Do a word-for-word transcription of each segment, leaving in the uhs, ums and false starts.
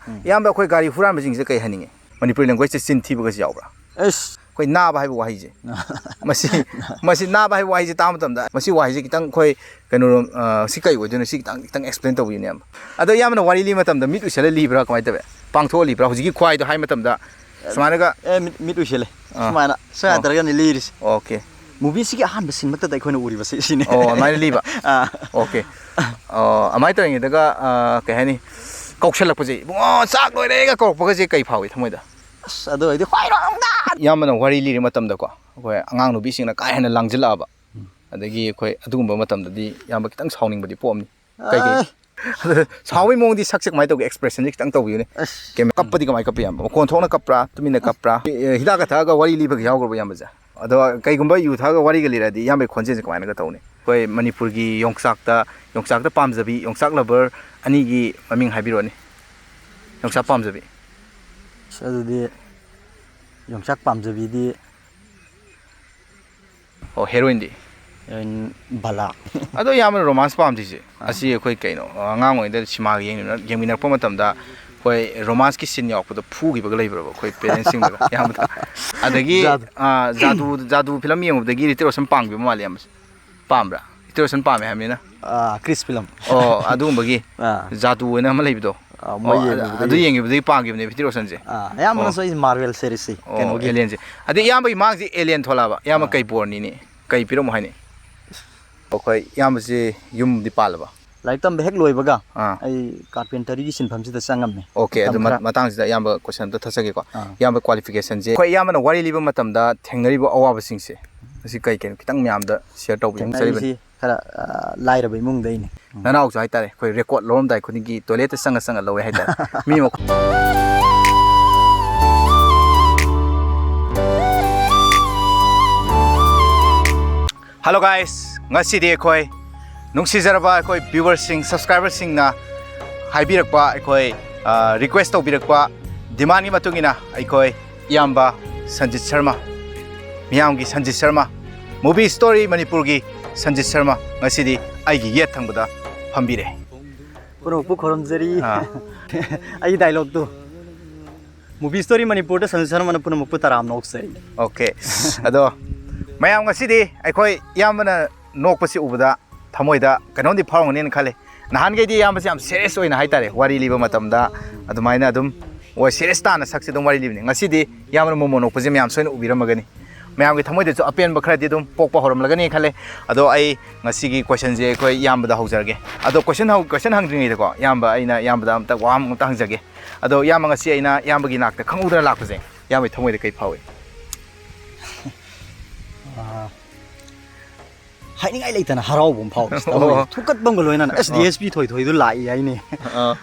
ꯎꯝ꯫ ꯏꯌꯥꯝꯕ, ꯑꯩꯈꯣꯏ ꯒꯥꯔꯤ ꯍꯨꯔꯥꯟꯕꯁꯤꯡꯁꯦ ꯀꯩ ꯍꯥꯏꯅꯤꯡꯉꯤ? ꯃꯅꯤꯄꯨꯔꯤ language꯫ ꯆꯤꯟ ꯊꯤꯕꯒꯁꯨ ꯌꯥꯎꯕ꯭ꯔꯥ? ꯑꯁ꯫ ꯑꯩꯈꯣꯏ ꯅꯥꯕ ꯍꯥꯏꯕ ꯋꯥꯍꯩꯁꯦ꯫ ꯃꯁꯤ, ꯃꯁꯤ ꯅꯥꯕ ꯍꯥꯏꯕ ꯋꯥꯍꯩꯁꯦ ꯇꯥꯕ ꯃꯇꯝꯗ, ꯃꯁꯤ ꯋꯥꯍꯩꯁꯦ ꯈꯤꯇꯪ ꯑꯩꯈꯣꯏ ꯀꯩꯅꯣꯔꯣꯝ, ꯑ, ꯁꯤ ꯀꯩ ꯑꯣꯏꯗꯣꯏꯅꯣ? ꯁꯤ ꯈꯤꯇꯪ, ꯈꯤꯇꯪ explain ꯇꯧꯕꯤꯌꯨꯅꯦ, ꯏꯌꯥꯝꯕ꯫ ꯑꯗꯣ ꯏꯌꯥꯝꯕꯅ ꯋꯥꯔꯤ ꯂꯤꯕ ꯃꯇꯝꯗ ꯃꯤꯠ ꯎꯏꯁꯜꯂ ꯂꯤꯕ꯭ꯔꯥ, ꯀꯃꯥꯏꯅ ꯇꯧꯋꯦ? ꯄꯥꯡꯊꯣꯛꯑ ꯂꯤꯕ꯭ꯔꯥ? ꯍꯧꯖꯤꯛꯀꯤ ꯈ꯭ꯋꯥꯏꯗꯣ ꯍꯥꯏ ꯃꯇꯝꯗ ꯁꯨꯃꯥꯏꯅꯒ ꯑꯦ, ꯃꯤꯠ, ꯃꯤꯠ ꯎꯏꯁꯤꯜꯂꯦ꯫ ꯑꯥ꯫ ꯁꯨꯃꯥꯏꯅ, ꯁꯨꯃꯥꯏꯅ ꯑꯣ꯫ ꯇꯧꯔꯒꯅꯤ ꯂꯤꯔꯤꯁꯦ꯫ ꯑꯣꯀꯦ꯫ Movieꯁꯤꯒꯤ ꯑꯍꯥꯟꯕ scene ꯃꯛꯇꯗ ꯑꯩꯈꯣꯏꯅ ꯎꯔꯤꯕꯁꯦ ꯁꯤꯅꯦ꯫ ꯑꯣ, ꯑꯗꯨꯃꯥꯏꯅ ꯂꯤꯕ? ꯑꯥ꯫ ꯑꯣꯀꯦ꯫ ꯑꯣ, ꯑꯗꯨꯃꯥꯏꯅ ꯇꯧꯔꯤꯉꯩꯗꯒ, ꯑꯥ, ꯀꯩ ꯍꯥꯏꯅꯤ? "ꯀꯧꯁꯜꯂꯛꯄꯁꯦ, "ꯏꯕꯨꯡꯉꯣ, ꯆꯥꯛ ꯂꯣꯏꯔꯦꯒ" ꯀꯧꯔꯛꯄꯒꯁꯦ ꯀꯩ ꯐꯥꯎꯏ ꯊꯃꯣꯏꯗ? ꯑꯁ, ꯑꯗꯨ ꯑꯣꯏꯔꯗꯤ ꯈ꯭ꯋꯥꯏꯔꯣꯝꯗ! ꯏꯌꯥꯝꯕꯅ ꯋꯥꯔꯤ ꯂꯤꯔꯤ ꯃꯇꯝꯗꯀꯣ, ꯑꯩꯈꯣꯏ ꯑꯉꯥꯡ ꯅꯨꯄꯤꯁꯤꯡꯅ ꯀꯥ ꯍꯦꯟꯅ ꯂꯥꯡꯖꯤꯜꯂꯛꯑꯕ꯫ ꯎꯝ꯫ ꯑꯗꯒꯤ ꯑꯩꯈꯣꯏ ꯑꯗꯨꯒꯨꯝꯕ ꯃꯇꯝꯗꯗꯤ ꯏꯌꯥꯝꯕ ꯈꯤꯇꯪ ꯁꯥꯎꯅꯤꯡꯕꯗꯤ ꯄꯣꯛꯑꯝꯅꯤ꯫ ꯀꯩꯀꯩ? ꯑꯥ꯫ ꯑꯗꯨ ꯁꯥꯎꯕꯒꯤ ꯃꯑꯣꯡꯗꯤ, ꯁꯛꯁꯦ ꯀꯃꯥꯏꯅ ꯇꯧꯒꯦ? Expressionꯁꯦ ꯈꯤꯇꯪ ꯇꯧꯕꯤꯌꯨꯅꯦ꯫ ꯑꯁ꯫ ꯀꯩꯝ-, ꯀꯞꯄꯗꯤ ꯀꯃꯥꯏꯅ ꯀꯞꯄꯤ, ꯏꯌꯥꯝꯕ? ꯃꯈꯣꯟ ꯊꯣꯛꯅ ꯀꯞꯄ꯭ꯔꯥ? ꯇꯨꯃꯤꯟꯅ ꯀꯞꯄ꯭ꯔꯥ? ꯑꯦ, ꯑꯦ, ꯍꯤꯗꯥꯛꯀ ꯊꯛꯑꯒ ꯋꯥꯔꯤ ꯂꯤꯕꯒ ꯌꯥꯎꯈ꯭ꯔꯕꯣ, ꯏꯌꯥꯝꯕꯁꯦ? ꯑꯗꯣ ꯀꯩꯒꯨꯝꯕ ꯌꯨ ꯊꯛꯑꯒ ꯋꯥꯔꯤꯒ ꯂꯤꯔꯛꯑꯗꯤ ꯏꯌꯥꯝꯕꯒꯤ ꯈꯣꯟꯖꯦꯜꯁꯦ ꯀꯃꯥꯏꯅꯒ ꯇꯧꯅꯤ? ꯑꯩꯈꯣꯏ ꯃꯅꯤꯄꯨꯔꯒꯤ ꯌꯣꯡꯆꯥꯛꯇ, ꯌꯣꯡꯆꯥꯛꯇ ꯄꯥꯝꯖꯕꯤ, ꯌꯣꯡꯆꯥꯛ lover ꯑꯅꯤꯒꯤ ꯃꯃꯤꯡ ꯍꯥꯏꯕꯤꯔꯛꯑꯣꯅꯦ꯫ ꯌꯣꯡꯆꯥꯛ ꯄꯥꯝꯖꯕꯤ꯫ ꯑꯁ, ꯑꯗꯨꯗꯤ ꯌꯣꯡꯆꯥꯛ ꯄꯥꯝꯖꯕꯤꯗꯤ ꯑꯣ, heroineꯗꯤ? Heroine ꯕꯂꯥ꯫ ꯑꯗꯣ ꯏꯌꯥꯝꯕꯅ romance ꯄꯥꯝꯗ꯭ꯔꯤꯁꯦ, ꯑꯥ꯫ ꯑꯁꯤ ꯑꯩꯈꯣꯏ ꯀꯩꯅꯣ, ꯑꯉꯥꯡ ꯑꯣꯏꯔꯤꯉꯩꯗ ꯁꯤꯃꯥꯒ ꯌꯦꯡꯃꯤꯟꯅ-, ꯌꯦꯡꯃꯤꯟꯅꯔꯛꯄ ꯃꯇꯝꯗ ꯑꯩꯈꯣꯏ romanceꯀꯤ scene ꯌꯥꯎꯔꯛꯄꯗꯣ ꯐꯨꯈꯤꯕꯒ ꯂꯩꯕ꯭ꯔꯕ ꯑꯩꯈꯣꯏ parentsꯁꯤꯡꯅꯒ ꯏꯌꯥꯝꯕꯗ? ꯑꯗꯒꯤ, ꯖꯥꯗꯨ꯫ ꯑꯥ, ꯖꯥꯗꯨ, ꯖꯥꯗꯨ film ꯌꯦꯡꯉꯨꯕꯗꯒꯤ ꯍ꯭ꯔꯤꯇꯤꯛ ꯔꯣꯁꯟ ꯄꯥꯝꯈꯤꯕ ꯃꯥꯜꯂꯦ ꯏꯌꯥꯝꯕꯁꯦ꯫ ꯄꯥꯝꯕ꯭ꯔꯥ? ꯍ꯭ꯔꯤꯇꯤꯛ ꯔꯣꯁꯟ ꯄꯥꯝꯃꯦ ꯍꯥꯏꯕꯅꯤꯅ꯫ ꯑꯥ, ꯀ꯭ꯔꯤꯁ film꯫ ꯑꯣ, ꯑꯗꯨꯒꯨꯝꯕꯒꯤ ꯑꯥ꯫ ꯖꯥꯗꯨ ꯑꯣꯏꯅ ꯑꯃ ꯂꯩꯕꯗꯣ꯫ ꯑꯥ, ꯃꯣꯏ ꯑꯣ, ꯌꯦꯡꯉꯨꯕꯗꯒꯤ꯫ ꯑꯗꯨ ꯌꯦꯡꯈꯤꯕꯗꯒꯤ ꯄꯥꯝꯈꯤꯕꯅꯦ ꯍ꯭ꯔꯤꯇꯤꯛ ꯔꯣꯁꯟꯁꯦ꯫ ꯑꯥ, ꯑꯌꯥꯝꯕꯅꯁꯨ ꯑꯣ꯫ ꯑꯩꯁꯦ Marvel seriesꯁꯦ, ꯑꯣ, ꯀꯩꯅꯣꯒꯤ꯫ Alienꯁꯦ꯫ ꯑꯗꯩ ꯏꯌꯥꯝꯕꯒꯤ ꯃꯥꯡꯁꯦ alien ꯊꯣꯛꯂꯛꯑꯕ꯫ ꯏꯌꯥꯝꯕ ꯑꯥ꯫ ꯀꯩ bornꯅꯤꯅꯦ? ꯀꯩ ꯄꯤꯔꯝꯃꯣ ꯍꯥꯏꯅꯤ? ꯑꯩꯈꯣꯏ ꯏꯌꯥꯝꯕꯁꯤ ꯌꯨꯝꯗꯤ ꯄꯥꯜꯂꯕ? ꯂꯥꯏꯔꯤꯛ ꯇꯝꯕ ꯍꯦꯛ ꯂꯣꯏꯕꯒ ꯑꯥ꯫ ꯑꯩ carpenterꯒꯤ ꯁꯤꯟꯐꯝꯁꯤꯗ ꯆꯪꯉꯝꯃꯦ꯫ ꯑꯣꯀꯦ, ꯃꯇꯝ ꯑꯗꯨ ꯃ-, ꯈꯔ꯫ ꯃꯇꯥꯡꯁꯤꯗ ꯏꯌꯥꯝꯕ question ꯑꯝꯇ ꯊꯠꯆꯒꯦꯀꯣ꯫ ꯑꯥ꯫ ꯏꯌꯥꯝꯕ qualificationꯁꯦ, ꯑꯩꯈꯣꯏ ꯏꯌꯥꯝꯕꯅ ꯋꯥꯔꯤ ꯂꯤꯕ ꯃꯇꯝꯗ ꯊꯦꯡꯅꯔꯤꯕ ꯑꯋꯥꯕꯁꯤꯡꯁꯦ, ꯑꯁꯤ ꯀꯩ ꯀꯩꯅꯣ ꯈꯤꯇꯪ ꯃꯌꯥꯝꯗ share ꯇꯧꯕꯤꯌꯨ꯫ ꯊꯦꯡꯅꯔꯤꯁꯤ ꯈꯔ, ꯑ, ꯂꯥꯏꯔꯕ ꯏꯃꯨꯡꯗꯩꯅꯦ꯫ ꯎꯝ꯫ ꯅꯅꯥꯎꯁꯨ ꯍꯥꯏꯇꯥꯔꯦ, ꯑꯩꯈꯣꯏ record ꯂꯧꯔꯝꯗꯥꯏ ꯈꯨꯗꯤꯡꯒꯤ toiletꯇ ꯆꯪꯉ ꯆꯪꯉ ꯂꯧꯋꯦ ꯍꯥꯏꯇꯥꯔꯦ꯫ ꯃꯤ ꯃꯈꯣ-, Hello guys, ꯉꯁꯤꯗꯤ ꯑꯩꯈꯣꯏ ꯅꯨꯡꯁꯤꯖꯔꯕ ꯑꯩꯈꯣꯏ viewerꯁꯤꯡ, subscriberꯁꯤꯡꯅ ꯍꯥꯏꯕꯤꯔꯛꯄ, ꯑꯩꯈꯣꯏ, ꯑ, request ꯇꯧꯕꯤꯔꯛꯄ demandꯀꯤ ꯃꯇꯨꯡ ꯏꯟꯅ ꯑꯩꯈꯣꯏ ꯏꯌꯥꯝꯕ ꯁꯟꯖꯤꯠ ꯁꯔꯃ, ꯃꯤꯌꯥꯝꯒꯤ ꯁꯟꯖꯤꯠ ꯁꯔꯃ, Movie Story ꯃꯅꯤꯄꯨꯔꯒꯤ ꯁꯟꯖꯤꯠ ꯁꯔꯃ ꯉꯁꯤꯗꯤ ꯑꯩꯒꯤ ꯌꯦꯠ ꯊꯪꯕꯗ ꯐꯝꯕꯤꯔꯦ꯫ ꯄꯨꯝꯅꯃꯛꯄꯨ ꯈꯨꯔꯨꯝꯖꯔꯤ꯫ ꯑꯥ꯫ ꯑꯩꯒꯤ ꯗꯥꯏꯂꯣꯛꯇꯨ, ꯃꯨꯚꯤ ꯁ꯭ꯇꯣꯔꯤ ꯃꯅꯤꯄꯨꯔꯗ ꯁꯟꯖꯨ ꯁꯔꯃꯅ ꯄꯨꯝꯅꯃꯛꯄꯨ ꯇꯔꯥꯝꯅ ꯑꯣꯛꯆꯔꯤ꯫ ꯑꯣꯀꯦ꯫ ꯑꯗꯣ ꯃꯌꯥꯝ, ꯉꯁꯤꯗꯤ ꯑꯩꯈꯣꯏ ꯏꯌꯥꯝꯕꯅ ꯅꯣꯛꯄꯁꯤ ꯎꯕꯗ ꯊꯃꯣꯏꯗ ꯀꯩꯅꯣꯝꯗꯤ ꯐꯥꯎꯔꯝꯒꯅꯤꯅ ꯈꯜꯂꯤ꯫ ꯅꯍꯥꯟꯈꯩꯗꯤ ꯏꯌꯥꯝꯕꯁꯤ ꯌꯥꯝ ꯁꯦꯔꯤꯌꯁ ꯑꯣꯏꯅ ꯍꯥꯏꯇꯥꯔꯦ, ꯋꯥꯔꯤ ꯂꯤꯕ ꯃꯇꯝꯗ ꯑꯗꯨꯃꯥꯏꯅ ꯑꯗꯨꯝ, ꯍꯣꯏ, ꯁꯦꯔꯤꯌꯁ ꯇꯥꯅ ꯁꯛꯁꯤ ꯑꯗꯨꯝ ꯋꯥꯔꯤ ꯂꯤꯕꯅꯤ꯫ ꯉꯁꯤꯗꯤ ꯏꯌꯥꯝꯕꯅ ꯃꯣꯃꯣꯟ ꯅꯣꯛꯄꯁꯦ ꯃꯌꯥꯝ ꯁꯣꯏꯅ ꯎꯕꯤꯔꯝꯃꯒꯅꯤ꯫ ꯃꯌꯥꯝꯒꯤ ꯊꯃꯣꯏꯗꯁꯨ ꯑꯄꯦꯟꯕ ꯈꯔꯗꯤ ꯑꯗꯨꯝ ꯄꯣꯛꯄ ꯍꯧꯔꯝꯂꯒꯅꯤ ꯈꯜꯂꯦ꯫ ꯑꯗꯣ ꯑꯩ ꯉꯁꯤꯒꯤ ꯀꯣꯏꯁꯟꯁꯦ ꯑꯩꯈꯣꯏ ꯏꯌꯥꯝꯕꯗ ꯍꯧꯖꯔꯒꯦ꯫ ꯑꯗꯣ ꯀꯣꯏꯁꯟ ꯍꯧ-, ꯀꯣꯏꯁꯟ ꯍꯪꯗ꯭ꯔꯤꯉꯩꯗꯀꯣ, ꯏꯌꯥꯝꯕ, ꯑꯩꯅ ꯏꯌꯥꯝꯕꯗ ꯑꯝꯇ ꯋꯥ ꯑꯃ ꯑꯝꯇ ꯍꯪꯖꯒꯦ꯫ ꯑꯗꯣ ꯏꯌꯥꯝꯕ, ꯉꯁꯤ ꯑꯩꯅ ꯏꯌꯥꯝꯕꯒꯤ ꯅꯥꯛꯇ ꯈꯪꯍꯧꯗꯅ ꯂꯥꯛꯄꯁꯦ, ꯏꯌꯥꯝꯕꯒꯤ ꯊꯃꯣꯏꯗ ꯀꯩ ꯐꯥꯎꯏ? ꯑꯥ, ꯍꯥꯏꯅꯤꯡꯉꯥꯏ ꯂꯩꯇꯅ ꯍꯔꯥꯎꯕ ꯑꯃ ꯐꯥꯎꯋꯦ꯫ ꯑꯣ꯫ ꯊꯃꯣꯏꯁꯦ ꯊꯨꯛꯀꯠꯄ ꯑꯃꯒ ꯂꯣꯏꯅꯅ, "ꯑꯁ, ꯑꯥ꯫ ꯗꯤ ꯑꯦꯁ ꯄꯤ ꯊꯣꯏꯊꯣꯏꯗꯨ ꯂꯥꯛꯏ ꯍꯥꯏꯅꯦ꯫ ꯑꯥ꯫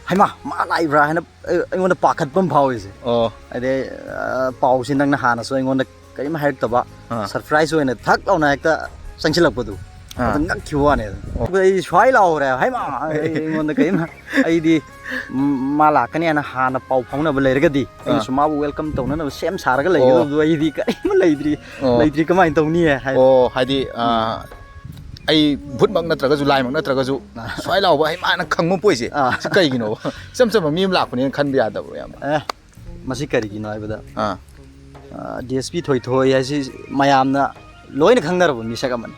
ꯍꯩꯃꯥ, ꯃꯥ ꯂꯥꯛꯏꯕ꯭ꯔꯥ?" ꯍꯥꯏꯅ ꯑꯩ-, ꯑꯩꯉꯣꯟꯗ ꯄꯥꯈꯠꯄ ꯑꯃ ꯐꯥꯎꯋꯦꯁꯦ꯫ ꯑꯣ꯫ ꯍꯥꯏꯗꯤ, ꯑ, ꯄꯥꯎꯁꯤ ꯅꯪꯅ ꯍꯥꯟꯅꯁꯨ ꯑꯩꯉꯣꯟꯗ ꯀꯔꯤꯝ ꯍꯥꯏꯔꯛꯇꯕ, ꯑꯥ꯫ ꯁꯔꯄ꯭ꯔꯥꯏꯁ ꯑꯣꯏꯅ ꯊꯛ ꯂꯥꯎꯅ ꯍꯦꯛꯇ ꯆꯪꯁꯤꯜꯂꯛꯄꯗꯣ꯫ ꯑꯥ꯫ ꯑꯗꯨ ꯉꯛꯈꯤꯕ ꯋꯥꯅꯦ꯫ ꯑꯣ꯫ ꯑꯩ ꯁ꯭ꯋꯥꯏ ꯂꯥꯎꯔꯦ, "ꯍꯩꯃꯥ!" ꯑꯩꯉꯣꯟꯗ ꯀꯔꯤꯝ, ꯑꯩꯗꯤ, ꯎꯝ, ꯃꯥ ꯂꯥꯛꯀꯅꯤ ꯍꯥꯏꯅ ꯍꯥꯟꯅ ꯄꯥꯎ ꯐꯥꯎꯅꯕ ꯂꯩꯔꯒꯗꯤ, ꯑꯥ꯫ ꯑꯩꯅꯁꯨ ꯃꯥꯕꯨ ꯋꯦꯜꯀꯝ ꯇꯧꯅꯅꯕ ꯁꯦꯝ ꯁꯥꯔꯒ ꯑꯣ꯫ ꯂꯩꯒꯗꯕꯗꯣ ꯑꯩꯗꯤ ꯀꯔꯤꯝ ꯂꯩꯇ꯭ꯔꯤ꯫ ꯑꯣ꯫ ꯂꯩꯇ꯭ꯔꯤ, ꯀꯃꯥꯏꯅ ꯇꯧꯅꯤ ꯍꯥꯏ꯫ ꯑꯣ, ꯍꯥꯏꯗꯤ, ꯑꯥ, ꯑꯩ ꯚꯨꯠꯃꯛ ꯅꯠꯇ꯭ꯔꯒꯁꯨ, ꯂꯥꯏꯃꯛ ꯅꯠꯇ꯭ꯔꯒꯁꯨ, ꯑꯥ꯫ ꯁ꯭ꯋꯥꯏ ꯂꯥꯎꯕ ꯍꯩꯃꯥꯅ ꯈꯪꯕ ꯄꯣꯠꯁꯦ, ꯑꯥ꯫ ꯁꯤ ꯀꯩꯒꯤꯅꯣꯕ? ꯏꯆꯝ ꯆꯝꯕ ꯃꯤ ꯑꯃ ꯂꯥꯛꯄꯅꯦꯅ ꯈꯟꯕ ꯌꯥꯗꯕ꯭ꯔꯣ, ꯏꯌꯥꯝꯕ? ꯑꯦ, ꯃꯁꯤ ꯀꯔꯤꯒꯤꯅꯣ ꯍꯥꯏꯕꯗ, ꯑꯥ꯫ ꯑꯥ, ꯗꯤ ꯑꯦꯁ ꯄꯤ ꯊꯣꯏꯊꯣꯏ ꯍꯥꯏꯁꯤ ꯃꯌꯥꯝꯅ ꯂꯣꯏꯅ ꯈꯪꯅꯔꯕ ꯃꯤꯁꯛ ꯑꯃꯅꯤ꯫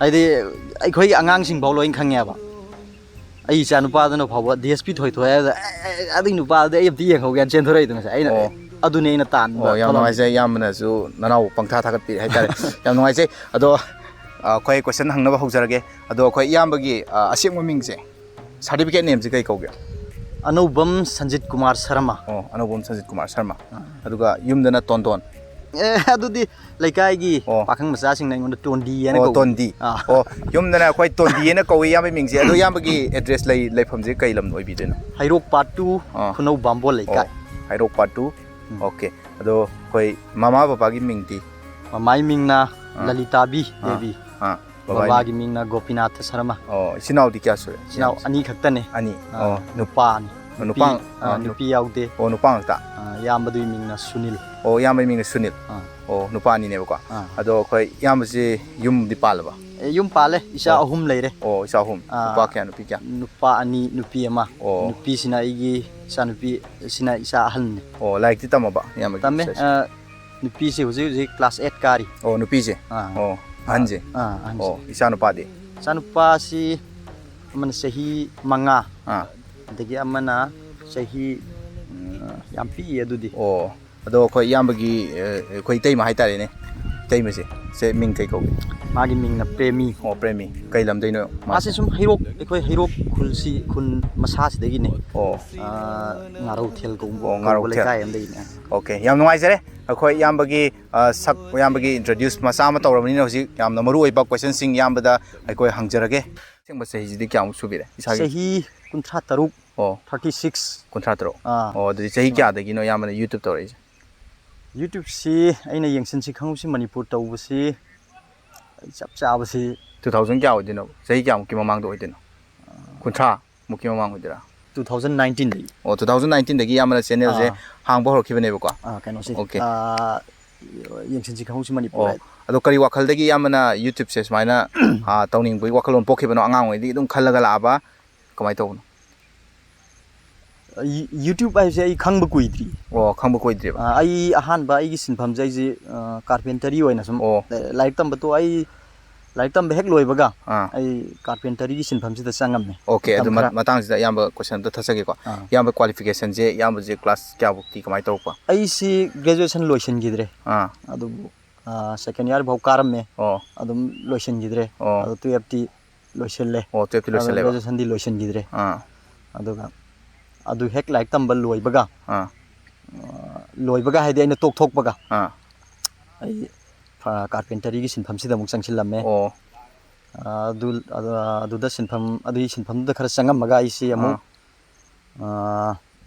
ꯍꯥꯏꯗꯤ, ꯑꯩꯈꯣꯏꯒꯤ ꯑꯉꯥꯡꯁꯤꯡꯐꯥꯎ ꯂꯣꯏꯅ ꯈꯪꯉꯦꯕ꯫ ꯑꯩ ꯏꯆꯥ ꯅꯨꯄꯥꯗꯨꯅ ꯐꯥꯎꯕ ꯗꯤ ꯑꯦꯁ ꯄꯤ ꯊꯣꯏꯊꯣꯏ ꯍꯥꯏꯕꯗ, "ꯑꯦ, ꯑꯦ, ꯑꯦ, ꯑꯗꯨꯒꯤ ꯅꯨꯄꯥꯗꯣ ꯑꯩ ꯑꯝꯇ ꯌꯦꯡꯍꯧꯒꯦꯅ" ꯆꯦꯟꯊꯣꯔꯛꯏꯗꯣ ꯉꯁꯥꯏ꯫ ꯑꯩꯅ, ꯑꯣ꯫ "ꯑꯗꯨꯅꯦ ꯑꯩꯅ ꯇꯥꯟꯕ ꯑꯣ, ꯌꯥꯝ ꯊꯕꯛ"꯫ ꯅꯨꯡꯉꯥꯏꯖꯩ꯫ ꯏꯌꯥꯝꯕꯅꯁꯨ ꯅꯅꯥꯎ ꯄꯪꯊꯥ ꯊꯥꯒꯠꯄꯤꯔꯦ ꯍꯥꯏꯇꯥꯔꯦ꯫ ꯌꯥꯝ ꯅꯨꯡꯉꯥꯏꯖꯩ꯫ ꯑꯗꯣ, ꯑ, ꯑꯩꯈꯣꯏ ꯀꯣꯏꯁꯟ ꯍꯪꯅꯕ ꯍꯧꯖꯔꯒꯦ꯫ ꯑꯗꯣ ꯑꯩꯈꯣꯏ ꯏꯌꯥꯝꯕꯒꯤ, ꯑ, ꯑꯁꯦꯡꯕ ꯃꯤꯡꯁꯦ, ꯁꯥꯔꯇꯤꯐꯤꯀꯦꯠ ꯅꯦꯝꯁꯦ ꯀꯩ ꯀꯧꯒꯦ? ꯑꯅꯧꯕꯝ ꯁꯟꯖꯤꯠ ꯀꯨꯃꯥꯔ ꯁꯔꯃ꯫ ꯑꯣ, ꯑꯅꯧꯕꯝ ꯁꯟꯖꯤꯠ ꯀꯨꯃꯥꯔ ꯁꯔꯃ꯫ ꯑꯥ꯫ ꯑꯗꯨꯒ ꯌꯨꯝꯗꯅ ꯇꯣꯟꯗꯣꯟ꯫ ꯑꯦ, ꯑꯗꯨꯗꯤ ꯂꯩꯀꯥꯏꯒꯤ ꯑꯣ꯫ ꯄꯥꯈꯪ ꯃꯆꯥꯁꯤꯡꯅ ꯑꯩꯉꯣꯟꯗ ꯇꯣꯟꯗꯤ ꯍꯥꯏꯅ ꯑꯣ, ꯀꯧꯕꯅꯤ꯫ ꯇꯣꯟꯗꯤ꯫ ꯑꯥ꯫ ꯑꯣ, ꯌꯨꯝꯗꯅ ꯑꯩꯈꯣꯏ ꯇꯣꯟꯗꯤ ꯍꯥꯏꯅ ꯀꯧꯏ ꯏꯌꯥꯝꯕꯒꯤ ꯃꯤꯡꯁꯦ꯫ ꯑꯗꯣ ꯏꯌꯥꯝꯕꯒꯤ ꯑꯦꯗ꯭ꯔꯦꯁ ꯂꯩ-, ꯂꯩꯐꯝꯁꯦ ꯀꯩ ꯂꯝ ꯑꯣꯏꯕꯤꯗꯣꯏꯅꯣ? ꯍꯩꯔꯣꯛ ꯄꯥꯔꯠ ꯇꯨ, ꯑꯥ꯫ ꯈꯨꯅꯧ ꯕꯥꯝꯕꯣꯟ ꯂꯩꯀꯥꯏ꯫ ꯑꯣ, ꯍꯩꯔꯣꯛ ꯄꯥꯔꯠ ꯇꯨ꯫ ꯎꯝ꯫ ꯑꯣꯀꯦ꯫ ꯑꯗꯣ ꯑꯩꯈꯣꯏ ꯃꯃꯥ ꯕꯕꯥꯒꯤ ꯃꯤꯡꯗꯤ? ꯃꯃꯥꯏ ꯃꯤꯡꯅ ꯑꯥ꯫ ꯂꯂꯤꯇꯥꯕꯤ ꯑꯥ꯫ ꯗꯦꯕꯤ꯫ ꯑꯥ꯫ ꯕꯕꯥꯒꯤ ꯕꯕꯥꯒꯤ ꯃꯤꯡꯅ ꯒꯣꯄꯤꯅꯥꯊ ꯁꯔꯃ꯫ ꯑꯣ, ꯏꯆꯤꯟ ꯏꯅꯥꯎꯗꯤ ꯀꯌꯥ ꯁꯨꯔꯦ? ꯏꯆꯤꯟ ꯏꯅꯥꯎ ꯑꯅꯤ ꯈꯛꯇꯅꯦ꯫ ꯑꯅꯤ꯫ ꯑꯥ, ꯑꯣ꯫ ꯅꯨꯄꯥ ꯑꯅꯤ꯫ ꯅꯨꯄꯥ, ꯅꯨꯄꯤ, ꯑꯥ, ꯑꯥ, ꯅꯨꯄꯤ ꯌꯥꯎꯗꯦ꯫ ꯑꯣ, ꯅꯨꯄꯥ ꯉꯥꯛꯇ? ꯑꯥ, ꯏꯌꯥꯝꯕꯗꯨꯒꯤ ꯃꯤꯡꯅ ꯁꯨꯅꯤꯜ꯫ ꯑꯣ, ꯏꯌꯥꯝꯕꯒꯤ ꯃꯤꯡꯅ ꯁꯨꯅꯤꯜ꯫ ꯑꯥ꯫ ꯑꯣ, ꯅꯨꯄꯥ ꯑꯅꯤꯅꯦꯕꯀꯣ꯫ ꯑꯥ꯫ ꯑꯗꯣ ꯑꯩꯈꯣꯏ ꯏꯌꯥꯝꯕꯁꯤ ꯌꯨꯝꯗꯤ ꯄꯥꯜꯂꯕ? ꯑꯦ, ꯌꯨꯝ ꯄꯥꯜꯂꯦ꯫ ꯏꯆꯥ ꯑꯣ꯫ ꯑꯍꯨꯝ ꯂꯩꯔꯦ꯫ ꯑꯣ, ꯏꯆꯥ ꯑꯍꯨꯝ꯫ ꯑꯥ, ꯅꯨꯄꯥ ꯀꯌꯥ, ꯅꯨꯄꯤ ꯀꯌꯥ? ꯅꯨꯄꯥ ꯑꯅꯤ, ꯅꯨꯄꯤ ꯑꯃ꯫ ꯑꯣ꯫ ꯅꯨꯄꯤꯁꯤꯅ ꯑꯩꯒꯤ ꯏꯆꯥꯅꯨꯄꯤ, ꯁꯤꯅ ꯏꯆꯥ ꯑꯍꯟꯅꯤ꯫ ꯑꯣ, ꯂꯥꯏꯔꯤꯛꯇꯤ ꯇꯝꯃꯕ ꯏꯌꯥꯝꯕꯒꯤ ꯇꯝꯃꯦ꯫ ꯏꯆꯥꯁꯦ? ꯑꯥ, ꯅꯨꯄꯤꯁꯦ ꯍꯧꯖꯤꯛ ꯍꯧꯖꯤꯛ class eight ꯀꯥꯔꯤ꯫ ꯑꯣ, ꯅꯨꯄꯤꯁꯦ? ꯑꯥ꯫ ꯑꯣ, ꯑꯍꯟꯁꯦ? ꯑꯥ, ꯑꯍꯟꯁꯦ꯫ ꯑꯣ, ꯏꯆꯥꯅꯨꯄꯥꯗꯤ? ꯏꯆꯥꯅꯨꯄꯥꯁꯤ ꯑꯃꯅ ꯆꯍꯤ ꯃꯉꯥ, ꯑꯥ꯫ ꯑꯗꯒꯤ ꯑꯃꯅ ꯆꯍꯤ, ꯎꯝ, ꯌꯥꯝ ꯄꯤꯛꯏ ꯑꯗꯨꯗꯤ꯫ ꯑꯣ, ꯑꯗꯣ ꯑꯩꯈꯣꯏ ꯏꯌꯥꯝꯕꯒꯤ, ꯑ, ꯑꯩꯈꯣꯏ ꯏꯇꯩꯃ ꯍꯥꯏꯇꯥꯔꯦꯅꯦ, ꯏꯇꯩꯃꯁꯦ, ꯁꯦ ꯃꯤꯡ ꯀꯩ ꯀꯧꯒꯦ? ꯃꯥꯒꯤ ꯃꯤꯡꯅ ꯄ꯭ꯔꯦꯃꯤ꯫ ꯑꯣ, ꯄ꯭ꯔꯦꯃꯤ꯫ ꯀꯩ ꯂꯝꯗꯩꯅꯣ ꯃꯥꯁꯦ? ꯃꯥꯁꯦ ꯁꯨꯝ ꯍꯩꯔꯣꯛ, ꯑꯩꯈꯣꯏ ꯍꯩꯔꯣꯛ ꯈꯨꯜꯁꯤ, ꯈꯨꯟ ꯃꯁꯥꯁꯤꯗꯒꯤꯅꯦ꯫ ꯑꯣ꯫ ꯑ, ꯉꯥꯔꯧꯊꯦꯜ ꯀꯧꯕ, ꯑꯣ, ꯀꯧꯕ ꯉꯥꯔꯧꯊꯦꯜ꯫ ꯂꯩꯀꯥꯏ ꯑꯃꯗꯒꯤꯅꯦ꯫ ꯑꯣꯀꯦ, ꯌꯥꯝ ꯅꯨꯡꯉꯥꯏꯖꯔꯦ꯫ ꯑꯩꯈꯣꯏ ꯏꯌꯥꯝꯕꯒꯤ, ꯑ, ꯁꯛ, ꯏꯌꯥꯝꯕꯒꯤ introduce ꯃꯆꯥ ꯑꯃ ꯇꯧꯔꯕꯅꯤꯅ ꯍꯧꯖꯤꯛ ꯌꯥꯝꯅ ꯃꯔꯨ ꯑꯣꯏꯕ questionꯁꯤꯡ ꯏꯌꯥꯝꯕꯗ ꯑꯩꯈꯣꯏ ꯍꯪꯖꯔꯒꯦ꯫ ꯑꯁꯦꯡꯕ ꯆꯍꯤꯁꯤꯗꯤ ꯀꯌꯥꯃꯨꯛ ꯁꯨꯕꯤꯔꯦ ꯏꯁꯥꯒꯤ? ꯆꯍꯤ ꯀꯨꯟꯊ꯭ꯔꯥ ꯇꯔꯨꯛ, ꯑꯣ꯫ thirty six꯫ ꯀꯨꯟꯊ꯭ꯔꯥ ꯇꯔꯨꯛ? ꯑꯥ꯫ ꯑꯣ, ꯑꯗꯨꯗꯤ ꯆꯍꯤ ꯀꯌꯥꯗꯒꯤꯅꯣ ꯏꯌꯥꯝꯕꯅ YouTube ꯇꯧꯔꯛꯏꯁꯦ? YouTubeꯁꯤ ꯑꯩꯅ ꯌꯦꯡꯁꯤꯟꯁꯤ ꯈꯪꯍꯧꯁꯤ ꯃꯅꯤꯄꯨꯔ ꯇꯧꯕꯁꯤ ꯑꯩ ꯆꯞ ꯆꯥꯕꯁꯤ two thousand ꯀꯌꯥ ꯑꯣꯏꯗꯣꯏꯅꯣ? ꯆꯍꯤ ꯀꯌꯥꯃꯨꯛꯀꯤ ꯃꯃꯥꯡꯗ ꯑꯣꯏꯗꯣꯏꯅꯣ? ꯀꯨꯟꯊ꯭ꯔꯥ ꯃꯨꯛꯀꯤ ꯃꯃꯥꯡ ꯑꯣꯏꯗꯣꯏꯔꯥ? two thousand nineteenꯗꯒꯤ꯫ ꯑꯣ, two thousand nineteenꯗꯒꯤ ꯏꯌꯥꯝꯕꯅ channelꯁꯦ ꯑꯥ꯫ ꯍꯥꯡꯕ ꯍꯧꯔꯛꯈꯤꯕꯅꯦꯕꯀꯣ? ꯑꯥ, ꯀꯩꯅꯣꯁꯤ, ꯑꯣꯀꯦ꯫ ꯑꯥ, ꯌꯦꯡꯁꯤꯟꯁꯤ ꯈꯪꯍꯧꯁꯤ ꯃꯅꯤꯄꯨꯔ ꯑꯣ, ꯍꯥꯏꯗꯣ꯫ ꯑꯗꯣ ꯀꯔꯤ ꯋꯥꯈꯜꯗꯒꯤ ꯏꯌꯥꯝꯕꯅ YouTubeꯁꯦ ꯁꯨꯃꯥꯏꯅ, ꯑꯥ, ꯇꯧꯅꯤꯡꯕꯒꯤ ꯋꯥꯈꯜꯂꯣꯟ ꯄꯣꯛꯈꯤꯕꯅꯣ? ꯑꯉꯥꯡ ꯑꯣꯏꯔꯤꯉꯩꯗꯒꯤ ꯑꯗꯨꯝ ꯈꯜꯂꯒ ꯂꯥꯛꯑꯕ? ꯀꯃꯥꯏꯅ ꯇꯧꯕꯅꯣ? ꯌꯨ-, YouTube ꯍꯥꯏꯁꯦ ꯑꯩ ꯈꯪꯕ ꯀꯨꯏꯗ꯭ꯔꯤ꯫ ꯑꯣ, ꯈꯪꯕ ꯀꯨꯏꯗ꯭ꯔꯤꯕ? ꯑꯥ, ꯑꯩ ꯑꯍꯥꯟꯕ ꯑꯩꯒꯤ ꯁꯤꯟꯐꯝꯁꯦ ꯑꯩꯁꯦ, ꯑꯥ, carpentry ꯑꯣꯏꯅ ꯁꯨꯝ ꯑꯣ꯫ ꯂꯥꯏ-, ꯂꯥꯏꯔꯤꯛ ꯇꯝꯕ ꯇꯣ-, ꯑꯩ ꯂꯥꯏꯔꯤꯛ ꯇꯝꯕ ꯍꯦꯛ ꯂꯣꯏꯕꯒ ꯑꯥ꯫ ꯑꯩ carpenterꯒꯤ ꯁꯤꯟꯐꯝꯁꯤꯗ ꯆꯪꯉꯝꯃꯦ ꯑꯣꯀꯦ, ꯃꯇꯝ ꯑꯗꯨ ꯃ-, ꯈꯔ꯫ ꯃꯇꯥꯡꯁꯤꯗ ꯏꯌꯥꯝꯕ question ꯑꯝꯇ ꯊꯠꯆꯒꯦꯀꯣ꯫ ꯑꯥ꯫ ꯏꯌꯥꯝꯕ qualificationꯁꯦ ꯏꯌꯥꯝꯕꯁꯦ class ꯀꯌꯥꯐꯧꯛꯇꯤ ꯀꯃꯥꯏꯅ ꯇꯧꯔꯛꯄ? ꯑꯩꯁꯤ graduation ꯂꯣꯏꯁꯤꯟꯈꯤꯗ꯭ꯔꯦ꯫ ꯑꯥ꯫ ꯑꯗꯨꯕꯨ, ꯑꯥ, second year ꯐꯥꯎ ꯀꯥꯔꯝꯃꯦ꯫ ꯑꯣ꯫ ꯑꯗꯨꯝ ꯂꯣꯏꯁꯤꯟꯈꯤꯗ꯭ꯔꯦ꯫ ꯑꯣ꯫ ꯑꯗꯣ twelveꯇꯤ ꯂꯣꯏꯁꯤꯜꯂꯦ꯫ ꯑꯣ, twelveꯇꯤ ꯑꯗꯣ ꯂꯣꯏꯁꯤꯜꯂꯦꯕ? Graduationꯗꯤ ꯂꯣꯏꯁꯤꯟꯈꯤꯗ꯭ꯔꯦ꯫ ꯑꯥ꯫ ꯑꯗꯨꯒ ꯑꯗꯨ ꯍꯦꯛ ꯂꯥꯏꯔꯤꯛ ꯇꯝꯕ ꯂꯣꯏꯕꯒ, ꯑꯥ꯫ ꯑꯥ, ꯂꯣꯏꯕꯒ ꯍꯥꯏꯗꯤ ꯑꯩꯅ ꯇꯣꯛꯊꯣꯛꯄꯒ, ꯑꯥ꯫ ꯑꯩ, ꯑꯥ, carpenterꯒꯤ ꯁꯤꯟꯐꯝꯁꯤꯗ ꯑꯃꯨꯛ ꯆꯪꯁꯤꯜꯂꯝꯃꯦ꯫ ꯑꯣ꯫ ꯑꯥ, ꯑꯗꯨ, ꯑꯗꯨ, ꯑꯗꯨꯗ ꯁꯤꯟꯐꯝ, ꯑꯗꯨꯒꯤ ꯁꯤꯟꯐꯝꯗꯨꯗ ꯈꯔ ꯆꯪꯉꯝꯃꯒ ꯑꯩꯁꯤ ꯑꯃꯨꯛ, ꯑꯥ꯫ ꯑꯥ,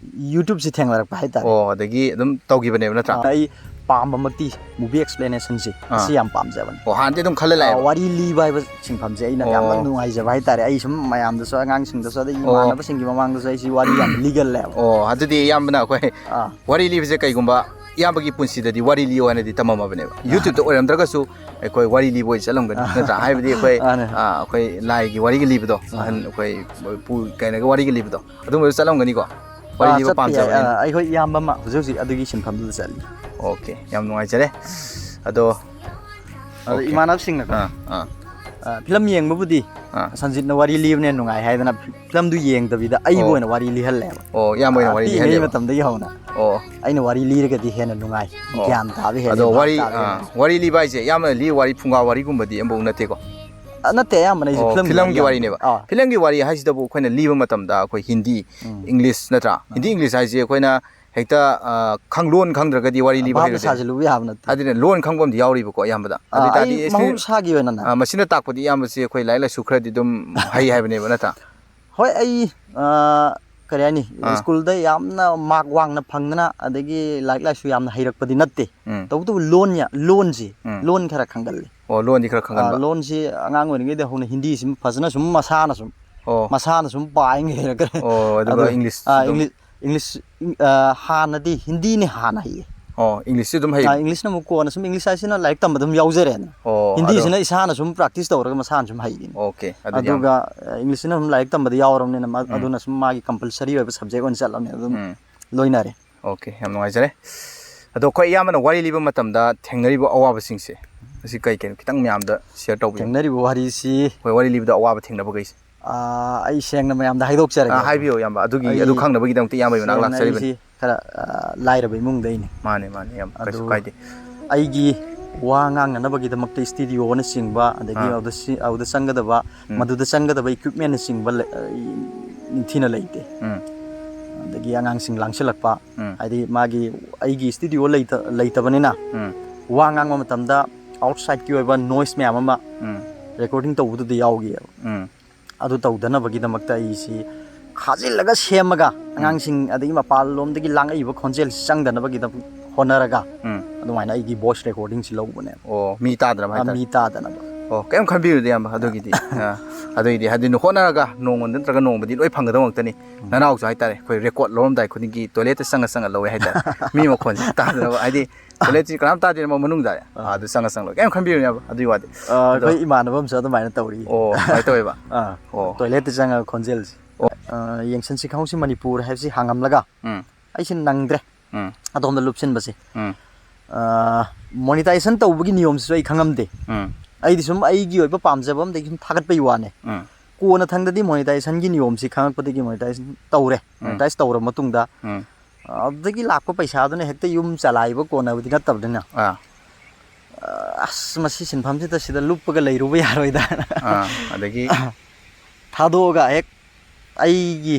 YouTubeꯁꯤ ꯊꯦꯡꯅꯔꯛꯄ ꯍꯥꯏꯇꯥꯔꯦ꯫ ꯑꯣ, ꯑꯗꯒꯤ ꯑꯗꯨꯝ ꯇꯧꯈꯤꯕꯅꯦꯕ ꯅꯠꯇ꯭ꯔꯥ? ꯑꯥ, ꯑꯩ ꯄꯥꯝꯕꯃꯛꯇꯤ movie explanationꯁꯦ, ꯑꯥ꯫ ꯑꯁꯤ ꯌꯥꯝ ꯄꯥꯝꯖꯕꯅꯤ꯫ ꯑꯣ, ꯍꯥꯟꯅꯗꯤ ꯑꯗꯨꯝ ꯈꯜꯂ ꯑꯥ, ꯂꯥꯛꯑꯦꯕ꯫ ꯋꯥꯔꯤ ꯂꯤꯕ ꯍꯥꯏꯕ ꯁꯤꯟꯐꯝꯁꯦ ꯑꯩꯅ ꯌꯥꯝꯅ ꯑꯣ꯫ ꯅꯨꯡꯉꯥꯏꯖꯕ ꯍꯥꯏꯇꯥꯔꯦ꯫ ꯑꯩ ꯁꯨꯝ ꯃꯌꯥꯝꯗꯁꯨ, ꯑꯉꯥꯡꯁꯤꯡꯗꯁꯨ, ꯑꯗꯒꯤ ꯑꯣ꯫ ꯏꯃꯥꯟꯅꯕꯁꯤꯡꯒꯤ ꯃꯃꯥꯡꯗꯁꯨ ꯑꯩꯁꯤ ꯋꯥꯔꯤ ꯌꯥꯝ ꯂꯤꯒꯜꯂꯦꯕ꯫ ꯑꯣ, ꯑꯗꯨꯗꯤ ꯏꯌꯥꯝꯕꯅ ꯑꯩꯈꯣꯏ ꯑꯥ꯫ ꯋꯥꯔꯤ ꯂꯤꯕꯁꯦ ꯀꯩꯒꯨꯝꯕ ꯏꯌꯥꯝꯕꯒꯤ ꯄꯨꯟꯁꯤꯗꯗꯤ ꯋꯥꯔꯤ ꯂꯤꯌꯣ ꯍꯥꯏꯅꯗꯤ ꯇꯝꯃꯝꯃꯕꯅꯦꯕ꯫ ꯑꯥ꯫ YouTubeꯇ ꯑꯣꯏꯔꯝꯗ꯭ꯔꯒꯁꯨ ꯑꯩꯈꯣꯏ ꯋꯥꯔꯤ ꯂꯤꯕ ꯑꯣꯏꯅ ꯆꯠꯂꯝꯒꯅꯤ, ꯑꯥ꯫ ꯅꯠꯇ꯭ꯔꯥ? ꯍꯥꯏꯕꯗꯤ ꯑꯩꯈꯣꯏ, ꯃꯥꯅꯦ꯫ ꯑꯥ, ꯑꯩꯈꯣꯏ ꯂꯥꯏꯒꯤ ꯋꯥꯔꯤꯒ ꯂꯤꯕꯗꯣ, ꯑꯥ꯫ ꯑꯍꯟ ꯑꯩꯈꯣꯏ ꯄꯨ-, ꯀꯩꯅꯣꯒ ꯋꯥꯔꯤꯒ ꯂꯤꯕꯗꯣ, ꯑꯗꯨꯝꯕꯗ ꯆꯠꯂꯝꯒꯅꯤꯀꯣ? ꯋꯥꯔꯤ ꯑꯥ, ꯂꯤꯕ ꯆꯠꯄ ꯌꯥꯏ꯫ ꯄꯥꯝꯖꯕꯅꯤꯅ꯫ ꯑꯥ, ꯑꯩꯈꯣꯏ ꯏꯌꯥꯝꯕ ꯑꯃ ꯍꯧꯖꯤꯛ ꯍꯧꯖꯤꯛ ꯑꯗꯨꯒꯤ ꯁꯤꯟꯐꯝꯗꯨꯗ ꯆꯠꯂꯤ꯫ OK, ꯌꯥꯝ ꯅꯨꯡꯉꯥꯏꯖꯔꯦ꯫ ꯑꯗꯣ, ꯑꯗꯣ OK꯫ ꯏꯃꯥꯟꯅꯕꯁꯤꯡꯅꯀꯣ, ꯑꯥ, ꯑꯥ꯫ ꯑꯥ, ꯐꯤꯂꯝ ꯌꯦꯡꯕꯕꯨꯗꯤ ꯑꯥ꯫ ꯁꯟꯖꯤꯠꯅ ꯋꯥꯔꯤ ꯂꯤꯕꯅ ꯅꯨꯡꯉꯥꯏ ꯍꯥꯏꯗꯅ ꯐꯤꯂꯝꯗꯨ ꯌꯦꯡꯗꯕꯤꯗ ꯑꯩꯕꯨ ꯑꯣ꯫ ꯑꯣꯏꯅ ꯋꯥꯔꯤ ꯂꯤꯍꯜꯂꯦꯕ꯫ ꯑꯣ, ꯏꯌꯥꯝꯕ ꯑꯣꯏꯅ ꯑꯥ, ꯋꯥꯔꯤ ꯄꯤꯛꯏꯉꯩ ꯂꯤꯍꯜꯂꯦꯕ? ꯃꯇꯝꯗꯒꯤ ꯍꯧꯅ ꯑꯣ꯫ ꯑꯩꯅ ꯋꯥꯔꯤ ꯂꯤꯔꯒꯗꯤ ꯍꯦꯟꯅ ꯅꯨꯡꯉꯥꯏ, ꯑꯣ꯫ ꯒ꯭ꯌꯥꯟ ꯇꯥꯕ ꯍꯦꯜꯂꯤ, ꯑꯗꯣ ꯚꯥꯞ ꯋꯥꯔꯤ, ꯇꯥꯕ ꯑꯥ, ꯍꯦꯜꯂꯤ꯫ ꯋꯥꯔꯤ ꯂꯤꯕ ꯍꯥꯏꯁꯦ ꯏꯌꯥꯝꯕꯅ ꯂꯤꯕ ꯋꯥꯔꯤ ꯐꯨꯡꯒꯥ ꯋꯥꯔꯤꯒꯨꯝꯕꯗꯤ ꯑꯃꯐꯥꯎ ꯅꯠꯇꯦꯀꯣ? ꯑ, ꯅꯠꯇꯦ, ꯑꯌꯥꯝꯕꯅ ꯑꯩꯁꯦ ꯑꯣ, ꯐꯤꯂꯝꯒꯤ ꯐꯤꯂꯝꯒꯤ ꯋꯥꯔꯤ ꯋꯥꯔꯤꯅꯦꯕ꯫ ꯌꯥꯝꯕꯅꯦ꯫ ꯑꯥ꯫ ꯐꯤꯂꯝꯒꯤ ꯋꯥꯔꯤ ꯍꯥꯏꯁꯤꯗꯕꯨ ꯑꯩꯈꯣꯏꯅ ꯂꯤꯕ ꯃꯇꯝꯗ ꯑꯩꯈꯣꯏ ꯍꯤꯟꯗꯤ, ꯎꯝ꯫ English ꯅꯠꯇ꯭ꯔꯥ? ꯍꯤꯟꯗꯤ, ꯑꯥ꯫ English ꯍꯥꯏꯁꯦ ꯑꯩꯈꯣꯏꯅ ꯍꯦꯛꯇ, ꯑ, ꯈꯪꯂꯣꯟ ꯈꯪꯗ꯭ꯔꯒꯗꯤ ꯋꯥꯔꯤ ꯂꯤꯕ ꯚꯥꯞꯅ ꯍꯩꯔꯣꯏꯗꯣꯏꯅꯦ꯫ ꯁꯥꯖꯤꯜꯂꯨꯕ ꯌꯥꯕ ꯅꯠꯇꯦ꯫ ꯑꯗꯨꯅ ꯂꯣꯟ ꯈꯪꯕ ꯑꯃꯗꯤ ꯌꯥꯎꯔꯤꯕꯀꯣ ꯑꯌꯥꯝꯕꯗ꯫ ꯑꯗꯨ ꯑꯥ, ꯑꯩ ꯑꯣꯏꯇꯥꯔꯗꯤ ꯑꯦꯛꯁꯄꯤꯔꯤ-, ꯃꯍꯧꯁꯥꯒꯤ ꯑꯣꯏꯅꯅꯦ꯫ ꯑ, ꯃꯁꯤꯅ ꯇꯥꯛꯄꯗꯤ ꯏꯌꯥꯝꯕꯁꯦ ꯑꯩꯈꯣꯏ ꯂꯥꯏꯔꯤꯛ ꯂꯥꯏꯁꯨ ꯈꯔꯗꯤ ꯑꯗꯨꯝ ꯍꯩ ꯍꯥꯏꯕꯅꯦꯕ, ꯅꯠꯇ꯭ꯔꯥ? ꯍꯣꯏ, ꯑꯩ, ꯑ, ꯀꯔꯤ ꯍꯥꯏꯅꯤ, ꯑꯥ꯫ ꯁ꯭ꯀꯨꯜꯗ ꯌꯥꯝꯅ ꯃꯥꯔꯛ ꯋꯥꯡꯅ ꯐꯪꯗꯅ, ꯑꯗꯒꯤ ꯂꯥꯏꯔꯤꯛ ꯂꯥꯏꯁꯨ ꯌꯥꯝꯅ ꯍꯩꯔꯛꯄꯗꯤ ꯅꯠꯇꯦ꯫ ꯎꯝ꯫ ꯇꯧꯕꯇꯕꯨ ꯂꯣꯟ ꯌꯥ-, ꯂꯣꯟꯁꯤ, ꯎꯝ꯫ ꯂꯣꯟ ꯈꯔ ꯈꯪꯒꯜꯂꯤ꯫ ꯑꯣ, ꯂꯣꯟꯗꯤ ꯈꯔ ꯑ, ꯈꯪꯒꯟꯕ꯫ ꯂꯣꯟꯁꯤ ꯑꯉꯥꯡ ꯑꯣꯏꯔꯤꯉꯩꯗ ꯍꯧꯅ ꯍꯤꯟꯗꯤꯁꯤ ꯐꯖꯅ ꯁꯨꯝ ꯃꯁꯥꯅ ꯁꯨꯝ, ꯑꯣ꯫ ꯃꯁꯥꯅ ꯁꯨꯝ ꯄꯥꯏ ꯂꯩꯔꯛꯈ꯭ꯔꯦ꯫ ꯑꯣ, ꯑꯗꯨꯒ ꯑꯗꯨ, English ꯑ, ꯑꯗꯨꯝ? English, English, ꯏꯪ-, ꯑ, ꯍꯥꯟꯅꯗꯤ ꯍꯤꯟꯗꯤꯅꯤ ꯍꯥꯟꯅ ꯍꯩꯌꯦ꯫ ꯑꯣ, Englishꯁꯤ ꯑꯗꯨꯝ ꯑ, ꯍꯩꯌꯦꯕ? Englishꯅ ꯑꯃꯨꯛ ꯀꯣꯟꯅ ꯁꯨꯝ, English ꯍꯥꯏꯁꯤꯅ ꯂꯥꯏꯔꯤꯛ ꯇꯝꯕꯗ ꯑꯗꯨꯝ ꯌꯥꯎꯖꯔꯦꯅ꯫ ꯑꯣ, ꯑꯗꯣ ꯍꯤꯟꯗꯤꯁꯤꯅ ꯏꯁꯥꯅ ꯁꯨꯝ practice ꯇꯧꯔꯒ ꯃꯁꯥꯅ ꯁꯨꯝ ꯍꯩꯈꯤꯅꯤ꯫ OK, ꯑꯗꯨꯗꯤ ꯌꯥꯝ ꯑꯗꯨꯒ, ꯑ, Englishꯁꯤꯅ ꯁꯨꯝ ꯂꯥꯏꯔꯤꯛ ꯇꯝꯕꯗ ꯌꯥꯎꯔꯕꯅꯤꯅ ꯃ-, ꯎꯝ꯫ ꯑꯗꯨꯅ ꯁꯨꯝ ꯃꯥꯒꯤ compulsory ꯑꯣꯏꯕ subject ꯑꯣꯏꯅ ꯆꯠꯂꯕꯅꯤꯅ ꯑꯗꯨꯝ ꯎꯝ꯫ ꯂꯣꯏꯅꯔꯦ꯫ OK, ꯌꯥꯝ ꯅꯨꯡꯉꯥꯏꯖꯔꯦ꯫ ꯑꯗꯣ ꯑꯩꯈꯣꯏ ꯏꯌꯥꯝꯕꯅ ꯋꯥꯔꯤ ꯂꯤꯕ ꯃꯇꯝꯗ ꯊꯦꯡꯅꯔꯤꯕ ꯑꯋꯥꯕꯁꯤꯡꯁꯦ, ꯃꯁꯤ ꯀꯩ ꯀꯩꯅꯣ ꯈꯤꯇꯪ ꯃꯌꯥꯝꯗ share ꯇꯧꯕꯤꯌꯨ꯫ ꯊꯦꯡꯅꯔꯤꯕ ꯋꯥꯔꯤꯁꯤ ꯍꯣꯏ, ꯋꯥꯔꯤ ꯂꯤꯕꯗ ꯑꯋꯥꯕ ꯊꯦꯡꯅꯕꯈꯩꯁꯦ꯫ ꯑꯥ, ꯑꯩ ꯁꯦꯡꯅ ꯃꯌꯥꯝꯗ ꯍꯥꯏꯗꯣꯛꯆꯔꯒꯦ꯫ ꯑꯥ, ꯍꯥꯏꯕꯤꯌꯨ, ꯏꯌꯥꯝꯕ꯫ ꯑꯗꯨꯒꯤ, ꯑꯩ ꯑꯗꯨ ꯈꯪꯅꯕꯒꯤꯗꯃꯛꯇ ꯏꯌꯥꯝꯕꯒꯤ ꯃꯅꯥꯛ ꯁꯦꯡꯅ ꯂꯥꯛꯆꯔꯤꯕꯅꯤ꯫ ꯑꯩꯁꯤ ꯈꯔ, ꯑꯥ, ꯂꯥꯏꯔꯕ ꯏꯃꯨꯡꯗꯩꯅꯤ꯫ ꯃꯥꯅꯦ, ꯃꯥꯅꯦ, ꯏꯌꯥꯝꯕ꯫ ꯀꯩꯁꯨ ꯑꯗꯨ ꯀꯥꯏꯗꯦ꯫ ꯑꯩꯒꯤ ꯋꯥ ꯉꯥꯡꯅꯅꯕꯒꯤꯗꯃꯛꯇ studioꯅꯆꯤꯡꯕ, ꯑꯗꯒꯤ ꯑꯥ꯫ ꯑꯗꯨꯗ ꯁꯤ-, ꯑꯗꯨꯗ ꯆꯪꯒꯗꯕ, ꯎꯝ꯫ ꯃꯗꯨꯗ ꯆꯪꯒꯗꯕ equipmentꯅꯆꯤꯡꯕ ꯂꯩ-, ꯑ, ꯅꯤꯡꯊꯤꯅ ꯂꯩꯇꯦ꯫ ꯎꯝ꯫ ꯑꯗꯒꯤ ꯑꯉꯥꯡꯁꯤꯡ ꯂꯥꯡꯁꯤꯜꯂꯛꯄ, ꯎꯝ꯫ ꯍꯥꯏꯗꯤ ꯃꯥꯒꯤ, ꯑꯩꯒꯤ studio ꯂꯩꯇ-, ꯂꯩꯇꯕꯅꯤꯅ ꯎꯝ꯫ ꯋꯥ ꯉꯥꯡꯕ ꯃꯇꯝꯗ outsideꯀꯤ ꯑꯣꯏꯕ noise ꯃꯌꯥꯝ ꯑꯃ ꯎꯝ꯫ recording ꯇꯧꯕꯗꯨꯗ ꯌꯥꯎꯈꯤꯑꯕ꯫ ꯎꯝ꯫ ꯑꯗꯨ ꯇꯧꯗꯅꯕꯒꯤꯗꯃꯛꯇ ꯑꯩꯁꯤ ꯈꯥꯖꯤꯜꯂꯒ ꯁꯦꯝꯃꯒ ꯎꯝ꯫ ꯑꯉꯥꯡꯁꯤꯡ ꯑꯗꯒꯤ ꯃꯄꯥꯟꯂꯣꯝꯗꯒꯤ ꯂꯥꯡꯉꯛꯏꯕ ꯈꯣꯟꯖꯦꯜꯁꯤ ꯆꯪꯗꯅꯕꯒꯤꯗꯃꯛ ꯍꯣꯠꯅꯔꯒ ꯎꯝ ꯑꯗꯨꯃꯥꯏꯅ ꯑꯩꯒꯤ ꯚꯣꯏꯁ ꯔꯦꯀꯣꯔꯗꯤꯡꯁꯤ ꯂꯧꯕꯅꯦꯕ꯫ ꯑꯣ, ꯃꯤ ꯇꯥꯗꯅꯕ ꯑ, ꯍꯥꯏꯇꯥꯔꯦ꯫ ꯃꯤ ꯇꯥꯗꯅꯕ꯫ ꯑꯣ, ꯀꯩꯝ ꯈꯟꯕꯤꯔꯨꯗ, ꯏꯌꯥꯝꯕ, ꯑꯗꯨꯒꯤꯗꯤ꯫ ꯑ, ꯑꯗꯨꯒꯤꯗꯤ ꯍꯥꯏꯗꯤ ꯍꯣꯠꯅꯔꯒ ꯅꯣꯡꯃ ꯅꯠꯇ꯭ꯔꯒ ꯅꯣꯡꯃꯗꯤ ꯂꯣꯏ ꯐꯪꯒꯗꯕ ꯉꯥꯛꯇꯅꯤ꯫ ꯅꯅꯥꯎꯁꯨ ꯍꯥꯏꯇꯥꯔꯦ, ꯑꯩꯈꯣꯏ ꯔꯦꯀꯣꯔꯠ ꯂꯧꯔꯝꯗꯥꯏ ꯈꯨꯗꯤꯡꯒꯤ ꯇꯣꯏꯂꯦꯠꯇ ꯆꯪꯉ ꯆꯪꯉ ꯂꯧꯋꯦ ꯍꯥꯏꯇꯥꯔꯦ꯫ ꯃꯤ ꯃꯈꯣꯟꯁꯤ ꯇꯥꯗꯅꯕ, ꯍꯥꯏꯗꯤ ꯇꯣꯏꯂꯦꯠꯁꯤ ꯀꯅꯥꯝ ꯇꯥꯗꯦꯅ ꯃꯅꯨꯡꯗ꯫ ꯑꯥ, ꯑꯗꯨ ꯆꯪꯉ ꯆꯪꯉ ꯂꯧꯋꯦ, ꯀꯩꯝ ꯈꯟꯕꯤꯔꯨꯅꯦꯕ ꯑꯗꯨꯒꯤ ꯋꯥꯗꯤ꯫ ꯑ, ꯑꯗꯣ ꯑꯩꯈꯣꯏ ꯏꯃꯥꯟꯅꯕ ꯑꯃꯁꯨ ꯑꯗꯨꯃꯥꯏꯅ ꯇꯧꯔꯤ꯫ ꯑꯣ, ꯀꯃꯥꯏꯅ ꯇꯧꯋꯦꯕ? ꯑꯥ, ꯑꯣ꯫ ꯇꯣꯏꯂꯦꯠꯇ ꯆꯪꯉꯒ ꯈꯣꯟꯖꯦꯜꯁꯦ꯫ ꯑꯣ꯫ ꯑ, ꯌꯦꯡꯁꯟꯁꯤ ꯈꯪꯍꯧꯁꯤ ꯃꯅꯤꯄꯨꯔ ꯍꯥꯏꯕꯁꯤ ꯍꯥꯡꯉꯝꯂꯒ ꯎꯝ ꯑꯩꯁꯦ ꯅꯪꯗ꯭ꯔꯦ ꯎꯝ ꯑꯗꯣꯝꯗ ꯂꯨꯞꯁꯤꯟꯕꯁꯦ꯫ ꯎꯝ ꯑ, ꯃꯣꯅꯤꯇꯥꯏꯖꯦꯁꯟ ꯇꯧꯕꯒꯤ ꯅꯤꯌꯣꯝꯁꯤꯁꯨ ꯑꯩ ꯈꯪꯉꯝꯗꯦ꯫ ꯎꯝ ꯑꯩꯗꯤ ꯁꯨꯝ ꯑꯩꯒꯤ ꯑꯣꯏꯕ ꯄꯥꯝꯖꯕ ꯑꯃꯗꯒꯤ ꯁꯨꯝ ꯊꯥꯒꯠꯄꯒꯤ ꯋꯥꯅꯦ꯫ ꯎꯝ ꯀꯣꯟꯅ ꯊꯪꯗꯗꯤ ꯃꯣꯅꯤꯇꯥꯏꯖꯦꯁꯟꯒꯤ ꯅꯤꯌꯣꯝꯁꯤ ꯈꯪꯉꯛꯄꯗꯒꯤ ꯃꯣꯅꯤꯇꯥꯏꯖꯦꯁꯟ ꯇꯧꯔꯦ꯫ ꯎꯝ ꯃꯣꯅꯤꯇꯥꯏꯖ ꯇꯧꯔ ꯃꯇꯨꯡꯗ ꯎꯝ ꯑꯗꯨꯗꯒꯤ ꯂꯥꯛꯄ ꯄꯩꯁꯥꯗꯨꯅ ꯍꯦꯛꯇ ꯌꯨꯝ ꯆꯂꯥꯏꯕ ꯀꯣꯟꯅꯕꯗꯤ ꯅꯠꯇꯕꯅꯤꯅ, ꯑꯥ ꯑꯁ, ꯃꯁꯤ ꯁꯤꯟꯐꯝꯁꯤꯗ ꯁꯤꯗ ꯂꯨꯞꯄꯒ ꯂꯩꯔꯨꯕ ꯌꯥꯔꯣꯏꯗꯅ ꯑꯥ ꯑꯗꯒꯤ ꯊꯥꯗꯣꯛꯑꯒ ꯍꯦꯛ ꯑꯩꯒꯤ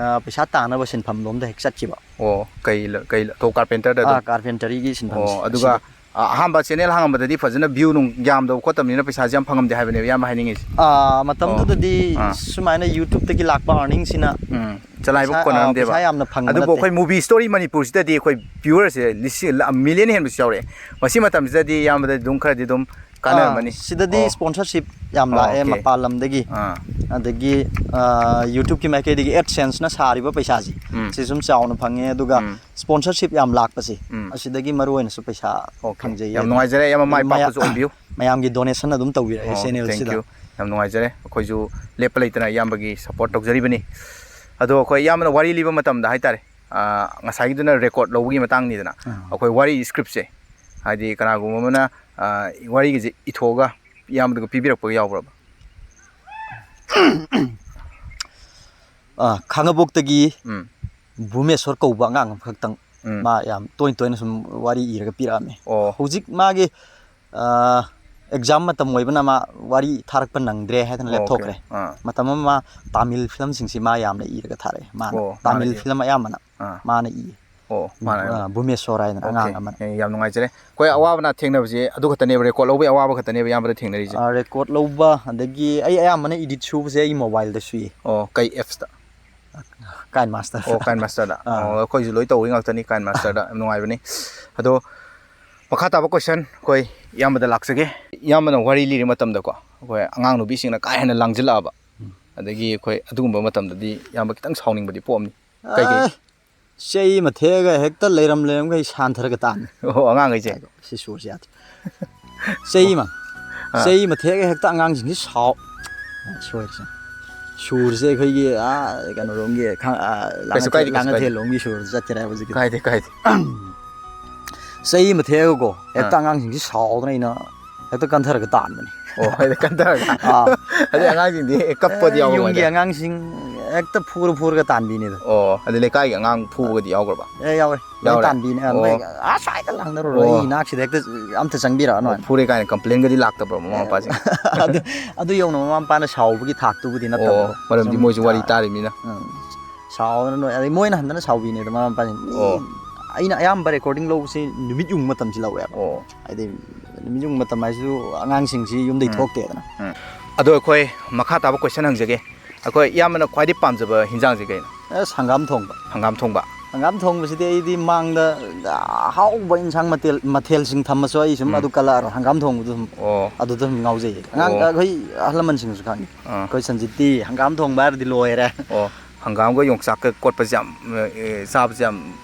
ꯑ, ꯄꯩꯁꯥ ꯇꯥꯅꯕ ꯁꯤꯟꯐꯝꯂꯣꯝꯗ ꯍꯦꯛ ꯆꯠꯈꯤꯕ꯫ ꯑꯣ, ꯀꯩ ꯂ- ꯀꯩ ꯂ- ꯑꯣ, ꯀꯥꯔꯄꯦꯟꯇꯔꯗ ꯑꯗꯨꯝ꯫ ꯑꯥ, ꯀꯥꯔꯄꯦꯟꯇꯔꯤꯒꯤ ꯁꯤꯟꯐꯝ ꯑꯣ, ꯑꯗꯨꯒ ꯑ, ꯑꯍꯥꯟꯕ ꯆꯦꯅꯦꯜ ꯍꯥꯡꯉꯝꯕꯗꯗꯤ ꯐꯖꯅ ꯚ꯭ꯌꯨ ꯅꯨꯡ ꯌꯥꯝꯗꯕ ꯈꯣꯠꯇꯕꯅꯤꯅ ꯄꯩꯁꯥꯁꯦ ꯌꯥꯝ ꯐꯪꯉꯝꯗꯦ ꯍꯥꯏꯕꯅꯦꯕ ꯏꯌꯥꯝꯕ ꯍꯥꯏꯅꯤꯡꯉꯤꯁꯦ꯫ ꯑꯥ, ꯃꯇꯝꯗꯨꯗꯗꯤ ꯑꯥ꯫ ꯁꯨꯃꯥꯏꯅ ꯌꯨꯇ꯭ꯌꯨꯕꯇꯒꯤ ꯂꯥꯛꯄ ꯑꯥꯔꯅꯤꯡꯁꯤꯅ ꯎꯝ, ꯆꯂꯥꯏꯕ ꯄꯩꯁꯥ, ꯑ, ꯀꯣꯟꯅꯔꯝꯗꯦꯕ꯫ ꯄꯩꯁꯥ ꯌꯥꯝꯅ ꯐꯪꯕ ꯑꯗꯨꯕꯨ ꯅꯠꯇꯦ꯫ ꯑꯩꯈꯣꯏ movie story ꯃꯅꯤꯄꯨꯔꯁꯤꯗꯗꯤ ꯑꯩꯈꯣꯏ viewerꯁꯦ ꯂꯤꯁꯤꯡ ꯂ- million ꯍꯦꯟꯕꯁꯨ ꯌꯥꯎꯔꯛꯑꯦ꯫ ꯃꯁꯤ ꯃꯇꯝꯁꯤꯗꯗꯤ ꯏꯌꯥꯝꯕꯗ ꯑꯗꯨꯝ ꯈꯔꯗꯤ ꯑꯗꯨꯝ ꯑꯥ, ꯀꯥꯟꯅꯔꯝꯃꯅꯤ꯫ ꯁꯤꯗꯗꯤ ꯑꯣ꯫ ꯁ꯭ꯄꯣꯟꯁꯔꯁꯤꯞ ꯌꯥꯝ ꯑꯣ, ꯂꯥꯛꯑꯦ ꯑꯣꯀꯦ꯫ ꯃꯄꯥꯟ ꯂꯝꯗꯒꯤ꯫ ꯑꯥ꯫ ꯑꯗꯒꯤ ꯑ, ꯌꯨꯇ꯭ꯌꯨꯕꯀꯤ ꯃꯥꯏꯀꯩꯗꯒꯤ ꯑꯦꯗꯁꯦꯟꯁꯅ ꯁꯥꯔꯤꯕ ꯄꯩꯁꯥꯁꯤ ꯎꯝ꯫ ꯁꯤ ꯁꯨꯝ ꯆꯥꯎꯅ ꯐꯪꯉꯦ꯫ ꯑꯗꯨꯒ ꯎꯝ꯫ ꯁ꯭ꯄꯣꯟꯁꯔꯁꯤꯞ ꯌꯥꯝ ꯂꯥꯛꯄꯁꯦ ꯎꯝ꯫ ꯑꯁꯤ ꯁꯤꯗꯒꯤ ꯃꯔꯨ ꯑꯣꯏꯅꯁꯨ ꯄꯩꯁꯥ ꯑꯣꯀꯦ꯫ ꯐꯪꯖꯩꯌꯦ꯫ ꯌꯥꯝ ꯅꯨꯡꯉꯥꯏꯖꯔꯦ, ꯌꯥꯝ ꯃꯥꯏ ꯃꯌꯥ- ꯄꯥꯛꯄꯁꯨ ꯑꯣꯏꯕꯤꯌꯨ꯫ ꯃꯌꯥꯝꯒꯤ ꯗꯣꯅꯦꯁꯟ ꯑꯗꯨꯝ ꯇꯧꯕꯤꯔꯛꯑꯦ ꯑꯣ, thank ꯆꯦꯅꯦꯜꯁꯤꯗ꯫ you꯫ ꯌꯥꯝ ꯅꯨꯡꯉꯥꯏꯖꯔꯦ꯫ ꯑꯩꯈꯣꯏꯁꯨ ꯂꯦꯞꯄ ꯂꯩꯇꯅ ꯏꯌꯥꯝꯕꯒꯤ ꯁꯞꯄꯣꯔꯠ ꯇꯧꯖꯔꯤꯕꯅꯤ꯫ ꯑꯗꯣ ꯑꯩꯈꯣꯏ ꯏꯌꯥꯝꯕꯅ ꯋꯥꯔꯤ ꯂꯤꯕ ꯃꯇꯝꯗ ꯍꯥꯏꯇꯥꯔꯦ, ꯑꯥ, ꯉꯁꯥꯏꯒꯤꯗꯨꯅ ꯔꯦꯀꯣꯔꯠ ꯂꯧꯕꯒꯤ ꯃꯇꯥꯡꯅꯤꯗꯅ, ꯑꯥ꯫ ꯑꯩꯈꯣꯏ ꯋꯥꯔꯤ ꯁ꯭ꯀ꯭ꯔꯤꯞꯁꯦ, ꯍꯥꯏꯗꯤ ꯀꯅꯥꯒꯨꯝꯕ ꯑꯃꯅ, ꯑꯥ, ꯋꯥꯔꯤꯒꯤꯁꯦ ꯏꯊꯣꯛꯑꯒ ꯏꯌꯥꯝꯕꯗꯨꯒ ꯄꯤꯕꯤꯔꯛꯄꯒ ꯌꯥꯎꯕ꯭ꯔꯕ? ꯑꯥ, ꯈꯥꯡꯉꯕꯣꯛꯇꯒꯤ ꯎꯝ꯫ ꯚꯨꯃꯦꯁꯣꯔ ꯀꯧꯕ ꯑꯉꯥꯡ ꯑꯃꯈꯛꯇꯪ ꯎꯝ꯫ ꯃꯥ ꯌꯥꯝ ꯇꯣꯏ ꯇꯣꯏꯅ ꯁꯨꯝ ꯋꯥꯔꯤ ꯏꯔꯒ ꯄꯤꯔꯛꯑꯝꯃꯦ꯫ ꯑꯣ꯫ ꯍꯧꯖꯤꯛ ꯃꯥꯒꯤ, ꯑ, ꯑꯦꯛꯖꯥꯝ ꯃꯇꯝ ꯑꯣꯏꯕꯅ ꯃꯥ ꯋꯥꯔꯤ ꯊꯥꯔꯛꯄ ꯅꯪꯗ꯭ꯔꯦ ꯍꯥꯏꯗꯅ ꯑꯣꯀꯦ꯫ ꯂꯦꯞꯊꯣꯛꯈ꯭ꯔꯦ꯫ ꯑꯥ꯫ ꯃꯇꯝ ꯑꯃ ꯃꯥ ꯇꯥꯃꯤꯜ ꯐꯤꯂꯝꯁꯤꯡꯁꯤ ꯃꯥ ꯌꯥꯝꯅ ꯏꯔꯒ ꯊꯥꯔꯛꯑꯦ꯫ ꯃꯥꯅ ꯑꯣ, ꯃꯥꯅ ꯇꯥꯃꯤꯜ ꯏ- ꯐꯤꯂꯝ ꯑꯌꯥꯝꯕꯅ ꯑꯥ꯫ ꯃꯥꯅ ꯏꯌꯦ꯫ ꯑꯣ, ꯃꯥꯅ ꯑ, ꯚꯨꯃꯦꯁꯣꯔ ꯍꯥꯏꯗꯅ ꯑꯣꯀꯦ꯫ ꯑꯉꯥꯡ ꯑꯃꯅ꯫ ꯑꯦ, ꯌꯥꯝ ꯅꯨꯡꯉꯥꯏꯖꯔꯦ꯫ ꯑꯩꯈꯣꯏ ꯑꯋꯥꯕꯅ ꯊꯦꯡꯅꯕꯁꯦ ꯑꯗꯨ ꯈꯛꯇꯅꯦꯕ, ꯔꯦꯀꯣꯔꯠ ꯂꯧꯕꯒꯤ ꯑꯋꯥꯕ ꯈꯛꯇꯅꯦꯕ ꯏꯌꯥꯝꯕꯗ ꯊꯦꯡꯅꯔꯤꯁꯦ꯫ ꯑ, ꯔꯦꯀꯣꯔꯠ ꯂꯧꯕ, ꯑꯗꯒꯤ ꯑꯩ ꯑꯌꯥꯝꯕꯅ ꯏꯗꯤꯠ ꯁꯨꯕꯁꯦ ꯑꯩ ꯃꯣꯕꯥꯏꯜꯗ ꯁꯨꯏ꯫ ꯑꯣ, ꯀꯩ ꯑꯦꯞꯁꯇ? KineMaster. ꯑꯣ, ꯀꯥꯏꯟ ꯃꯥꯁꯇꯔꯗ꯫ ꯑꯥ꯫ ꯑꯣ, ꯑꯩꯈꯣꯏꯁꯨ ꯂꯣꯏ ꯇꯧꯔꯤ ꯉꯥꯛꯇꯅꯤ ꯀꯥꯏꯟ ꯃꯥꯁꯇꯔꯗ꯫ ꯌꯥꯝ ꯅꯨꯡꯉꯥꯏꯕꯅꯤ꯫ ꯑꯗꯣ ꯃꯈꯥ ꯇꯥꯕ ꯀꯣꯏꯁꯟ ꯑꯩꯈꯣꯏ ꯏꯌꯥꯝꯕꯗ ꯂꯥꯛꯆꯒꯦ꯫ ꯏꯌꯥꯝꯕꯅ ꯋꯥꯔꯤ ꯂꯤꯔꯤ ꯃꯇꯝꯗꯀꯣ, ꯑꯩꯈꯣꯏ ꯑꯉꯥꯡ ꯅꯨꯕꯤꯁꯤꯡꯅ ꯀꯥ ꯍꯦꯟꯅ ꯂꯥꯡꯁꯤꯜꯂꯛꯑꯕ, ꯑꯗꯒꯤ ꯑꯩꯈꯣꯏ ꯑꯗꯨꯒꯨꯝꯕ ꯃꯇꯝꯗꯗꯤ ꯏꯌꯥꯝꯕ ꯈꯤꯇꯪ ꯁꯥꯎꯅꯤꯡꯕꯗꯤ ꯄꯣꯛꯑꯝꯅꯤ꯫ ꯀꯩꯀꯩ? ꯑꯦ, ꯆꯩ ꯑꯃ ꯊꯦꯛꯑꯒ ꯍꯦꯛꯇ ꯂꯩꯔꯝ ꯂꯩꯔꯝꯈꯩ ꯁꯥꯟꯊꯔꯒ ꯇꯥꯟꯅꯤ꯫ ꯑꯣ, ꯑꯉꯥꯡꯈꯩꯁꯦ꯫ ꯁꯤ ꯁꯨꯔꯁꯦ ꯌꯥꯗꯦ꯫ ꯆꯩ ꯑꯃ ꯑꯥ꯫ ꯆꯩ ꯑꯃ ꯊꯦꯛꯑꯒ ꯍꯦꯛꯇ ꯑꯉꯥꯡꯁꯤꯡꯁꯤ ꯁꯥꯎ ꯁꯣꯏꯔꯤꯁꯦ꯫ ꯁꯨꯔꯁꯦ ꯑꯩꯈꯣꯏꯒꯤ, ꯑꯥ, ꯀꯩꯅꯣꯔꯣꯝꯒꯤ ꯈꯥ-, ꯑꯥ, ꯀꯩꯁꯨ ꯀꯥꯏꯗꯦ, ꯀꯩꯁꯨ ꯀꯥꯏꯗꯦ꯫ ꯂꯥꯡꯉꯊꯦꯜꯂꯣꯝꯒꯤ ꯁꯨꯔꯗ ꯆꯠꯈ꯭ꯔꯦ ꯍꯥꯏꯕ ꯍꯧꯖꯤꯛꯀꯤ꯫ ꯀꯥꯏꯗꯦ, ꯀꯥꯏꯗꯦ꯫ ꯆꯩ ꯑꯃ ꯊꯦꯛꯑꯒꯀꯣ ꯍꯦꯛꯇ ꯑꯥ꯫ ꯑꯉꯥꯡꯁꯤꯡꯁꯤ ꯁꯥꯎꯗꯅ ꯑꯩꯅ ꯍꯦꯛꯇ ꯀꯟꯊꯔꯒ ꯇꯥꯟꯕꯅꯤ꯫ ꯑꯣ, ꯍꯥꯏꯗꯤ ꯀꯟꯊꯔꯒ꯫ ꯑꯥ꯫ ꯑꯗꯩ ꯑꯉꯥꯡꯁꯤꯡꯗꯤ ꯀꯞꯄꯗꯤ ꯌꯥꯎꯕ ꯌꯨꯝꯒꯤ ꯃꯣꯏꯗ? ꯑꯉꯥꯡꯁꯤꯡ ꯍꯦꯛꯇ ꯐꯨꯔ ꯐꯨꯔꯒ ꯇꯥꯟꯕꯤꯅꯤꯗ꯫ ꯑꯣ, ꯑꯗꯩ ꯂꯩꯀꯥꯏꯒꯤ ꯑꯉꯥꯡ ꯐꯨꯕꯒꯗꯤ ꯌꯥꯎꯈ꯭ꯔꯕ? ꯑꯦ, ꯌꯥꯎꯋꯦ꯫ ꯂꯣꯏ ꯌꯥꯎꯔꯦ? ꯇꯥꯟꯕꯤꯅꯦ꯫ ꯑꯥ, ꯑꯣ꯫ ꯃꯣꯏ ꯑꯥ ꯁ꯭ꯋꯥꯏꯗ ꯂꯥꯡꯅꯔꯨꯔꯣ, ꯑꯣ꯫ ꯑꯩ ꯏꯅꯥꯛꯁꯤꯗ ꯍꯦꯛꯇ ꯑꯝꯇ ꯆꯪꯕꯤꯔꯛꯑꯅꯣ ꯑꯣ, ꯍꯥꯏꯅ꯫ ꯐꯨꯔꯦ ꯀꯥꯏꯅ ꯀꯝꯄ꯭ꯂꯦꯟꯒꯗꯤ ꯂꯥꯛꯇꯕ꯭ꯔꯣ ꯃꯃꯥ ꯃꯄꯥꯁꯤꯡ? ꯑꯗꯨ, ꯑꯗꯨ ꯌꯧꯅ ꯃꯃꯥ ꯃꯄꯥꯅ ꯁꯥꯎꯕꯒꯤ ꯊꯥꯛꯇꯨꯕꯨꯗꯤ ꯅꯠꯇꯕ꯫ ꯑꯣ, ꯃꯔꯝꯗꯤ ꯁꯨꯝ, ꯃꯣꯏꯁꯨ ꯋꯥꯔꯤ ꯑꯥ, ꯇꯥꯔꯤꯕꯅꯤꯅ꯫ ꯎꯝ꯫ ꯁꯥꯎꯗꯅ ꯂꯣꯏ-, ꯑꯗꯩ ꯃꯣꯏꯅ ꯍꯟꯗꯅ ꯁꯥꯎꯕꯤꯅꯦꯗ ꯃꯃꯥ ꯃꯄꯥꯁꯤꯡ꯫ ꯃꯤ, ꯑꯣ꯫ ꯑꯩꯅ ꯑꯌꯥꯝꯕ ꯔꯦꯀꯣꯔꯗꯤꯡ ꯂꯧꯕꯁꯤ ꯅꯨꯃꯤꯠ ꯌꯨꯡꯕ ꯃꯇꯝꯁꯤ ꯂꯧꯋꯦꯕ꯫ ꯑꯣ꯫ ꯍꯥꯏꯗꯤ ꯅꯨꯃꯤꯠ ꯌꯨꯡꯕ ꯃꯇꯝ ꯍꯥꯏꯁꯤꯁꯨ ꯑꯉꯥꯡꯁꯤꯡꯁꯤ ꯌꯨꯝꯗꯩ ꯎꯝ꯫ ꯊꯣꯛꯇꯦꯗꯅ꯫ ꯎꯝ꯫ ꯑꯗꯣ ꯑꯩꯈꯣꯏ ꯃꯈꯥ ꯇꯥꯕ ꯀꯣꯏꯁꯟ ꯍꯪꯖꯒꯦ꯫ ꯑꯩꯈꯣꯏ ꯏꯌꯥꯝꯕꯅ ꯈ꯭ꯋꯥꯏꯗꯒꯤ ꯄꯥꯝꯖꯕ ꯍꯤꯟꯖꯥꯡꯁꯦ ꯀꯩꯅꯣ? ꯑꯁ, ꯍꯪꯒꯥꯝ ꯊꯣꯡꯕ꯫ ꯍꯪꯒꯥꯝ ꯊꯣꯡꯕ꯫ ꯍꯪꯒꯥꯝ ꯊꯣꯡꯕꯁꯤꯗꯤ ꯑꯩꯗꯤ ꯃꯥꯡꯗ ꯑꯍꯥꯎꯕ ꯏꯟꯁꯥꯡ ꯃꯊꯦꯜ, ꯃꯊꯦꯜꯁꯤꯡ ꯊꯝꯃꯁꯨ ꯑꯩ ꯁꯨꯝ ꯎꯝ꯫ ꯑꯗꯨ ꯀꯜꯂꯛꯑꯔꯣꯏ꯫ ꯍꯪꯒꯥꯝ ꯊꯣꯡꯕꯗꯨ ꯁꯨꯝ ꯑꯣ꯫ ꯑꯗꯨꯗ ꯁꯨꯝ ꯉꯥꯎꯖꯩꯌꯦ꯫ ꯑꯉꯥꯡ, ꯑꯣ꯫ ꯑꯩꯈꯣꯏ ꯑꯍꯜ ꯂꯃꯟꯁꯤꯡꯅꯁꯨ ꯈꯪꯉꯤ꯫ ꯑꯥ꯫ ꯑꯩꯈꯣꯏ ꯁꯟꯖꯤꯠꯇꯤ ꯍꯪꯒꯥꯝ ꯊꯣꯡꯕ ꯍꯥꯏꯔꯗꯤ ꯂꯣꯏꯔꯦ꯫ ꯑꯣ, ꯍꯪꯒꯥꯝꯒ ꯌꯣꯡꯆꯥꯛꯀ ꯀꯣꯠꯄꯁꯦ ꯌꯥꯝ, ꯑꯦ, ꯆꯥꯕꯁꯦ ꯌꯥꯝ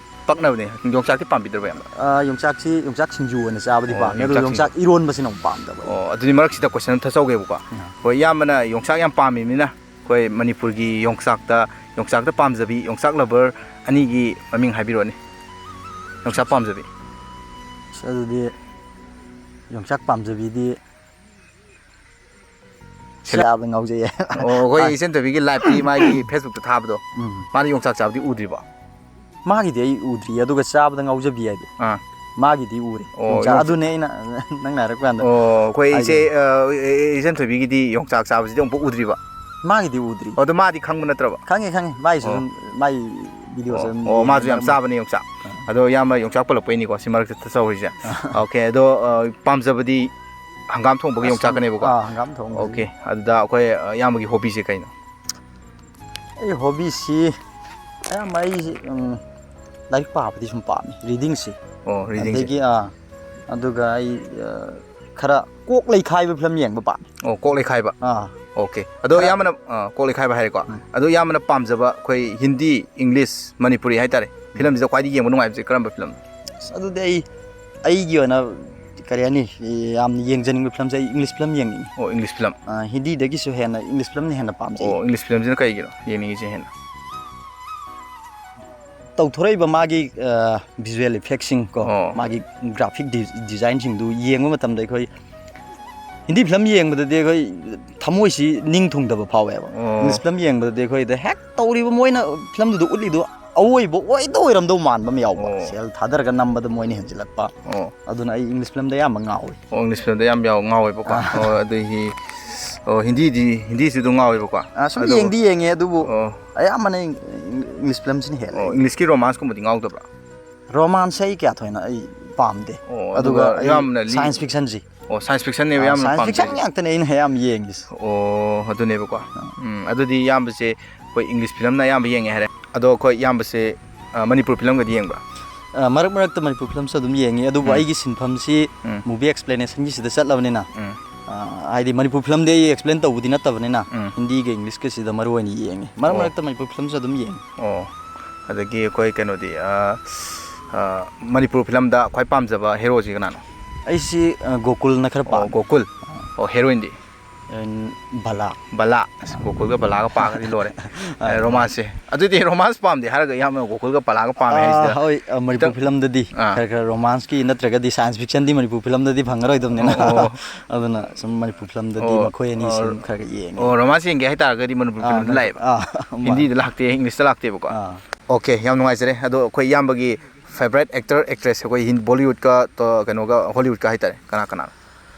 ꯄꯛꯅꯕꯅꯦ꯫ ꯌꯣꯡꯆꯥꯛꯇꯤ ꯄꯥꯝꯕꯤꯗ꯭ꯔꯕ ꯌꯥꯝꯅ? ꯑꯥ, ꯌꯣꯡꯆꯥꯛꯁꯤ, ꯌꯣꯡꯆꯥꯛ ꯁꯤꯡꯖꯨ ꯑꯣꯏꯅ ꯆꯥꯕꯗꯤ ꯑꯣ, ꯄꯥꯝꯃꯦ꯫ ꯑꯗꯨ ꯌꯣꯡꯆꯥꯛ ꯌꯣꯡꯆꯥꯛ ꯁꯤꯡꯖꯨ꯫ ꯏꯔꯣꯟꯕꯁꯤꯅ ꯑꯃꯨꯛ ꯄꯥꯝꯗꯕ꯫ ꯑꯣ, ꯑꯗꯨꯗꯤ ꯃꯔꯛꯁꯤꯗ ꯀꯣꯏꯁꯟ ꯑꯝꯇ ꯇꯧꯒꯦꯕꯀꯣ꯫ ꯎꯝ꯫ ꯍꯣꯏ, ꯏꯌꯥꯝꯕꯅ ꯌꯣꯡꯆꯥꯛ ꯌꯥꯝ ꯄꯥꯝꯃꯤꯕꯅꯤꯅ ꯑꯩꯈꯣꯏ ꯃꯅꯤꯄꯨꯔꯒꯤ ꯌꯣꯡꯆꯥꯛꯇ, ꯌꯣꯡꯆꯥꯛꯇ ꯄꯥꯝꯖꯕꯤ, ꯌꯣꯡꯆꯥꯛ ꯂꯚꯔ ꯑꯅꯤꯒꯤ ꯃꯃꯤꯡ ꯍꯥꯏꯕꯤꯔꯛꯑꯣꯅꯦ꯫ ꯌꯣꯡꯆꯥꯛ ꯄꯥꯝꯖꯕꯤ꯫ ꯑꯁ, ꯑꯗꯨꯗꯤ ꯌꯣꯡꯆꯥꯛ ꯄꯥꯝꯖꯕꯤꯗꯤ ꯆꯥꯕꯗ ꯉꯥꯎꯖꯩꯌꯦ꯫ ꯑꯣ, ꯑꯩꯈꯣꯏ ꯏꯆꯟ ꯊꯣꯏꯕꯤꯒꯤ ꯂꯥꯏꯐꯀꯤ ꯃꯥꯒꯤ ꯐꯦꯁꯕꯨꯛꯇ ꯊꯥꯕꯗꯣ, ꯎꯝ꯫ ꯃꯥꯅ ꯌꯣꯡꯆꯥꯛ ꯆꯥꯕꯗꯤ ꯎꯗ꯭ꯔꯤꯕꯣ? ꯃꯥꯒꯤꯗꯤ ꯑꯩ ꯎꯗ꯭ꯔꯤ, ꯑꯗꯨꯒ ꯆꯥꯕꯗ ꯉꯥꯎꯖꯕꯤ ꯍꯥꯏꯗꯣ꯫ ꯑꯥ꯫ ꯃꯥꯒꯤꯗꯤ ꯎꯔꯦ꯫ ꯑꯣ, ꯌꯣꯡꯆꯥꯛ, ꯌꯣꯡꯆꯥꯛ꯫ ꯑꯗꯨꯅꯦ ꯑꯩꯅ ꯅꯪꯅ ꯍꯥꯏꯔꯛꯄ ꯀꯥꯟꯗ ꯑꯣ, ꯑꯩꯈꯣꯏ ꯏꯆꯦ, ꯍꯥꯏꯗꯣ꯫ ꯑ, ꯏꯆꯟ ꯊꯣꯏꯕꯤꯒꯤꯗꯤ ꯌꯣꯡꯆꯥꯛ ꯆꯥꯕꯁꯤꯗꯤ ꯑꯃꯨꯛꯐꯥꯎ ꯎꯗ꯭ꯔꯤꯕ? ꯃꯥꯒꯤꯗꯤ ꯎꯗ꯭ꯔꯤ꯫ ꯑꯣ, ꯑꯗꯣ ꯃꯥꯗꯤ ꯈꯪꯕ ꯅꯠꯇ꯭ꯔꯕ? ꯈꯪꯉꯦ, ꯈꯪꯉꯦ꯫ ꯃꯥꯒꯤꯁꯨ ꯑꯣ꯫ ꯑꯗꯨꯝ ꯃꯥꯒꯤ ꯚꯤꯗꯤꯑꯣꯁꯨ ꯑꯣ, ꯑꯗꯨꯝ ꯑꯣ, ꯃꯥꯁꯨ ꯌꯥꯝ ꯌꯦꯡꯉꯦ꯫ ꯆꯥꯕꯅꯦ ꯌꯣꯡꯆꯥꯛ꯫ ꯑꯗꯣ ꯏꯌꯥꯝꯕ ꯌꯣꯡꯆꯥꯛ ꯄꯜꯂꯛꯄꯩꯅꯤꯀꯣ ꯁꯤ ꯃꯔꯛꯇ ꯇꯧꯔꯤꯁꯦ꯫ ꯑꯣꯀꯦ, ꯑꯗꯣ, ꯑ, ꯄꯥꯝꯖꯕꯗꯤ ꯍꯪꯒꯥꯝ ꯊꯣꯡꯕꯒ ꯌꯣꯡꯆꯥꯛꯀꯅꯦꯕꯀꯣ? ꯑꯥ, ꯍꯪꯒꯥꯝ ꯊꯣꯡꯕꯁꯦ꯫ ꯑꯣꯀꯦ, ꯑꯗꯨꯗ ꯑꯩꯈꯣꯏ, ꯑ, ꯏꯌꯥꯝꯕꯒꯤ ꯍꯣꯕꯤꯁꯦ ꯀꯩꯅꯣ? ꯑꯩ ꯍꯣꯕꯤꯁꯤ ꯑꯌꯥꯝꯕ ꯑꯩꯁꯤ ꯎꯝ, ꯂꯥꯏꯔꯤꯛ ꯄꯥꯕꯗꯤ ꯁꯨꯝ ꯄꯥꯝꯃꯤ, ꯔꯤꯗꯤꯡꯁꯤ꯫ ꯑꯣ, ꯔꯤꯗꯤꯡꯁꯦ꯫ ꯑꯗꯒꯤ ꯑꯥ ꯑꯗꯨꯒ ꯑꯩ ꯑ, ꯈꯔ ꯀꯣꯛ ꯂꯩꯈꯥꯏꯕ ꯐꯤꯂꯝ ꯌꯦꯡꯕ ꯄꯥꯝꯃꯤ꯫ ꯑꯣ, ꯀꯣꯛ ꯂꯩꯈꯥꯏꯕ꯫ ꯑꯥ ꯑꯣꯀꯦ꯫ ꯑꯗꯣ ꯏꯌꯥꯝꯕꯅ ꯑ, ꯀꯣꯛ ꯂꯩꯈꯥꯏꯕ ꯍꯥꯏꯔꯦꯀꯣ꯫ ꯎꯝ꯫ ꯑꯗꯣ ꯏꯌꯥꯝꯕꯅ ꯄꯥꯝꯖꯕ ꯑꯩꯈꯣꯏ ꯍꯤꯟꯗꯤ, ꯏꯪꯂꯤꯁ, ꯃꯅꯤꯄꯨꯔꯤ ꯍꯥꯏꯇꯥꯔꯦ, ꯐꯤꯂꯝꯁꯤꯗ ꯈ꯭ꯋꯥꯏꯗꯒꯤ ꯌꯦꯡꯕ ꯅꯨꯡꯉꯥꯏꯕꯁꯦ ꯀꯔꯝꯕ ꯐꯤꯂꯝ? ꯑꯁ, ꯑꯗꯨꯗꯤ ꯑꯩ ꯑꯩꯒꯤ ꯑꯣꯏꯅ ꯀꯔꯤ ꯍꯥꯏꯅꯤ, ꯌꯥꯝꯅ ꯌꯦꯡꯖꯅꯤꯡꯕ ꯐꯤꯂꯝꯁꯦ ꯑꯩ ꯏꯪꯂꯤꯁ ꯐꯤꯂꯝ ꯌꯦꯡꯅꯤꯡꯉꯤ꯫ ꯑꯣ, ꯏꯪꯂꯤꯁ ꯐꯤꯂꯝ꯫ ꯑ, ꯍꯤꯟꯗꯤꯗꯒꯤꯁꯨ ꯍꯦꯟꯅ ꯏꯪꯂꯤꯁ ꯐꯤꯂꯝꯅ ꯍꯦꯟꯅ ꯄꯥꯝꯖꯩ꯫ ꯑꯣ, ꯏꯪꯂꯤꯁ ꯐꯤꯂꯝꯁꯤꯅ ꯀꯩꯒꯤꯅꯣ ꯌꯦꯡꯅꯤꯡꯉꯤꯁꯦ ꯍꯦꯟꯅ? ꯇꯧꯊꯣꯔꯛꯏꯕ ꯃꯥꯒꯤ ꯚꯤꯖꯨꯋꯦꯜ ꯏꯐꯦꯛꯁꯤꯡ ꯀꯣ, ꯑꯣ꯫ ꯃꯥꯒꯤ ꯒ꯭ꯔꯥꯐꯤꯛ ꯗꯤꯖꯥꯏꯟꯁꯤꯡꯗꯨ ꯌꯦꯡꯕ ꯃꯇꯝꯗ ꯑꯩꯈꯣꯏ ꯍꯤꯟꯗꯤ ꯐꯤꯂꯝ ꯌꯦꯡꯕꯗꯗꯤ ꯑꯩꯈꯣꯏ ꯊꯃꯣꯏꯁꯤ ꯅꯤꯡ ꯊꯨꯡꯗꯕ ꯐꯥꯎꯋꯦꯕ꯫ ꯑꯣ꯫ ꯏꯪꯂꯤꯁ ꯐꯤꯂꯝ ꯌꯦꯡꯕꯗꯗꯤ ꯑꯩꯈꯣꯏꯗ ꯍꯦꯛ ꯇꯧꯔꯤꯕ ꯃꯣꯏꯅ ꯐꯤꯂꯝꯗꯨꯗ ꯎꯠꯂꯤꯗꯣ ꯑꯋꯣꯏꯕ ꯑꯣꯏꯗ ꯑꯣꯏꯔꯝꯗꯧ ꯃꯥꯟꯕ ꯑꯃ ꯌꯥꯎꯕ꯫ ꯑꯣ꯫ ꯁꯦꯜ ꯊꯥꯗꯔꯒ ꯅꯝꯕꯗ ꯃꯣꯏꯅ ꯍꯦꯟꯖꯤꯜꯂꯛꯄ꯫ ꯑꯣ꯫ ꯑꯗꯨꯅ ꯑꯩ ꯏꯪꯂꯤꯁ ꯐꯤꯂꯝꯗ ꯑꯌꯥꯝꯕ ꯉꯥꯎꯋꯤ꯫ ꯑꯣ, ꯏꯪꯂꯤꯁ ꯐꯤꯂꯝꯗ ꯌꯥꯝ ꯌꯥꯎ ꯉꯥꯎꯋꯦꯕꯀꯣ꯫ ꯑꯥ꯫ ꯑꯣ, ꯑꯗꯒꯤ ꯑꯣ, ꯍꯤꯟꯗꯤꯗꯤ, ꯍꯤꯟꯗꯤꯁꯨ ꯑꯗꯨꯝ ꯉꯥꯎꯋꯦꯕꯀꯣ꯫ ꯑ, ꯁꯨꯝ ꯑꯗꯨꯒ ꯌꯦꯡꯗꯤ ꯌꯦꯡꯉꯦ, ꯑꯗꯨꯕꯨ ꯑꯣ꯫ ꯑꯌꯥꯝꯕꯅ ꯏꯪꯂꯤꯁ ꯐꯤꯂꯝꯁꯤꯅ ꯍꯦꯜꯂꯦ꯫ ꯑꯣ, ꯏꯪꯂꯤꯁꯀꯤ ꯔꯣꯃꯥꯟꯁꯀꯨꯝꯕꯗꯤ ꯉꯥꯎꯗꯕ꯭ꯔꯥ? ꯔꯣꯃꯥꯟꯁꯁꯦ ꯑꯩ ꯀꯌꯥ ꯊꯣꯏꯅ ꯑꯩ ꯄꯥꯝꯗꯦ꯫ ꯑꯣ, ꯑꯗꯨꯒ ꯑꯗꯨꯒ ꯑꯩ ꯌꯥꯝꯅ ꯂꯤ- ꯁꯥꯏꯟꯁ ꯐꯤꯛꯁꯟꯁꯤ꯫ ꯑꯣ, ꯁꯥꯏꯟꯁ ꯐꯤꯛꯁꯟꯅꯦꯕ ꯌꯥꯝꯅ ꯁꯥꯏꯟꯁ ꯐꯤꯛꯁꯟ ꯄꯥꯝꯖꯩꯁꯦ꯫ ꯉꯥꯛꯇꯅꯦ ꯑꯩꯅ ꯑꯌꯥꯝꯕ ꯌꯦꯡꯉꯤꯁꯦ꯫ ꯑꯣ, ꯑꯗꯨꯅꯦꯕꯀꯣ꯫ ꯎꯝ, ꯑꯗꯨꯗꯤ ꯏꯌꯥꯝꯕꯁꯦ ꯑꯩꯈꯣꯏ ꯏꯪꯂꯤꯁ ꯐꯤꯂꯝꯅ ꯑꯌꯥꯝꯕ ꯌꯦꯡꯉꯦ ꯍꯥꯏꯔꯦ꯫ ꯑꯗꯣ ꯑꯩꯈꯣꯏ ꯏꯌꯥꯝꯕꯁꯦ ꯑ, ꯃꯅꯤꯄꯨꯔ ꯐꯤꯂꯝꯒꯗꯤ ꯌꯦꯡꯕ꯭ꯔꯥ? ꯑ, ꯃꯔꯛ ꯃꯔꯛꯇ ꯃꯅꯤꯄꯨꯔ ꯐꯤꯂꯝꯁꯨ ꯑꯗꯨꯝ ꯌꯦꯡꯉꯤ, ꯑꯗꯨꯕꯨ ꯎꯝ꯫ ꯑꯩꯒꯤ ꯁꯤꯟꯐꯝꯁꯤ ꯎꯝ꯫ movie explanationꯒꯤꯁꯤꯗ ꯆꯠꯂꯕꯅꯤꯅ, ꯎꯝ꯫ ꯑ, ꯍꯥꯏꯗꯤ ꯃꯅꯤꯄꯨꯔ ꯐꯤꯂꯝꯗꯤ ꯑꯩ explain ꯇꯧꯕꯗꯤ ꯅꯠꯇꯕꯅꯤꯅ, ꯎꯝ꯫ ꯍꯤꯟꯗꯤꯒ ꯏꯪꯂꯤꯁꯀꯁꯤꯗ ꯃꯔꯨ ꯑꯣꯏꯅ ꯌꯦꯡꯉꯤ꯫ ꯃꯔꯛ ꯑꯣ꯫ ꯃꯔꯛꯇ ꯃꯅꯤꯄꯨꯔ ꯐꯤꯂꯝꯁꯨ ꯑꯗꯨꯝ ꯌꯦꯡꯉꯤ꯫ ꯑꯣ, ꯑꯗꯒꯤ ꯑꯩꯈꯣꯏ ꯀꯩꯅꯣꯗꯤ ꯑ, ꯑ, ꯃꯅꯤꯄꯨꯔ ꯐꯤꯂꯝꯗ ꯈ꯭ꯋꯥꯏ ꯄꯥꯝꯖꯕ ꯍꯦꯔꯣꯁꯤ ꯀꯅꯥꯅꯣ? ꯑꯩꯁꯤ ꯑ, ꯒꯣꯀꯨꯜꯅ ꯈꯔ ꯑꯣ, ꯄꯥꯝꯃꯤ꯫ ꯒꯣꯀꯨꯜ꯫ ꯑꯣ, ꯍꯦꯔꯣꯏꯟꯗꯤ? ꯑꯦꯟ, ꯕꯂꯥ꯫ ꯕꯂꯥ꯫ ꯑꯁ, ꯒꯣꯀꯨꯜꯒ ꯕꯂꯥꯒ ꯄꯥꯒꯗꯤ ꯂꯣꯏꯔꯦ꯫ ꯑ, ꯑꯦ, ꯔꯣꯃꯥꯟꯁꯁꯦ꯫ ꯑꯗꯨꯗꯤ ꯔꯣꯃꯥꯟꯁ ꯄꯥꯝꯗꯦ ꯍꯥꯏꯔꯒ ꯌꯥꯝꯅ ꯒꯣꯀꯨꯜꯒ ꯕꯂꯥꯒ ꯄꯥꯝꯃꯦ ꯑ, ꯍꯥꯏꯁꯤꯗ꯫ ꯍꯣꯏ, ꯑ, ꯃꯅꯤꯄꯨꯔ ꯈꯤꯇꯪ ꯐꯤꯂꯝꯗꯗꯤ ꯑꯥ꯫ ꯈꯔ ꯈꯔ ꯔꯣꯃꯥꯟꯁꯀꯤ ꯅꯠꯇ꯭ꯔꯒꯗꯤ ꯁꯥꯏꯟꯁ ꯐꯤꯛꯁꯟꯗꯤ ꯃꯅꯤꯄꯨꯔ ꯐꯤꯂꯝꯗꯗꯤ ꯐꯪꯉꯔꯣꯏꯗꯕꯅꯤꯅ꯫ ꯑꯣ, ꯑꯣ꯫ ꯑꯗꯨꯅ ꯁꯨꯝ ꯃꯅꯤꯄꯨꯔ ꯐꯤꯂꯝꯗꯗꯤ ꯑꯣ, ꯃꯈꯣꯏ ꯑꯅꯤ ꯑꯣ, ꯁꯨꯝ ꯈꯔ ꯈꯔ ꯌꯦꯡꯉꯤ꯫ ꯑꯣ, ꯔꯣꯃꯥꯟꯁ ꯌꯦꯡꯒꯦ ꯍꯥꯏꯇꯥꯔꯒꯗꯤ ꯃꯅꯤꯄꯨꯔ ꯑꯥ, ꯐꯤꯂꯝꯗ ꯃꯅꯤ-, ꯂꯥꯛꯑꯦꯕ꯫ ꯑꯥ, ꯃꯥꯅꯤ꯫ ꯍꯤꯟꯗꯤꯗ ꯂꯥꯛꯇꯦ, ꯏꯪꯂꯤꯁꯇ ꯂꯥꯛꯇꯦꯕꯀꯣ꯫ ꯑꯥ꯫ ꯑꯣꯀꯦ, ꯌꯥꯝ ꯅꯨꯡꯉꯥꯏꯖꯔꯦ꯫ ꯑꯗꯣ ꯑꯩꯈꯣꯏ ꯏꯌꯥꯝꯕꯒꯤ favourite actor, actress ꯑꯩꯈꯣꯏ ꯍꯤꯟ-, ꯕꯣꯂꯤꯋꯨꯗꯀ ꯇꯣ-, ꯀꯩꯅꯣꯒ ꯍꯣꯂꯤꯋꯨꯗꯀ ꯍꯥꯏꯇꯥꯔꯦ, ꯀꯅꯥ ꯀꯅꯥ?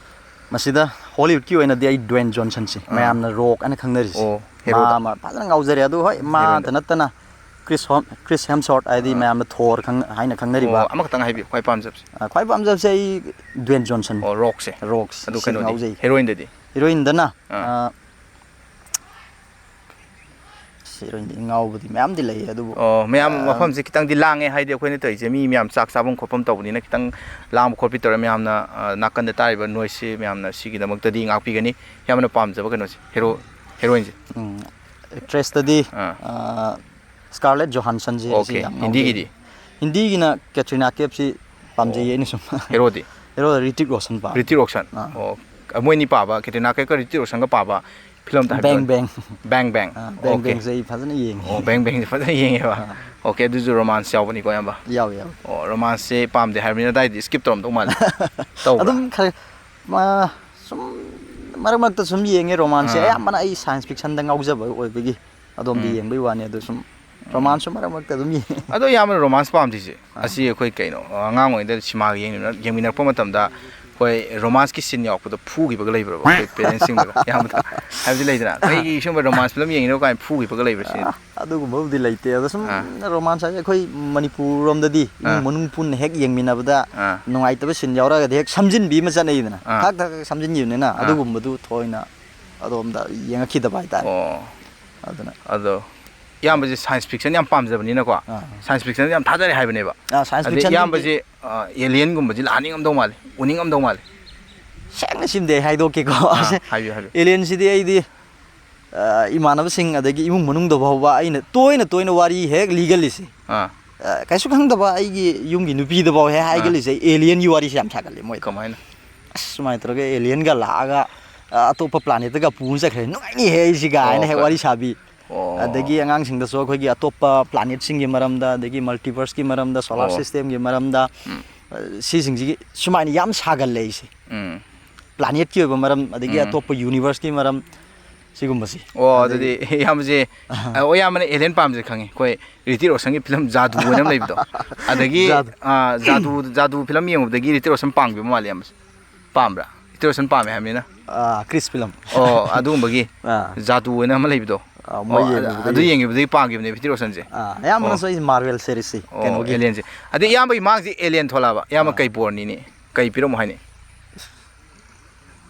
ꯃꯁꯤꯗ ꯍꯣꯂꯤꯋꯨꯗꯀꯤ ꯑꯣꯏꯅꯗꯤ ꯑꯩ ꯗ꯭ꯋꯦꯟ ꯖꯣꯟꯁꯟꯁꯤ ꯑꯥ꯫ ꯃꯌꯥꯝꯅ ꯔꯣꯛ ꯑꯅ ꯈꯪꯅꯔꯤꯁꯦ꯫ ꯑꯣ, ꯃꯥ ꯍꯦꯔꯣꯗ꯫ ꯑꯃ ꯐꯖꯅ ꯉꯥꯎꯖꯔꯦ꯫ ꯑꯗꯨ ꯍꯣꯏ, ꯃꯥꯗ ꯍꯦꯔꯣꯗ꯫ ꯅꯠꯇꯅ ꯀ꯭ꯔꯤꯁ ꯍꯣꯝ-, ꯀ꯭ꯔꯤꯁ ꯍꯦꯝꯁꯋꯣꯔꯠ, ꯍꯥꯏꯗꯤ ꯑꯥ꯫ ꯃꯌꯥꯝꯅ ꯊꯣꯔ ꯈꯪ-, ꯍꯥꯏꯅ ꯈꯪꯅꯔꯤꯕ꯫ ꯑꯣ, ꯑꯃꯈꯛꯇꯪ ꯍꯥꯏꯕꯤꯌꯨ, ꯈ꯭ꯋꯥꯏ ꯄꯥꯝꯖꯕꯁꯦ꯫ ꯑ, ꯈ꯭ꯋꯥꯏ ꯄꯥꯝꯖꯕꯁꯦ ꯑꯩ ꯗ꯭ꯋꯦꯟ ꯖꯣꯟꯁꯟ꯫ ꯑꯣ, ꯔꯣꯛꯁꯦ꯫ ꯔꯣꯛꯁ ꯑꯗꯨ ꯁꯤ ꯀꯩꯅꯣꯗꯤ? ꯉꯥꯎꯖꯩ꯫ ꯍꯦꯔꯣꯏꯟꯗꯗꯤ? ꯍꯦꯔꯣꯏꯟꯗꯅ, ꯑꯥ꯫ ꯑ, ꯍꯤꯔꯣꯏꯟꯗꯤ ꯉꯥꯎꯕꯗꯤ ꯃꯌꯥꯝꯗꯤ ꯂꯩ, ꯑꯗꯨꯕꯨ, ꯑꯣ, ꯃꯌꯥꯝ ꯑ, ꯃꯐꯝꯁꯦ ꯈꯤꯇꯪꯗꯤ ꯂꯥꯡꯉꯦ, ꯍꯥꯏꯗꯤ ꯑꯩꯈꯣꯏꯅ ꯇꯧꯔꯤꯁꯦ ꯃꯤ ꯃꯌꯥꯝ ꯆꯥꯛ ꯆꯥꯐꯝ ꯈꯣꯠꯐꯝ ꯇꯧꯕꯅꯤꯅ ꯈꯤꯇꯪ ꯂꯥꯡꯕ ꯈꯣꯠꯄꯤ ꯇꯧꯔꯦ꯫ ꯃꯌꯥꯝꯅ, ꯑ, ꯅꯥꯀꯟꯗ ꯇꯥꯔꯤꯕ ꯅꯣꯏꯁꯁꯤ ꯃꯌꯥꯝꯅ ꯁꯤꯒꯤꯗꯃꯛꯇꯗꯤ ꯉꯥꯛꯄꯤꯒꯅꯤ꯫ ꯌꯥꯝꯅ ꯄꯥꯝꯖꯕ ꯀꯩꯅꯣꯁꯦ, ꯍꯦꯔꯣ, ꯍꯦꯔꯣꯏꯟꯁꯦ꯫ ꯎꯝ, ꯑꯦꯛꯇ꯭ꯔꯦꯁꯁꯇꯗꯤ, ꯑꯥ꯫ ꯑ, ꯁ꯭ꯀꯥꯔꯂꯦꯠ ꯖꯣꯍꯥꯟꯁꯟꯁꯦ ꯑꯩꯁꯦ ꯑꯣꯀꯦ, ꯌꯥꯝ ꯉꯥꯎꯖꯩ꯫ ꯍꯤꯟꯗꯤꯒꯤꯗꯤ? ꯍꯤꯟꯗꯤꯒꯤꯅ ꯀꯦꯇ꯭ꯔꯤꯅꯥ ꯀꯦꯞꯁꯤ ꯄꯥꯝꯖꯩꯌꯦ ꯑꯣ꯫ ꯑꯩꯅ ꯁꯨꯝ꯫ ꯍꯦꯔꯣꯗꯤ? ꯍꯦꯔꯣꯗ ꯔꯤꯇꯤꯛ ꯔꯣꯁꯟ ꯄꯥꯝꯃꯤ꯫ ꯔꯤꯇꯤꯛ ꯔꯣꯁꯟ꯫ ꯑꯥ꯫ ꯑꯣ, ꯃꯣꯏꯅꯤ ꯄꯥꯕ, ꯀꯦꯇ꯭ꯔꯤꯅꯥ ꯀꯦꯞꯀ ꯔꯤꯇꯤꯛ ꯔꯣꯁꯟꯒ ꯄꯥꯕ ꯐꯤꯂꯝꯗ ꯍꯥꯏꯕꯗꯣ? ꯕꯦꯡ ꯕꯦꯡ꯫ ꯕꯦꯡ ꯕꯦꯡ꯫ ꯑꯥ, ꯕꯦꯡ ꯑꯣꯀꯦ꯫ ꯕꯦꯡꯁꯦ ꯑꯩ ꯐꯖꯅ ꯌꯦꯡꯉꯤ꯫ ꯑꯣ, ꯕꯦꯡ ꯕꯦꯡꯁꯦ ꯐꯖꯅ ꯌꯦꯡꯉꯦꯕ꯫ ꯑꯥ꯫ ꯑꯣꯀꯦ, ꯑꯗꯨꯁꯨ ꯔꯣꯃꯥꯟꯁ ꯌꯥꯎꯕꯅꯤꯀꯣ, ꯑꯌꯥꯝꯕ? ꯌꯥꯎꯋꯦ, ꯌꯥꯎꯋꯦ꯫ ꯑꯣ, ꯔꯣꯃꯥꯟꯁꯁꯦ ꯄꯥꯝꯗꯦ ꯍꯥꯏꯕꯅꯤꯅ ꯑꯗꯥꯏꯗꯤ ꯁ꯭ꯀꯤꯞ ꯇꯧꯔꯝꯗꯧ ꯃꯥꯜꯂꯦ꯫ ꯇꯧꯕ꯭ꯔꯥ? ꯑꯗꯨꯝ ꯈꯔ, ꯃꯥ, ꯁꯨꯝ ꯃꯔꯛ ꯃꯔꯛꯇ ꯁꯨꯝ ꯌꯦꯡꯉꯦ ꯔꯣꯃꯥꯟꯁꯁꯦ꯫ ꯑꯥ꯫ ꯑꯌꯥꯝꯕꯅ ꯑꯩ ꯁꯥꯏꯟꯁ ꯐꯤꯛꯁꯟꯗ ꯉꯥꯎꯖꯕ ꯑꯣꯏꯕꯒꯤ ꯑꯗꯣꯝꯗꯤ ꯎꯝ꯫ ꯌꯦꯡꯕꯩ ꯋꯥꯅꯤ, ꯑꯗꯨ ꯁꯨꯝ ꯎꯝ꯫ ꯔꯣꯃꯥꯟꯁꯁꯨ ꯃꯔꯛ ꯃꯔꯛꯇ ꯑꯗꯨꯝ ꯌꯦꯡꯉꯦ꯫ ꯑꯗꯣ ꯏꯌꯥꯝꯕꯅ ꯔꯣꯃꯥꯟꯁ ꯄꯥꯝꯗ꯭ꯔꯤꯁꯦ, ꯑꯥ꯫ ꯑꯁꯤ ꯑꯩꯈꯣꯏ ꯀꯩꯅꯣ, ꯑꯉꯥꯡ ꯑꯣꯏꯔꯤꯉꯩꯗ ꯁꯤꯃꯥꯒ ꯌꯦꯡꯃꯤꯟꯅ-, ꯌꯦꯡꯃꯤꯟꯅꯔꯛꯄ ꯃꯇꯝꯗ ꯑꯩꯈꯣꯏ ꯔꯣꯃꯥꯟꯁꯀꯤ ꯁꯤꯟ ꯌꯥꯎꯔꯛꯄꯗ ꯐꯨꯈꯤꯕꯒ ꯂꯩꯕ꯭ꯔꯕ? ꯑꯩꯈꯣꯏ ꯄꯦꯔꯦꯟꯁꯁꯤꯡꯅꯒ ꯏꯌꯥꯝꯕꯗ ꯍꯥꯏꯕꯗꯤ ꯂꯩꯗꯅ, "ꯀꯩꯒꯤ ꯁꯤꯒꯨꯝꯕ ꯔꯣꯃꯥꯟꯁ ꯐꯤꯂꯝ ꯌꯦꯡꯉꯤꯅꯣ?" ꯀꯥꯏꯅ ꯐꯨꯈꯤꯕꯒ ꯂꯩꯕ꯭ꯔꯥ ꯁꯤꯅꯤ? ꯑꯥ, ꯑꯗꯨꯒꯨꯝꯕꯕꯨꯗꯤ ꯂꯩꯇꯦ꯫ ꯑꯗꯣ ꯁꯨꯝ ꯑꯥ꯫ ꯔꯣꯃꯥꯟꯁ ꯍꯥꯏꯁꯦ ꯑꯩꯈꯣꯏ ꯃꯅꯤꯄꯨꯔ ꯔꯣꯝꯗꯗꯤ ꯏꯃꯨꯡ ꯑꯥ꯫ ꯃꯅꯨꯡ ꯄꯨꯟꯅ ꯍꯦꯛ ꯌꯦꯡꯃꯤꯟꯅꯕꯗ ꯑꯥ꯫ ꯅꯨꯡꯉꯥꯏꯇꯕ ꯁꯤꯟ ꯌꯥꯎꯔꯒꯗꯤ ꯍꯦꯛ ꯁꯝꯖꯤꯟꯕꯤ ꯑꯃ ꯆꯠꯅꯩꯗꯅ꯫ ꯑꯥ꯫ ꯊꯛ ꯊꯛ ꯊꯛ ꯁꯝꯖꯤꯟꯈꯤꯕꯅꯤꯅ ꯑꯥ꯫ ꯑꯗꯨꯒꯨꯝꯕꯗꯨ ꯊꯣꯏꯅ ꯑꯗꯣꯝꯗ ꯌꯦꯡꯉꯛꯈꯤꯗꯕ ꯍꯥꯏꯇꯥꯔꯦ꯫ ꯑꯣ꯫ ꯑꯗꯨꯅ ꯑꯗꯣ ꯏꯌꯥꯝꯕꯁꯦ ꯁꯥꯏꯟꯁ ꯐꯤꯛꯁꯟ ꯌꯥꯝ ꯄꯥꯝꯖꯕꯅꯤꯅꯀꯣ, ꯑꯥ꯫ ꯁꯥꯏꯟꯁ ꯐꯤꯛꯁꯟꯁꯦ ꯌꯥꯝ ꯊꯥꯖꯔꯦ ꯍꯥꯏꯕꯅꯦꯕ꯫ ꯑꯥ, ꯁꯥꯏꯟꯁ ꯑꯗꯩ ꯐꯤꯛꯁꯟꯒꯤꯗꯤ ꯏꯌꯥꯝꯕꯁꯦ, ꯑ, ꯑꯦꯂꯤꯌꯟꯒꯨꯝꯕꯁꯦ ꯂꯥꯛꯍꯟꯅꯤꯡꯉꯝꯗꯧ ꯃꯥꯜꯂꯦ, ꯎꯅꯤꯡꯉꯝꯗꯧ ꯃꯥꯜꯂꯦ꯫ ꯁꯦꯡꯅ ꯁꯤꯃꯗꯤ ꯑꯩ ꯍꯥꯏꯗꯣꯛꯀꯦꯀꯣ꯫ ꯑꯥ, ꯍꯥꯏꯕꯤꯌꯨ, ꯍꯥꯏꯕꯤꯌꯨ꯫ ꯑꯦꯂꯤꯌꯟꯁꯤꯗꯤ ꯑꯩꯗꯤ, ꯑ, ꯏꯃꯥꯟꯅꯕꯁꯤꯡ ꯑꯗꯒꯤ ꯏꯃꯨꯡ ꯃꯅꯨꯡꯗ ꯐꯥꯎꯕ ꯑꯩꯅ ꯇꯣꯏꯅ ꯇꯣꯏꯅ ꯋꯥꯔꯤ ꯍꯦꯛ ꯂꯤꯒꯜꯂꯤꯁꯦ꯫ ꯑꯥ꯫ ꯑ, ꯀꯩꯁꯨ ꯈꯪꯗꯕ ꯑꯩꯒꯤ ꯌꯨꯝꯒꯤ ꯅꯨꯄꯤꯗ ꯐꯥꯎ ꯍꯦꯛ ꯑꯥ꯫ ꯍꯥꯏꯒꯜꯂꯤꯁꯦ, ꯑꯦꯂꯤꯌꯟꯒꯤ ꯋꯥꯔꯤꯁꯦ ꯌꯥꯝ ꯁꯥꯒꯜꯂꯤ ꯃꯣꯏꯗ꯫ ꯀꯃꯥꯏꯅ? "ꯑꯁ, ꯁꯨꯃꯥꯏꯅ ꯇꯧꯔꯒ ꯑꯦꯂꯤꯌꯟꯒ ꯂꯥꯛꯑꯒ, ꯑ, ꯑꯇꯣꯞꯄ ꯄ꯭ꯂꯥꯅꯦꯠꯇꯒ ꯄꯨꯅ ꯆꯠꯈ꯭ꯔꯦ, ꯅꯨꯡꯉꯥꯏꯅꯤꯍꯦ ꯑꯩꯁꯤ" ꯀꯥꯏꯅ ꯑꯣ, ꯍꯦꯛ ꯀ-, ꯋꯥꯔꯤ ꯁꯥꯕꯤ꯫ ꯑꯣ꯫ ꯑꯗꯒꯤ ꯑꯉꯥꯡꯁꯤꯡꯗꯁꯨ ꯑꯩꯈꯣꯏꯒꯤ ꯑꯇꯣꯞꯄ ꯄ꯭ꯂꯥꯅꯦꯠꯁꯤꯡꯒꯤ ꯃꯔꯝꯗ, ꯑꯗꯒꯤ ꯃꯜꯇꯤꯚꯔꯁꯀꯤ ꯃꯔꯝꯗ, ꯁꯣꯂꯥꯔ ꯑꯣ꯫ ꯁꯤꯁꯇꯦꯝꯒꯤ ꯃꯔꯝꯗ, ꯎꯝ꯫ ꯑ, ꯁꯤꯁꯤꯡꯁꯤꯒꯤ ꯁꯨꯃꯥꯏꯅ ꯌꯥꯝ ꯁꯥꯒꯜꯂꯦ ꯑꯩꯁꯦ꯫ ꯎꯝ꯫ ꯄ꯭ꯂꯥꯅꯦꯠꯀꯤ ꯑꯣꯏꯕ ꯃꯔꯝ, ꯑꯗꯒꯤ ꯎꯝ꯫ ꯑꯇꯣꯞꯄ ꯌꯨꯅꯤꯚꯔꯁꯀꯤ ꯃꯔꯝ, ꯁꯤꯒꯨꯝꯕꯁꯤ꯫ ꯑꯣ, ꯑꯗꯒꯤ ꯑꯗꯨꯗꯤ ꯏꯌꯥꯝꯕꯁꯦ, ꯑ, ꯑꯣ, ꯏꯌꯥꯝꯕꯅ ꯑꯦꯂꯤꯌꯟ ꯄꯥꯝꯖꯩ ꯈꯪꯉꯤ꯫ ꯑꯩꯈꯣꯏ ꯔꯤꯇꯤꯛ ꯔꯣꯁꯟꯒꯤ ꯐꯤꯂꯝ ꯖꯥꯗꯨ ꯍꯥꯏꯅ ꯑꯃ ꯂꯩꯕꯗꯣ꯫ ꯑꯗꯒꯤ, ꯖꯥꯗꯨ꯫ ꯑ, ꯖꯥꯗꯨ, ꯖꯥꯗꯨ ꯐꯤꯂꯝ ꯌꯦꯡꯉꯨꯕꯗꯒꯤ ꯔꯤꯇꯤꯛ ꯔꯣꯁꯟ ꯄꯥꯝꯈꯤꯕ ꯃꯥꯜꯂꯦ ꯏꯌꯥꯝꯕꯁꯦ꯫ ꯄꯥꯝꯕ꯭ꯔꯥ? ꯔꯤꯇꯤꯛ ꯔꯣꯁꯟ ꯄꯥꯝꯃꯦ ꯍꯥꯏꯕꯅꯤꯅ꯫ ꯑ, ꯀ꯭ꯔꯤꯁ ꯐꯤꯂꯝ꯫ ꯑꯣ, ꯑꯗꯨꯒꯨꯝꯕꯒꯤ ꯑꯥ꯫ ꯖꯥꯗꯨ ꯍꯥꯏꯅ ꯑꯃ ꯂꯩꯕꯗꯣ꯫ ꯑꯥ, ꯃꯣꯏ ꯑꯣ, ꯑ-, ꯑꯗꯨ ꯌꯦꯡꯈꯤꯕꯗꯒꯤ꯫ ꯌꯦꯡꯈꯤꯕꯗꯒꯤ ꯄꯥꯝꯈꯤꯕꯅꯦ ꯔꯤꯇꯤꯛ ꯔꯣꯁꯟꯁꯦ꯫ ꯑꯥ, ꯑꯌꯥꯝꯕꯅꯁꯨ ꯑꯣ꯫ ꯑꯩꯁꯦ ꯃꯥꯔꯕꯦꯜ ꯁꯦꯔꯤꯁꯁꯤ ꯑꯣ, ꯀꯩꯅꯣꯒꯤ꯫ ꯑꯦꯂꯤꯌꯟꯁꯦ꯫ ꯑꯗꯩ ꯏꯌꯥꯝꯕꯒꯤ ꯃꯥꯡꯁꯦ ꯑꯦꯂꯤꯌꯟ ꯊꯣꯛꯂꯛꯑꯕ꯫ ꯏꯌꯥꯝꯕ ꯑꯥ꯫ ꯀꯩ ꯕꯣꯔꯅꯤꯅꯦ? ꯀꯩ ꯄꯤꯔꯝꯃꯣ ꯍꯥꯏꯅꯤ?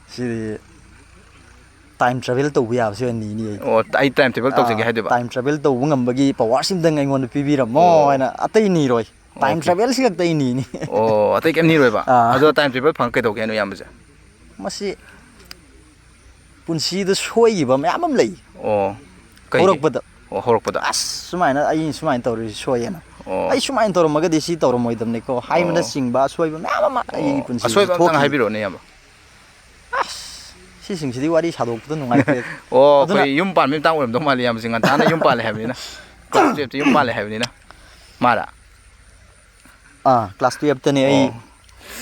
ꯁꯤꯗꯤ Time travel ꯇꯧꯕ ꯌꯥꯕꯁꯤ ꯑꯣꯏꯅ ꯅꯤꯅꯤ ꯑꯩ꯫ ꯑꯣ, ꯑꯩ time travel ꯇꯧꯖꯒꯦ ꯍꯥꯏꯗꯣꯏꯕ? Time travel ꯇꯧꯕ ꯉꯝꯕꯒꯤ power ꯁꯤꯝꯇꯪ ꯑꯩꯉꯣꯟꯗ ꯄꯤꯕꯤꯔꯝꯃꯣ ꯑꯣ꯫ ꯍꯥꯏꯅ ꯑꯇꯩ ꯅꯤꯔꯣꯏ꯫ Time Okay. travel ꯁꯤ ꯈꯛꯇ ꯑꯩ ꯅꯤꯅꯤ꯫ ꯑꯣ, ꯑꯇꯩ ꯀꯩꯝ ꯅꯤꯔꯣꯏꯕ? ꯑꯥ꯫ ꯑꯗꯣ time travel ꯐꯪꯉ ꯀꯩꯗꯧꯒꯦ ꯍꯥꯏꯅꯣ ꯏꯌꯥꯝꯕꯁꯦ? ꯃꯁꯤ ꯄꯨꯟꯁꯤꯗ ꯁꯣꯏꯈꯤꯕ ꯃꯌꯥꯝ ꯑꯃ ꯂꯩ꯫ ꯑꯣ꯫ ꯀꯩꯒꯤ? ꯍꯧꯔꯛꯄꯗ꯫ ꯑꯣ, ꯍꯧꯔꯛꯄꯗ꯫ ꯑꯁ, ꯁꯨꯃꯥꯏꯅ ꯑꯩ ꯁꯨꯃꯥꯏꯅ ꯇꯧꯔꯤꯁꯤ ꯁꯣꯏꯌꯦꯅ꯫ ꯑꯣ꯫ ꯑꯩ ꯁꯨꯃꯥꯏꯅ ꯇꯧꯔꯝꯃꯒꯗꯤ ꯁꯤ ꯇꯧꯔꯝꯃꯣꯏꯗꯕꯅꯤꯀꯣ ꯑꯣ꯫ ꯍꯥꯏꯕꯅꯆꯤꯡꯕ ꯑꯁꯣꯏꯕ ꯃꯌꯥꯝ ꯑꯃ ꯑꯩꯒꯤ ꯑꯣ, ꯄꯨꯟꯁꯤꯗ ꯑꯁꯣꯏꯕ ꯑꯝꯇꯪ ꯊꯣꯛꯈꯤ꯫ ꯍꯥꯏꯕꯤꯔꯛꯑꯣꯅꯦ ꯏꯌꯥꯝꯕ꯫ ꯑꯁ, ꯁꯤꯁꯤꯡꯁꯤꯗꯤ ꯋꯥꯔꯤ ꯁꯥꯗꯣꯛꯄꯗ ꯅꯨꯡꯉꯥꯏꯇ꯭ꯔꯦ꯫ ꯑꯣ, ꯑꯗꯨꯅ ꯑꯩꯈꯣꯏ ꯌꯨꯝ ꯄꯥꯟꯕꯒꯤ ꯃꯇꯥꯡ ꯑꯣꯏꯔꯝꯗꯧ ꯃꯥꯜꯂꯤ ꯏꯌꯥꯝꯕꯁꯦ, ꯉꯟꯇꯥꯅ ꯌꯨꯝ ꯄꯥꯜꯂꯦ ꯍꯥꯏꯕꯅꯤꯅ꯫ Class twelve ꯇ ꯌꯨꯝ ꯄꯥꯜꯂꯦ ꯍꯥꯏꯕꯅꯤꯅ꯫ ꯃꯥꯔꯥ? ꯑꯥ, class twelve ꯇꯅꯦ ꯑꯩ ꯑꯣ꯫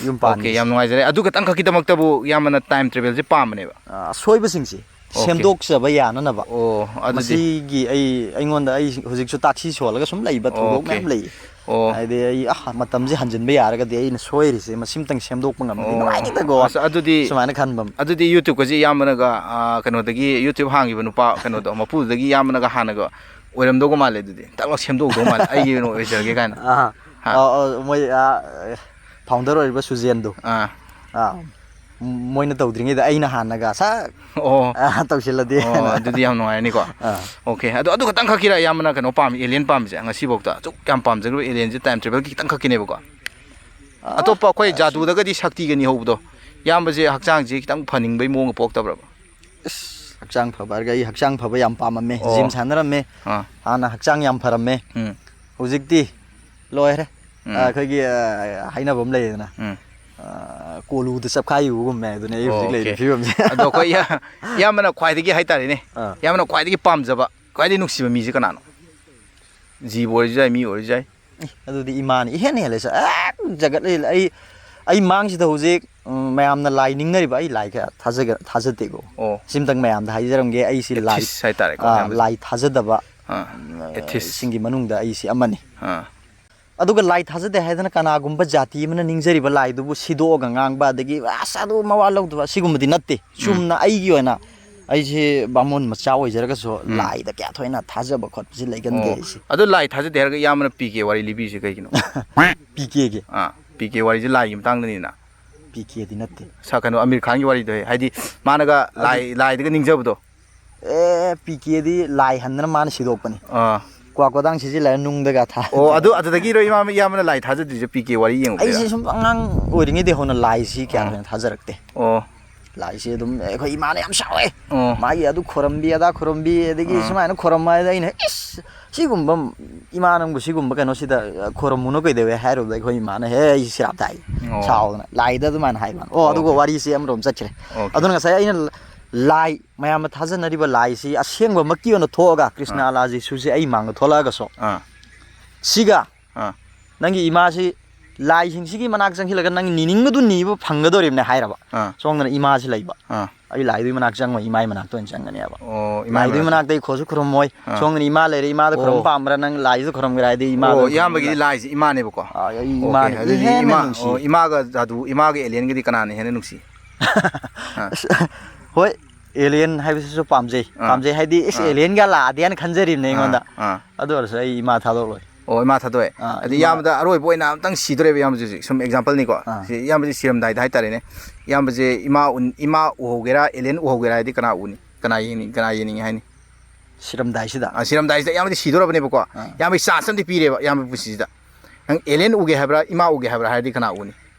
ꯌꯨꯝ Okay, ꯄꯥꯟꯕꯁꯦ꯫ ꯌꯥꯝ ꯅꯨꯡꯉꯥꯏꯖꯔꯦ꯫ ꯑꯗꯨ ꯈꯛꯇꯪ ꯈꯛꯀꯤꯗꯃꯛꯇꯕꯨ ꯏꯌꯥꯝꯕꯅ time travel ꯁꯦ ꯄꯥꯝꯕꯅꯦꯕ? ꯑꯥ, ꯑꯁꯣꯏꯕꯁꯤꯡꯁꯦ Okay. ꯁꯦꯝꯗꯣꯛꯆꯕ ꯌꯥꯅꯅꯕ꯫ ꯑꯣ, ꯑꯗꯨꯗꯤ꯫ ꯃꯁꯤꯒꯤ ꯑꯩ, ꯑꯩꯉꯣꯟꯗ ꯑꯩ ꯍꯧꯖꯤꯛꯁꯨ ꯇꯥꯛꯁꯤ ꯁꯣꯜꯂꯒ ꯁꯨꯝ ꯂꯩꯕ ꯊꯧꯗꯣꯛ Okay. ꯃꯌꯥꯝ ꯂꯩ꯫ ꯑꯣ꯫ ꯍꯥꯏꯗꯤ ꯑꯩ, ꯑꯥ, ꯃꯇꯝꯁꯦ ꯍꯟꯖꯤꯟꯕ ꯌꯥꯔꯒꯗꯤ ꯑꯩꯅ ꯁꯣꯏꯔꯤꯁꯦ ꯃꯁꯤꯝꯇꯪ ꯁꯦꯝꯗꯣꯛꯄ ꯉꯝꯃꯗꯤ ꯑꯣ꯫ ꯅꯨꯡꯉꯥꯏꯅꯤꯗꯀꯣ꯫ ꯑꯁ, ꯑꯗꯨꯗꯤ, ꯁꯨꯃꯥꯏꯅ ꯈꯟꯕ꯫ ꯑꯗꯨꯗꯤ YouTube ꯀꯁꯤ ꯏꯌꯥꯝꯕꯅꯒ, ꯑꯥ, ꯀꯩꯅꯣꯗꯒꯤ YouTube ꯍꯥꯡꯉꯤꯕ ꯅꯨꯄꯥ ꯀꯩꯅꯣꯗꯣ, ꯃꯄꯨꯗꯨꯗꯒꯤ ꯏꯌꯥꯝꯕꯅꯒ ꯍꯥꯟꯅꯒ ꯑꯣꯏꯔꯝꯗꯧꯒ ꯃꯥꯜꯂꯦ ꯑꯗꯨꯗꯤ꯫ ꯇꯛ ꯂꯥꯎ ꯁꯦꯝꯗꯣꯛꯎꯗꯧ ꯃꯥꯜꯂꯦ꯫ "ꯑꯩꯒꯤ ꯑꯣꯏꯅ ꯑꯣꯏꯖꯔꯒꯦ" ꯀꯥꯏꯅ꯫ ꯑꯥ꯫ ꯍꯥ꯫ ꯑꯥ, ꯑꯥ, ꯃꯣꯏ, ꯑꯥ, founder ꯑꯣꯏꯔꯤꯕ ꯁꯨꯖꯦꯟꯗꯣ꯫ ꯑꯥ꯫ ꯑꯥ, ꯃꯣꯏꯅ ꯇꯧꯗ꯭ꯔꯤꯉꯩꯗ ꯑꯩꯅ ꯍꯥꯟꯅꯒ ꯁꯠ, ꯑꯣ꯫ ꯑꯥ, ꯇꯧꯁꯤꯜꯂꯗꯤ ꯑꯣ, ꯍꯥꯏꯅ꯫ ꯑꯗꯨꯗꯤ ꯌꯥꯝ ꯅꯨꯡꯉꯥꯏꯔꯅꯤꯀꯣ꯫ ꯑꯥ꯫ Okay, ꯑꯗꯣ ꯑꯗꯨ ꯈꯛꯇꯪ ꯈꯛꯀꯤꯔ ꯏꯌꯥꯝꯕꯅ ꯀꯩꯅꯣ ꯄꯥꯝꯃꯤ, alien ꯄꯥꯝꯃꯤꯁꯦ? ꯉꯁꯤꯐꯥꯎꯗ ꯑꯁꯨꯛ ꯌꯥꯝ ꯄꯥꯝꯖꯈ꯭ꯔꯤꯕ alienꯁꯦ time travel ꯒꯤ ꯈꯤꯇꯪ ꯈꯛꯀꯤꯅꯦꯕꯀꯣ꯫ ꯑꯥ, ꯑꯇꯣꯞꯄ ꯑꯩꯈꯣꯏ ꯖꯥꯗꯨꯗꯒꯗꯤ ꯁꯛꯇꯤꯒꯅꯤ ꯍꯧꯕꯗꯣ, ꯏꯌꯥꯝꯕꯁꯦ ꯍꯛꯆꯥꯡꯁꯦ ꯈꯤꯇꯪ ꯐꯅꯤꯡꯕꯩ ꯃꯑꯣꯡꯒ ꯄꯣꯛꯇꯕ꯭ꯔꯕ? ꯑꯁ, ꯍꯛꯆꯥꯡ ꯐꯕ ꯍꯥꯏꯔꯒ ꯑꯩ ꯍꯛꯆꯥꯡ ꯐꯕ ꯌꯥꯝ ꯄꯥꯝꯃꯝꯃꯦ꯫ ꯑꯣ꯫ Gym ꯁꯥꯟꯅꯔꯝꯃꯦ꯫ ꯑꯥ꯫ ꯍꯥꯟꯅ ꯍꯛꯆꯥꯡ ꯌꯥꯝ ꯐꯔꯝꯃꯦ꯫ ꯎꯝ꯫ ꯍꯧꯖꯤꯛꯇꯤ ꯂꯣꯏꯔꯦ꯫ ꯎꯝ꯫ ꯑꯩꯈꯣꯏꯒꯤ, ꯑ, ꯍꯥꯏꯅꯕ ꯑꯃ ꯂꯩꯌꯦꯗꯅ, ꯎꯝ꯫ ꯑ, ꯀꯣꯂꯨꯗ ꯆꯞꯈꯥꯏꯌꯨꯕꯒꯨꯝꯃꯦ꯫ ꯑꯗꯨꯅ ꯑꯩ ꯍꯧꯖꯤꯛ Okay. ꯂꯩꯔꯤꯕ ꯐꯤꯕꯝꯁꯦ꯫ ꯑꯗꯣ ꯑꯩꯈꯣꯏ ꯏꯌꯥ-, ꯏꯌꯥꯝꯕꯅ ꯈ꯭ꯋꯥꯏꯗꯒꯤ ꯍꯥꯏꯇꯥꯔꯦꯅꯦ, ꯑꯥ꯫ ꯏꯌꯥꯝꯕꯅ ꯈ꯭ꯋꯥꯏꯗꯒꯤ ꯄꯥꯝꯖꯕ, ꯈ꯭ꯋꯥꯏꯗꯒꯤ ꯅꯨꯡꯁꯤꯕ ꯃꯤꯁꯦ ꯀꯅꯥꯅꯣ? ꯖꯤꯕ ꯑꯣꯏꯔꯁꯨ ꯌꯥꯏ, ꯃꯤ ꯑꯣꯏꯔꯁꯨ ꯌꯥꯏ꯫ ꯑꯦ, ꯑꯗꯨꯗꯤ ꯏꯃꯥꯅꯤ ꯏꯍꯦꯟ ꯍꯦꯜꯂꯦ ꯁꯥꯔ꯫ ꯑꯦ, ꯖꯒꯠ ꯂꯩ-, ꯑꯩ, ꯑꯩ ꯃꯥꯡꯁꯤꯗ ꯍꯧꯖꯤꯛ, ꯎꯝ, ꯃꯌꯥꯝꯅ ꯂꯥꯏ ꯅꯤꯡꯅꯔꯤꯕ, ꯑꯩ ꯂꯥꯏ ꯀꯌꯥ ꯊꯥꯖꯒ-, ꯊꯥꯖꯗꯦꯀꯣ꯫ ꯑꯣ꯫ ꯁꯤꯝꯇꯪ ꯃꯌꯥꯝꯗ ꯍꯥꯏꯖꯔꯝꯒꯦ, ꯑꯩꯁꯤ ꯂꯥꯏ, Atheist ꯍꯥꯏꯇꯥꯔꯦꯀꯣ, ꯑꯥ, ꯃꯌꯥꯝꯅ꯫ ꯂꯥꯏ ꯊꯥꯖꯗꯕ, ꯑꯥ, ꯎꯝ, Atheist꯫ ꯁꯤꯡꯒꯤ ꯃꯅꯨꯡꯗ ꯑꯩꯁꯤ ꯑꯃꯅꯤ꯫ ꯑꯥ꯫ ꯑꯗꯨꯒ ꯂꯥꯏ ꯊꯥꯖꯗꯦ ꯍꯥꯏꯗꯅ ꯀꯅꯥꯒꯨꯝꯕ ꯖꯥꯇꯤ ꯑꯃꯅ ꯅꯤꯡꯖꯔꯤꯕ ꯂꯥꯏꯗꯨꯕꯨ ꯁꯤꯗꯣꯛꯑꯒ ꯉꯥꯡꯕ, ꯑꯗꯒꯤ ꯑꯁ ꯑꯗꯨ ꯃꯋꯥ ꯂꯧꯗꯕ, ꯁꯤꯒꯨꯝꯕꯗꯤ ꯅꯠꯇꯦ꯫ ꯎꯝ꯫ ꯆꯨꯝꯅ ꯑꯩꯒꯤ ꯑꯣꯏꯅ ꯑꯩꯁꯦ ꯕꯥꯃꯣꯟ ꯃꯆꯥ ꯑꯣꯏꯖꯔꯒꯁꯨ ꯎꯝ꯫ ꯂꯥꯏꯗ ꯀꯌꯥ ꯊꯣꯏꯅ ꯊꯥꯖꯕ ꯈꯣꯠꯄꯁꯤ ꯂꯩꯒꯟꯗꯦ ꯑꯣ꯫ ꯑꯩꯁꯦ꯫ ꯑꯗꯣ ꯂꯥꯏ ꯊꯥꯖꯗꯦ ꯍꯥꯏꯔꯒ ꯏꯌꯥꯝꯕꯅ ꯄꯤ ꯀꯦ ꯋꯥꯔꯤ ꯂꯤꯕꯤꯔꯤꯁꯦ ꯀꯩꯒꯤꯅꯣ? ꯄꯤ ꯀꯦꯒꯤ? ꯑꯥ, ꯄꯤ ꯀꯦ ꯋꯥꯔꯤꯁꯦ ꯂꯥꯏꯒꯤ ꯃꯇꯥꯡꯗꯅꯤꯅ꯫ ꯄꯤ ꯀꯦꯗꯤ ꯅꯠꯇꯦ꯫ ꯁꯥ-, ꯀꯩꯅꯣ, ꯑꯃꯤꯔ ꯈꯥꯟꯒꯤ ꯋꯥꯔꯤꯗꯣ ꯍꯦ, ꯍꯥꯏꯗꯤ ꯃꯥꯅꯒ ꯑꯗꯨ ꯂꯥꯏ, ꯂꯥꯏꯗꯒ ꯅꯤꯡꯖꯕꯗꯣ꯫ ꯑꯦ, ꯄꯤ ꯀꯦꯗꯤ ꯂꯥꯏ ꯍꯟꯗꯅ ꯃꯥꯅ ꯁꯤꯗꯣꯛꯄꯅꯤ꯫ ꯑꯥ꯫ ꯀ꯭ꯋꯥꯛ ꯀꯣꯗꯥꯡ ꯁꯤꯖꯤꯜꯂꯒ ꯅꯨꯡꯗꯒ ꯊꯥ-, ꯑꯣ, ꯑꯗꯨ, ꯑꯗꯨꯗꯒꯤꯔꯣ ꯏꯃꯥ, ꯏꯌꯥꯝꯕꯅ ꯂꯥꯏ ꯊꯥꯖꯗ꯭ꯔꯤꯁꯦ, ꯄꯤ ꯀꯦ ꯋꯥꯔꯤ ꯌꯦꯡꯉꯨꯕꯗꯩꯔꯥ? ꯑꯩꯁꯦ ꯁꯨꯝ ꯑꯉꯥꯡ ꯑꯣꯏꯔꯤꯉꯩꯗꯒꯤ ꯍꯧꯅ ꯂꯥꯏꯁꯤ ꯀꯌꯥ ꯑꯣ꯫ ꯊꯣꯏꯅ ꯊꯥꯖꯔꯛꯇꯦ꯫ ꯑꯣ꯫ ꯂꯥꯏꯁꯤ ꯑꯗꯨꯝ ꯑꯩꯈꯣꯏ ꯏꯃꯥꯅ ꯌꯥꯝ ꯁꯥꯎꯋꯦ꯫ ꯑꯣ꯫ ꯃꯥꯒꯤ ꯑꯗꯨ ꯈꯣꯔꯝꯕꯤ, ꯑꯗꯥ ꯈꯣꯔꯝꯕꯤ, ꯑꯗꯒꯤ ꯑꯥ꯫ ꯁꯨꯃꯥꯏꯅ ꯈꯣꯔꯝꯕ ꯍꯥꯏꯗ ꯑꯩꯅ, "ꯏꯁ! ꯁꯤꯒꯨꯝꯕ ꯏꯃꯥ ꯅꯪꯕꯨ ꯁꯤꯒꯨꯝꯕ ꯀꯩꯅꯣꯁꯤꯗ ꯈꯣꯔꯝꯃꯨꯅ ꯀꯩꯗꯧꯋꯦ?" ꯍꯥꯏꯔꯨꯕꯗ ꯑꯩꯈꯣꯏ ꯏꯃꯥꯅ, "ꯍꯦ, ꯑꯩ ꯁꯤꯔꯥꯞ ꯇꯥꯏ꯫" ꯑꯣ꯫ ꯁꯥꯎꯗꯅ ꯂꯥꯏꯗ ꯑꯗꯨꯃꯥꯏꯅ ꯍꯥꯏꯕ꯫ ꯑꯣ, ꯑꯗꯨꯒ ꯑꯣꯀꯦ꯫ ꯋꯥꯔꯤꯁꯦ ꯑꯃꯔꯣꯝ ꯆꯠꯈ꯭ꯔꯦ꯫ ꯑꯣꯀꯦ꯫ ꯑꯗꯨꯅ ꯉꯁꯥꯏ ꯑꯩꯅ ꯂꯥꯏ ꯃꯌꯥꯝꯅ ꯊꯥꯖꯅꯔꯤꯕ ꯂꯥꯏꯁꯤ ꯑꯁꯦꯡꯕꯃꯛꯀꯤ ꯑꯣꯏꯅ ꯊꯣꯛꯑꯒ ꯀ꯭ꯔꯤꯁꯅ ꯑꯥ꯫ ꯂꯥ ꯖꯤꯁꯨꯁꯦ ꯑꯩ ꯃꯥꯡꯗ ꯊꯣꯛꯂꯛꯑꯒꯁꯨ ꯑꯥ꯫ ꯁꯤꯒ ꯑꯥ꯫ ꯅꯪꯒꯤ ꯏꯃꯥꯁꯤ ꯂꯥꯏꯁꯤꯡꯁꯤꯒꯤ ꯃꯅꯥꯛ ꯆꯪꯁꯤꯜꯂꯒ ꯅꯪ ꯅꯤꯅꯤꯡꯕꯗꯨ ꯅꯤꯕ ꯐꯪꯒꯗꯧꯔꯤꯕꯅꯦ ꯍꯥꯏꯔꯕ꯫ ꯑꯥ꯫ ꯁꯣꯝꯗꯅ ꯏꯃꯥꯁꯤ ꯂꯩꯕ꯫ ꯑꯥ꯫ ꯑꯩ ꯂꯥꯏꯗꯨꯒꯤ ꯃꯅꯥꯛ ꯆꯪꯉꯣꯏ, ꯏꯃꯥꯒꯤ ꯃꯅꯥꯛꯇ ꯑꯣꯏꯅ ꯆꯪꯒꯅꯦꯕ꯫ ꯑꯣ, ꯏꯃꯥꯒꯤ ꯂꯥꯏꯗꯨꯒꯤ ꯃꯅꯥꯛꯇ꯫ ꯃꯅꯥꯛꯇ ꯑꯩ ꯈꯣꯠꯁꯨ ꯈꯨꯔꯨꯝꯃꯣꯏ꯫ ꯑꯥ꯫ ꯁꯣꯝꯗꯅ ꯏꯃꯥ ꯂꯩꯔꯦ, ꯏꯃꯥꯗ ꯈꯨꯔꯨꯝ ꯑꯣ꯫ ꯄꯥꯝꯕ꯭ꯔꯥ, ꯅꯪ ꯂꯥꯏꯁꯤꯗ ꯈꯨꯔꯨꯝꯒꯦꯔꯥ ꯍꯥꯏꯗꯤ ꯏꯃꯥꯗ ꯑꯣ, ꯑꯗꯨꯝ ꯏꯌꯥꯝꯕꯒꯤꯗꯤ ꯈꯨꯔꯨꯝꯒꯅꯤ꯫ ꯂꯥꯏꯁꯤ ꯏꯃꯥꯅꯦꯕꯀꯣ? ꯑꯥ, ꯑꯩ ꯑꯣꯀꯦ, ꯏꯃꯥꯅꯤ, ꯑꯗꯨꯗꯤ ꯏꯍꯦꯟꯅ ꯏꯃꯥ, ꯅꯨꯡꯁꯤ꯫ ꯑꯣ, ꯏꯃꯥꯒ ꯖꯥꯗꯨ, ꯏꯃꯥꯒ ꯑꯦꯂꯤꯌꯟꯒꯤꯗꯤ ꯀꯅꯥꯅ ꯍꯦꯟꯅ ꯅꯨꯡꯁꯤ? ꯑꯥ꯫ ꯑꯁ, ꯍꯣꯏ, ꯑꯦꯂꯤꯌꯟ ꯍꯥꯏꯕꯁꯤꯁꯨ ꯄꯥꯝꯖꯩ꯫ ꯑꯥ꯫ ꯄꯥꯝꯖꯩ ꯍꯥꯏꯗꯤ, ꯏꯁ, ꯑꯥ꯫ ꯑꯦꯂꯤꯌꯟꯒ ꯂꯥꯛꯑꯗꯤꯅ ꯈꯟꯖꯔꯤꯕꯅꯦ ꯑꯥ, ꯑꯩꯉꯣꯟꯗ꯫ ꯑꯥ꯫ ꯑꯗꯨ ꯑꯣꯏꯔꯁꯨ ꯑꯩ ꯏꯃꯥ ꯊꯥꯗꯣꯛꯂꯣꯏ꯫ ꯑꯣ, ꯏꯃꯥ ꯊꯥꯗꯣꯛꯑꯦ꯫ ꯑꯥ, ꯑꯗꯨꯗꯤ ꯏꯃꯥ꯫ ꯏꯌꯥꯝꯕꯗ ꯑꯔꯣꯏꯕ ꯑꯣꯏꯅ ꯑꯝꯇꯪ ꯁꯤꯗꯣꯔꯦꯕ ꯏꯌꯥꯝꯕꯁꯦ ꯍꯧꯖꯤꯛ꯫ ꯁꯨꯝ ꯑꯦꯛꯖꯥꯝꯄꯜꯅꯤꯀꯣ꯫ ꯑꯥ꯫ ꯁꯤ ꯏꯌꯥꯝꯕꯁꯦ ꯁꯤꯔꯝꯗꯥꯏꯗ ꯍꯥꯏꯇꯥꯔꯦꯅꯦ꯫ ꯏꯌꯥꯝꯕꯁꯦ ꯏꯃꯥ ꯎꯟ-, ꯏꯃꯥ ꯎꯍꯧꯒꯦꯔꯥ, ꯑꯦꯂꯤꯌꯟ ꯎꯍꯧꯒꯦꯔꯥ ꯍꯥꯏꯗꯤ ꯀꯅꯥ ꯎꯅꯤ? ꯀꯅꯥ ꯌꯦꯡꯅꯤꯡ-, ꯀꯅꯥ ꯌꯦꯡꯅꯤꯡꯉꯤ ꯍꯥꯏꯅꯤ? ꯁꯤꯔꯝꯗꯥꯏꯁꯤꯗ? ꯑꯥ, ꯁꯤꯔꯝꯗꯥꯏꯁꯤꯗ ꯏꯌꯥꯝꯕꯗꯤ ꯁꯤꯗꯣꯔꯕꯅꯦꯕꯀꯣ꯫ ꯑꯥ꯫ ꯏꯌꯥꯝꯕꯒꯤ ꯆꯥꯟꯁ ꯑꯃꯗꯤ ꯄꯤꯔꯦꯕ ꯏꯌꯥꯝꯕ ꯄꯨꯟꯁꯤꯁꯤꯗ꯫ ꯅꯪ ꯑꯦꯂꯤꯌꯟ ꯎꯒꯦ ꯍꯥꯏꯕ꯭ꯔꯥ, ꯏꯃꯥ ꯎꯒꯦ ꯍꯥꯏꯕ꯭ꯔꯥ ꯍꯥꯏꯔꯗꯤ ꯀꯅꯥ ꯎꯅꯤ?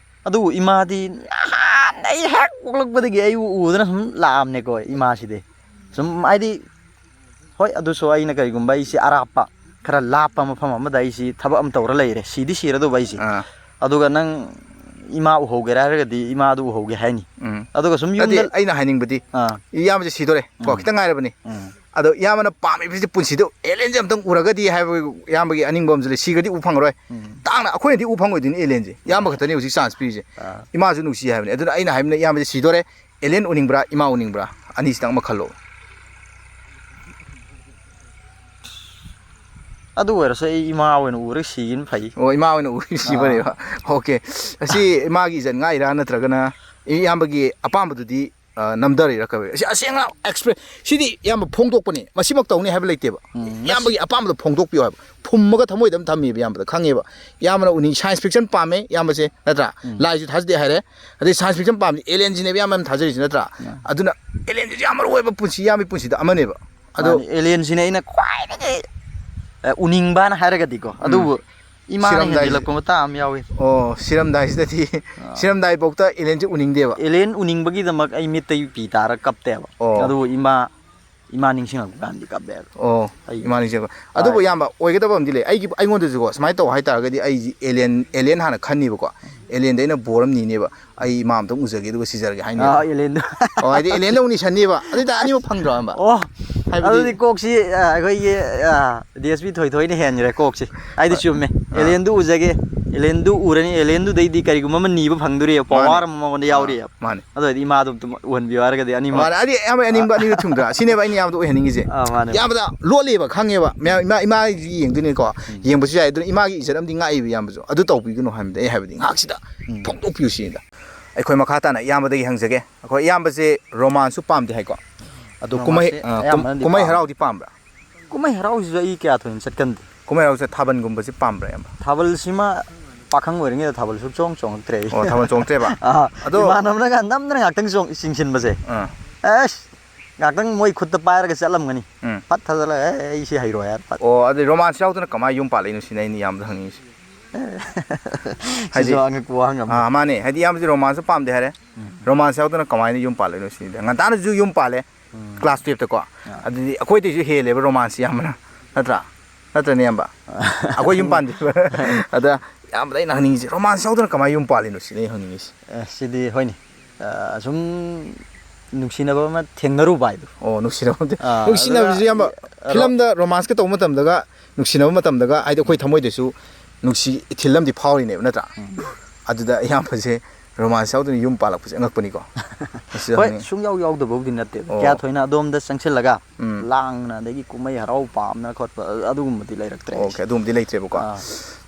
ꯑꯗꯨꯕꯨ ꯏꯃꯥꯗꯤ ꯅꯍꯥꯟ ꯑꯩ ꯍꯦꯛ ꯄꯣꯛꯂꯛꯄꯗꯒꯤ ꯑꯩꯕꯨ ꯎꯗꯅ ꯁꯨꯝ ꯂꯥꯛꯑꯕꯅꯦꯀꯣ, ꯏꯃꯥꯁꯤꯗꯤ꯫ ꯁꯨꯝ ꯍꯥꯏꯗꯤ, ꯍꯣꯏ, ꯑꯗꯨꯁꯨ ꯑꯩꯅ ꯀꯔꯤꯒꯨꯝꯕ ꯑꯩꯁꯤ ꯑꯔꯥꯞꯄ, ꯈꯔ ꯂꯥꯞꯄ ꯃꯐꯝ ꯑꯃꯗ ꯑꯩꯁꯤ ꯊꯕꯛ ꯑꯃ ꯇꯧꯔ ꯂꯩꯔꯦ, ꯁꯤꯗꯤ ꯁꯤꯔꯗꯧꯕ ꯑꯩꯁꯦ꯫ ꯑꯥ꯫ ꯑꯗꯨꯒ ꯅꯪ ꯏꯃꯥ ꯎꯍꯧꯒꯦꯔꯥ ꯍꯥꯏꯔꯒꯗꯤ ꯏꯃꯥꯗꯨ ꯎꯍꯧꯒꯦ ꯍꯥꯏꯅꯤ꯫ ꯎꯝ꯫ ꯑꯗꯨꯒ ꯁꯨꯝ ꯅꯠꯇꯦ, ꯌꯨꯝꯗ ꯑꯩꯅ ꯍꯥꯏꯅꯤꯡꯕꯗꯤ, ꯑꯥ꯫ ꯏꯌꯥꯝꯕꯁꯦ ꯁꯤꯗꯣꯔꯦ ꯀꯣ, ꯎꯝ꯫ ꯈꯤꯇꯪ ꯉꯥꯏꯔꯕꯅꯤ꯫ ꯎꯝ꯫ ꯑꯗꯣ ꯏꯌꯥꯝꯕꯅ ꯄꯥꯝꯃꯤꯕꯁꯤꯗꯤ ꯄꯨꯟꯁꯤꯗ ꯑꯦꯂꯤꯌꯟꯁꯦ ꯑꯝꯇꯪ ꯎꯔꯒꯗꯤ ꯍꯥꯏꯕ ꯏꯌꯥꯝꯕꯒꯤ ꯑꯅꯤꯡꯕ ꯑꯃꯁꯨ ꯂꯩ꯫ ꯁꯤꯈ꯭ꯔꯗꯤ ꯎ ꯐꯪꯉꯔꯣꯏ꯫ ꯎꯝ꯫ ꯇꯥꯡꯅ ꯑꯩꯈꯣꯏꯅꯗꯤ ꯎ ꯐꯪꯉꯣꯏꯗꯣꯏꯅꯤ ꯑꯦꯂꯤꯌꯟꯁꯦ꯫ ꯏꯌꯥꯝꯕ ꯈꯛꯇꯅꯤ ꯍꯧꯖꯤꯛ ꯆꯥꯟꯁ ꯄꯤꯔꯤꯁꯦ꯫ ꯑꯥ꯫ ꯏꯃꯥꯁꯨ ꯅꯨꯡꯁꯤ ꯍꯥꯏꯕꯅꯤ꯫ ꯑꯗꯨꯅ ꯑꯩꯅ ꯍꯥꯏꯕꯅ ꯏꯌꯥꯝꯕꯁꯦ ꯁꯤꯗꯣꯔꯦ, ꯑꯦꯂꯤꯌꯟ ꯎꯅꯤꯡꯕ꯭ꯔꯥ, ꯏꯃꯥ ꯎꯅꯤꯡꯕ꯭ꯔꯥ? ꯑꯅꯤꯁꯤꯗꯪ ꯑꯃ ꯈꯜꯂꯣ꯫ ꯑꯗꯨ ꯑꯣꯏꯔꯁꯨ ꯑꯩ ꯏꯃꯥ ꯑꯣꯏꯅ ꯎꯔꯒ ꯁꯤꯈꯤꯕꯅ ꯐꯩ꯫ ꯑꯣ, ꯏꯃꯥ ꯑꯣꯏꯅ ꯎꯔꯒ ꯁꯤꯕꯅꯦꯕ꯫ ꯑꯥ꯫ ꯑꯣꯀꯦ꯫ ꯑꯁꯤ ꯏꯃꯥꯒꯤ ꯏꯖꯠ ꯉꯥꯛꯏꯔꯥ ꯅꯠꯇ꯭ꯔꯒꯅ ꯏꯌꯥꯝꯕꯒꯤ ꯑꯄꯥꯝꯕꯗꯨꯗꯤ ꯑ, ꯅꯝꯊꯔꯤꯔꯥ ꯀꯩ? ꯑꯁꯤ ꯑꯁꯦꯡꯅ ꯑꯦꯛꯁꯄ꯭ꯔꯦꯁ, ꯁꯤꯗꯤ ꯏꯌꯥꯝꯕ ꯐꯣꯡꯗꯣꯛꯄꯅꯤ, ꯃꯁꯤꯃꯛ ꯇꯧꯅꯤ ꯍꯥꯏꯕ ꯂꯩꯇꯦꯕ꯫ ꯎꯝ, ꯏꯌꯥꯝꯕꯒꯤ ꯑꯄꯥꯝꯕꯗꯣ ꯐꯣꯡꯗꯣꯛꯄꯤꯌꯣ ꯍꯥꯏꯕ꯫ ꯐꯨꯝꯃꯒ ꯊꯃꯣꯏꯗ ꯑꯗꯨꯝ ꯊꯝꯃꯤꯕ ꯏꯌꯥꯝꯕꯗ, ꯈꯪꯉꯦꯕ꯫ ꯏꯌꯥꯝꯕꯅ ꯎꯅꯤꯡ, ꯁꯥꯏꯟꯁ ꯐꯤꯛꯁꯟ ꯄꯥꯝꯃꯦ ꯏꯌꯥꯝꯕꯁꯦ, ꯅꯠꯇ꯭ꯔꯥ? ꯎꯝ꯫ ꯂꯥꯏꯁꯨ ꯊꯥꯖꯗꯦ ꯍꯥꯏꯔꯦ꯫ ꯑꯗꯩ ꯁꯥꯏꯟꯁ ꯐꯤꯛꯁꯟ ꯄꯥꯝꯃꯤ, ꯑꯦꯂꯦꯟꯁꯤꯅꯦꯕ ꯏꯌꯥꯝꯕꯅ ꯊꯥꯖꯔꯤꯁꯤ, ꯅꯠꯇ꯭ꯔꯥ? ꯎꯝ꯫ ꯑꯗꯨꯅ ꯑꯦꯂꯦꯟꯁꯤꯁꯨ ꯌꯥꯝ ꯃꯔꯨ ꯑꯣꯏꯕ ꯄꯨꯟꯁꯤ, ꯏꯌꯥꯝꯕꯒꯤ ꯄꯨꯟꯁꯤꯗ ꯑꯃꯅꯦꯕ꯫ ꯑꯗꯣ ꯃꯥꯅꯤ, ꯑꯦꯂꯦꯟꯁꯤꯅ ꯑꯩꯅ ꯈ꯭ꯋꯥꯏꯗꯒꯤ, ꯑ, ꯎꯅꯤꯡꯕꯅ ꯍꯥꯏꯔꯒꯗꯤꯀꯣ꯫ ꯎꯝ꯫ ꯑꯗꯨꯕꯨ ꯏꯃꯥꯅ ꯁꯤꯔꯝꯗꯥꯏ-, ꯍꯦꯟꯖꯤꯜꯂꯛꯄ ꯃꯇꯥꯡ ꯑꯃ ꯌꯥꯎꯏ꯫ ꯑꯣ, ꯁꯤꯔꯝꯗꯥꯏꯁꯤꯗꯗꯤ, ꯑꯥ꯫ ꯁꯤꯔꯝꯗꯥꯏꯐꯥꯎꯗ ꯑꯦꯂꯦꯟꯁꯦ ꯎꯅꯤꯡꯗꯦꯕ꯫ ꯑꯦꯂꯦꯟ ꯎꯅꯤꯡꯕꯒꯤꯗꯃꯛ ꯑꯩ ꯃꯤꯠꯇꯩ ꯄꯤ ꯇꯥꯔ ꯀꯞꯇꯦꯕ꯫ ꯑꯣ꯫ ꯑꯗꯨꯕꯨ ꯏꯃꯥ, ꯏꯃꯥ ꯅꯤꯡꯁꯤꯡꯉꯛꯄ ꯀꯥꯟꯗꯤ ꯀꯞꯄꯦꯕ꯫ ꯑꯣ, ꯑꯩ ꯏꯃꯥ ꯅꯤꯡꯁꯤꯡꯉꯛꯄ꯫ ꯑꯗꯨꯕꯨ ꯍꯣꯏ꯫ ꯏꯌꯥꯝꯕ, ꯑꯣꯏꯒꯗꯕ ꯑꯃꯗꯤ ꯂꯩ꯫ ꯑꯩꯒꯤ, ꯑꯩꯉꯣꯟꯗꯁꯨꯀꯣ, ꯁꯨꯃꯥꯏꯅ ꯇꯧ ꯍꯥꯏꯇꯥꯔꯒꯗꯤ ꯑꯩꯁꯤ ꯑꯦꯂꯦꯟ, ꯑꯦꯂꯦꯟ ꯍꯥꯟꯅ ꯈꯟꯅꯤꯕꯀꯣ꯫ ꯑꯦꯂꯦꯟꯗ ꯑꯩꯅ ꯕꯣꯔ ꯑꯃ ꯅꯤꯅꯦꯕ꯫ "ꯑꯩ ꯏꯃꯥ ꯑꯝꯇꯪ ꯎꯖꯒꯦ ꯑꯗꯨꯒ ꯁꯤꯖꯔꯒꯦ" ꯍꯥꯏꯅꯦꯕ꯫ ꯑꯥ, ꯑꯦꯂꯦꯟꯗꯣ꯫ ꯑꯣ, ꯍꯥꯏꯗꯤ ꯑꯦꯂꯦꯟꯗ ꯑꯃꯨꯛ ꯅꯤꯁꯟꯅꯦꯕ꯫ ꯑꯗꯨ ꯑꯣꯏꯇꯥꯔꯗꯤ ꯑꯅꯤꯃꯛ ꯐꯪꯗ꯭ꯔꯣ, ꯏꯌꯥꯝꯕ? ꯑꯣ, ꯍꯥꯏꯕꯗꯤ ꯑꯗꯨꯗꯤ ꯀꯣꯛꯁꯤ, ꯑ, ꯑꯩꯈꯣꯏꯒꯤ, ꯑ, ꯗꯤ ꯑꯦꯁ ꯄꯤ ꯊꯣꯏꯊꯣꯏꯅ ꯍꯦꯟꯈ꯭ꯔꯦ ꯀꯣꯛꯁꯤ꯫ ꯍꯥꯏꯗꯤ ꯍꯣꯏ꯫ ꯆꯨꯝꯃꯦ꯫ ꯑꯥ꯫ ꯑꯦꯂꯦꯟꯗꯨ ꯎꯖꯒꯦ, ꯑꯦꯂꯦꯟꯗꯨ ꯎꯔꯅꯤ, ꯑꯦꯂꯦꯟꯗꯨꯗꯩꯗꯤ ꯀꯔꯤꯒꯨꯝꯕ ꯑꯃ ꯅꯤꯕ ꯐꯪꯗꯣꯔꯤꯕ ꯃꯥꯅꯦ꯫ ꯄꯋꯥꯔ ꯑꯃ ꯃꯉꯣꯟꯗ ꯑꯥ, ꯌꯥꯎꯔꯤꯑꯕ꯫ ꯃꯥꯅꯦ꯫ ꯑꯗꯨ ꯑꯣꯏꯔꯗꯤ ꯏꯃꯥꯗꯣ ꯑꯝꯇ ꯎꯍꯟꯕꯤꯌꯨ ꯍꯥꯏꯔꯒꯗꯤ ꯑꯅꯤꯃꯛ꯫ ꯃꯥꯅꯦ꯫ ꯍꯥꯏꯗꯤ ꯑꯌꯥꯝꯕ ꯑꯅꯤꯡꯕ ꯑꯅꯤꯗꯣ ꯊꯨꯡꯗ꯭ꯔꯥ? ꯁꯤꯅꯦꯕ ꯑꯩꯅ ꯏꯌꯥꯝꯕꯗ ꯑꯣꯏꯍꯟꯅꯤꯡꯉꯤꯁꯦ꯫ ꯑꯥ, ꯃꯥꯅꯦ, ꯃꯥꯅꯦ꯫ ꯏꯌꯥꯝꯕꯗ ꯂꯣꯠꯂꯦꯕ, ꯈꯪꯉꯦꯕ꯫ ꯃꯌꯥꯝ, ꯏꯃꯥ, ꯏꯃꯥꯒꯤꯁꯨ ꯌꯦꯡꯗꯣꯏꯅꯤꯀꯣ꯫ ꯎꯝ꯫ ꯌꯦꯡꯕꯁꯨ ꯌꯥꯏ꯫ ꯑꯗꯨꯅ ꯏꯃꯥꯒꯤ ꯏꯖꯠ ꯑꯃꯗꯤ ꯉꯥꯛꯏꯕ ꯏꯌꯥꯝꯕꯁꯨ꯫ ꯑꯗꯨ ꯇꯧꯕꯤꯒꯅꯨ ꯍꯥꯏꯕꯗꯤ ꯑꯩ ꯍꯥꯏꯕꯗꯤ ꯉꯥꯏꯍꯥꯛꯁꯤꯗ ꯎꯝ꯫ ꯐꯣꯡꯗꯣꯛꯄꯤꯌꯨ ꯁꯤꯅꯤꯗ꯫ ꯑꯩꯈꯣꯏ ꯃꯈꯥ ꯇꯥꯅ ꯏꯌꯥꯝꯕꯗ ꯍꯪꯖꯒꯦ꯫ ꯑꯩꯈꯣꯏ ꯏꯌꯥꯝꯕꯁꯦ ꯔꯣꯃꯥꯟꯁꯁꯨ ꯄꯥꯝꯗꯦ ꯍꯥꯏꯀꯣ꯫ ꯑꯗꯣ ꯀꯨꯝꯍꯩ, ꯔꯣꯃꯥꯟꯁꯁꯦ ꯑ, ꯀꯨꯝ-, ꯑꯌꯥꯝꯕꯅꯗꯤ ꯀꯨꯝꯍꯩ ꯄꯥꯝꯃꯦ꯫ ꯍꯔꯥꯎꯗꯤ ꯄꯥꯝꯕ꯭ꯔꯥ? ꯀꯨꯝꯍꯩ ꯍꯔꯥꯎꯁꯤꯁꯨ ꯑꯩ ꯀꯌꯥ ꯊꯣꯏꯅ ꯆꯠꯀꯟꯗꯦ꯫ ꯀꯨꯝꯍꯩ ꯍꯔꯥꯎꯁꯦ ꯊꯥꯕꯜꯒꯨꯝꯕꯁꯦ ꯄꯥꯝꯕ꯭ꯔꯥ, ꯏꯌꯥꯝꯕ? ꯊꯥꯕꯜꯁꯤꯃ ꯄꯥꯈꯪ ꯑꯣꯏꯔꯤꯉꯩꯗ ꯊꯥꯕꯜ ꯁꯨꯛꯆꯣꯡ ꯆꯣꯡꯉꯛꯇ꯭ꯔꯦ ꯑꯩ꯫ ꯑꯣ, ꯊꯥꯕꯜ ꯆꯣꯡꯉꯛꯇ꯭ꯔꯦꯕ? ꯑꯥ, ꯑꯗꯣ ꯏꯃꯥꯟꯅꯕꯅꯒ ꯅꯝꯗꯅ ꯉꯥꯛꯇꯪ ꯆꯣꯡ-, ꯆꯤꯡꯁꯤꯟꯕꯁꯦ꯫ ꯑꯥ꯫ ꯑꯦꯁ, ꯉꯥꯛꯇꯪ ꯃꯣꯏ ꯈꯨꯠꯇ ꯄꯥꯏꯔꯒ ꯆꯠꯂꯝꯒꯅꯤ꯫ ꯎꯝ꯫ ꯐꯠ ꯊꯥꯖꯤꯜꯂꯒ, "ꯑꯦ, ꯑꯩ ꯁꯤ ꯍꯩꯔꯣꯏ" ꯍꯥꯏꯔ ꯐꯠ꯫ ꯑꯣ, ꯑꯗꯨꯗꯤ ꯔꯣꯃꯥꯟꯁ ꯌꯥꯎꯗꯅ ꯀꯃꯥꯏꯅ ꯌꯨꯝ ꯄꯥꯜꯂꯛꯏꯅꯣ ꯁꯤꯅꯦ ꯑꯩꯅ ꯏꯌꯥꯝꯕꯗ ꯍꯪꯅꯤꯡꯉꯤꯁꯦ꯫ ꯍꯥꯏꯗꯤ, ꯁꯤꯁꯨ ꯑꯉꯛꯄ ꯋꯥꯍꯪ ꯑꯃꯅꯤ꯫ ꯑꯥ, ꯃꯥꯅꯦ꯫ ꯍꯥꯏꯗꯤ, ꯏꯌꯥꯝꯕꯁꯦ ꯔꯣꯃꯥꯟꯁꯁꯨ ꯄꯥꯝꯗꯦ ꯍꯥꯏꯔꯦ꯫ ꯎꯝ꯫ ꯔꯣꯃꯥꯟꯁ ꯌꯥꯎꯗꯅ ꯀꯃꯥꯏꯅ ꯌꯨꯝ ꯄꯥꯜꯂꯛꯏꯅꯣ ꯁꯤꯅꯤꯗ꯫ ꯉꯟꯇꯥꯅꯁꯨ ꯌꯨꯝ ꯄꯥꯜꯂꯦ꯫ ꯎꯝ꯫ ꯀ꯭ꯂꯥꯁ ꯇꯨꯌꯦꯜꯞꯇꯀꯣ꯫ ꯑꯥ꯫ ꯑꯗꯨꯗꯤ ꯑꯩꯈꯣꯏꯗꯩꯁꯨ ꯍꯦꯜꯂꯦꯕ ꯔꯣꯃꯥꯟꯁꯁꯤ ꯌꯥꯝꯕꯅ꯫ ꯅꯠꯇ꯭ꯔꯥ? ꯅꯠꯇ꯭ꯔꯅꯦ, ꯏꯌꯥꯝꯕ? ꯑꯩꯈꯣꯏ ꯌꯨꯝ ꯄꯥꯟꯗ꯭ꯔꯤꯕ꯫ ꯑꯗ ꯏꯌꯥꯝꯕꯗ ꯑꯩꯅ ꯍꯪꯅꯤꯡꯉꯤꯁꯦ, ꯔꯣꯃꯥꯟꯁ ꯌꯥꯎꯗꯅ ꯀꯃꯥꯏꯅ ꯌꯨꯝ ꯄꯥꯜꯂꯤꯅꯣ ꯁꯤꯅꯦ ꯑꯩ ꯍꯪꯅꯤꯡꯉꯤꯁꯦ꯫ ꯑꯦ, ꯁꯤꯗꯤ ꯍꯣꯏꯅꯦ꯫ ꯑ, ꯁꯨꯝ ꯅꯨꯡꯁꯤꯅꯕ ꯑꯃ ꯊꯦꯡꯅꯔꯨꯕ ꯍꯥꯏꯗꯣ꯫ ꯑꯣ, ꯅꯨꯡꯁꯤꯅꯕ ꯑꯃ ꯊꯦꯡ-, ꯑꯥ, ꯅꯨꯡꯁꯤꯅꯕꯁꯤ, ꯑꯗꯨꯒ ꯏꯌꯥꯝꯕ, ꯔꯣ-, ꯐꯤꯂꯝꯗ ꯔꯣꯃꯥꯟꯁꯀ ꯇꯧꯕ ꯃꯇꯝꯗꯒ, ꯅꯨꯡꯁꯤꯅꯕ ꯃꯇꯝꯗꯒ, ꯍꯥꯏꯗꯤ ꯑꯩꯈꯣꯏ ꯊꯃꯣꯏꯗꯁꯨ ꯅꯨꯡꯁꯤ ꯏꯊꯤꯜ ꯑꯃꯗꯤ ꯐꯥꯎꯔꯤꯅꯦꯕ, ꯅꯠꯇ꯭ꯔꯥ? ꯎꯝ꯫ ꯑꯗꯨꯗ ꯏꯌꯥꯝꯕꯁꯦ ꯔꯣꯃꯥꯟꯁ ꯌꯥꯎꯗꯅ ꯌꯨꯝ ꯄꯥꯜꯂꯛꯄꯁꯦ ꯑꯉꯛꯄꯅꯤꯀꯣ꯫ ꯑꯁꯤꯗ ꯍꯣꯏ, ꯍꯪꯅꯤꯡꯉꯤ꯫ ꯁꯨꯡꯌꯥꯎ ꯌꯥꯎꯗꯕꯕꯨꯗꯤ ꯅꯠꯇꯦ꯫ ꯑꯣ꯫ ꯀꯌꯥ ꯊꯣꯏꯅ ꯑꯗꯣꯝꯗ ꯆꯪꯁꯤꯜꯂꯒ ꯎꯝ꯫ ꯂꯥꯡꯅ, ꯑꯗꯒꯤ ꯀꯨꯝꯍꯩ ꯍꯔꯥꯎ ꯄꯥꯝꯅ ꯈꯣꯠꯄ, ꯑ-, ꯑꯗꯨꯒꯨꯝꯕꯗꯤ ꯂꯩꯔꯛꯇ꯭ꯔꯦ ꯑꯩꯁꯦ꯫ ꯑꯣꯀꯦ, ꯑꯗꯨꯒꯨꯝꯕꯗꯤ ꯂꯩꯇ꯭ꯔꯦꯕꯀꯣ꯫ ꯑꯥ꯫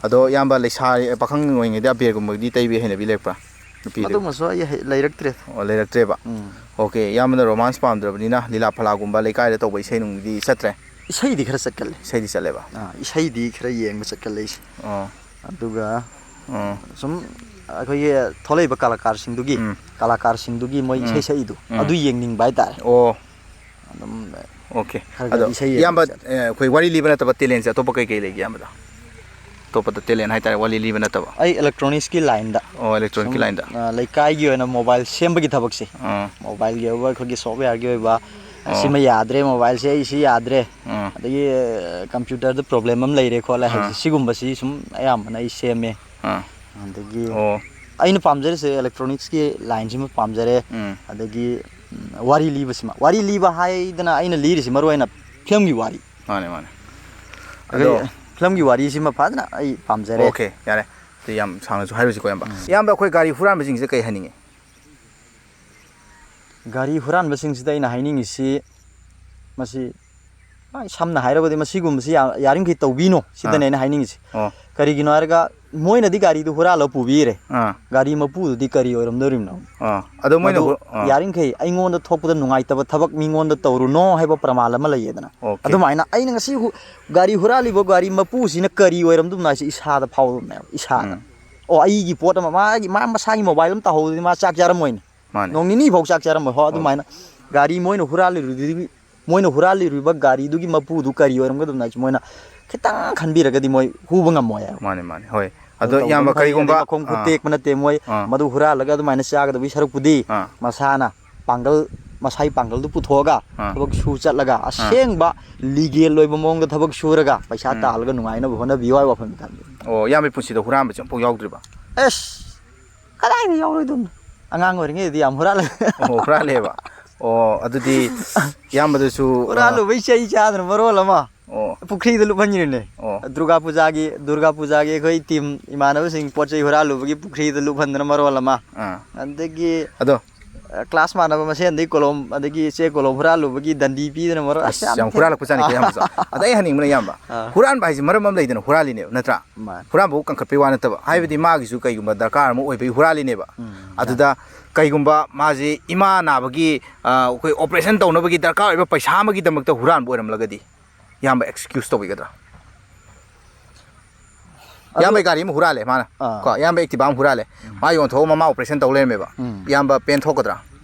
ꯑꯗꯣ ꯏꯌꯥꯝꯕ, ꯂꯩꯁꯥ-, ꯄꯥꯈꯪ ꯑꯣꯏꯔꯤꯉꯩꯗ ꯑꯕꯦꯔꯒꯨꯝꯕꯗꯤ ꯇꯩꯕ ꯍꯩꯅꯕꯤ ꯂꯩꯔꯛꯄ꯭ꯔꯥ? ꯅꯨꯄꯤꯗꯨ? ꯃꯇꯨꯡ ꯑꯃꯁꯨ ꯑꯩ ꯍꯩ-, ꯂꯩꯔꯛꯇ꯭ꯔꯦ꯫ ꯑꯣ, ꯂꯩꯔꯛꯇ꯭ꯔꯦꯕ? ꯎꯝ꯫ ꯑꯣꯀꯦ, ꯏꯌꯥꯝꯕꯅ romance ꯄꯥꯝꯗ꯭ꯔꯕꯅꯤꯅ ꯂꯤꯂꯥ ꯐꯂꯥꯒꯨꯝꯕ ꯂꯩꯀꯥꯏꯗ ꯇꯧꯕ ꯏꯁꯩ ꯅꯨꯡꯗꯤ ꯆꯠꯇ꯭ꯔꯦ? ꯏꯁꯩꯗꯤ ꯈꯔ ꯆꯠꯀꯜꯂꯦ꯫ ꯏꯁꯩꯗꯤ ꯆꯠꯂꯦꯕ? ꯑꯥ, ꯏꯁꯩꯗꯤ ꯈꯔ ꯌꯦꯡꯕ ꯆꯠꯀꯜꯂꯦ ꯑꯩꯁꯦ꯫ ꯑꯣ꯫ ꯑꯗꯨꯒ ꯑꯣ꯫ ꯁꯨꯝ ꯑꯩꯈꯣꯏꯒꯤ ꯊꯣꯛꯂꯛꯏꯕ ꯀꯂꯥꯀꯥꯔꯁꯤꯡꯗꯨꯒꯤ, ꯎꯝ꯫ ꯀꯂꯥꯀꯥꯔꯁꯤꯡꯗꯨꯒꯤ ꯃꯣꯏ ꯎꯝ꯫ ꯏꯁꯩ ꯁꯛꯏꯗꯣ, ꯎꯝ꯫ ꯑꯗꯨ ꯌꯦꯡꯅꯤꯡꯕ ꯍꯥꯏꯇꯥꯔꯦ꯫ ꯑꯣ꯫ ꯑꯗꯨꯝ ꯑꯣꯀꯦ꯫ ꯈꯔ ꯑꯗꯣ ꯈꯔꯗꯤ ꯏꯁꯩ ꯏꯌꯥꯝꯕ, ꯌꯦꯡꯕ ꯆꯠꯂꯦ꯫ ꯑꯦ, ꯑꯩꯈꯣꯏ ꯋꯥꯔꯤ ꯂꯤꯕ ꯅꯠꯇꯕ talentꯁꯦ ꯑꯇꯣꯞꯄ ꯀꯩ ꯀꯩ ꯂꯩꯒꯦ ꯏꯌꯥꯝꯕꯗ? ꯑꯇꯣꯞꯄꯗ talent ꯍꯥꯏꯇꯥꯔꯦ, ꯋꯥꯔꯤ ꯂꯤꯕ ꯅꯠꯇꯕ꯫ ꯑꯩ electronicsꯀꯤ lineꯗ ꯑꯣ, electronicsꯀꯤ ꯁꯨꯝ, lineꯗ꯫ ꯑ, ꯂꯩꯀꯥꯏꯒꯤ ꯑꯣꯏꯅ mobile ꯁꯦꯝꯕꯒꯤ ꯊꯕꯛꯁꯦ꯫ ꯑꯥ꯫ Mobileꯒꯤ ꯑꯣꯏꯕ, ꯑꯩꯈꯣꯏꯒꯤ softwareꯒꯤ ꯑꯣꯏꯕ, ꯑꯥ꯫ ꯁꯤꯃ ꯌꯥꯗ꯭ꯔꯦ, mobileꯁꯦ ꯑꯩ ꯁꯤ ꯌꯥꯗ꯭ꯔꯦ, ꯑꯥ꯫ ꯑꯗꯒꯤ, ꯑ, computerꯗ problem ꯑꯃ ꯂꯩꯔꯦ ꯈꯣꯠꯂꯦ ꯑꯥ꯫ ꯍꯥꯏꯁꯦ, ꯁꯤꯒꯨꯝꯕꯁꯤ ꯁꯨꯝ ꯑꯌꯥꯝꯕꯅ ꯑꯩ ꯁꯦꯝꯃꯦ꯫ ꯑꯥ꯫ ꯑꯗꯒꯤ ꯑꯣ꯫ ꯑꯩꯅ ꯄꯥꯝꯖꯔꯤꯁꯦ electronicsꯀꯤ lineꯁꯤꯃ ꯄꯥꯝꯖꯔꯦ꯫ ꯎꯝ꯫ ꯑꯗꯒꯤ, ꯎꯝ, ꯋꯥꯔꯤ ꯂꯤꯕꯁꯤꯃ꯫ ꯋꯥꯔꯤ ꯂꯤꯕ ꯍꯥꯏꯗꯅ ꯑꯩꯅ ꯂꯤꯔꯤꯁꯤ ꯃꯔꯨ ꯑꯣꯏꯅ filmꯒꯤ ꯋꯥꯔꯤ꯫ ꯃꯥꯅꯦ, ꯃꯥꯅꯦ꯫ ꯑꯩꯈꯣꯏ ꯑꯗꯣ filmꯒꯤ ꯋꯥꯔꯤꯁꯤꯃ ꯐꯖꯅ ꯑꯩ ꯄꯥꯝꯖꯔꯦ꯫ ꯑꯣꯀꯦ, ꯌꯥꯔꯦ꯫ ꯑꯗꯨ ꯌꯥꯝ ꯁꯥꯡꯅꯁꯨ ꯍꯥꯏꯔꯨꯁꯤꯀꯣ, ꯏꯌꯥꯝꯕ꯫ ꯎꯝ꯫ ꯏꯌꯥꯝꯕ, ꯑꯩꯈꯣꯏ ꯒꯥꯔꯤ ꯍꯨꯔꯥꯟꯕꯁꯤꯡꯁꯤꯗ ꯀꯩ ꯍꯥꯏꯅꯤꯡꯉꯤ? ꯒꯥꯔꯤ ꯍꯨꯔꯥꯟꯕꯁꯤꯡꯁꯤꯗ ꯑꯩꯅ ꯍꯥꯏꯅꯤꯡꯉꯤꯁꯤ, ꯃꯁꯤ, ꯑ, ꯁꯝꯅ ꯍꯥꯏꯔꯕꯗꯤ ꯃꯁꯤꯒꯨꯝꯕꯁꯤ ꯌꯥ-, ꯌꯥꯔꯤꯃꯈꯩ ꯇꯧꯕꯤꯅꯣ, ꯁꯤꯗꯅꯦ ꯑꯥ꯫ ꯑꯩꯅ ꯍꯥꯏꯅꯤꯡꯉꯤꯁꯤ꯫ ꯑꯣ꯫ ꯀꯔꯤꯒꯤꯅꯣ ꯍꯥꯏꯔꯒ, ꯃꯣꯏꯅꯗꯤ ꯒꯥꯔꯤꯗꯨ ꯍꯨꯔꯥꯜꯂ ꯄꯨꯕꯤꯔꯦ꯫ ꯑꯥ꯫ ꯒꯥꯔꯤ ꯃꯄꯨꯗꯨꯗꯤ ꯀꯔꯤ ꯑꯣꯏꯔꯝꯗꯣꯔꯤꯕꯅꯣ? ꯑꯥ꯫ ꯑꯗꯣ ꯃꯣꯏꯅ ꯃꯗꯨ ꯍꯨ-, ꯑꯥ꯫ ꯌꯥꯔꯤꯃꯈꯩ ꯑꯩꯉꯣꯟꯗ ꯊꯣꯛꯄꯗ ꯅꯨꯡꯉꯥꯏꯇꯕ ꯊꯕꯛ ꯃꯤꯉꯣꯟꯗ ꯇꯧꯔꯨꯅꯣ ꯍꯥꯏꯕ ꯄ꯭ꯔꯃꯥꯟ ꯑꯃ ꯂꯩꯌꯦꯗꯅ꯫ ꯑꯣꯀꯦ꯫ ꯑꯗꯨꯃꯥꯏꯅ ꯑꯩꯅ ꯉꯁꯤ ꯍꯨ-, ꯒꯥꯔꯤ ꯍꯨꯔꯥꯜꯂꯤꯕ ꯒꯥꯔꯤ ꯃꯄꯨꯁꯤꯅ ꯀꯔꯤ ꯑꯣꯏꯔꯝꯗꯣꯏꯅꯣ ꯍꯥꯏꯁꯦ ꯏꯁꯥꯗ ꯐꯥꯎꯗꯕꯅꯦꯕ, ꯏꯁꯥꯗ꯫ ꯎꯝ꯫ ꯑꯣ, ꯑꯩꯒꯤ ꯄꯣꯠ ꯑꯃ, ꯃꯥꯒꯤ, ꯃꯥ ꯃꯁꯥꯒꯤ mobile ꯑꯃ ꯇꯥꯍꯧꯗꯗꯤ ꯃꯥ ꯆꯥꯛ ꯆꯥꯔꯝꯃꯣꯏꯅꯦ꯫ ꯃꯥꯅꯦ꯫ ꯅꯣꯡ ꯅꯤꯅꯤ ꯐꯥꯎ ꯆꯥꯛ ꯆꯥꯔꯝꯃꯣꯏ꯫ ꯍꯣ, ꯍꯣꯏ꯫ ꯑꯗꯨꯃꯥꯏꯅ ꯒꯥꯔꯤ ꯃꯣꯏꯅ ꯍꯨꯔꯥꯜꯂꯤꯔꯨꯗꯨꯒꯤ, ꯃꯣꯏꯅ ꯍꯨꯔꯥꯜꯂꯤꯔꯨꯕ ꯒꯥꯔꯤꯗꯨꯒꯤ ꯃꯄꯨꯗꯨ ꯀꯔꯤ ꯑꯣꯏꯔꯝꯒꯗꯕꯅꯣ ꯍꯥꯏꯁꯦ ꯃꯣꯏꯅ ꯈꯤꯇꯪ ꯈꯟꯕꯤꯔꯒꯗꯤ ꯃꯣꯏ ꯍꯨꯕ ꯉꯝꯃꯣꯏ ꯍꯥꯏꯕ꯫ ꯃꯥꯅꯦ, ꯃꯥꯅꯦ, ꯍꯣꯏ꯫ ꯑꯗꯣ ꯑꯗꯨ ꯏꯌꯥꯝꯕ, ꯇꯧꯗꯕ ꯐꯩ꯫ ꯀꯔꯤꯒꯨꯝꯕ, ꯑꯗꯩ ꯃꯈꯣꯡ ꯈꯨꯠ ꯑꯥ, ꯇꯦꯛꯄ ꯅꯠꯇꯦ ꯃꯣꯏ, ꯑꯥ, ꯃꯗꯨ ꯍꯨꯔꯥꯜꯂꯒ ꯑꯗꯨꯃꯥꯏꯅ ꯆꯥꯒꯗꯕꯒꯤ ꯁꯔꯨꯛꯄꯨꯗꯤ ꯑꯥ, ꯃꯁꯥꯅ ꯄꯥꯡꯒꯜ, ꯃꯁꯥꯒꯤ ꯄꯥꯡꯒꯜꯗꯨ ꯄꯨꯊꯣꯛꯑꯒ ꯑꯥ, ꯊꯕꯛ ꯁꯨ ꯆꯠꯂꯒ ꯑꯥ, ꯑꯁꯦꯡꯕ legal ꯑꯣꯏꯕ ꯃꯑꯣꯡꯗ ꯊꯕꯛ ꯁꯨꯔꯒ ꯄꯩꯁꯥ ꯎꯝ, ꯇꯥꯜꯂꯒ ꯅꯨꯡꯉꯥꯏꯅꯕ ꯍꯣꯠꯅꯕꯤꯌꯨ ꯍꯥꯏꯕ ꯋꯥꯐꯝꯅꯤ ꯊꯝꯖꯩ꯫ ꯑꯣ, ꯏꯌꯥꯝꯕꯒꯤ ꯄꯨꯟꯁꯤꯗ ꯍꯨꯔꯥꯟꯕꯁꯦ ꯑꯃꯨꯛꯐꯥꯎ ꯌꯥꯎꯗ꯭ꯔꯤꯕ? ꯑꯁ! ꯀꯗꯥꯏꯗ ꯌꯥꯎꯔꯣꯏꯗꯣꯏꯅꯣ? ꯑꯉꯥꯡ ꯑꯣꯏꯔꯤꯉꯩꯗꯗꯤ ꯌꯥꯝ ꯍꯨꯔꯥꯜꯂꯦ꯫ ꯑꯣ, ꯍꯨꯔꯥꯜꯂꯦꯕ꯫ ꯑꯣ, ꯑꯗꯨꯗꯤ ꯏꯌꯥꯝꯕꯗꯁꯨ, ꯑ, ꯍꯨꯔꯥꯜꯂꯨꯕꯩ ꯆꯩ ꯆꯥꯗꯅ ꯃꯔꯣꯜ ꯑꯃ꯫ ꯑꯣ꯫ ꯄꯨꯈ꯭ꯔꯤꯗ ꯂꯨꯞꯍꯟꯈ꯭ꯔꯤꯅꯦ꯫ ꯑꯣ꯫ ꯗꯨꯔꯒꯥ ꯄꯨꯖꯥꯒꯤ, ꯗꯨꯔꯒꯥ ꯄꯨꯖꯥꯒꯤ ꯑꯩꯈꯣꯏ team ꯏꯃꯥꯟꯅꯕꯁꯤꯡ ꯄꯣꯠ ꯆꯩ ꯍꯨꯔꯥꯜꯂꯨꯕꯒꯤ ꯄꯨꯈ꯭ꯔꯤꯗ ꯂꯨꯞꯍꯟꯗꯅ ꯃꯔꯣꯜ ꯑꯃ꯫ ꯑꯥ꯫ ꯑꯗꯒꯤ ꯑꯗꯣ, ꯀ꯭ꯂꯥꯁ ꯃꯥꯟꯅꯕ ꯃꯁꯦꯟꯗꯒꯤ ꯀꯣꯂꯣꯝ, ꯑꯗꯒꯤ ꯆꯦ ꯀꯣꯂꯣꯝ ꯍꯨꯔꯥꯜꯂꯨꯕꯒꯤ ꯗꯟꯗꯤ ꯄꯤꯗꯅ ꯃꯔꯣ-, ꯑꯁ, ꯑꯁ, ꯌꯥꯝ ꯌꯥꯝ ꯊꯤ-, ꯍꯨꯔꯥꯜꯂꯛꯄꯖꯥꯠꯅꯤꯀꯣ ꯑꯥ꯫ ꯏꯌꯥꯝꯕꯁꯨ꯫ ꯑꯗ ꯑꯩ ꯍꯪꯅꯤꯡꯕꯅ, ꯏꯌꯥꯝꯕ, ꯑꯥ꯫ ꯍꯨꯔꯥꯟꯕ ꯍꯥꯏꯁꯦ ꯃꯔꯝ ꯑꯃ ꯂꯩꯗꯅ ꯍꯨꯔꯥꯜꯂꯤꯅꯦꯕ, ꯅꯠꯇ꯭ꯔꯥ? ꯃꯥꯅꯤ꯫ ꯍꯨꯔꯥꯟꯕꯕꯨ ꯀꯟꯈꯠꯄꯩ ꯋꯥ ꯅꯠꯇꯕ, ꯍꯥꯏꯕꯗꯤ ꯃꯥꯒꯤꯁꯨ ꯀꯩꯒꯨꯝꯕ ꯗꯔꯀꯥꯔ ꯑꯃ ꯑꯣꯏꯕꯒꯤ ꯍꯨꯔꯥꯜꯂꯤꯅꯦꯕ꯫ ꯎꯝ꯫ ꯑꯗꯨꯗ ꯀꯩꯒꯨꯝꯕ ꯃꯥꯁꯦ ꯏꯃꯥ ꯅꯥꯕꯒꯤ, ꯑ, ꯑꯩꯈꯣꯏ ꯑꯣꯄꯔꯦꯁꯟ ꯇꯧꯅꯕꯒꯤ ꯗꯔꯀꯥꯔ ꯑꯣꯏꯕ ꯄꯩꯁꯥ ꯑꯃꯒꯤꯗꯃꯛꯇ ꯍꯨꯔꯥꯟꯕ ꯑꯣꯏꯔꯝꯂꯒꯗꯤ, ꯏꯌꯥꯝꯕ ꯑꯦꯛꯁꯀ꯭ꯌꯨꯁ ꯇꯧꯕꯤꯒꯗ꯭ꯔꯥ? ꯑꯗꯨ ꯏꯌꯥꯝꯕꯩ ꯒꯥꯔꯤ ꯑꯃ ꯍꯨꯔꯥꯜꯂꯦ ꯃꯥꯅ꯫ ꯑꯥ꯫ ꯀꯣ, ꯏꯌꯥꯝꯕ ꯑꯦꯛꯇꯤꯚꯥ ꯑꯃ ꯍꯨꯔꯥꯜꯂꯦ꯫ ꯎꯝ꯫ ꯃꯥ ꯌꯣꯟꯊꯣꯛꯑꯒ ꯃꯃꯥ ꯑꯣꯄꯔꯦꯁꯟ ꯇꯧ ꯂꯩꯔꯝꯃꯦꯕ꯫ ꯎꯝ꯫ ꯏꯌꯥꯝꯕ ꯄꯦꯟ ꯊꯣꯛꯀꯗ꯭ꯔꯥ?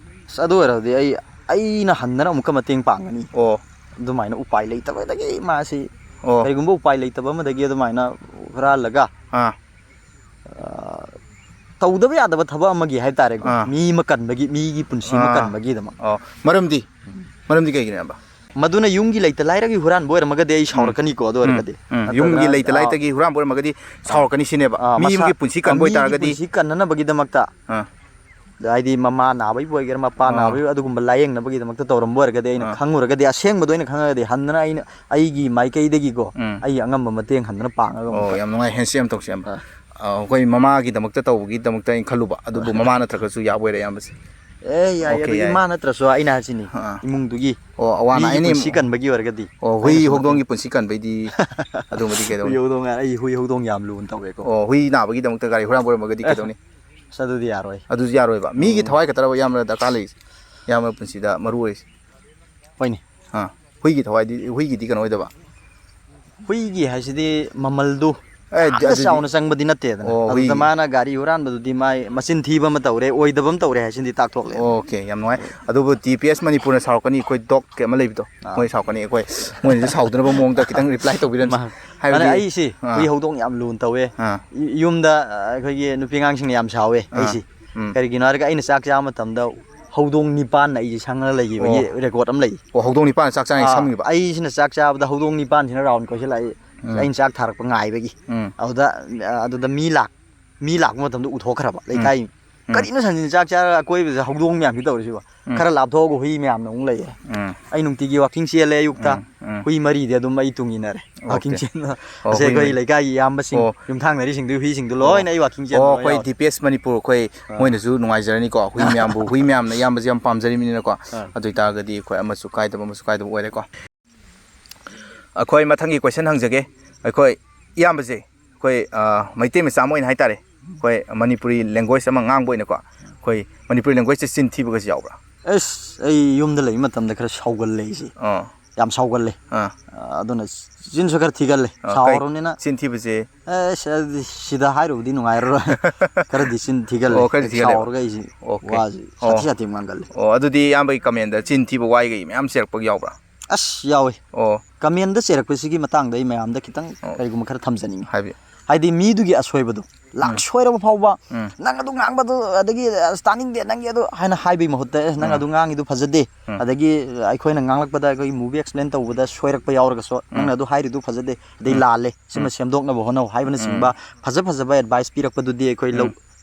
ꯑꯁ, ꯑꯗꯨ ꯑꯣꯏꯔꯗꯤ ꯑꯩ, ꯑꯩꯅ ꯍꯟꯗꯅ ꯑꯃꯨꯛꯀ ꯃꯇꯦꯡ ꯄꯥꯡꯒꯅꯤ꯫ ꯑꯣ꯫ ꯑꯗꯨꯃꯥꯏꯅ ꯎꯄꯥꯏ ꯂꯩꯇꯕꯗꯒꯤ ꯃꯥꯁꯤ ꯑꯣ꯫ ꯀꯔꯤꯒꯨꯝꯕ ꯎꯄꯥꯏ ꯂꯩꯇꯕ ꯑꯃꯗꯒꯤ ꯑꯗꯨꯃꯥꯏꯅ ꯍꯨꯔꯥꯜꯂꯒ, ꯑꯥ꯫ ꯑ, ꯇꯧꯗꯕ ꯌꯥꯗꯕ ꯊꯕꯛ ꯑꯃꯒꯤ ꯍꯥꯏ ꯇꯥꯔꯦꯀꯣ꯫ ꯑꯥ꯫ ꯃꯤ ꯑꯃ ꯀꯟꯕꯒꯤ, ꯃꯤꯒꯤ ꯄꯨꯟꯁꯤ ꯑꯃ ꯑꯥ꯫ ꯀꯟꯕꯒꯤꯗꯃꯛ꯫ ꯑꯣ꯫ ꯃꯔꯝꯗꯤ? ꯎꯝ꯫ ꯃꯔꯝꯗꯤ ꯀꯩꯒꯤꯅꯣ, ꯏꯌꯥꯝꯕ? ꯃꯗꯨꯅ ꯌꯨꯝꯒꯤ ꯂꯩꯇ ꯂꯥꯏꯔꯒꯤ ꯍꯨꯔꯥꯟꯕ ꯑꯣꯏꯔꯝꯃꯒꯗꯤ ꯑꯩ ꯎꯝ꯫ ꯁꯥꯎꯔꯛꯀꯅꯤꯀꯣ, ꯑꯗꯨ ꯎꯝ꯫ ꯑꯣꯏꯔꯒꯗꯤ꯫ ꯎꯝ꯫ ꯅꯠꯇ꯭ꯔꯒꯅ, ꯌꯨꯝꯒꯤ ꯂꯩꯇ ꯑꯥ, ꯂꯥꯏꯇꯒꯤ ꯍꯨꯔꯥꯟꯕ ꯑꯣꯏꯔꯝꯃꯒꯗꯤ ꯑꯥ꯫ ꯁꯥꯎꯔꯛꯀꯅꯤ ꯁꯤꯅꯦꯕ꯫ ꯑꯥ, ꯃꯤ ꯃꯁꯥ-, ꯑꯃꯒꯤ ꯄꯨꯟꯁꯤ ꯑꯥ, ꯀꯟꯕ ꯃꯤꯒꯤ ꯑꯣꯏꯇꯥꯔꯒꯗꯤ꯫ ꯄꯨꯟꯁꯤ ꯀꯟꯅꯅꯕꯒꯤꯗꯃꯛꯇ꯫ ꯑꯥ꯫ ꯍꯥꯏꯗꯤ ꯃꯃꯥ ꯅꯥꯕꯒꯤꯕꯨ ꯑꯣꯏꯒꯦꯔꯥ, ꯃꯄꯥ ꯑꯥ꯫ ꯅꯥꯕꯒꯤ, ꯑꯗꯨꯒꯨꯝꯕ ꯂꯥꯌꯦꯡꯅꯕꯒꯤꯗꯃꯛꯇ ꯇꯧꯔꯝꯕ ꯑꯣꯏꯔꯒꯗꯤ, ꯑꯩꯅ ꯑꯥ꯫ ꯈꯪꯉꯨꯔꯒꯗꯤ, ꯑꯁꯦꯡꯕꯗꯣ ꯑꯩꯅ ꯈꯪꯉꯒꯗꯤ, ꯍꯟꯗꯅ ꯑꯩꯅ ꯑꯩꯒꯤ ꯃꯥꯏꯀꯩꯗꯒꯤꯀꯣ, ꯎꯝ꯫ ꯑꯩꯒꯤ ꯑꯉꯝꯕ ꯃꯇꯦꯡ ꯍꯟꯗꯅ ꯄꯥꯡꯉꯒ ꯑꯃꯨꯛ ꯑꯣ, ꯌꯥꯝ ꯅꯨꯡꯉꯥꯏ꯫ ꯍꯦꯟꯁꯦꯛ ꯑꯃ ꯇꯧꯁꯤ, ꯏꯌꯥꯝꯕ꯫ ꯑꯥ꯫ ꯑꯥ, ꯑꯩꯈꯣꯏ ꯃꯃꯥꯒꯤꯗꯃꯛꯇ ꯇꯧꯕꯒꯤꯗꯃꯛꯇ ꯑꯩꯅ ꯈꯜꯂꯨꯕ, ꯑꯗꯨꯕꯨ ꯃꯃꯥ ꯅꯠꯇ꯭ꯔꯒꯁꯨ ꯌꯥꯕ ꯑꯣꯏꯔꯦ, ꯏꯌꯥꯝꯕꯁꯦ꯫ ꯑꯦ, ꯌꯥꯏ, ꯑꯣꯀꯦ, ꯑꯗꯨ ꯌꯥꯏ꯫ ꯏꯃꯥ ꯅꯠꯇ꯭ꯔꯁꯨ ꯑꯩꯅ ꯍꯥꯏꯁꯤꯅꯤ, ꯑꯥ꯫ ꯏꯃꯨꯡꯗꯨꯒꯤ ꯑꯣ, ꯑꯋꯥ ꯑꯅꯥ ꯃꯤꯒꯤ ꯑꯦꯅꯤ ꯄꯨꯟꯁꯤ ꯀꯟꯕꯒꯤ ꯑꯣꯏꯔꯒꯗꯤ ꯑꯣ, ꯍꯨꯏ ꯑꯩꯅꯁꯨ ꯃꯇꯦꯡ ꯍꯧꯗꯣꯡꯒꯤ ꯄꯨꯟꯁꯤ ꯀꯟꯕꯩꯗꯤ ꯑꯗꯨꯝꯕꯗꯤ ꯀꯩꯗꯧꯅꯤ? ꯍꯨꯏ ꯍꯧꯗꯣꯡ ꯍꯥꯏ-, ꯑꯩ ꯍꯨꯏ ꯍꯧꯗꯣꯡ ꯌꯥꯝ ꯂꯨꯅ ꯇꯧꯋꯦꯀꯣ꯫ ꯑꯣ, ꯍꯨꯏ ꯅꯥꯕꯒꯤꯗꯃꯛꯇ ꯒꯥꯔꯤ ꯍꯨꯔꯥꯟꯕ ꯑꯣꯏꯔꯝꯃꯒꯗꯤ ꯑꯦ, ꯀꯩꯗꯧꯅꯤ? ꯑꯁ, ꯑꯗꯨꯗꯤ ꯌꯥꯔꯣꯏ꯫ ꯑꯗꯨꯁꯨ ꯌꯥꯔꯣꯏꯕ꯫ ꯃꯤꯒꯤ ꯎꯝ꯫ ꯊꯋꯥꯏ ꯈꯛꯇꯔꯕ ꯏꯌꯥꯝꯕꯅ ꯗꯔꯀꯥꯔ ꯂꯩꯔꯤꯁꯦ? ꯏꯌꯥꯝꯕ ꯄꯨꯟꯁꯤꯗ ꯃꯔꯨ ꯑꯣꯏꯔꯤꯁꯦ? ꯍꯣꯏꯅꯦ꯫ ꯑꯥ, ꯍꯨꯏꯒꯤ ꯊꯋꯥꯏꯗꯤ, ꯍꯨꯏꯒꯤꯗꯤ ꯀꯩꯅꯣ ꯑꯣꯏꯗꯕ? ꯍꯨꯏꯒꯤ ꯍꯥꯏꯁꯤꯗꯤ ꯃꯃꯜꯗꯨ ꯑꯦ, ꯌꯥꯝꯅ ꯑꯗꯨꯗꯤ ꯆꯥꯎꯅ ꯆꯪꯕꯗꯤ ꯅꯠꯇꯦꯗꯅ꯫ ꯑꯣ, ꯑꯗꯨꯗ ꯍꯨꯏꯒꯤ꯫ ꯃꯥꯅ ꯒꯥꯔꯤ ꯍꯨꯔꯥꯟꯕꯗꯨꯗꯤ ꯃꯥꯏ ꯃꯆꯤꯟ ꯊꯤꯕ ꯑꯃ ꯇꯧꯔꯦ, ꯑꯣꯏꯗꯕ ꯑꯃ ꯇꯧꯔꯦ ꯍꯥꯏꯁꯤꯅꯗꯤ ꯇꯥꯛꯊꯣꯛꯂꯦ꯫ ꯑꯣꯀꯦ, ꯌꯥꯝ ꯅꯨꯡꯉꯥꯏ꯫ ꯑꯗꯨꯕꯨ ꯇꯤ ꯄꯤ ꯑꯦꯁ ꯃꯅꯤꯄꯨꯔꯅ ꯁꯥꯎꯔꯛꯀꯅꯤ, ꯑꯩꯈꯣꯏ ꯗꯣꯛ ꯑꯃ ꯂꯩꯕꯗꯣ, ꯑꯥ꯫ ꯃꯣꯏ ꯁꯥꯎꯔꯛꯀꯅꯤ, ꯑꯩꯈꯣꯏ ꯃꯣꯏꯅꯁꯨ ꯁꯥꯎꯗꯅꯕ ꯃꯑꯣꯡꯗ ꯈꯤꯇꯪ ꯔꯤꯄ꯭ꯂꯥꯏ ꯇꯧꯕꯤꯔꯅꯤ꯫ ꯃꯥ-, ꯃꯥꯅꯦ, ꯍꯥꯏꯕꯗꯤ ꯑꯩꯁꯤ ꯑꯥ꯫ ꯍꯨꯏ ꯍꯧꯗꯣꯡ ꯌꯥꯝ ꯂꯨꯅ ꯇꯧꯋꯦ꯫ ꯑꯥ꯫ ꯌꯨꯝꯗ, ꯑ, ꯑꯩꯈꯣꯏꯒꯤ ꯅꯨꯄꯤ ꯑꯉꯥꯡꯁꯤꯡꯅ ꯌꯥꯝ ꯁꯥꯎꯋꯦ ꯑꯥ꯫ ꯑꯩꯁꯤ꯫ ꯎꯝ꯫ ꯀꯔꯤꯒꯤꯅꯣ ꯍꯥꯏꯔꯒ ꯑꯩꯅ ꯆꯥꯛ ꯆꯥꯕ ꯃꯇꯝꯗ ꯍꯧꯗꯣꯡ ꯅꯤꯄꯥꯟꯅ ꯑꯩꯁꯦ ꯁꯪꯉꯒ ꯂꯩꯈꯤꯕꯒꯤ ꯑꯣ꯫ ꯔꯦꯀꯣꯔꯠ ꯑꯃ ꯂꯩ꯫ ꯑꯣ, ꯍꯧꯗꯣꯡ ꯅꯤꯄꯥꯟꯅ ꯆꯥꯛ ꯆꯥꯔꯤꯉꯩ ꯑꯥ, ꯁꯪꯉꯤꯕ? ꯑꯩꯁꯤꯅ ꯆꯥꯛ ꯆꯥꯕꯗ ꯍꯧꯗꯣꯡ ꯅꯤꯄꯥꯟꯁꯤꯅ ꯔꯥꯎꯟ ꯀꯣꯏꯁꯤꯜꯂꯛꯑꯦ꯫ ꯎꯝ꯫ ꯑꯩꯅ ꯆꯥꯛ ꯊꯥꯔꯛꯄ ꯉꯥꯏꯕꯒꯤ꯫ ꯎꯝ꯫ ꯑꯗꯨꯗ, ꯑꯗꯨꯗ ꯃꯤ ꯂꯥꯛ-, ꯃꯤ ꯂꯥꯛꯄ ꯃꯇꯝꯗ ꯎꯊꯣꯛꯈ꯭ꯔꯕ ꯎꯝ꯫ ꯂꯩꯀꯥꯏ ꯎꯝ꯫ ꯀꯔꯤꯅꯣ ꯁꯟꯁꯤꯅ ꯆꯥꯛ ꯆꯥꯔꯒ ꯑꯀꯣꯏꯕꯗ ꯍꯧꯗꯣꯡ ꯃꯌꯥꯝꯁꯤ ꯇꯧꯔꯤꯁꯤꯕꯣ? ꯎꯝ꯫ ꯈꯔ ꯂꯥꯞꯊꯣꯛꯑꯒ ꯍꯨꯏ ꯃꯌꯥꯝꯅ ꯑꯃꯨꯛ ꯂꯩꯌꯦ꯫ ꯎꯝ꯫ ꯑꯩ ꯅꯨꯡꯇꯤꯒꯤ ꯋꯥꯀꯤꯡ ꯆꯦꯜꯂꯦ ꯑꯌꯨꯛꯇ꯫ ꯎꯝ, ꯎꯝ꯫ ꯍꯨꯏ ꯃꯔꯤꯗꯤ ꯑꯗꯨꯝ ꯑꯩ ꯇꯨꯡ ꯏꯟꯅꯔꯦ꯫ ꯑꯣꯀꯦ꯫ ꯋꯥꯀꯤꯡ ꯆꯦꯟꯕ꯫ ꯑꯣ, ꯑꯁꯤ ꯍꯨꯏ ꯑꯩꯈꯣꯏ ꯃꯔꯤ꯫ ꯂꯩꯀꯥꯏꯒꯤ ꯏꯌꯥꯝꯕꯁꯤꯡ, ꯑꯣ꯫ ꯌꯨꯝꯊꯪꯅꯔꯤꯁꯤꯡꯗꯨꯒꯤ ꯍꯨꯏꯁꯤꯡꯗꯨ ꯑꯣ꯫ ꯂꯣꯏꯅ ꯑꯩ ꯋꯥꯀꯤꯡ ꯆꯦꯟꯕ ꯑꯣ, ꯂꯣꯏ ꯑꯩꯈꯣꯏ ꯌꯥꯎꯔꯦ꯫ ꯗꯤ ꯄꯤ ꯑꯦꯁ ꯃꯅꯤꯄꯨꯔ ꯑꯩꯈꯣꯏ ꯑꯥ꯫ ꯃꯣꯏꯅꯁꯨ ꯅꯨꯡꯉꯥꯏꯖꯔꯅꯤꯀꯣ꯫ ꯍꯨꯏ ꯃꯌꯥꯝꯕꯨ, ꯍꯨꯏ ꯃꯌꯥꯝꯅ ꯏꯌꯥꯝꯕꯁꯦ ꯌꯥꯝ ꯄꯥꯝꯖꯔꯤꯕꯅꯤꯅꯀꯣ꯫ ꯑꯥ꯫ ꯑꯗꯨ ꯑꯣꯏꯇꯥꯔꯒꯗꯤ ꯑꯩꯈꯣꯏ ꯑꯃꯁꯨ ꯀꯥꯏꯗꯕ, ꯑꯃꯁꯨ ꯀꯥꯏꯗꯕ ꯑꯣꯏꯔꯦꯀꯣ꯫ ꯑꯩꯈꯣꯏ ꯃꯊꯪꯒꯤ question ꯍꯪꯖꯒꯦ꯫ ꯑꯩꯈꯣꯏ ꯏꯌꯥꯝꯕꯁꯦ, ꯑꯩꯈꯣꯏ, ꯑ, ꯃꯩꯇꯩ ꯃꯆꯥ ꯑꯃ ꯑꯣꯏꯅ ꯍꯥꯏꯇꯥꯔꯦ, ꯑꯩꯈꯣꯏ ꯃꯅꯤꯄꯨꯔꯤ language ꯑꯃ ꯉꯥꯡꯕ ꯑꯣꯏꯅꯀꯣ, ꯑꯩꯈꯣꯏ ꯃꯅꯤꯄꯨꯔꯤ languageꯁꯦ ꯆꯤꯟ ꯊꯤꯕꯒꯁꯦ ꯌꯥꯎꯕ꯭ꯔꯥ? ꯑꯁ, ꯑꯩ ꯌꯨꯝꯗ ꯂꯩꯕ ꯃꯇꯝꯗ ꯈꯔ ꯁꯥꯎꯒꯜꯂꯦ ꯑꯩꯁꯦ꯫ ꯑꯥ꯫ ꯌꯥꯝ ꯁꯥꯎꯒꯜꯂꯦ꯫ ꯑꯥ꯫ ꯑ, ꯑꯗꯨꯅ ꯆꯤꯟꯁꯨ ꯈꯔ ꯊꯤꯒꯜꯂꯦ꯫ ꯑꯥ, ꯀꯩ-, ꯁꯥꯎꯔꯕꯅꯤꯅ꯫ ꯆꯤꯟ ꯊꯤꯕꯁꯦ? ꯑꯁ, ꯑꯗꯨꯗꯤ ꯁꯤꯗ ꯍꯥꯏꯔꯨꯕꯗꯤ ꯅꯨꯡꯉꯥꯏꯔꯔꯣꯏ꯫ ꯈꯔꯗꯤ ꯆꯤꯟ ꯊꯤꯒꯜꯂꯦ꯫ ꯑꯣ, ꯈꯔꯗꯤ ꯊꯤꯒꯜꯂꯦꯕ꯫ ꯁꯥꯎꯔꯒ ꯑꯩꯁꯦ ꯑꯣꯀꯦ꯫ ꯋꯥꯁꯦ ꯑꯣ꯫ ꯁꯥꯊꯤ ꯁꯥꯊꯤ ꯉꯥꯡꯒꯜꯂꯦ꯫ ꯑꯣ, ꯑꯗꯨꯗꯤ ꯏꯌꯥꯝꯕꯒꯤ commentꯗ ꯆꯤꯟ ꯊꯤꯕ ꯋꯥꯍꯩꯒ ꯃꯌꯥꯝ ꯆꯦꯜꯂꯛꯄꯒ ꯌꯥꯎꯕ꯭ꯔꯥ? ꯑꯁ, ꯌꯥꯎꯋꯦ꯫ ꯑꯣ꯫ Commentꯗ ꯆꯦꯜꯂꯛꯄꯁꯤꯒꯤ ꯃꯇꯥꯡꯗ ꯑꯩ ꯃꯌꯥꯝꯗ ꯈꯤꯇꯪ ꯑꯣ꯫ ꯀꯔꯤꯒꯨꯝꯕ ꯈꯔ ꯊꯝꯖꯅꯤꯡꯉꯤ꯫ ꯍꯥꯏꯕꯤꯌꯨ꯫ ꯍꯥꯏꯗꯤ ꯃꯤꯗꯨꯒꯤ ꯑꯁꯣꯏꯕꯗꯣ ꯂꯥꯛ ꯎꯝ꯫ ꯁꯣꯏꯔꯕ ꯐꯥꯎꯕ, ꯎꯝ꯫ "ꯅꯪ ꯑꯗꯨ ꯉꯥꯡꯕꯗꯨ ꯑꯗꯒꯤ ꯑꯁ ꯇꯥꯅꯤꯡꯗꯦ ꯅꯪꯒꯤ ꯑꯗꯨ" ꯍꯥꯏꯅ ꯍꯥꯏꯕꯒꯤ ꯃꯍꯨꯠꯇ, "ꯑꯦ, ꯅꯪ ꯎꯝ꯫ ꯑꯗꯨ ꯉꯥꯡꯉꯤꯗꯨ ꯐꯖꯗꯦ", ꯎꯝ꯫ ꯑꯗꯒꯤ ꯑꯩꯈꯣꯏꯅ ꯉꯥꯡꯂꯛꯄꯗ ꯑꯩꯈꯣꯏꯒꯤ movie explain ꯇꯧꯕꯗ ꯁꯣꯏꯔꯛꯄ ꯌꯥꯎꯔꯒꯁꯨ, "ꯅꯪꯅ ꯎꯝ꯫ ꯑꯗꯨ ꯍꯥꯏꯔꯤꯗꯨ ꯐꯖꯗꯦ, ꯑꯗꯩ ꯎꯝ꯫ ꯂꯥꯜꯂꯦ, ꯁꯤꯃ ꯎꯝ꯫ ꯁꯦꯝꯗꯣꯛꯅꯕ ꯍꯣꯠꯅꯧ" ꯍꯥꯏꯕꯅꯆꯤꯡꯕ ꯎꯝ꯫ ꯐꯖ ꯐꯖꯕ advice ꯄꯤꯔꯛꯄꯗꯨꯗꯤ ꯑꯩꯈꯣꯏ ꯂꯧ-, ꯎꯝ꯫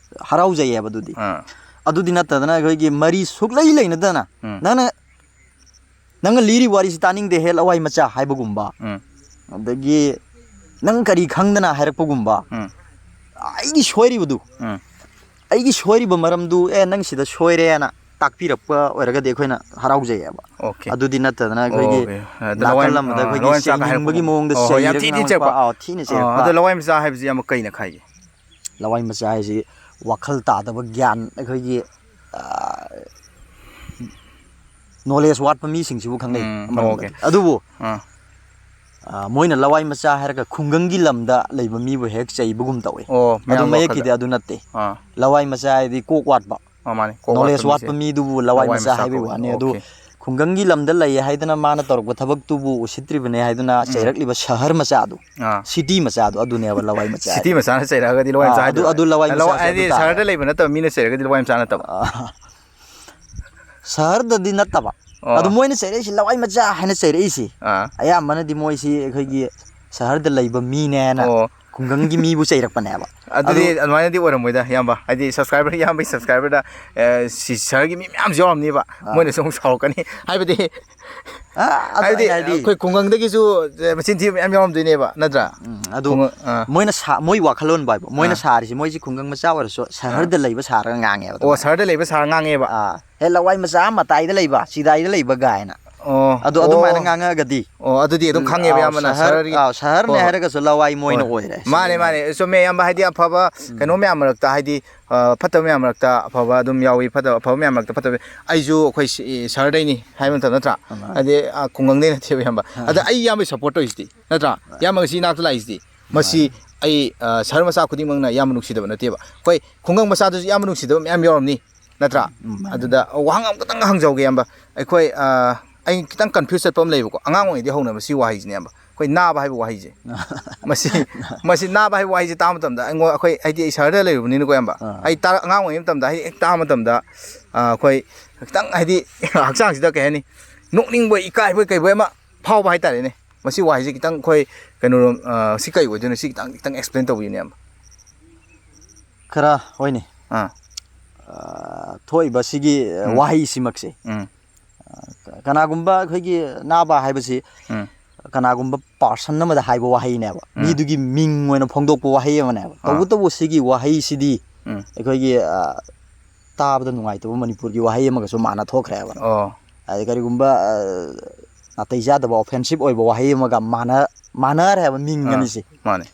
ꯍꯔꯥꯎꯖꯩꯌꯦꯕ ꯑꯗꯨꯗꯤ꯫ ꯑꯥ꯫ ꯑꯗꯨꯗꯤ ꯅꯠꯇꯗꯅ ꯑꯩꯈꯣꯏꯒꯤ ꯃꯔꯤ ꯁꯨꯛꯂꯩ ꯂꯩꯅꯗꯅ, ꯎꯝ꯫ ꯅꯪꯅ "ꯅꯪꯅ ꯂꯤꯔꯤꯕ ꯋꯥꯔꯤꯁꯤ ꯇꯥꯅꯤꯡꯗꯦ ꯍꯦ ꯂꯋꯥꯏ ꯃꯆꯥ" ꯍꯥꯏꯕꯒꯨꯝꯕ, ꯎꯝ꯫ ꯑꯗꯒꯤ "ꯅꯪ ꯀꯔꯤ ꯈꯪꯗꯅ" ꯍꯥꯏꯔꯛꯄꯒꯨꯝꯕ, ꯎꯝ꯫ ꯑꯩꯒꯤ ꯁꯣꯏꯔꯤꯕꯗꯨ, ꯎꯝ꯫ ꯑꯩꯒꯤ ꯁꯣꯏꯔꯤꯕ ꯃꯔꯝꯗꯨ, "ꯑꯦ, ꯅꯪ ꯁꯤꯗ ꯁꯣꯏꯔꯦꯅ" ꯇꯥꯛꯄꯤꯔꯛꯄ ꯑꯣꯏꯔꯒꯗꯤ ꯑꯩꯈꯣꯏꯅ ꯍꯔꯥꯎꯖꯩꯌꯦꯕ꯫ ꯑꯣꯀꯦ꯫ ꯑꯗꯨꯗꯤ ꯅꯠꯇꯗꯅ ꯑꯩꯈꯣꯏꯒꯤ ꯑꯣꯀꯦ꯫ ꯑꯗ ꯅꯥꯀꯜ ꯂꯋꯥꯏ-, ꯑꯃꯗ ꯑ, ꯑꯩꯈꯣꯏꯒꯤ ꯂꯋꯥꯏ ꯃꯆꯥꯒ ꯆꯩꯅꯤꯡꯕꯒꯤ ꯍꯥꯏꯔꯛꯄꯒꯨꯝ-, ꯃꯑꯣꯡꯗ ꯑꯣ, ꯍꯣꯏ, ꯌꯥꯝ ꯆꯩꯔꯒ ꯊꯤ ꯊꯤ ꯉꯥꯡꯉꯛꯄ, ꯆꯩꯔꯛꯄ꯫ ꯑꯥ, ꯊꯤꯅ ꯑꯣ, ꯆꯩꯔꯛꯄ꯫ ꯑꯗꯣ ꯂꯋꯥꯏ ꯃꯆꯥ ꯍꯥꯏꯕꯁꯤ ꯌꯥꯝ ꯀꯩꯅ ꯈꯥꯏꯒꯦ? ꯂꯋꯥꯏ ꯃꯆꯥ ꯍꯥꯏꯁꯤ ꯋꯥꯈꯜ ꯇꯥꯗꯕ ꯒ꯭ꯌꯥꯟ, ꯑꯩꯈꯣꯏꯒꯤ, ꯑ, knowledge ꯋꯥꯠꯄ ꯃꯤꯁꯤꯡꯁꯤꯕꯨ ꯈꯪꯅꯩ ꯎꯝ, ꯑꯃꯔꯣꯝꯗꯗꯤ꯫ ꯑꯣꯀꯦ꯫ ꯑꯗꯨꯕꯨ, ꯑꯥ꯫ ꯑ, ꯃꯣꯏꯅ ꯂꯋꯥꯏ ꯃꯆꯥ ꯍꯥꯏꯔꯒ ꯈꯨꯡꯒꯪꯒꯤ ꯂꯝꯗ ꯂꯩꯕ ꯃꯤꯕꯨ ꯍꯦꯛ ꯆꯩꯕꯒꯨꯝ ꯇꯧꯋꯤ꯫ ꯑꯣ, ꯑꯗꯨ ꯃꯌꯥꯝꯒꯤ ꯃꯌꯦꯛꯀꯤꯗꯤ ꯋꯥꯈꯜꯗ꯫ ꯑꯗꯨ ꯅꯠꯇꯦ꯫ ꯑꯥ꯫ ꯂꯋꯥꯏ ꯃꯆꯥ ꯍꯥꯏꯗꯤ ꯀꯣꯛ ꯋꯥꯠꯄ, ꯑꯣ, ꯃꯥꯅꯦ꯫ ꯀꯣꯛ ꯋꯥꯠꯄ knowledge ꯃꯤꯁꯦ ꯋꯥꯠꯄ ꯃꯤꯗꯨꯕꯨ ꯂꯋꯥꯏ ꯂꯋꯥꯏ ꯃꯆꯥ ꯃꯆꯥ ꯍꯥꯏꯕꯒꯤ ꯀꯧꯋꯦ꯫ ꯋꯥꯅꯤ꯫ ꯑꯗꯨ ꯑꯣꯀꯦ꯫ ꯈꯨꯡꯒꯪꯒꯤ ꯂꯝꯗ ꯂꯩꯌꯦ ꯍꯥꯏꯗꯅ ꯃꯥꯅ ꯇꯧꯔꯛꯄ ꯊꯕꯛꯇꯨꯕꯨ ꯎꯁꯤꯠꯇ꯭ꯔꯤꯕꯅꯦ ꯍꯥꯏꯗꯨꯅ ꯎꯝ꯫ ꯆꯩꯔꯛꯂꯤꯕ ꯁꯍꯔ ꯃꯆꯥꯗꯨ, ꯑꯥ꯫ city ꯃꯆꯥꯗꯨ, ꯑꯗꯨꯅꯦꯕ ꯂꯋꯥꯏ ꯃꯆꯥ ꯍꯥꯏꯗꯣ꯫ꯁꯤꯇꯤ ꯃꯆꯥꯅ ꯆꯩꯔꯛꯑꯒꯗꯤ ꯂꯋꯥꯏ ꯑꯥ, ꯃꯆꯥ ꯑꯗꯨ, ꯍꯥꯏꯗꯣꯏꯔꯣ? ꯑꯗꯨ ꯂꯋꯥꯏ ꯂꯋꯥꯏ-, ꯃꯆꯥꯁꯦ ꯍꯥꯏꯗꯤ ꯑꯗꯨ ꯇꯥꯔꯦ꯫ ꯁꯍꯔꯗ ꯂꯩꯕ ꯅꯠꯇꯕ ꯃꯤꯅ ꯆꯩꯔꯒꯗꯤ ꯂꯋꯥꯏ ꯃꯆꯥ ꯅꯠꯇꯕ? ꯑꯥ꯫ ꯁꯍꯔꯗꯗꯤ ꯅꯠꯇꯕ꯫ ꯑꯣ꯫ ꯑꯗꯨ ꯃꯣꯏꯅ ꯆꯩꯔꯛꯏꯁꯤ ꯂꯋꯥꯏ ꯃꯆꯥ ꯍꯥꯏꯅ ꯆꯩꯔꯛꯏꯁꯤ꯫ ꯑꯥ꯫ ꯑꯌꯥꯝꯕꯅꯗꯤ ꯃꯣꯏꯁꯤ ꯑꯩꯈꯣꯏꯒꯤ ꯁꯍꯔꯗ ꯂꯩꯕ ꯃꯤꯅꯦꯅ ꯑꯣ꯫ ꯈꯨꯡꯒꯪꯒꯤ ꯃꯤꯕꯨ ꯆꯩꯔꯛꯄꯅꯦꯕ꯫ ꯑꯗꯨꯗꯤ ꯑꯗꯨ ꯑꯗꯨꯃꯥꯏꯅꯗꯤ ꯑꯣꯏꯔꯝꯃꯣꯏꯗ, ꯏꯌꯥꯝꯕ꯫ ꯍꯥꯏꯗꯤ, subscriber, ꯏꯌꯥꯝꯕꯒꯤ subscriberꯗ, ꯑꯦ, ꯁꯤ ꯁꯍꯔꯒꯤ ꯃꯤ ꯃꯌꯥꯝꯁꯨ ꯌꯥꯎꯔꯝꯅꯤꯕ꯫ ꯑꯥ꯫ ꯃꯣꯏꯅꯁꯨ ꯑꯃꯨꯛ ꯁꯥꯎꯔꯛꯀꯅꯤ꯫ ꯍꯥꯏꯕꯗꯤ, ꯑꯥ, ꯑꯗꯨ ꯍꯥꯏꯕꯗꯤ, ꯑꯩꯅ ꯍꯥꯏꯗꯤ ꯑꯩꯈꯣꯏ ꯈꯨꯡꯒꯪꯗꯒꯤꯁꯨ, ꯑꯦ, ꯃꯆꯤꯟ ꯊꯤꯕ ꯃꯌꯥꯝ ꯌꯥꯎꯔꯝꯗꯣꯏꯅꯦꯕ, ꯅꯠꯇ꯭ꯔꯥ? ꯎꯝ, ꯑꯗꯨ ꯈꯨꯡꯒꯪ-, ꯑꯥ꯫ ꯃꯣꯏꯅ ꯁꯥ-, ꯃꯣꯏ ꯋꯥꯈꯜꯂꯣꯟꯕꯨ ꯍꯥꯏꯕ, ꯃꯣꯏꯅ ꯑꯥ꯫ ꯁꯥꯔꯤꯁꯤ, ꯃꯣꯏꯁꯤ ꯈꯨꯡꯒꯪ ꯃꯆꯥ ꯑꯣꯏꯔꯁꯨ ꯑꯥ꯫ ꯁꯍꯔꯗ ꯂꯩꯕ ꯁꯥꯔꯒ ꯉꯥꯡꯉꯦꯕ ꯑꯣ, ꯑꯗꯨꯃꯥꯏꯅ꯫ ꯁꯍꯔꯗ ꯂꯩꯕ ꯁꯥꯔ ꯉꯥꯡꯉꯦꯕ꯫ ꯑꯥ, "ꯍꯦ, ꯂꯋꯥꯏ ꯃꯆꯥ ꯃꯇꯥꯏꯗ ꯂꯩꯕ, ꯁꯤꯗꯥꯏꯗ ꯂꯩꯕ" ꯀꯥꯏꯅ꯫ ꯑꯣ, ꯑꯗꯨ ꯑꯗꯨꯃꯥꯏꯅ ꯑꯣ꯫ ꯉꯥꯡꯉꯛꯑꯒꯗꯤ, ꯑꯣ, ꯑꯗꯨꯗꯤ ꯑꯗꯨꯝ ꯎꯝ, ꯈꯪꯉꯦꯕ, ꯑꯥꯎ, ꯏꯌꯥꯝꯕꯅ ꯁꯍꯔ, ꯁꯍꯔꯒꯤ-, ꯑꯥꯎ, ꯁꯍꯔꯅꯦ ꯍꯣꯏ, ꯍꯣꯏ꯫ ꯍꯥꯏꯔꯒꯁꯨ ꯂꯋꯥꯏ ꯃꯣꯏꯅ ꯍꯣꯏ꯫ ꯑꯣꯏꯔꯦ꯫ ꯃꯥꯅꯦ, ꯁꯤꯗꯤ ꯃꯥꯅꯦ꯫ ꯆꯨꯝꯃꯦ, ꯏꯌꯥꯝꯕ꯫ ꯍꯥꯏꯗꯤ, ꯑꯐꯕ ꯎꯝ꯫ ꯀꯩꯅꯣ ꯃꯌꯥꯝ ꯃꯔꯛꯇ, ꯍꯥꯏꯗꯤ, ꯑ, ꯐꯠꯇꯕ ꯃꯌꯥꯝ ꯃꯔꯛꯇ ꯑꯐꯕ ꯑꯗꯨꯝ ꯌꯥꯎꯏ, ꯐꯠꯇꯕ, ꯑꯐꯕ ꯃꯌꯥꯝ ꯃꯔꯛꯇ ꯐꯠꯇꯕ꯫ ꯑꯩꯁꯨ ꯑꯩꯈꯣꯏ ꯁꯤ-, ꯁꯍꯔꯗꯩꯅꯤ ꯍꯥꯏꯕ ꯃꯇꯝ ꯅꯠꯇ꯭ꯔꯥ? ꯑ, ꯃꯥꯅꯦ꯫ ꯍꯥꯏꯗꯤ, ꯑ, ꯈꯨꯡꯒꯪꯗꯩ ꯅꯠꯇꯦꯕ, ꯏꯌꯥꯝꯕ꯫ ꯑ꯫ ꯑꯗ ꯑꯩ ꯏꯌꯥꯝꯕꯩ support ꯇꯧꯔꯤꯁꯤꯗꯤ, ꯅꯠꯇ꯭ꯔꯥ? ꯃꯥꯅꯦ꯫ ꯏꯌꯥꯝꯕ ꯉꯁꯤ ꯏꯅꯥꯛꯇ ꯂꯥꯛꯏꯁꯤꯗꯤ꯫ ꯃꯁꯤ ꯃꯥꯅꯦ꯫ ꯑꯩ, ꯑ, ꯁꯍꯔ ꯃꯆꯥ ꯈꯨꯗꯤꯡꯃꯛꯅ ꯏꯌꯥꯝꯕ ꯅꯨꯡꯁꯤꯗꯕ ꯅꯠꯇꯦꯕ꯫ ꯑꯩꯈꯣꯏ ꯈꯨꯡꯒꯪ ꯃꯆꯥꯗꯁꯨ ꯏꯌꯥꯝꯕ ꯅꯨꯡꯁꯤꯗꯕ ꯃꯌꯥꯝ ꯌꯥꯎꯔꯝꯅꯤ꯫ ꯅꯠꯇ꯭ꯔꯥ? ꯎꯝ, ꯃꯥꯅꯦ꯫ ꯑꯗꯨꯗ ꯋꯥꯍꯪ ꯑꯃꯈꯛꯇꯪ ꯍꯪꯖꯍꯧꯒꯦ, ꯏꯌꯥꯝꯕ꯫ ꯑꯩꯈꯣꯏ, ꯑ, ꯑꯩ ꯈꯤꯇꯪ confuse ꯆꯠꯄ ꯑꯃ ꯂꯩꯕꯀꯣ꯫ ꯑꯉꯥꯡ ꯑꯣꯏꯔꯤꯉꯩꯗꯒꯤ ꯍꯧꯅ ꯃꯁꯤ ꯋꯥꯍꯩꯁꯤꯅꯦ, ꯏꯌꯥꯝꯕ꯫ ꯑꯩꯈꯣꯏ ꯅꯥꯕ ꯍꯥꯏꯕ ꯋꯥꯍꯩꯁꯦ꯫ ꯃꯁꯤ, ꯃꯁꯤ ꯅꯥꯕ ꯍꯥꯏꯕ ꯋꯥꯍꯩꯁꯦ ꯇꯥꯕ ꯃꯇꯝꯗ ꯑꯩꯉꯣꯟ-, ꯑꯩꯈꯣꯏ, ꯍꯥꯏꯗꯤ, ꯑꯩ ꯁꯍꯔꯗ ꯂꯩꯔꯨꯕꯅꯤꯅꯀꯣ, ꯏꯌꯥꯝꯕ꯫ ꯑꯥ꯫ ꯑꯩ ꯇꯥ-, ꯑꯉꯥꯡ ꯑꯣꯏꯔꯤꯉꯩ ꯃꯇꯝꯗ, ꯍꯥꯏꯗꯤ, ꯍꯦꯛ ꯇꯥꯕ ꯃꯇꯝꯗ, ꯑ, ꯑꯩꯈꯣꯏ ꯈꯤꯇꯪ, ꯍꯥꯏꯗꯤ, ꯍꯛꯆꯥꯡꯁꯤꯗ, ꯀꯩ ꯍꯥꯏꯅꯤ, ꯅꯣꯛꯅꯤꯡꯕꯣꯏ, ꯏꯀꯥꯏꯕꯣꯏ, ꯀꯩꯕꯣꯏ ꯑꯃ ꯐꯥꯎꯕ ꯍꯥꯏꯇꯥꯔꯦꯅꯦ꯫ ꯃꯁꯤ ꯋꯥꯍꯩꯁꯦ ꯈꯤꯇꯪ ꯑꯩꯈꯣꯏ ꯀꯩꯅꯣꯔꯣꯝ, ꯑ, ꯁꯤ ꯀꯩ ꯑꯣꯏꯗꯣꯏꯅꯣ? ꯁꯤ ꯈꯤꯇꯪ, ꯈꯤꯇꯪ explain ꯇꯧꯕꯤꯌꯨꯅꯦ, ꯏꯌꯥꯝꯕ꯫ ꯈꯔ, ꯍꯣꯏꯅꯦ꯫ ꯑꯥ꯫ ꯑ, ꯊꯣꯛꯏꯕ ꯁꯤꯒꯤ, ꯑ, ꯎꯝ꯫ ꯋꯥꯍꯩꯁꯤꯃꯛꯁꯦ꯫ ꯎꯝ꯫ ꯑ, ꯀꯅꯥꯒꯨꯝꯕ ꯑꯩꯈꯣꯏꯒꯤ ꯅꯥꯕ ꯍꯥꯏꯕꯁꯤ ꯎꯝ꯫ ꯀꯅꯥꯒꯨꯝꯕ person ꯑꯃꯗ ꯍꯥꯏꯕ ꯋꯥꯍꯩꯅꯦꯕ꯫ ꯎꯝ꯫ ꯃꯤꯗꯨꯒꯤ ꯃꯤꯡ ꯑꯣꯏꯅ ꯐꯣꯡꯗꯣꯛꯄ ꯋꯥꯍꯩ ꯑꯃꯅꯦꯕ꯫ ꯑꯥ꯫ ꯇꯧꯕꯇꯕꯨ ꯁꯤꯒꯤ ꯋꯥꯍꯩꯁꯤꯗꯤ ꯎꯝ꯫ ꯑꯩꯈꯣꯏꯒꯤ, ꯑ, ꯇꯥꯕꯗ ꯅꯨꯡꯉꯥꯏꯇꯕ ꯃꯅꯤꯄꯨꯔꯒꯤ ꯋꯥꯍꯩ ꯑꯃꯒꯁꯨ ꯃꯥꯟꯅ ꯊꯣꯛꯈ꯭ꯔꯦꯕ꯫ ꯑꯣ꯫ ꯍꯥꯏꯗꯤ ꯀꯔꯤꯒꯨꯝꯕ, ꯑ, ꯅꯥꯇꯩ ꯆꯥꯗꯕ, offensive ꯑꯣꯏꯕ ꯋꯥꯍꯩ ꯑꯃꯒ ꯃꯥꯟꯅ-, ꯃꯥꯟꯅꯔꯦꯕ ꯃꯤꯡ ꯑꯥ, ꯑꯅꯤꯁꯦ꯫ ꯃꯥꯅꯦ꯫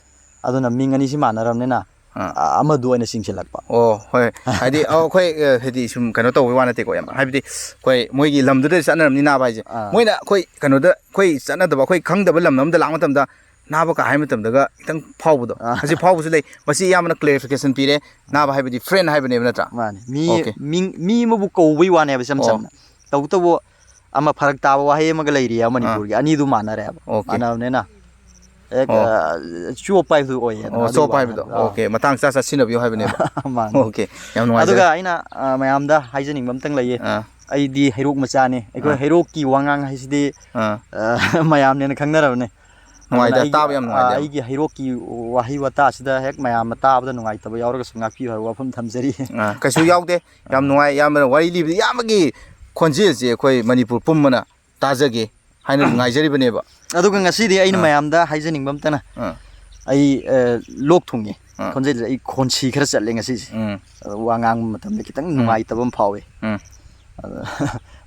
ꯑꯗꯨꯅ ꯃꯤꯡ ꯑꯅꯤꯁꯤ ꯃꯥꯟꯅꯔꯕꯅꯤꯅ, ꯑꯥ꯫ ꯑ, ꯑꯃꯗꯨ ꯑꯣꯏꯅ ꯆꯤꯡꯁꯤꯜꯂꯛꯄ꯫ ꯑꯣ, ꯍꯣꯏ꯫ ꯍꯥꯏꯗꯤ, ꯑ, ꯑꯩꯈꯣꯏ, ꯑ, ꯍꯥꯏꯗꯤ ꯁꯨꯝ ꯀꯩꯅꯣ ꯇꯧꯕꯩ ꯋꯥ ꯅꯠꯇꯦꯀꯣ, ꯏꯌꯥꯝꯕ꯫ ꯑꯥ꯫ ꯍꯥꯏꯕꯗꯤ ꯑꯩꯈꯣꯏ ꯃꯣꯏꯒꯤ ꯂꯝꯗꯨꯗ ꯆꯠꯅꯔꯝꯅꯤ ꯅꯥꯕ ꯍꯥꯏꯁꯦ꯫ ꯑꯥ꯫ ꯃꯣꯏꯅ ꯑꯩꯈꯣꯏ ꯀꯩꯅꯣꯗ, ꯑꯩꯈꯣꯏ ꯆꯠꯅꯗꯕ, ꯑꯩꯈꯣꯏ ꯈꯪꯗꯕ ꯂꯝ ꯑꯃꯗ ꯂꯥꯛꯄ ꯃꯇꯝꯗ ꯅꯥꯕ ꯀ ꯍꯥꯏ ꯃꯇꯝꯗꯒ ꯈꯤꯇꯪ ꯐꯥꯎꯕꯗꯣ, ꯑꯥ꯫ ꯃꯁꯤ ꯐꯥꯎꯕꯁꯨ ꯂꯩ꯫ ꯃꯁꯤ ꯏꯌꯥꯝꯕꯅ clarification ꯄꯤꯔꯦ꯫ ꯅꯥꯕ ꯍꯥꯏꯕꯗꯤ friend ꯍꯥꯏꯕꯅꯦꯕ, ꯅꯠꯇ꯭ꯔꯥ? ꯃꯥꯅꯦ꯫ ꯃꯤ, ꯑꯣꯀꯦ꯫ ꯃꯤ, ꯃꯤ ꯑꯃꯕꯨ ꯀꯧꯕꯩ ꯋꯥꯅꯦꯕ, ꯏꯆꯝ ꯑꯣ꯫ ꯆꯝꯅ꯫ ꯇꯧꯕꯇꯕꯨ ꯑꯃ ꯐꯔꯛ ꯇꯥꯕ ꯋꯥꯍꯩ ꯑꯃꯒ ꯂꯩꯔꯤꯌꯦ ꯑꯥ꯫ ꯃꯅꯤꯄꯨꯔꯒꯤ, ꯑꯅꯤꯗꯨ ꯃꯥꯟꯅꯔꯦꯕ꯫ ꯑꯣꯀꯦ꯫ ꯃꯥꯟꯅꯕꯅꯤꯅ ꯍꯦꯛ, ꯑꯣ꯫ ꯑ, ꯆꯣꯞꯄ ꯍꯥꯏꯕꯗꯨ ꯑꯣꯏꯌꯦꯗꯅ, ꯑꯣ, ꯑꯗꯨꯒꯤ ꯆꯣꯞꯄ ꯋꯥꯅꯦ꯫ ꯍꯥꯏꯕꯗꯣ꯫ ꯑꯥ꯫ ꯑꯣꯀꯦ꯫ ꯃꯇꯥꯡ ꯆꯥ ꯆꯥ ꯁꯤꯖꯤꯟꯅꯕꯤꯌꯨ ꯍꯥꯏꯕꯅꯦꯕ꯫ ꯃꯥꯅꯦ꯫ ꯑꯣꯀꯦ꯫ ꯌꯥꯝ ꯅꯨꯡꯉꯥꯏꯖꯔꯦ꯫ ꯑꯗꯨꯒ ꯑꯩꯅ, ꯑ, ꯃꯌꯥꯝꯗ ꯍꯥꯏꯖꯅꯤꯡꯕ ꯑꯝꯇꯪ ꯂꯩꯌꯦ꯫ ꯑꯥ꯫ ꯑꯩꯗꯤ ꯍꯩꯔꯣꯛ ꯃꯆꯥꯅꯤ꯫ ꯑꯩꯈꯣꯏ ꯑꯥ꯫ ꯍꯩꯔꯣꯛꯀꯤ ꯋꯥꯉꯥꯡ ꯍꯥꯏꯁꯤꯗꯤ, ꯑꯥ꯫ ꯑ, ꯃꯌꯥꯝꯅ ꯍꯦꯟꯅ ꯈꯪꯅꯔꯕꯅꯤ꯫ ꯅꯨꯡꯉꯥꯏꯇꯦ, ꯑꯗꯨꯅ ꯑꯩꯒꯤ, ꯇꯥꯕ ꯌꯥꯝ ꯑ, ꯅꯨꯡꯉꯥꯏꯇꯦꯕ꯫ ꯑꯩꯒꯤ ꯍꯩꯔꯣꯛꯀꯤ ꯋꯥꯍꯩ ꯋꯥꯇꯥꯁꯤꯗ ꯍꯦꯛ ꯃꯌꯥꯝꯅ ꯇꯥꯕꯗ ꯅꯨꯡꯉꯥꯏꯇꯕ ꯌꯥꯎꯔꯒꯁꯨ ꯉꯥꯛꯄꯤꯌꯨ ꯍꯥꯏꯕ ꯋꯥꯐꯝ ꯊꯝꯖꯔꯤ꯫ ꯑ, ꯀꯩꯁꯨ ꯌꯥꯎꯗꯦ꯫ ꯌꯥꯝ ꯅꯨꯡꯉꯥꯏ ꯏꯌꯥꯝꯕꯅ ꯋꯥꯔꯤ ꯂꯤꯕꯗ꯫ ꯏꯌꯥꯝꯕꯒꯤ ꯈꯣꯟꯖꯦꯜꯁꯦ ꯑꯩꯈꯣꯏ ꯃꯅꯤꯄꯨꯔ ꯄꯨꯝꯕꯅ ꯇꯥꯖꯒꯦ ꯍꯥꯏꯅ ꯉꯥꯏꯖꯔꯤꯕꯅꯦꯕ꯫ ꯑꯗꯨꯒ ꯉꯁꯤꯗꯤ ꯑꯩꯅ ꯑꯥ꯫ ꯃꯌꯥꯝꯗ ꯍꯥꯏꯖꯅꯤꯡꯕ ꯑꯝꯇꯅ, ꯑꯥ꯫ ꯑꯩ ꯑ, ꯂꯣꯛ ꯊꯨꯡꯉꯦ꯫ ꯑꯥ꯫ ꯈꯣꯟꯖꯦꯜꯁꯦ ꯑꯩ ꯈꯣꯟꯁꯤ ꯈꯔ ꯆꯠꯂꯦ ꯉꯁꯤꯁꯦ꯫ ꯎꯝ꯫ ꯑꯗꯣ ꯋꯥ ꯉꯥꯡꯕ ꯃꯇꯝꯗ ꯈꯤꯇꯪ ꯅꯨꯡꯉꯥꯏꯇꯕ ꯑꯃ ꯐꯥꯎꯋꯦ꯫ ꯎꯝ꯫ ꯑꯗꯣ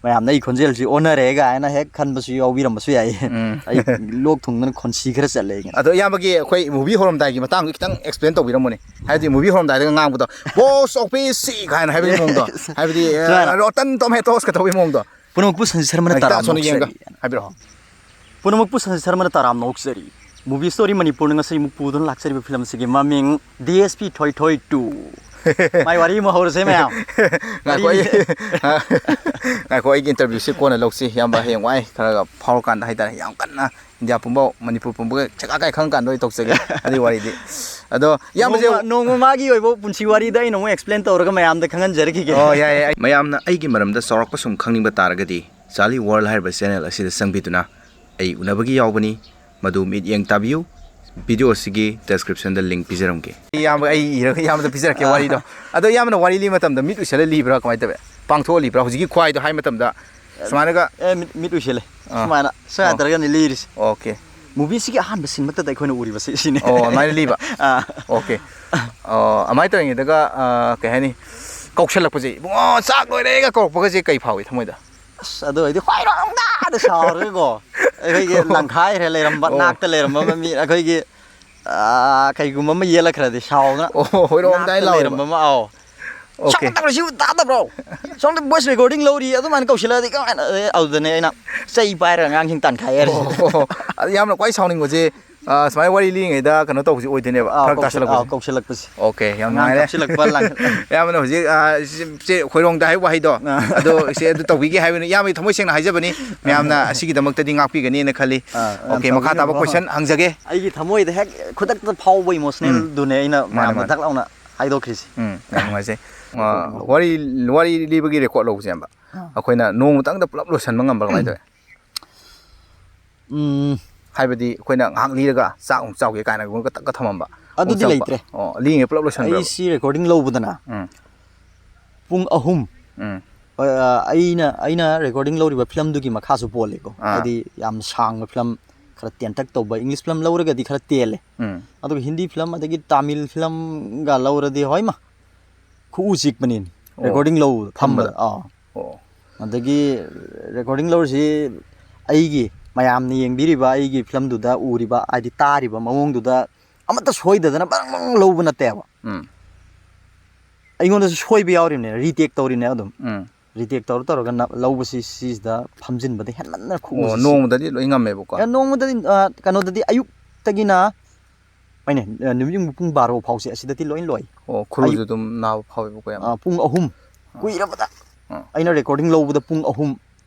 ꯃꯌꯥꯝꯅ ꯑꯩ ꯈꯣꯟꯖꯦꯜꯁꯤ ꯑꯣꯟꯅꯔꯦ ꯀꯥꯏꯅ ꯍꯦꯛ ꯈꯟꯕꯁꯨ ꯌꯥꯎꯕꯤꯔꯝꯕꯁꯨ ꯌꯥꯏ꯫ ꯎꯝ꯫ ꯑꯩ ꯂꯣꯛ ꯊꯨꯡꯗꯅ ꯈꯣꯟꯁꯤ ꯈꯔ ꯆꯠꯂꯦ ꯑꯩ ꯉꯁꯤ꯫ ꯑꯗꯣ ꯏꯌꯥꯝꯕꯒꯤ ꯑꯩꯈꯣꯏ movie ꯍꯧꯔꯝꯗꯥꯏꯒꯤ ꯃꯇꯥꯡꯗꯣ ꯈꯤꯇꯪ explain ꯇꯧꯕꯤꯔꯝꯃꯨꯅꯦ꯫ ꯍꯥꯏꯗꯤ movie ꯍꯧꯔꯝꯗꯥꯏꯗꯒ ꯉꯥꯡꯕꯗꯣ "box office" ꯀꯥꯏꯅ ꯍꯥꯏꯕꯒꯤ ꯃꯑꯣꯡꯗꯣ, ꯍꯥꯏꯕꯗꯤ ꯑ, ꯁꯨꯃꯥꯏꯅ꯫ "Rotten Tomatoes" ꯀ ꯇꯧꯕꯒꯤ ꯃꯑꯣꯡꯗꯣ꯫ ꯄꯨꯝꯅꯃꯛꯄꯨ ꯁꯟꯖꯤꯠ ꯁꯔꯃꯅ ꯈꯤꯇꯪ ꯇꯔꯥꯝꯅ ꯑꯁꯣꯝꯗ ꯌꯦꯡꯒ ꯑꯣꯛꯆꯔꯤ꯫ ꯍꯥꯏꯕꯤꯔꯛꯑꯣ꯫ ꯄꯨꯝꯅꯃꯛꯄꯨ ꯁꯟꯖꯤꯠ ꯁꯔꯃꯅ ꯇꯔꯥꯝꯅ ꯑꯣꯛꯆꯔꯤ꯫ Movie Story ꯃꯅꯤꯄꯨꯔꯅ ꯉꯁꯤ ꯑꯃꯨꯛ ꯄꯨꯗꯨꯅ ꯂꯥꯛꯆꯔꯤꯕ film ꯑꯁꯤꯒꯤ ꯃꯃꯤꯡ D S P Thoi Thoi two꯫ ꯃꯥꯏ ꯋꯥꯔꯤ ꯑꯃ ꯍꯧꯔꯁꯦ ꯃꯌꯥꯝ꯫ ꯉꯥꯏꯈꯣ, ꯑꯩ, ꯋꯥꯔꯤꯁꯦ ꯉꯥꯏꯈꯣ, ꯑꯩꯒꯤ interview ꯁꯤ ꯀꯣꯟꯅ ꯂꯧꯁꯤ, ꯏꯌꯥꯝꯕ꯫ ꯍꯌꯦꯡ ꯋꯥꯏ ꯈꯔꯒ ꯐꯥꯎꯔꯀꯥꯟꯗ ꯍꯥꯏꯇꯥꯔꯦ, ꯌꯥꯝ ꯀꯟꯅ ꯏꯟꯗꯤꯌꯥ ꯄꯨꯝꯕ, ꯃꯅꯤꯄꯨꯔ ꯄꯨꯝꯕꯒ ꯁꯦꯒꯥ ꯀꯥꯏ ꯈꯪꯉꯀꯥꯟꯗ ꯑꯣꯏ ꯇꯧꯖꯒꯦ ꯑꯗꯨꯒꯤ ꯋꯥꯔꯤꯗꯤ꯫ ꯑꯗꯣ ꯏꯌꯥꯝꯕꯁꯦ, ꯅꯣꯡꯃ, ꯅꯣꯡꯃ ꯃꯥꯒꯤ ꯑꯣꯏꯕ ꯄꯨꯟꯁꯤ ꯋꯥꯔꯤꯗ ꯑꯩꯅ ꯑꯃꯨꯛ explain ꯇꯧꯔꯒ ꯃꯌꯥꯝꯗ ꯈꯪꯍꯟꯖꯔꯛꯈꯤꯒꯦ꯫ ꯑꯣ, ꯌꯥꯏ, ꯌꯥꯏ, ꯌꯥꯏ꯫ ꯃꯌꯥꯝꯅ ꯑꯩꯒꯤ ꯃꯔꯝꯗ ꯆꯥꯎꯔꯥꯛꯄ ꯁꯨꯝ ꯈꯪꯅꯤꯡꯕ ꯇꯥꯔꯒꯗꯤ, Charlie World ꯍꯥꯏꯔꯤꯕ channel ꯑꯁꯤꯗ ꯆꯪꯕꯤꯗꯨꯅ ꯑꯩ ꯎꯅꯕꯒꯤ ꯌꯥꯎꯕꯅꯤ, ꯃꯗꯨ ꯃꯤꯠꯌꯦꯡ ꯇꯥꯕꯤꯌꯨ꯫ Video ꯑꯁꯤꯒꯤ description ꯗ link ꯄꯤꯖꯔꯝꯒꯦ꯫ ꯏꯌꯥꯝꯕ, ꯑꯩ ꯏꯔꯒ ꯏꯌꯥꯝꯕꯗ ꯄꯤꯖꯔꯛꯀꯦ ꯑꯥ꯫ ꯋꯥꯔꯤꯗꯣ꯫ ꯑꯗꯣ ꯏꯌꯥꯝꯕꯅ ꯋꯥꯔꯤ ꯂꯤꯕ ꯃꯇꯝꯗ ꯃꯤꯠ ꯎꯏꯁꯜꯂ ꯂꯤꯕ꯭ꯔꯥ, ꯀꯃꯥꯏꯅ ꯇꯧꯋꯦ? ꯄꯥꯡꯊꯣꯛꯑ ꯂꯤꯕ꯭ꯔꯥ? ꯍꯧꯖꯤꯛꯀꯤ ꯈ꯭ꯋꯥꯏꯗꯣ ꯍꯥꯏ ꯃꯇꯝꯗ ꯁꯨꯃꯥꯏꯅꯒ꯫ ꯑꯦ, ꯃꯤꯠ, ꯃꯤꯠ ꯎꯏꯁꯤꯜꯂꯦ꯫ ꯑꯥ꯫ ꯁꯨꯃꯥꯏꯅ ꯁꯨꯃꯥꯏꯅ ꯑꯣ꯫ ꯇꯧꯔꯒꯅꯤ ꯂꯤꯔꯤꯁꯦ꯫ Okay꯫ Movie ꯁꯤꯒꯤ ꯑꯍꯥꯟꯕ scene ꯃꯛꯇꯗ ꯑꯩꯈꯣꯏꯅ ꯎꯔꯤꯕꯁꯤ ꯁꯤꯅꯦ꯫ ꯑꯣ, ꯑꯗꯨꯃꯥꯏꯅ ꯂꯤꯕ? ꯑꯥ꯫ Okay꯫ ꯑꯣ, ꯑꯗꯨꯃꯥꯏꯅ ꯇꯧꯔꯤꯉꯩꯗꯒ, ꯑ, ꯀꯩ ꯍꯥꯏꯅꯤ, ꯀꯧꯁꯜꯂꯛꯄꯁꯦ, "ꯏꯕꯨꯡꯉꯣ, ꯆꯥꯛ ꯂꯣꯏꯔꯦꯒ" ꯀꯧꯔꯛꯄꯒꯁꯦ ꯀꯩ ꯐꯥꯎꯏ ꯊꯃꯣꯏꯗ? ꯑꯁ, ꯑꯗꯨ ꯑꯣꯏꯔꯗꯤ "ꯍꯣꯏꯔꯣꯡꯗꯥꯗ" ꯁꯥꯎꯔꯒꯀꯣ, ꯑꯩꯈꯣꯏꯒꯤ ꯑꯣ꯫ ꯂꯪꯈꯥꯏꯈ꯭ꯔꯦ ꯂꯩꯔꯝꯕ, ꯑꯣ꯫ ꯅꯥꯛꯇ ꯂꯩꯔꯝꯕ ꯑꯃ ꯃꯤ, ꯑꯩꯈꯣꯏꯒꯤ, ꯑꯥ, ꯀꯩꯒꯨꯝꯕ ꯑꯃ ꯌꯦꯜꯂꯛꯈ꯭ꯔꯗꯤ ꯁꯥꯎꯗꯅ, ꯑꯣ, ꯍꯣꯏꯔꯣꯡꯗꯥꯏ ꯅꯥꯛꯇ ꯂꯥꯎꯔꯦꯕ꯫ ꯂꯩꯔꯝꯕ ꯑꯃ, ꯑꯥꯎ꯫ Okay꯫ "ꯁꯣꯝꯗ ꯇꯧꯔꯤꯁꯤꯕꯨ ꯇꯥꯗꯕ꯭ꯔꯣ? ꯁꯣꯝꯗ voice recording ꯂꯧꯔꯤ", ꯑꯗꯨꯃꯥꯏꯅ ꯀꯧꯁꯤꯜꯂꯛꯑꯗꯤ ꯀꯃꯥꯏꯅ? ꯑꯦ, ꯑꯗꯨꯗꯅꯦ ꯑꯩꯅ ꯆꯩ ꯄꯥꯏꯔꯒ ꯑꯉꯥꯡꯁꯤꯡ ꯇꯥꯟꯈꯥꯏ ꯍꯥꯏꯔꯤꯁꯦ꯫ ꯑꯣ, ꯑꯗꯨ ꯌꯥꯝꯅ ꯈ꯭ꯋꯥꯏ ꯁꯥꯎꯅꯤꯡꯕꯁꯦ, ꯑ, ꯁꯨꯃꯥꯏꯅ ꯋꯥꯔꯤ ꯂꯤꯉꯩꯗ ꯀꯩꯅꯣ ꯇꯧꯕꯁꯦ ꯑꯣꯏꯗꯣꯏꯅꯦꯕ, ꯑꯥꯎ, ꯐꯔꯛ ꯀꯧꯁꯤꯜ-, ꯑꯥꯎ, ꯇꯥꯁꯜꯂꯛꯄꯁꯦ꯫ ꯀꯧꯁꯤꯜꯂꯛꯄꯁꯦ꯫ Okay, ꯌꯥꯝ ꯑꯉꯥꯡ ꯅꯨꯡꯉꯥꯏꯔꯦ꯫ ꯀꯞꯁꯤꯜꯂꯛꯄ, ꯂꯥꯡ-, ꯏꯌꯥꯝꯕꯅ ꯍꯧꯖꯤꯛ, ꯑ, ꯁꯤ, ꯁꯤ ꯈꯣꯏꯔꯣꯡꯗꯥꯏ ꯍꯥꯏꯕ ꯋꯥꯍꯩꯗꯣ, ꯑꯥ꯫ ꯑꯗꯣ ꯁꯤ ꯑꯗꯨ ꯇꯧꯕꯤꯒꯦ ꯍꯥꯏꯕꯅꯤ꯫ ꯏꯌꯥꯝꯕꯒꯤ ꯊꯃꯣꯏ ꯁꯦꯡꯅ ꯍꯥꯏꯖꯕꯅꯤ, ꯃꯌꯥꯝꯅ ꯑꯁꯤꯒꯤꯗꯃꯛꯇꯗꯤ ꯉꯥꯛꯄꯤꯒꯅꯤꯅ ꯈꯜꯂꯤ꯫ ꯑꯥ, ꯌꯥꯝ Okay, ꯃꯈꯥ ꯇꯥꯕ ꯁꯥꯎꯕꯤꯒꯅꯨ꯫ Question ꯍꯪꯖꯒꯦ꯫ ꯑꯩꯒꯤ ꯊꯃꯣꯏꯗ ꯍꯦꯛ ꯈꯨꯗꯛꯇ ꯐꯥꯎꯕ emotional ꯗꯨꯅꯦ ꯑꯩꯅ ꯃꯥꯅꯦ, ꯃꯌꯥꯝꯗ ꯃꯥꯅꯦ꯫ ꯊꯛ ꯂꯥꯎꯅ ꯍꯥꯏꯗꯣꯛꯈ꯭ꯔꯤꯁꯦ꯫ ꯎꯝ, ꯌꯥꯝ ꯅꯨꯡꯉꯥꯏꯖꯩ꯫ ꯑ, ꯋꯥꯔꯤ, ꯋꯥꯔꯤ ꯂꯤꯕꯒꯤ record ꯂꯧꯕꯁꯦ, ꯏꯌꯥꯝꯕ, ꯑꯥ꯫ ꯑꯩꯈꯣꯏꯅ ꯅꯣꯡꯃꯇꯪꯗ ꯄꯨꯂꯞ ꯂꯣꯏꯁꯟꯕ ꯉꯝꯕ꯭ꯔꯥ, ꯀꯃꯥꯏꯅ ꯇꯧꯋꯤ? ꯎꯝ, ꯍꯥꯏꯕꯗꯤ ꯑꯩꯈꯣꯏꯅ ꯉꯥꯏꯍꯥꯛ ꯂꯤꯔꯒ ꯆꯥꯛ ꯑꯃꯨꯛ ꯆꯥꯎꯒꯦ ꯀꯥꯏꯅꯒꯨꯝꯕ ꯇꯛꯀ ꯊꯝꯃꯝꯕ? ꯑꯃꯨꯛ ꯑꯗꯨꯗꯤ ꯆꯪꯕ? ꯂꯩꯇ꯭ꯔꯦ꯫ ꯑꯣ, ꯂꯤꯉꯩ ꯄꯨꯂꯞ ꯂꯣꯏꯁꯟꯈ꯭ꯔꯕ? ꯑꯩꯁꯤ ꯔꯦꯀꯣꯔꯗꯤꯡ ꯂꯧꯕꯗꯅ ꯎꯝ ꯄꯨꯡ ꯑꯍꯨꯝ, ꯎꯝ ꯑ, ꯑꯩꯅ ꯑꯩꯅ ꯔꯦꯀꯣꯔꯗꯤꯡ ꯂꯧꯔꯤꯕ ꯐꯤꯂꯝꯗꯨꯒꯤ ꯃꯈꯥꯁꯨ ꯄꯣꯜꯂꯦꯀꯣ꯫ ꯑꯥ꯫ ꯍꯥꯏꯗꯤ ꯌꯥꯝ ꯁꯥꯡꯕ ꯐꯤꯂꯝ, ꯈꯔ ꯇꯦꯟꯇꯛ ꯇꯧꯕ, ꯏꯪꯂꯤꯁ ꯐꯤꯂꯝ ꯂꯧꯔꯒꯗꯤ ꯈꯔ ꯇꯦꯜꯂꯦ꯫ ꯎꯝ ꯑꯗꯨꯒ ꯍꯤꯟꯗꯤ ꯐꯤꯂꯝ ꯑꯗꯒꯤ ꯇꯥꯃꯤꯜ ꯐꯤꯂꯝꯒ ꯂꯧꯔꯗꯤ ꯍꯣꯏꯃ, ꯈꯨꯎ ꯆꯤꯛꯄꯅꯤꯅꯦ꯫ ꯑꯣ, ꯔꯦꯀꯣꯔꯗꯤꯡ ꯂꯧꯕꯗ, ꯐꯝꯕꯗ? ꯐꯝꯕꯗ꯫ ꯑꯥ꯫ ꯑꯣ ꯑꯗꯒꯤ ꯔꯦꯀꯣꯔꯗꯤꯡ ꯂꯧꯔꯤꯁꯤ ꯑꯩꯒꯤ, ꯃꯌꯥꯝꯅ ꯌꯦꯡꯕꯤꯔꯤꯕ ꯑꯩꯒꯤ ꯐꯤꯂꯝꯗꯨꯗ ꯎꯔꯤꯕ, ꯍꯥꯏꯗꯤ ꯇꯥꯔꯤꯕ ꯃꯑꯣꯡꯗꯨꯗ ꯑꯃꯠꯇ ꯁꯣꯏꯗꯗꯅ ꯕꯪ ꯕꯪ ꯂꯧꯕ ꯅꯠꯇꯦꯕ꯫ ꯎꯝ ꯑꯩꯉꯣꯟꯗꯁꯨ ꯁꯣꯏꯕ ꯌꯥꯎꯔꯤꯕꯅꯦ, ꯔꯤꯇꯦꯛ ꯇꯧꯔꯤꯅꯦ ꯑꯗꯨꯝ꯫ ꯎꯝ ꯔꯤꯇꯦꯛ ꯇꯧꯔ ꯇꯧꯔꯒ ꯅꯞ-, ꯂꯧꯕꯁꯤ ꯁꯤꯁꯤꯗ ꯐꯝꯖꯤꯟꯕꯗ ꯍꯦꯟꯃꯟꯗꯅ ꯈꯨꯎꯁꯤ ꯑꯣ, ꯆꯤꯛ-, ꯅꯣꯡꯃꯗꯗꯤ ꯂꯣꯏ ꯉꯝꯃꯦꯕꯀꯣ? ꯑꯦ, ꯅꯣꯡꯃꯗꯗꯤ, ꯑ, ꯀꯩꯅꯣꯗꯗꯤ ꯑꯌꯨꯛꯇꯒꯤꯅ, ꯍꯣꯏꯅꯦ, ꯑ, ꯅꯨꯃꯤꯠ ꯌꯨꯡꯕ ꯄꯨꯡ ꯕꯥꯔꯣ ꯐꯥꯎꯁꯦ ꯑꯁꯤꯗꯗꯤ ꯂꯣꯏ ꯂꯣꯏ꯫ ꯑꯣ, ꯈꯨꯔꯨꯁꯨ ꯑꯌꯨꯛ-, ꯑꯗꯨꯝ ꯅꯥꯕ ꯐꯥꯎꯋꯦꯕꯀꯣ ꯌꯥꯝ? ꯑ, ꯄꯨꯡ ꯑꯍꯨꯝ ꯑꯥ꯫ ꯀꯨꯏꯔꯕꯗ꯫ ꯑꯥ꯫ ꯑꯩꯅ ꯔꯦꯀꯣꯔꯗꯤꯡ ꯂꯧꯕꯗ ꯄꯨꯡ ꯑꯍꯨꯝ,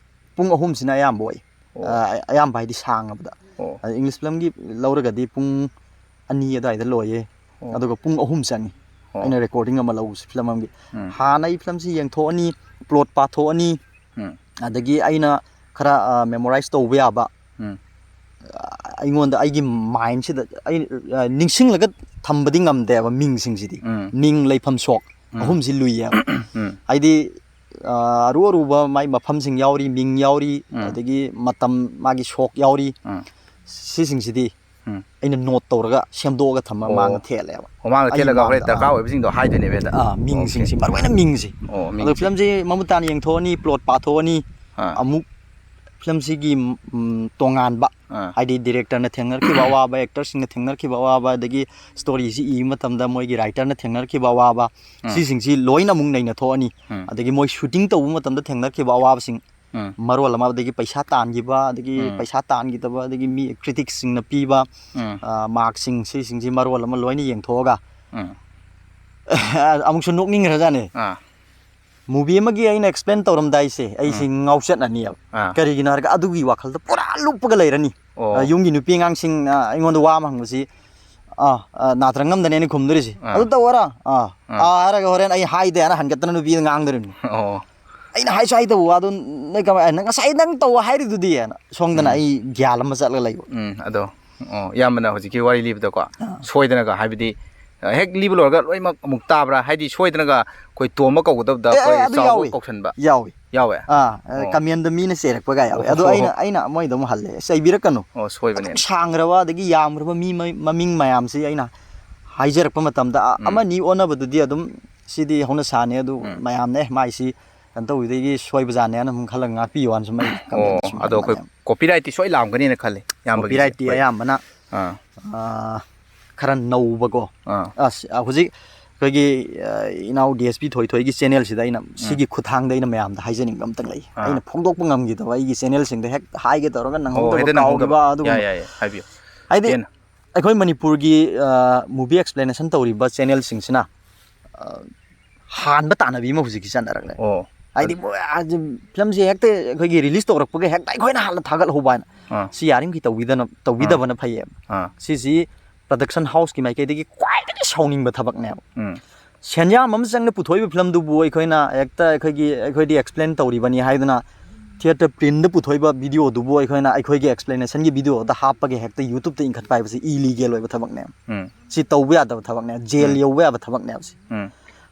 ꯄꯨꯡ ꯑꯍꯨꯝꯁꯤꯅ ꯑꯌꯥꯝꯕ ꯑꯣꯏ꯫ ꯑꯣ꯫ ꯑ, ꯑꯌꯥꯝꯕ ꯍꯥꯏꯗꯤ ꯁꯥꯡꯉꯕꯗ꯫ ꯑꯣ꯫ ꯑꯗ ꯏꯪꯂꯤꯁ ꯐꯤꯂꯝꯒꯤ ꯂꯧꯔꯒꯗꯤ ꯄꯨꯡ ꯑꯅꯤ ꯑꯗꯨꯋꯥꯏꯗ ꯂꯣꯏꯌꯦ꯫ ꯑꯣ꯫ ꯑꯗꯨꯒ ꯄꯨꯡ ꯑꯍꯨꯝ ꯆꯪꯉꯤ꯫ ꯑꯣ꯫ ꯑꯩꯅ ꯔꯦꯀꯣꯔꯗꯤꯡ ꯑꯃ ꯂꯧꯕꯁꯦ ꯐꯤꯂꯝ ꯑꯃꯒꯤ꯫ ꯎꯝ꯫ ꯍꯥꯟꯅ ꯑꯩ ꯐꯤꯂꯝꯁꯤ ꯌꯦꯡꯊꯣꯛꯑꯅꯤ, ꯄ꯭ꯂꯣꯠ ꯄꯥꯊꯣꯛꯑꯅꯤ, ꯎꯝ꯫ ꯑꯗꯒꯤ ꯑꯩꯅ ꯈꯔ, ꯑ, ꯃꯦꯃꯣꯔꯥꯏꯁ ꯇꯧꯕ ꯌꯥꯕ, ꯎꯝ꯫ ꯑ, ꯑꯩꯉꯣꯟꯗ ꯑꯩꯒꯤ ꯃꯥꯏꯟꯁꯤꯗ ꯑꯩ, ꯑ, ꯅꯤꯡꯁꯤꯡꯂꯒ ꯊꯝꯕꯗꯤ ꯉꯝꯗꯦꯕ ꯃꯤꯡꯁꯤꯡꯁꯤꯗꯤ꯫ ꯎꯝ꯫ ꯃꯤꯡ, ꯂꯩꯐꯝ, ꯁꯣꯛ ꯎꯝ꯫ ꯑꯍꯨꯝꯁꯤ ꯂꯨꯏꯌꯦꯕ꯫ ꯎꯝ꯫ ꯍꯥꯏꯗꯤ, ꯑ, ꯑꯔꯨ ꯑꯔꯨꯕ ꯃꯥꯏ ꯃꯐꯝꯁꯤꯡ ꯌꯥꯎꯔꯤ, ꯃꯤꯡ ꯌꯥꯎꯔꯤ, ꯎꯝ꯫ ꯑꯗꯒꯤ ꯃꯇꯝ, ꯃꯥꯒꯤ ꯁꯣꯛ ꯌꯥꯎꯔꯤ, ꯎꯝ꯫ ꯁꯤꯁꯤꯡꯁꯤꯗꯤ ꯎꯝ꯫ ꯑꯩꯅ ꯅꯣꯠ ꯇꯧꯔꯒ ꯁꯦꯝꯗꯣꯛꯑꯒ ꯊꯝꯃ ꯑꯣ꯫ ꯃꯥꯡꯗ ꯊꯦꯠꯂꯦꯕ꯫ ꯑꯣ, ꯃꯥꯡꯗ ꯑꯩꯒꯤ ꯊꯦꯠꯂꯒ ꯍꯣꯔꯦꯟ ꯃꯥꯡꯗ, ꯗꯔꯀꯥꯔ ꯑꯥ꯫ ꯑꯣꯏꯕꯁꯤꯡꯗꯣ ꯍꯥꯏꯗꯣꯏꯅꯦꯕ ꯍꯦꯛꯇ? ꯑꯥ, ꯃꯤꯡꯁꯤꯡꯁꯤ, ꯑꯣꯀꯦ꯫ ꯃꯔꯨ ꯑꯣꯏꯅ ꯃꯤꯡꯁꯦ꯫ ꯑꯣ, ꯑꯗꯣ ꯃꯤꯡꯁꯦ꯫ ꯐꯤꯂꯝꯁꯤ ꯃꯃꯨꯠ ꯇꯥꯅ ꯌꯦꯡꯊꯣꯛꯑꯅꯤ, ꯄ꯭ꯂꯣꯠ ꯄꯥꯊꯣꯛꯑꯅꯤ, ꯑꯥ꯫ ꯑꯃꯨꯛ ꯐꯤꯂꯝꯁꯤꯒꯤ, ꯎꯝ, ꯇꯣꯉꯥꯟꯕ, ꯑꯥ꯫ ꯍꯥꯏꯗꯤ ꯗꯤꯔꯦꯛꯇꯔꯅ ꯊꯦꯡꯅꯔꯛꯈꯤꯕ ꯑꯋꯥꯕ, ꯑꯦꯛꯇꯔꯁꯤꯡꯅ ꯊꯦꯡꯅꯔꯛꯈꯤꯕ ꯑꯋꯥꯕ, ꯑꯗꯒꯤ ꯁ꯭ꯇꯣꯔꯤꯁꯤ ꯏꯕ ꯃꯇꯝꯗ ꯃꯣꯏꯒꯤ ꯔꯥꯏꯇꯔꯅ ꯊꯦꯡꯅꯔꯛꯈꯤꯕ ꯑꯋꯥꯕ, ꯎꯝ꯫ ꯁꯤꯁꯤꯡꯁꯤ ꯂꯣꯏꯅ ꯑꯃꯨꯛ ꯅꯩꯅꯊꯣꯛꯑꯅꯤ꯫ ꯎꯝ꯫ ꯑꯗꯒꯤ ꯃꯣꯏ ꯁꯨꯇꯤꯡ ꯇꯧꯕ ꯃꯇꯝꯗ ꯊꯦꯡꯅꯔꯛꯈꯤꯕ ꯑꯋꯥꯕꯁꯤꯡ, ꯎꯝ꯫ ꯃꯔꯣꯜ ꯑꯃ, ꯑꯗꯒꯤ ꯄꯩꯁꯥ ꯇꯥꯟꯈꯤꯕ, ꯑꯗꯒꯤ ꯎꯝ꯫ ꯄꯩꯁꯥ ꯇꯥꯟꯈꯤꯗꯕ, ꯑꯗꯒꯤ ꯃꯤ ꯀ꯭ꯔꯤꯇꯤꯛꯁꯁꯤꯡꯅ ꯄꯤꯕ, ꯎꯝ꯫ ꯑ, ꯃꯥꯔꯛꯁꯤꯡ, ꯁꯤꯁꯤꯡꯁꯤ ꯃꯔꯣꯜ ꯑꯃ ꯂꯣꯏꯅ ꯌꯦꯡꯊꯣꯛꯑꯒ, ꯎꯝ꯫ ꯑꯃꯨꯛꯁꯨ ꯅꯣꯛꯅꯤꯡꯈ꯭ꯔꯖꯥꯠꯅꯤ꯫ ꯑꯥ꯫ ꯃꯨꯚꯤ ꯑꯃꯒꯤ ꯑꯩꯅ ꯑꯦꯛꯁꯄ꯭ꯂꯦꯟ ꯇꯧꯔꯝꯗꯥꯏꯁꯦ ꯑꯩꯁꯤ ꯎꯝ꯫ ꯉꯥꯎꯆꯠꯅꯅꯤꯕ꯫ ꯑꯥ꯫ ꯀꯔꯤꯒꯤꯅꯣ ꯍꯥꯏꯔꯒ ꯑꯗꯨꯒꯤ ꯋꯥꯈꯜꯗ ꯄꯨꯔꯥ ꯂꯨꯞꯄꯒ ꯂꯩꯔꯅꯤ꯫ ꯑꯣ꯫ ꯑ, ꯌꯨꯝꯒꯤ ꯅꯨꯄꯤ ꯑꯉꯥꯡꯁꯤꯡꯅ ꯑꯩꯉꯣꯟꯗ ꯋꯥ ꯑꯃ ꯍꯪꯕꯁꯤ, ꯑꯥ, ꯑ, ꯅꯥꯇ꯭ꯔꯪ ꯉꯝꯗꯅꯦꯅ ꯈꯨꯝꯗꯣꯔꯤꯁꯦ꯫ ꯑꯥ꯫ "ꯑꯗꯨ ꯇꯧꯑꯣꯔꯥ?" ꯑꯥ꯫ ꯑꯥ꯫ "ꯑꯥ" ꯍꯥꯏꯔꯒ ꯍꯣꯔꯦꯟ ꯑꯩ "ꯍꯥꯏꯗꯦ" ꯍꯥꯏꯅ ꯍꯟꯒꯠꯇꯅ ꯅꯨꯄꯤꯗ ꯉꯥꯡꯗꯣꯔꯤꯕꯅꯤ꯫ ꯑꯣ꯫ ꯑꯩꯅ ꯍꯥꯏꯁꯨ ꯍꯥꯏꯗꯕ ꯋꯥꯗꯣ ꯅꯣꯏ ꯀꯃꯥꯏꯅ, ꯉꯁꯥꯏ ꯅꯪ ꯇꯧ ꯍꯥꯏꯔꯤꯗꯨꯗꯤ ꯍꯥꯏꯅ ꯁꯣꯝꯗꯅ ꯑꯩ ꯒ꯭ꯌꯥꯟ ꯑꯃ ꯆꯠꯂꯒ ꯂꯩꯕ꯫ ꯎꯝ ꯑꯗꯣ ꯑꯣ ꯏꯌꯥꯝꯕꯅ ꯍꯧꯖꯤꯛꯀꯤ ꯋꯥꯔꯤ ꯂꯤꯕꯗꯀꯣ ꯁꯣꯏꯗꯅꯒ ꯍꯥꯏꯕꯗꯤ ꯑ, ꯍꯦꯛ ꯂꯤꯕ ꯂꯣꯏꯔꯒ ꯂꯣꯏꯅꯃꯛ ꯑꯃꯨꯛ ꯇꯥꯕ꯭ꯔꯥ? ꯍꯥꯏꯗꯤ ꯁꯣꯏꯗꯅꯒ ꯑꯩꯈꯣꯏ ꯇꯣꯝꯕ ꯀꯧꯒꯗꯕꯗ ꯑꯩꯈꯣꯏ ꯑꯗꯨ ꯆꯥꯎꯕ ꯌꯥꯎꯏ꯫ ꯀꯧꯁꯟꯕ ꯌꯥꯎꯏ꯫ ꯌꯥꯎꯋꯦ? ꯑꯥ ꯑꯣ꯫ ꯀꯃꯦꯟꯗ ꯃꯤꯅ ꯆꯩꯔꯛꯄꯒ ꯌꯥꯎꯋꯦ꯫ ꯑꯗꯣ ꯑꯣ꯫ ꯑꯩꯅ ꯑꯩꯅ ꯃꯣꯏꯗ ꯑꯃꯨꯛ ꯍꯜꯂꯦ, ꯆꯩꯕꯤꯔꯛꯀꯅꯨ꯫ ꯑꯣ ꯁꯣꯏꯕꯅꯦ꯫ ꯑꯗꯨꯛ ꯁꯥꯡꯈ꯭ꯔꯕ ꯑꯗꯒꯤ ꯌꯥꯝꯈ꯭ꯔꯕ ꯃꯤ ꯃ- ꯃꯃꯤꯡ ꯃꯌꯥꯝꯁꯤ ꯑꯩꯅ ꯍꯥꯏꯖꯔꯛꯄ ꯃꯇꯝꯗ ꯑ- ꯑꯃꯅꯤ ꯑꯣꯟꯅꯕꯗꯨꯗꯤ ꯑꯗꯨꯝ ꯁꯤꯗꯤ ꯍꯧꯅ ꯁꯥꯅꯤ꯫ ꯑꯗꯨ ꯃꯌꯥꯝꯅ ꯑꯦ ꯃꯥꯏꯁꯤ ꯀꯩꯅꯣ ꯇꯧꯕꯗꯒꯤ ꯁꯣꯏꯕꯖꯥꯠꯅꯦꯅ ꯑꯗꯨꯝ ꯈꯜꯂꯒ ꯉꯥꯛꯄꯤꯌꯣꯅ ꯁꯨꯝ ꯑꯩ ꯑꯣ ꯀꯃꯦꯟ ꯁꯨꯝ ꯑꯗꯣ ꯑꯩꯈꯣꯏ ꯍꯟꯕꯅꯦ꯫ ꯀꯣꯄꯤꯔꯥꯏꯠꯇꯤ ꯁꯣꯏ ꯂꯥꯛꯑꯝꯒꯅꯤꯅ ꯈꯜꯂꯤ ꯏꯌꯥꯝꯕꯒꯤꯁꯦ꯫ ꯀꯣꯄꯤꯔꯥꯏꯠꯇꯤ ꯍꯣꯏ꯫ ꯑꯌꯥꯝꯕꯅ ꯑꯥ ꯑꯥ, ꯈꯔ ꯅꯧꯕꯀꯣ꯫ ꯑꯥ꯫ ꯑꯁ, ꯑ, ꯍꯧꯖꯤꯛ ꯑꯩꯈꯣꯏꯒꯤ ꯑ, ꯏꯅꯥꯎ ꯗꯤ ꯑꯦꯁ ꯄꯤ ꯊꯣꯏꯊꯣꯏꯒꯤ ꯆꯦꯅꯦꯜꯁꯤꯗ ꯑꯩꯅ ꯁꯤꯒꯤ ꯈꯨꯠꯊꯥꯡꯗ ꯑꯩꯅ ꯃꯌꯥꯝꯗ ꯍꯥꯏꯖꯅꯤꯡꯕ ꯑꯝꯇꯪ ꯂꯩ꯫ ꯑꯥ꯫ ꯑꯩꯅ ꯐꯣꯡꯗꯣꯛꯄ ꯉꯝꯈꯤꯗꯕ ꯑꯩꯒꯤ ꯆꯦꯅꯦꯜꯁꯤꯡꯗ ꯍꯦꯛ ꯍꯥꯏꯒꯦ ꯇꯧꯔꯒ ꯑꯣ ꯅꯪꯍꯧꯗꯕ ꯍꯦꯛꯇ ꯀꯥꯎꯈꯤꯕ ꯅꯪꯍꯧꯗꯕ꯫ ꯑꯗꯨꯒꯨꯝꯕ꯫ ꯌꯥꯏ ꯌꯥꯏ ꯌꯥꯏ ꯍꯥꯏꯕꯤꯌꯨ꯫ ꯍꯥꯏꯗꯤ ꯄꯦꯟꯅ꯫ ꯑꯩꯈꯣꯏ ꯃꯅꯤꯄꯨꯔꯒꯤ ꯃꯨꯚꯤ ꯑꯦꯛꯁꯄ꯭ꯂꯦꯅꯦꯁꯟ ꯇꯧꯔꯤꯕ ꯆꯦꯅꯦꯜꯁꯤꯡꯁꯤꯅ ꯑ, ꯍꯥꯟꯕ ꯇꯥꯟꯅꯕꯤ ꯑꯃ ꯍꯧꯖꯤꯛꯀꯤ ꯆꯠꯅꯔꯛꯂꯦ꯫ ꯑꯣ꯫ ꯍꯥꯏꯗꯤ ꯃꯣꯏ ꯍꯥꯏꯗꯤ ꯐꯤꯂꯝꯁꯦ ꯍꯦꯛꯇ ꯑꯩꯈꯣꯏꯒꯤ ꯔꯤꯂꯤꯁ ꯇꯧꯔꯛꯄꯒ ꯍꯦꯛꯇ ꯑꯩꯈꯣꯏꯅ ꯍꯥꯟꯅ ꯊꯥꯒꯠꯍꯧꯕ ꯍꯥꯏꯅ꯫ ꯑꯥ꯫ ꯁꯤ ꯌꯥꯔꯤꯃꯈꯩ ꯇꯧꯕꯤꯗꯅ ꯇꯧꯕꯤꯗꯕꯅ ꯐꯩꯌꯦꯕ꯫ ꯑꯥ꯫ ꯁꯤꯁꯤ ꯄ꯭ꯔꯗꯛꯁꯟ ꯍꯥꯎꯁꯀꯤ ꯃꯥꯏꯀꯩꯗꯒꯤ ꯈ꯭ꯋꯥꯏꯗꯒꯤ ꯁꯥꯎꯅꯤꯡꯕ ꯊꯕꯛꯅꯦꯕ꯫ ꯎꯝ꯫ ꯁꯦꯟꯌꯥꯝ ꯑꯃ ꯆꯪꯅ ꯄꯨꯊꯣꯛꯏꯕ ꯐꯤꯂꯝꯗꯨꯕꯨ ꯑꯩꯈꯣꯏꯅ ꯍꯦꯛꯇ ꯑꯩꯈꯣꯏꯒꯤ ꯑꯩꯈꯣꯏꯗꯤ ꯑꯦꯛꯁꯄ꯭ꯂꯦꯟ ꯇꯧꯔꯤꯕꯅꯤ ꯍꯥꯏꯗꯨꯅ ꯊꯤꯌꯦꯇꯔ ꯄ꯭ꯔꯤꯟꯗ ꯄꯨꯊꯣꯛꯏꯕ ꯚꯤꯗꯤꯑꯣꯗꯨꯕꯨ ꯑꯩꯈꯣꯏꯅ ꯑꯩꯈꯣꯏꯒꯤ ꯑꯦꯛꯁꯄ꯭ꯂꯦꯅꯦꯁꯟꯒꯤ ꯚꯤꯗꯤꯑꯣꯗ ꯍꯥꯞꯄꯒ ꯍꯦꯛꯇ ꯌꯨꯇ꯭ꯌꯨꯕꯇ ꯏꯟꯈꯠꯄ ꯍꯥꯏꯕꯁꯤ ꯏꯂꯤꯒꯦꯜ ꯑꯣꯏꯕ ꯊꯕꯛꯅꯦꯕ꯫ ꯎꯝ꯫ ꯁꯤ ꯇꯧꯕ ꯌꯥꯗꯕ ꯊꯕꯛꯅꯦꯕ, ꯖꯦꯜ ꯌꯧꯕ ꯌꯥꯕ ꯊꯕꯛꯅꯦꯕ ꯁꯤ꯫ ꯎꯝ꯫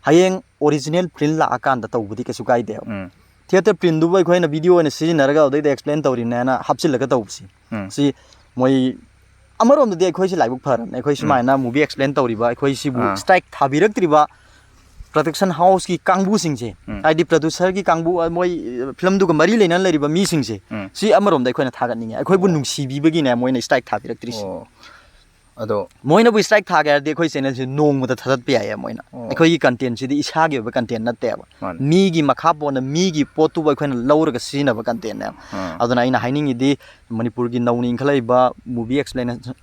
ꯍꯌꯦꯡ ꯑꯣꯔꯤꯖꯤꯅꯦꯜ ꯄ꯭ꯔꯤꯟ ꯂꯥꯛꯑꯀꯥꯟꯗ ꯇꯧꯕꯗꯤ ꯀꯩꯁꯨ ꯀꯥꯏꯗꯦꯕ꯫ ꯎꯝ꯫ ꯊꯤꯌꯦꯇꯔ ꯄ꯭ꯔꯤꯟꯗꯨꯕꯨ ꯑꯩꯈꯣꯏꯅ ꯚꯤꯗꯤꯑꯣ ꯑꯣꯏꯅ ꯁꯤꯖꯤꯟꯅꯔꯒ ꯑꯗꯨꯗꯩꯗ ꯑꯦꯛꯁꯄ꯭ꯂꯦꯟ ꯇꯧꯔꯤꯅꯦꯅ ꯍꯥꯞꯆꯤꯜꯂꯒ ꯇꯧꯕꯁꯤ꯫ ꯎꯝ꯫ ꯁꯤ ꯃꯣꯏ ꯑꯃꯔꯣꯝꯗꯗꯤ ꯑꯩꯈꯣꯏꯁꯤ ꯂꯥꯏꯕꯛ ꯐꯔꯕꯅꯦ, ꯑꯩꯈꯣꯏ ꯁꯨꯃꯥꯏꯅ ꯃꯨꯚꯤ ꯑꯦꯛꯁꯄ꯭ꯂꯦꯟ ꯇꯧꯔꯤꯕ ꯑꯩꯈꯣꯏꯁꯤꯕꯨ ꯑꯥ꯫ ꯁ꯭ꯇ꯭ꯔꯥꯏꯛ ꯊꯥꯕꯤꯔꯛꯇ꯭ꯔꯤꯕ ꯄ꯭ꯔꯗꯛꯁꯟ ꯍꯥꯎꯁꯀꯤ ꯀꯥꯡꯕꯨꯁꯤꯡꯁꯦ, ꯎꯝ꯫ ꯍꯥꯏꯗꯤ ꯄ꯭ꯔꯗ꯭ꯌꯨꯁꯔꯒꯤ ꯀꯥꯡꯕꯨ, ꯑ, ꯃꯣꯏ, ꯑ, ꯐꯤꯂꯝꯗꯨꯒ ꯃꯔꯤ ꯂꯩꯅꯅ ꯂꯩꯔꯤꯕ ꯃꯤꯁꯤꯡꯁꯦ, ꯎꯝ꯫ ꯁꯤ ꯑꯃꯔꯣꯝꯗ ꯑꯩꯈꯣꯏꯅ ꯊꯥꯒꯠꯅꯤꯡꯉꯦ꯫ ꯑꯩꯈꯣꯏꯕꯨ ꯅꯨꯡꯁꯤꯕꯤꯕꯒꯤꯅꯦ ꯃꯣꯏꯅ ꯁ꯭ꯇ꯭ꯔꯥꯏꯛ ꯊꯥꯕꯤꯔꯛꯇ꯭ꯔꯤꯁꯦ꯫ ꯑꯣ꯫ ꯑꯗꯣ ꯃꯣꯏꯅꯕꯨ ꯁ꯭ꯇ꯭ꯔꯥꯏꯛ ꯊꯥꯒꯦ ꯍꯥꯏꯔꯗꯤ ꯑꯩꯈꯣꯏ ꯆꯦꯅꯦꯜꯁꯤ ꯅꯣꯡꯃꯗ ꯊꯥꯗꯠꯄ ꯌꯥꯏꯌꯦ ꯃꯣꯏꯅ꯫ ꯑꯣ꯫ ꯑꯩꯈꯣꯏꯒꯤ ꯀꯟꯇꯦꯟꯁꯤꯗꯤ ꯏꯁꯥꯒꯤ ꯑꯣꯏꯕ ꯀꯟꯇꯦꯟ ꯅꯠꯇꯦꯕ꯫ ꯃꯥꯅꯦ꯫ ꯃꯤꯒꯤ ꯃꯈꯥ ꯄꯣꯟꯅ ꯃꯤꯒꯤ ꯄꯣꯠꯇꯨꯕꯨ ꯑꯩꯈꯣꯏꯅ ꯂꯧꯔꯒ ꯁꯤꯖꯤꯟꯅꯕ ꯀꯟꯇꯦꯟꯅꯦꯕ꯫ ꯑꯥ꯫ ꯑꯗꯨꯅ ꯑꯩꯅ ꯍꯥꯏꯅꯤꯡꯉꯤꯗꯤ ꯃꯅꯤꯄꯨꯔꯒꯤ ꯅꯧꯅ ꯏꯟꯈꯠꯂꯛꯏꯕ movie explanation,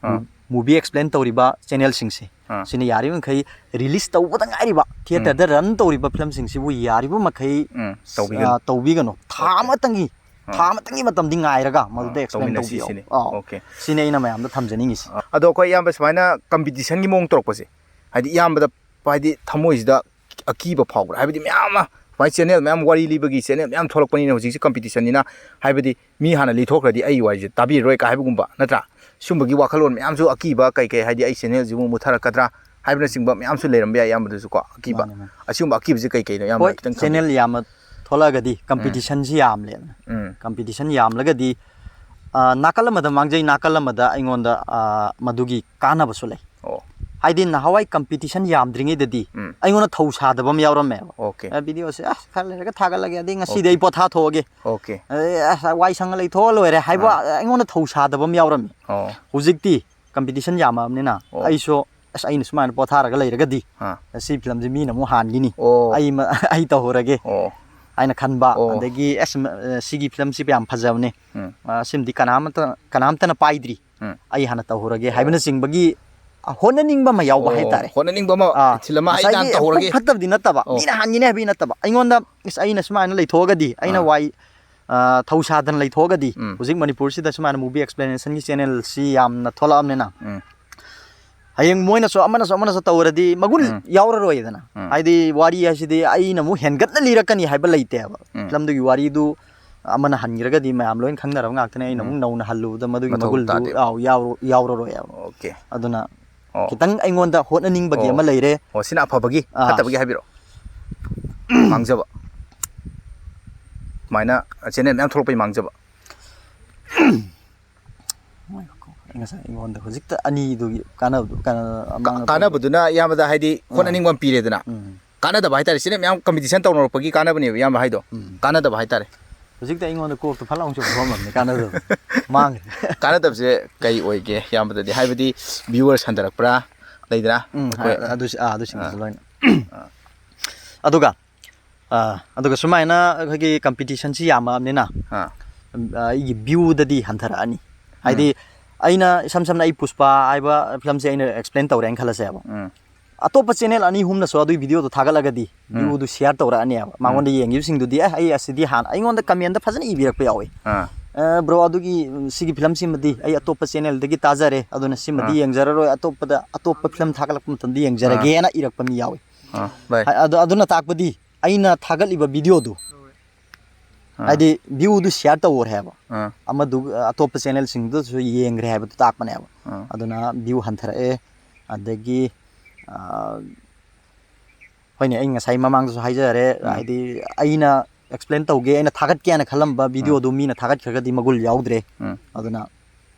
ꯑꯥ꯫ movie explain ꯇꯧꯔꯤꯕ ꯆꯦꯅꯦꯜꯁꯤꯡꯁꯦ, ꯑꯥ꯫ ꯁꯤꯅ ꯌꯥꯔꯤꯕ ꯃꯈꯩ ꯔꯤꯂꯤꯁ ꯇꯧꯕꯗ ꯉꯥꯏꯔꯤꯕ ꯊꯤꯌꯦꯇꯔꯗ ꯔꯟ ꯇꯧꯔꯤꯕ ꯐꯤꯂꯝꯁꯤꯡꯁꯤꯕꯨ ꯌꯥꯔꯤꯕ ꯃꯈꯩ, ꯎꯝ, ꯇꯧꯕꯤꯒꯅꯨ꯫ ꯑꯥ, ꯇꯧꯕꯤꯒꯅꯨ꯫ ꯊꯥ Okay. ꯑꯃꯇꯪꯒꯤ, ꯑꯥ꯫ ꯊꯥ ꯑꯃꯇꯪꯒꯤ ꯃꯇꯝꯗꯤ ꯉꯥꯏꯔꯒ ꯃꯗꯨꯗ ꯑꯥ, explain ꯇꯧꯃꯤꯟꯅꯁꯤ ꯇꯧꯕꯤꯌꯣ꯫ ꯁꯤꯅꯤ꯫ ꯑꯥ꯫ Okay. ꯁꯤꯅꯤ ꯑꯩꯅ ꯃꯌꯥꯝꯗ ꯊꯝꯖꯅꯤꯡꯉꯤꯁꯤ꯫ ꯑꯗꯣ ꯑꯩꯈꯣꯏ ꯏꯌꯥꯝꯕ ꯁꯨꯃꯥꯏꯅ ꯀꯝꯄꯤꯇꯤꯁꯟꯒꯤ ꯃꯑꯣꯡ ꯇꯧꯔꯛꯄꯁꯦ, ꯍꯥꯏꯗꯤ ꯏꯌꯥꯝꯕꯗ ꯍꯥꯏꯗꯤ ꯊꯃꯣꯏꯁꯤꯗ ꯑꯀꯤꯕ ꯐꯥꯎꯕ꯭ꯔꯥ? ꯍꯥꯏꯕꯗꯤ ꯃꯌꯥꯝ ꯑꯃ ꯁꯨꯃꯥꯏꯅ ꯆꯦꯅꯦꯜ ꯃꯌꯥꯝ, ꯋꯥꯔꯤ ꯂꯤꯕꯒꯤ ꯆꯦꯅꯦꯜ ꯃꯌꯥꯝ ꯊꯣꯛꯂꯛꯄꯅꯤꯅ ꯍꯧꯖꯤꯛꯁꯤ ꯀꯝꯄꯤꯇꯤꯁꯟꯅꯤꯅ, ꯍꯥꯏꯕꯗꯤ ꯃꯤ ꯍꯥꯟꯅ ꯂꯤꯊꯣꯛꯈ꯭ꯔꯗꯤ ꯑꯩ ꯋꯥꯔꯤꯁꯦ ꯇꯥꯕꯤꯔꯔꯣꯏ ꯀꯥꯏ ꯍꯥꯏꯕꯒꯨꯝꯕ, ꯅꯠꯇ꯭ꯔꯥ? ꯁꯨꯝꯕꯒꯤ ꯋꯥꯈꯜꯂꯣꯟ ꯃꯌꯥꯝꯁꯨ, ꯑꯀꯤꯕ ꯀꯩ ꯀꯩ, ꯍꯥꯏꯗꯤ ꯑꯩ ꯆꯦꯅꯦꯜꯁꯤꯕꯨ ꯃꯨꯠꯊꯔꯛꯀꯗ꯭ꯔꯥ ꯍꯥꯏꯕꯅꯆꯤꯡꯕ ꯃꯌꯥꯝꯁꯨ ꯂꯩꯔꯝꯕ ꯌꯥꯏ, ꯏꯌꯥꯝꯕꯗꯁꯨ ꯀꯣ, ꯑꯀꯤꯕ꯫ ꯃꯥꯅꯦ, ꯃꯥꯅꯦ꯫ ꯑꯁꯤꯒꯨꯝꯕ ꯑꯀꯤꯕꯁꯦ ꯀꯩ ꯀꯩꯅꯣ, ꯏꯌꯥꯝꯕ ꯍꯣꯏ, ꯈꯤꯇꯪ ꯊꯝꯕꯤꯌꯨ꯫ ꯆꯦꯅꯦꯜ ꯌꯥꯝꯅ ꯊꯣꯛꯂꯛꯑꯒꯗꯤ ꯎꯝ꯫ ꯀꯝꯄꯤꯇꯤꯁꯟꯁꯤ ꯌꯥꯝꯂꯦꯅ꯫ ꯎꯝ꯫ ꯀꯝꯄꯤꯇꯤꯁꯟ ꯌꯥꯝꯂꯒꯗꯤ, ꯑ, ꯅꯥꯀꯜ ꯑꯃꯗ ꯃꯥꯡꯖꯩ, ꯅꯥꯀꯜ ꯑꯃꯗ ꯑꯩꯉꯣꯟꯗ, ꯑ, ꯃꯗꯨꯒꯤ ꯀꯥꯟꯅꯕꯁꯨ ꯂꯩ꯫ ꯑꯣ꯫ ꯍꯥꯏꯗꯤ ꯅꯍꯥꯟꯋꯥꯏ ꯀꯝꯄꯤꯇꯤꯁꯟ ꯌꯥꯝꯗ꯭ꯔꯤꯉꯩꯗꯗꯤ ꯎꯝ꯫ ꯑꯩꯉꯣꯟꯗ ꯊꯧ ꯁꯥꯗꯕ ꯑꯃ ꯌꯥꯎꯔꯝꯃꯦꯕ꯫ ꯑꯣꯀꯦ꯫ ꯑ, ꯚꯤꯗꯤꯑꯣꯁꯦ, "ꯑꯁ, ꯈꯔ ꯂꯩꯔꯒ ꯊꯥꯒꯠꯂꯒꯦ, ꯑꯗꯩ ꯉꯁꯤꯗꯤ ꯑꯣꯀꯦ꯫ ꯑꯩ ꯄꯣꯊꯥꯊꯣꯛꯑꯒꯦ꯫ ꯑꯣꯀꯦ꯫ ꯑꯗꯩ, ꯑꯁ, ꯋꯥꯏ ꯁꯪꯉ ꯂꯩꯊꯣꯛꯑ ꯂꯣꯏꯔꯦ" ꯍꯥꯏꯕ ꯑꯥ꯫ ꯑꯩꯉꯣꯟꯗ ꯊꯧ ꯁꯥꯗꯕ ꯑꯃ ꯌꯥꯎꯔꯝꯃꯤ꯫ ꯑꯣ꯫ ꯍꯧꯖꯤꯛꯇꯤ ꯀꯝꯄꯤꯇꯤꯁꯟ ꯌꯥꯝꯃꯛꯑꯕꯅꯤꯅ ꯑꯣ꯫ ꯑꯩꯁꯨ, "ꯑꯁ, ꯑꯩꯅ ꯁꯨꯃꯥꯏꯅ ꯄꯣꯊꯥꯔꯒ ꯂꯩꯔꯒꯗꯤ ꯑꯥ꯫ ꯁꯤ ꯐꯤꯂꯝꯁꯦ ꯃꯤꯅ ꯑꯃꯨꯛ ꯍꯥꯟꯈꯤꯅꯤ꯫ ꯑꯣ꯫ ꯑꯩ ꯃ-, ꯑꯩ ꯇꯧꯍꯧꯔꯒꯦ" ꯑꯣ꯫ ꯍꯥꯏꯅ ꯈꯟꯕ꯫ ꯑꯣ꯫ ꯑꯗꯒꯤ, "ꯑꯁ, ꯃ-, ꯁꯤꯒꯤ ꯐꯤꯂꯝꯁꯤꯕꯨ ꯌꯥꯝ ꯐꯖꯕꯅꯦ꯫ ꯎꯝ꯫ ꯑ, ꯁꯤꯃꯗꯤ ꯀꯅꯥꯃꯠꯇ-, ꯀꯅꯥꯝꯇꯅ ꯄꯥꯏꯗ꯭ꯔꯤ꯫ ꯎꯝ꯫ ꯑꯩ ꯍꯥꯟꯅ ꯇꯧꯍꯧꯔꯒꯦ" ꯑꯣ꯫ ꯍꯥꯏꯕꯅꯆꯤꯡꯕꯒꯤ, ꯑ, ꯍꯣꯠꯅꯅꯤꯡꯕ ꯑꯃ ꯌꯥꯎꯕ ꯑꯣ, ꯍꯥꯏꯇꯥꯔꯦ꯫ ꯍꯣꯠꯅꯅꯤꯡꯕ ꯑꯃ, ꯑꯥ, ꯏꯊꯤꯜ ꯑꯃ, "ꯑꯩ ꯉꯁꯥꯏꯒꯤ ꯍꯥꯟꯅ ꯇꯧꯍꯧꯔꯒꯦ" ꯐꯠꯇꯕꯗꯤ ꯅꯠꯇꯕ, ꯑꯣ꯫ "ꯃꯤꯅ ꯍꯥꯟꯈꯤꯅꯤ" ꯍꯥꯏꯕꯒꯤ ꯅꯠꯇꯕ꯫ ꯑꯩꯉꯣꯟꯗ, "ꯑꯁ, ꯑꯩꯅ ꯁꯨꯃꯥꯏꯅ ꯂꯩꯊꯣꯛꯑꯒꯗꯤ, ꯑꯩꯅ ꯑꯥ꯫ ꯋꯥꯏ, ꯑ, ꯊꯧ ꯁꯥꯗꯅ ꯂꯩꯊꯣꯛꯑꯒꯗꯤ", ꯎꯝ꯫ ꯍꯧꯖꯤꯛ ꯃꯅꯤꯄꯨꯔꯁꯤꯗ ꯁꯨꯃꯥꯏꯅ movie explanationꯒꯤ channelꯁꯤ ꯌꯥꯝꯅ ꯊꯣꯛꯂꯛꯑꯕꯅꯤꯅ, ꯎꯝ꯫ ꯍꯌꯦꯡ ꯃꯣꯏꯅꯁꯨ, ꯑꯃꯅꯁꯨ, ꯑꯃꯅꯁꯨ ꯇꯧꯔꯗꯤ ꯃꯒꯨꯟ ꯎꯝ꯫ ꯌꯥꯎꯔꯔꯣꯏꯗꯅ꯫ ꯎꯝ꯫ ꯍꯥꯏꯗꯤ ꯋꯥꯔꯤ ꯍꯥꯏꯁꯤꯗꯤ ꯑꯩꯅ ꯑꯃꯨꯛ ꯍꯦꯟꯒꯠꯅ ꯂꯤꯔꯛꯀꯅꯤ ꯍꯥꯏꯕ ꯂꯩꯇꯦꯕ꯫ ꯎꯝ꯫ ꯐꯤꯂꯝꯗꯨꯒꯤ ꯋꯥꯔꯤꯗꯨ ꯑꯃꯅ ꯍꯟꯈ꯭ꯔꯒꯗꯤ ꯃꯌꯥꯝ ꯂꯣꯏꯅ ꯈꯪꯅꯔꯕ ꯉꯥꯛꯇꯅꯦ꯫ ꯑꯩꯅ ꯃꯊꯧ ꯑꯃꯨꯛ ꯅꯧꯅ ꯍꯜꯂꯨꯕꯗ ꯃꯗꯨꯒꯤ ꯃꯊꯧ ꯃꯒꯨꯟꯗꯨ ꯇꯥꯗꯦꯕ꯫ ꯌꯥꯎ-, ꯌꯥꯎꯔ-, ꯌꯥꯎꯔꯔꯣꯏꯕ꯫ ꯑꯣꯀꯦ꯫ ꯑꯗꯨꯅ ꯑꯣ꯫ ꯈꯤꯇꯪ ꯑꯩꯉꯣꯟꯗ ꯍꯣꯠꯅꯅꯤꯡꯕꯒꯤ ꯑꯣ꯫ ꯑꯃ ꯂꯩꯔꯦ꯫ ꯑꯣ, ꯁꯤꯅ ꯑꯐꯕꯒꯤ, ꯑꯥ꯫ ꯐꯠꯇꯕꯒꯤ ꯍꯥꯏꯕꯤꯔꯛꯑꯣ꯫ ꯃꯥꯡꯖꯕ꯫ ꯁꯨꯃꯥꯏꯅ channel ꯃꯌꯥꯝ ꯊꯣꯛꯂꯛꯄꯒꯤ ꯃꯥꯡꯖꯕ꯫ ꯉꯥꯏꯈꯣꯀꯣ, ꯑꯩ ꯉꯁꯥꯏ ꯑꯩꯉꯣꯟꯗ ꯍꯧꯖꯤꯛꯇ ꯑꯅꯤꯗꯨꯒꯤ ꯀꯥꯟꯅꯕꯗꯨ, ꯀꯥꯟꯅ-, ꯀꯥ-, ꯑꯃꯥꯡꯕ ꯀꯥꯟꯅꯕꯗꯨꯅ ꯏꯌꯥꯝꯕꯗ ꯍꯥꯏꯗꯤ ꯑꯥ꯫ ꯍꯣꯠꯅꯅꯤꯡꯕ ꯑꯃ ꯄꯤꯔꯦꯗꯅ꯫ ꯎꯝ꯫ ꯀꯥꯟꯅꯗꯕ ꯍꯥꯏꯇꯥꯔꯦ, ꯁꯤꯅ ꯃꯌꯥꯝ ꯀꯝꯄꯤꯇꯤꯁꯟ ꯇꯧꯅꯔꯛꯄꯒꯤ ꯀꯥꯟꯅꯕꯅꯦꯕ ꯏꯌꯥꯝꯕ ꯍꯥꯏꯗꯣ꯫ ꯎꯝ꯫ ꯀꯥꯟꯅꯗꯕ ꯍꯥꯏꯇꯥꯔꯦ꯫ ꯍꯧꯖꯤꯛꯇ ꯑꯩꯉꯣꯟꯗ ꯀꯣꯛꯇ ꯐꯠ ꯂꯥꯎꯅ ꯆꯨꯝꯊꯣꯛꯑꯝꯃꯕꯅꯤ ꯀꯥꯟꯅꯗꯕ꯫ ꯃꯥꯡꯈ꯭ꯔꯦ꯫ ꯀꯥꯟꯅꯗꯕꯁꯦ ꯀꯩ ꯑꯣꯏꯒꯦ ꯏꯌꯥꯝꯕꯗꯗꯤ? ꯍꯥꯏꯕꯗꯤ viewers ꯍꯟꯊꯔꯛꯄ꯭ꯔꯥ? ꯂꯩꯗꯅ? ꯎꯝ, ꯑꯩꯈꯣꯏ ꯑꯗꯨ, ꯑꯥ, ꯑꯗꯨꯁꯤꯡꯗꯨꯁꯨ ꯑꯥ꯫ ꯂꯣꯏꯅ꯫ ꯑꯥ꯫ ꯑꯗꯨꯒ ꯑꯥ, ꯑꯗꯨꯒ ꯁꯨꯃꯥꯏꯅ ꯑꯩꯈꯣꯏꯒꯤ ꯀꯝꯄꯤꯇꯤꯁꯟꯁꯤ ꯌꯥꯝꯃꯛꯑꯕꯅꯤꯅ, ꯑꯥ꯫ ꯑꯥ, ꯑꯩꯒꯤ viewꯗꯗꯤ ꯍꯟꯊꯔꯛꯑꯅꯤ꯫ ꯍꯥꯏꯗꯤ, ꯎꯝ꯫ ꯑꯩꯅ ꯏꯁꯝ ꯁꯝꯅ ꯑꯩ ꯄꯨꯁꯄꯥ ꯍꯥꯏꯕ ꯐꯤꯂꯝꯁꯦ ꯑꯩꯅ explain ꯇꯧꯔꯦꯅ ꯈꯜꯂꯁꯦꯕ꯫ ꯎꯝ꯫ ꯑꯇꯣꯞꯄ channel ꯑꯅꯤ ꯑꯍꯨꯝꯅꯁꯨ ꯑꯗꯨꯒꯤ videoꯗꯣ ꯊꯥꯒꯠꯂꯒꯗꯤ ꯎꯝ꯫ Viewꯗꯨ share ꯇꯧꯔꯛꯑꯅꯤꯕ꯫ ꯎꯝ꯫ ꯃꯉꯣꯟꯗ ꯌꯦꯡꯉꯤꯕꯁꯤꯡꯗꯨꯗꯤ, "ꯑꯦ, ꯑꯩ ꯑꯁꯤꯗꯤ ꯍꯥꯟꯅ", ꯑꯩꯉꯣꯟꯗ commentꯇ ꯐꯖꯅ ꯏꯕꯤꯔꯛꯄ ꯌꯥꯎꯋꯤ꯫ ꯑꯥ꯫ "ꯑ, bro, ꯑꯗꯨꯒꯤ, ꯎꯝ, ꯁꯤꯒꯤ ꯐꯤꯂꯝꯁꯤꯃꯗꯤ ꯑꯩ ꯑꯇꯣꯞꯄ channelꯗꯒꯤ ꯇꯥꯖꯔꯦ, ꯑꯗꯨꯅ ꯁꯤꯃꯗꯤ ꯑꯥ꯫ ꯌꯦꯡꯖꯔꯔꯣꯏ, ꯑꯇꯣꯞꯄꯗ, ꯑꯇꯣꯞꯄ ꯐꯤꯂꯝ ꯊꯥꯒꯠꯂꯛꯄ ꯃꯇꯝꯗ ꯑꯥ꯫ ꯌꯦꯡꯖꯔꯒꯦꯅ" ꯏꯔꯛꯄ ꯃꯤ ꯌꯥꯎꯋꯤ꯫ ꯑꯥ, ꯚꯥꯏ꯫ ꯍꯥꯏ-, ꯑꯗꯨ, ꯑꯗꯨꯅ ꯇꯥꯛꯄꯗꯤ ꯑꯩꯅ ꯊꯥꯒꯠꯂꯤꯕ ꯚꯤꯗꯤꯑꯣꯗꯨ, ꯑꯥ꯫ ꯍꯥꯏꯗꯤ ꯚ꯭ꯌꯨꯗꯨ ꯁꯤꯌꯥꯔ ꯇꯧꯈ꯭ꯔꯦ ꯍꯥꯏꯕ, ꯑꯥ꯫ ꯑꯃꯗꯨ ꯑꯇꯣꯞꯄ ꯆꯦꯅꯦꯜꯁꯤꯡꯗꯨꯗꯁꯨ ꯌꯦꯡꯈ꯭ꯔꯦ ꯍꯥꯏꯕꯗꯨ ꯇꯥꯛꯄꯅꯦꯕ꯫ ꯑꯥ꯫ ꯑꯗꯨꯅ ꯚ꯭ꯌꯨ ꯍꯟꯊꯔꯛꯑꯦ, ꯑꯗꯒꯤ ꯑꯥ, ꯍꯣꯏꯅꯦ, ꯑꯩ ꯉꯁꯥꯏ ꯃꯃꯥꯡꯗꯁꯨ ꯍꯥꯏꯖꯔꯦ, ꯎꯝ꯫ ꯍꯥꯏꯗꯤ ꯑꯩꯅ ꯑꯦꯛꯁꯄ꯭ꯂꯦꯟ ꯇꯧꯒꯦ, ꯑꯩꯅ ꯊꯥꯒꯠꯀꯦ ꯍꯥꯏꯅ ꯈꯜꯂꯝꯕ ꯚꯤꯗꯤꯑꯣꯗꯨ ꯃꯤꯅ ꯊꯥꯒꯠꯈ꯭ꯔꯒꯗꯤ ꯃꯒꯨꯟ ꯌꯥꯎꯗ꯭ꯔꯦ꯫ ꯎꯝ꯫ ꯑꯗꯨꯅ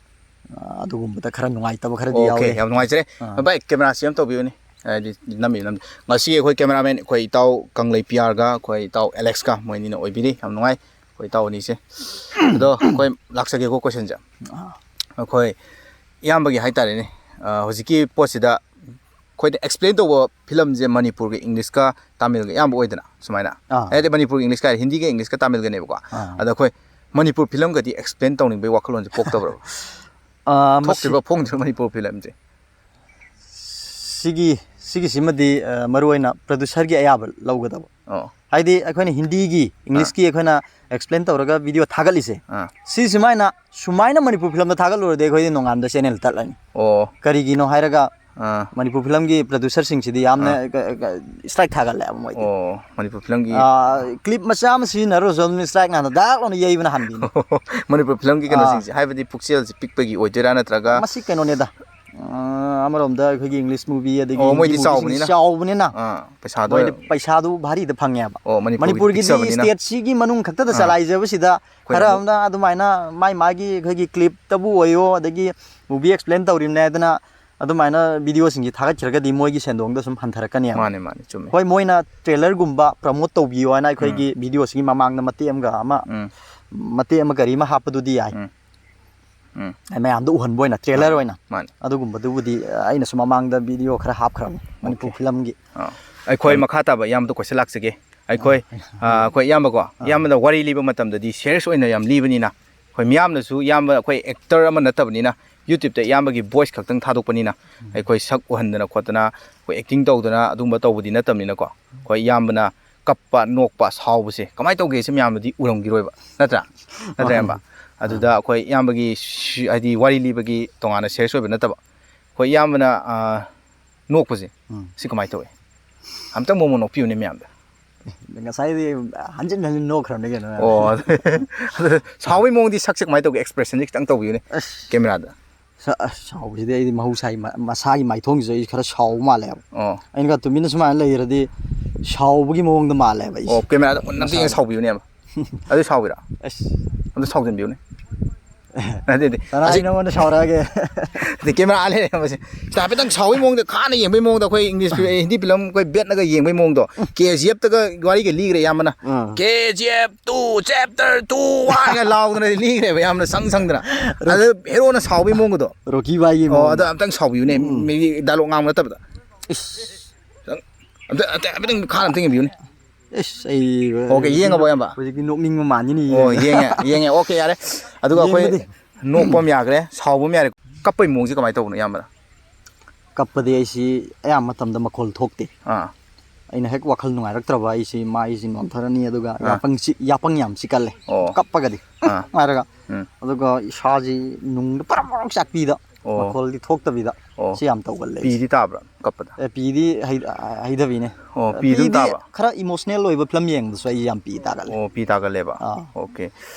ꯑꯥ, ꯑꯗꯨꯒꯨꯝꯕꯗ ꯈꯔ ꯅꯨꯡꯉꯥꯏꯇꯕ ꯈꯔꯗꯤ ꯑꯣꯀꯦ, ꯌꯥꯎꯔꯦ꯫ ꯌꯥꯝ ꯅꯨꯡꯉꯥꯏꯖꯔꯦ꯫ ꯑꯥ꯫ ꯚꯥꯏ, ꯀꯦꯃꯦꯔꯥꯁꯤ ꯑꯃ ꯇꯧꯕꯤꯌꯨꯅꯦ꯫ ꯍꯥꯏꯗꯤ ꯅꯝꯃꯤ ꯅꯝ-, ꯉꯁꯤ ꯑꯩꯈꯣꯏ ꯀꯦꯃꯦꯔꯥꯃꯦꯟ ꯑꯩꯈꯣꯏ ꯏꯇꯥꯎ ꯀꯪꯂꯩ ꯄꯤꯌꯥꯔꯒ ꯑꯩꯈꯣꯏ ꯏꯇꯥꯎ ꯑꯦꯂꯦꯛꯁꯀ ꯃꯣꯏ ꯑꯅꯤꯅ ꯑꯣꯏꯕꯤꯔꯤ꯫ ꯌꯥꯝ ꯅꯨꯡꯉꯥꯏ ꯑꯩꯈꯣꯏ ꯏꯇꯥꯎ ꯑꯅꯤꯁꯦ꯫ ꯑꯗꯣ ꯑꯩꯈꯣꯏ ꯂꯥꯛꯆꯒꯦꯀꯣ ꯀꯣꯏꯁꯟꯁꯦ꯫ ꯑꯥ꯫ ꯑꯩꯈꯣꯏ ꯏꯌꯥꯝꯕꯒꯤ ꯍꯥꯏꯇꯥꯔꯦꯅꯦ, ꯑꯥ, ꯍꯧꯖꯤꯛꯀꯤ ꯄꯣꯠꯁꯤꯗ ꯑꯩꯈꯣꯏꯅ ꯑꯦꯛꯁꯄ꯭ꯂꯦꯟ ꯇꯧꯕ ꯐꯤꯂꯝꯁꯦ ꯃꯅꯤꯄꯨꯔꯒ ꯏꯪꯂꯤꯁꯀ ꯇꯥꯃꯤꯜꯒ ꯑꯌꯥꯝꯕ ꯑꯣꯏꯗꯅ ꯁꯨꯃꯥꯏꯅ꯫ ꯑꯥ꯫ ꯍꯥꯏꯗꯤ ꯃꯅꯤꯄꯨꯔꯒ ꯏꯪꯂꯤꯁꯀ ꯍꯥꯏꯔꯦ, ꯍꯤꯟꯗꯤꯒ ꯏꯪꯂꯤꯁꯀ ꯇꯥꯃꯤꯜꯒꯅꯦꯕꯀꯣ꯫ ꯑꯥ꯫ ꯑꯗ ꯑꯩꯈꯣꯏ ꯃꯅꯤꯄꯨꯔ ꯐꯤꯂꯝꯒꯗꯤ ꯑꯦꯛꯁꯄ꯭ꯂꯦꯟ ꯇꯧꯅꯤꯡꯕꯩ ꯋꯥꯈꯜꯂꯣꯟꯁꯦ ꯄꯣꯛꯇꯕ꯭ꯔꯣ? ꯑꯥ, ꯃꯁꯤ ꯊꯣꯛꯇ꯭ꯔꯤꯕ ꯐꯣꯡꯗ꯭ꯔꯤꯕ ꯃꯅꯤꯄꯨꯔ ꯐꯤꯂꯝꯁꯦ? ꯁꯤꯒꯤ, ꯁꯤꯒꯤꯁꯤꯃꯗꯤ, ꯑ, ꯃꯔꯨꯑꯣꯏꯅ ꯄ꯭ꯔꯗ꯭ꯌꯨꯁꯔꯒꯤ ꯑꯌꯥꯕ ꯂꯧꯒꯗꯕ꯫ ꯑꯣ꯫ ꯍꯥꯏꯗꯤ ꯑꯩꯈꯣꯏꯅ ꯍꯤꯟꯗꯤꯒꯤ, ꯏꯪꯂꯤꯁꯀꯤ ꯑꯩꯈꯣꯏꯅ ꯑꯦꯛꯁꯄ꯭ꯂꯦꯟ ꯇꯧꯔꯒ ꯚꯤꯗꯤꯑꯣ ꯊꯥꯒꯠꯂꯤꯁꯦ, ꯑꯥ꯫ ꯁꯤ ꯁꯨꯃꯥꯏꯅ, ꯁꯨꯃꯥꯏꯅ ꯃꯅꯤꯄꯨꯔ ꯐꯤꯂꯝꯗ ꯊꯥꯒꯠꯂꯨꯔꯗꯤ ꯑꯩꯈꯣꯏꯗꯤ ꯅꯣꯡꯉꯥꯟꯕꯗ ꯆꯦꯅꯦꯜ ꯇꯠꯂꯅꯤ꯫ ꯑꯣ꯫ ꯀꯔꯤꯒꯤꯅꯣ ꯍꯥꯏꯔꯒ ꯑꯥ꯫ ꯃꯅꯤꯄꯨꯔ ꯐꯤꯂꯝꯒꯤ ꯄ꯭ꯔꯗ꯭ꯌꯨꯁꯔꯁꯤꯡꯁꯤꯗꯤ ꯌꯥꯝꯅ ꯑꯥ꯫ ꯀ-, ꯀ-, ꯏꯁꯇ꯭ꯔꯥꯏꯛ ꯊꯥꯒꯠꯂꯦꯕ ꯃꯣꯏꯗꯤ꯫ ꯑꯣ, ꯃꯅꯤꯄꯨꯔ ꯐꯤꯂꯝꯒꯤ ꯑꯥ, ꯀ꯭ꯂꯤꯞ ꯃꯆꯥ ꯑꯃ ꯁꯤꯖꯤꯟꯅꯔꯨꯔꯁꯨ ꯑꯗꯨꯝ ꯏꯁꯇ꯭ꯔꯥꯏꯛ ꯉꯥꯛꯇ ꯗꯥꯛ ꯂꯥꯎꯅ ꯌꯩꯕꯅ ꯍꯥꯟꯕꯤꯅꯤ꯫ ꯃꯅꯤꯄꯨꯔ ꯐꯤꯂꯝꯒꯤ ꯀꯩꯅꯣꯁꯤꯡꯁꯦ, ꯍꯥꯏꯕꯗꯤ ꯄꯨꯛꯆꯦꯜꯁꯦ ꯄꯤꯛꯄꯒꯤ ꯑꯣꯏꯗꯣꯏꯔꯥ ꯅꯠꯇ꯭ꯔꯒ? ꯃꯁꯤ ꯀꯩꯅꯣꯅꯦꯗ꯫ ꯑꯥ, ꯑꯃꯔꯣꯝꯗ ꯑꯩꯈꯣꯏꯒꯤ ꯏꯪꯂꯤꯁ ꯃꯨꯚꯤ ꯑꯗꯒꯤ ꯑꯣ, ꯍꯤꯟꯗꯤ ꯃꯣꯏꯗꯤ ꯃꯨꯚꯤꯁꯤꯡꯁꯤ ꯆꯥꯎꯕꯅꯤꯅ꯫ ꯆꯥꯎꯕꯅꯤꯅ ꯑꯥ, ꯄꯩꯁꯥꯗꯣ ꯃꯣꯏꯗꯤ ꯄꯩꯁꯥꯗꯨ ꯚꯥꯔꯤꯗ ꯐꯪꯉꯦꯕ꯫ ꯑꯣ, ꯃꯅꯤꯄꯨꯔꯒꯤꯗꯤ ꯃꯅꯤꯄꯨꯔꯒꯤꯗꯤ ꯄꯤꯛꯆꯕꯅꯤꯅ꯫ ꯁ꯭ꯇꯦꯠꯁꯤꯒꯤ ꯃꯅꯨꯡ ꯈꯛꯇꯗ ꯑꯥ꯫ ꯆꯂꯥꯏꯖꯕꯁꯤꯗ ꯑꯩꯈꯣꯏꯅ ꯈꯔ ꯑꯃꯨꯛ ꯑꯃꯅ ꯑꯗꯨꯃꯥꯏꯅ ꯃꯥꯏ ꯃꯥꯒꯤ ꯑꯩꯈꯣꯏꯒꯤ ꯀ꯭ꯂꯤꯞꯇꯕꯨ ꯑꯣꯏꯌꯣ, ꯑꯗꯒꯤ ꯃꯨꯚꯤ ꯑꯦꯛꯁꯄ꯭ꯂꯦꯟ ꯇꯧꯔꯤꯕꯅꯦ ꯍꯥꯏꯗꯅ ꯑꯗꯨꯃꯥꯏꯅ ꯚꯤꯗꯤꯑꯣꯁꯤꯡꯁꯤ ꯊꯥꯒꯠꯈ꯭ꯔꯒꯗꯤ ꯃꯣꯏꯒꯤ ꯁꯦꯟꯗꯣꯡꯗ ꯁꯨꯝ ꯍꯟꯊꯔꯛꯀꯅꯦꯕ꯫ ꯃꯥꯅꯦ, ꯃꯥꯅꯦ, ꯆꯨꯝꯃꯦ꯫ ꯍꯣꯏ, ꯃꯣꯏꯅ ꯇ꯭ꯔꯦꯂꯔꯒꯨꯝꯕ ꯄ꯭ꯔꯃꯣꯠ ꯇꯧꯕꯤꯌꯣ ꯍꯥꯏꯅ ꯑꯩꯈꯣꯏꯒꯤ ꯎꯝ꯫ ꯚꯤꯗꯤꯑꯣꯁꯤꯒꯤ ꯃꯃꯥꯡꯗ ꯃꯇꯦꯛ ꯑꯃꯒ ꯑꯃ, ꯎꯝ꯫ ꯃꯇꯦꯛ ꯑꯃ ꯀꯔꯤ ꯑꯃ ꯍꯥꯞꯄꯗꯨꯗꯤ ꯌꯥꯏ꯫ ꯎꯝ꯫ ꯎꯝ꯫ ꯃꯌꯥꯝꯗ ꯎꯍꯟꯕ ꯑꯣꯏꯅ, ꯇ꯭ꯔꯦꯂꯔ ꯑꯣꯏꯅ꯫ ꯃꯥꯅꯦ꯫ ꯑꯗꯨꯒꯨꯝꯕꯗꯨꯕꯨꯗꯤ ꯑꯩꯅꯁꯨ ꯃꯃꯥꯡꯗ ꯚꯤꯗꯤꯑꯣ ꯈꯔ ꯍꯥꯞꯈ꯭ꯔꯕꯅꯤ ꯃꯅꯤꯄꯨꯔ ꯑꯣꯀꯦ꯫ ꯐꯤꯂꯝꯒꯤ꯫ ꯑꯥ꯫ ꯑꯩꯈꯣꯏ ꯃꯈꯥ ꯇꯥꯕ ꯏꯌꯥꯝꯕꯗ ꯀꯣꯏꯁꯟ ꯂꯥꯛꯆꯒꯦ꯫ ꯑꯩꯈꯣꯏ, ꯑꯥ, ꯑꯩꯈꯣꯏ ꯏꯌꯥꯝꯕꯀꯣ, ꯏꯌꯥꯝꯕꯅ ꯋꯥꯔꯤ ꯂꯤꯕ ꯃꯇꯝꯗꯗꯤ ꯁꯦꯔꯤꯌꯁ ꯑꯣꯏꯅ ꯌꯥꯝ ꯂꯤꯕꯅꯤꯅ, ꯑꯩꯈꯣꯏ ꯃꯤꯌꯥꯝꯅꯁꯨ, ꯏꯌꯥꯝꯕ ꯑꯩꯈꯣꯏ ꯑꯦꯛꯇꯔ ꯑꯃ ꯅꯠꯇꯕꯅꯤꯅ, ꯌꯨꯇ꯭ꯌꯨꯕꯇ ꯏꯌꯥꯝꯕꯒꯤ ꯚꯣꯏꯁ ꯈꯛꯇꯪ ꯊꯥꯗꯣꯛꯄꯅꯤꯅ, ꯑꯩꯈꯣꯏ ꯁꯛ ꯎꯍꯟꯗꯅ ꯈꯣꯠꯇꯅ, ꯑꯩꯈꯣꯏ ꯑꯦꯛꯇꯤꯡ ꯇꯧꯗꯅ ꯑꯗꯨꯒꯨꯝꯕ ꯇꯧꯕꯗꯤ ꯅꯠꯇꯕꯅꯤꯅꯀꯣ, ꯑꯩꯈꯣꯏ ꯏꯌꯥꯝꯕꯅ ꯀꯞꯄ, ꯅꯣꯛꯄ, ꯁꯥꯎꯕꯁꯦ ꯀꯃꯥꯏꯅ ꯇꯧꯒꯦ ꯁꯤ ꯃꯌꯥꯝꯅꯗꯤ ꯎꯔꯝꯈꯤꯔꯣꯏꯕ, ꯅꯠꯇ꯭ꯔꯥ? ꯅꯠꯇ꯭ꯔꯥ, ꯏꯌꯥꯝꯕ? ꯑꯗꯨꯗ ꯑꯩꯈꯣꯏ ꯏꯌꯥꯝꯕꯒꯤ ꯁꯤ-, ꯍꯥꯏꯗꯤ ꯋꯥꯔꯤ ꯂꯤꯕꯒꯤ ꯇꯣꯉꯥꯟꯅ ꯁꯦꯔꯤꯌꯁ ꯑꯣꯏꯕ ꯅꯠꯇꯕ, ꯑꯩꯈꯣꯏ ꯏꯌꯥꯝꯕꯅ, ꯑꯥ, ꯅꯣꯛꯄꯁꯦ, ꯎꯝ꯫ ꯁꯤ ꯀꯃꯥꯏꯅ ꯇꯧꯋꯤ? ꯑꯝꯇꯪ ꯃꯣꯃꯣꯟ ꯅꯣꯛꯄꯤꯌꯨꯅꯦ ꯃꯌꯥꯝꯗ꯫ ꯉꯁꯥꯏꯗꯤ ꯍꯟꯖꯤꯟ ꯍꯟꯖꯤꯟ ꯅꯣꯛꯈ꯭ꯔꯕꯅꯤ ꯀꯩꯅꯣ꯫ ꯑꯣ, ꯑꯗꯨ, ꯑꯗꯨ ꯁꯥꯎꯕꯒꯤ ꯃꯑꯣꯡꯗꯤ, ꯁꯛꯁꯦ ꯀꯃꯥꯏꯅ ꯇꯧꯒꯦ? ꯑꯦꯛꯁꯄ꯭ꯔꯦꯁꯟꯁꯦ ꯈꯤꯇꯪ ꯇꯧꯕꯤꯌꯨꯅꯦ꯫ ꯑꯁ, ꯀꯦꯃꯦꯔꯥꯗ꯫ ꯁ-, ꯑꯁ, ꯁꯥꯎꯕꯁꯤꯗꯤ ꯑꯩꯗꯤ ꯃꯍꯧꯁꯥꯒꯤ ꯃ-, ꯃꯁꯥꯒꯤ ꯃꯥꯏꯊꯣꯡꯁꯤꯁꯨ ꯑꯩ ꯈꯔ ꯁꯥꯎꯕ ꯃꯥꯜꯂꯦꯕ꯫ ꯑꯣ꯫ ꯑꯩꯅꯒ ꯇꯨꯃꯤꯟꯅ ꯁꯨꯃꯥꯏꯅ ꯂꯩꯔꯗꯤ ꯁꯥꯎꯕꯒꯤ ꯃꯑꯣꯡꯗ ꯃꯥꯜꯂꯦꯕ ꯑꯩꯁꯦ꯫ ꯑꯣ, ꯀꯦꯃꯦꯔꯥꯗ ꯃꯨꯟꯅ ꯑꯝꯇ ꯌꯦꯡꯉ ꯃꯁꯥꯒꯤ꯫ ꯁꯥꯎꯕꯤꯌꯨꯅꯦꯕ꯫ ꯑꯗꯨ ꯁꯥꯎꯕꯤꯔꯥ? ꯑꯁ꯫ ꯑꯝꯇ ꯁꯥꯎꯖꯤꯟꯕꯤꯌꯨꯅꯦ꯫ ꯅꯠꯇꯦ, ꯅꯠꯇꯦ꯫ ꯀꯅꯥ ꯑꯁꯤ ꯅꯉꯣꯟꯗ ꯁꯥꯎꯔꯛꯑꯒꯦ? ꯅꯠꯇꯦ, ꯀꯦꯃꯦꯔꯥ ꯂꯩꯔꯦ ꯃꯁꯤ꯫ ꯁꯤꯗ ꯍꯥꯏꯐꯦꯠꯇꯪ ꯁꯥꯎꯕꯒꯤ ꯃꯑꯣꯡꯗ, ꯈꯥꯅ ꯌꯦꯡꯕꯒꯤ ꯃꯑꯣꯡꯗ, ꯑꯩꯈꯣꯏ ꯏꯪꯂꯤꯁ ꯐꯤ-, ꯍꯤꯟꯗꯤ ꯐꯤꯂꯝ ꯑꯩꯈꯣꯏ ꯕꯦꯠꯅꯒ ꯌꯦꯡꯕꯒꯤ ꯃꯑꯣꯡꯗꯣ, ꯀꯦ ꯖꯤ ꯑꯦꯐꯇꯒ ꯋꯥꯔꯤꯒ ꯂꯤꯈ꯭ꯔꯦ ꯑꯌꯥꯝꯕꯅ꯫ ꯑꯥ꯫ "K G F two, chapter two" ꯍꯥꯏꯅ ꯂꯥꯎꯗꯅ ꯂꯤꯈ꯭ꯔꯦꯕ ꯌꯥꯝꯅ ꯁꯪ ꯁꯪꯗꯅ꯫ ꯑꯗ ꯍꯦꯔꯣꯅ ꯁꯥꯎꯕꯒꯤ ꯃꯑꯣꯡꯒꯗꯣ꯫ ꯔꯣꯀꯤ ꯚꯥꯏꯒꯤ ꯑꯣ, ꯃꯑꯣꯡꯗ꯫ ꯑꯗꯣ ꯑꯝꯇꯪ ꯁꯥꯎꯕꯤꯌꯨꯅꯦ꯫ ꯎꯝ꯫ ꯃꯤꯗꯤ ꯗꯥꯏꯂꯣꯛ ꯉꯥꯡꯕ ꯅꯠꯇꯕꯗ꯫ ꯏꯁ꯫ ꯑꯝꯇ, ꯑꯝꯇ, ꯍꯥꯏꯐꯦꯠꯇꯪ ꯈꯥꯅ ꯑꯝꯇꯪ ꯌꯦꯡꯕꯤꯌꯨꯅꯦ꯫ ꯏꯁ, ꯑꯩ ꯑꯣꯀꯦ, ꯌꯦꯡꯉꯕꯣ, ꯏꯌꯥꯝꯕ? ꯍꯧꯖꯤꯛꯇꯤ ꯅꯣꯛꯅꯤꯡꯕ ꯃꯥꯟꯈꯤꯅꯤ, ꯑꯣ, ꯌꯦꯡꯉꯦ꯫ ꯌꯦꯡꯉꯦ, ꯌꯦꯡꯉꯦ꯫ ꯑꯣꯀꯦ, ꯌꯥꯔꯦ꯫ ꯑꯗꯨꯒ ꯑꯩꯈꯣꯏ ꯌꯦꯡꯕꯗꯤ꯫ ꯅꯣꯛꯄ ꯑꯃ ꯌꯥꯈ꯭ꯔꯦ, ꯁꯥꯎꯕ ꯑꯃ ꯌꯥꯔꯦ꯫ ꯀꯞꯄꯩ ꯃꯑꯣꯡꯁꯦ ꯀꯃꯥꯏꯅ ꯇꯧꯕꯅꯣ, ꯏꯌꯥꯝꯕꯅ? ꯀꯞꯄꯗꯤ ꯑꯩꯁꯤ ꯑꯌꯥꯝꯕ ꯃꯇꯝꯗ ꯃꯈꯣꯜ ꯊꯣꯛꯇꯦ꯫ ꯑꯥ꯫ ꯑꯩꯅ ꯍꯦꯛ ꯋꯥꯈꯜ ꯅꯨꯡꯉꯥꯏꯔꯛꯇ꯭ꯔꯕ ꯑꯩꯁꯤ ꯃꯥꯏꯁꯤ ꯅꯣꯟꯊꯔꯅꯤ, ꯑꯗꯨꯒ ꯑꯥ꯫ ꯌꯥꯄꯪ ꯆꯤ-, ꯌꯥꯄꯪ ꯌꯥꯝ ꯆꯤꯛꯀꯜꯂꯦ꯫ ꯑꯣ꯫ ꯀꯞꯄꯒꯗꯤ ꯑꯥ꯫ ꯍꯥꯏꯔꯒ꯫ ꯎꯝ꯫ ꯑꯗꯨꯒ ꯏꯁꯥꯁꯤ ꯅꯨꯡꯗ ꯄꯔꯞ ꯄꯔꯞ ꯆꯥꯛꯄꯤꯗ, ꯑꯣ꯫ ꯃꯈꯣꯜꯗꯤ ꯊꯣꯛꯇꯕꯤꯗ꯫ ꯑꯣ꯫ ꯁꯤ ꯌꯥꯝ ꯇꯧꯒꯜꯂꯦ ꯑꯩꯁꯦ꯫ ꯄꯤꯗꯤ ꯇꯥꯕ꯭ꯔꯥ ꯀꯞꯄꯗ? ꯑꯦ, ꯄꯤꯗꯤ ꯍꯩ-, ꯍꯩꯗꯕꯤꯅꯦ꯫ ꯑꯣ, ꯄꯤ ꯑꯗꯨꯝ ꯄꯤꯗꯤ ꯇꯥꯕ? ꯈꯔ ꯏꯃꯣꯁꯅꯦꯜ ꯑꯣꯏꯕ ꯐꯤꯂꯝ ꯌꯦꯡꯕꯗꯁꯨ ꯑꯩ ꯌꯥꯝ ꯄꯤ ꯇꯥꯒꯜꯂꯦ꯫ ꯑꯣ, ꯄꯤ ꯇꯥꯒꯜꯂꯦꯕ꯫ ꯑꯥ꯫ ꯑꯣꯀꯦ꯫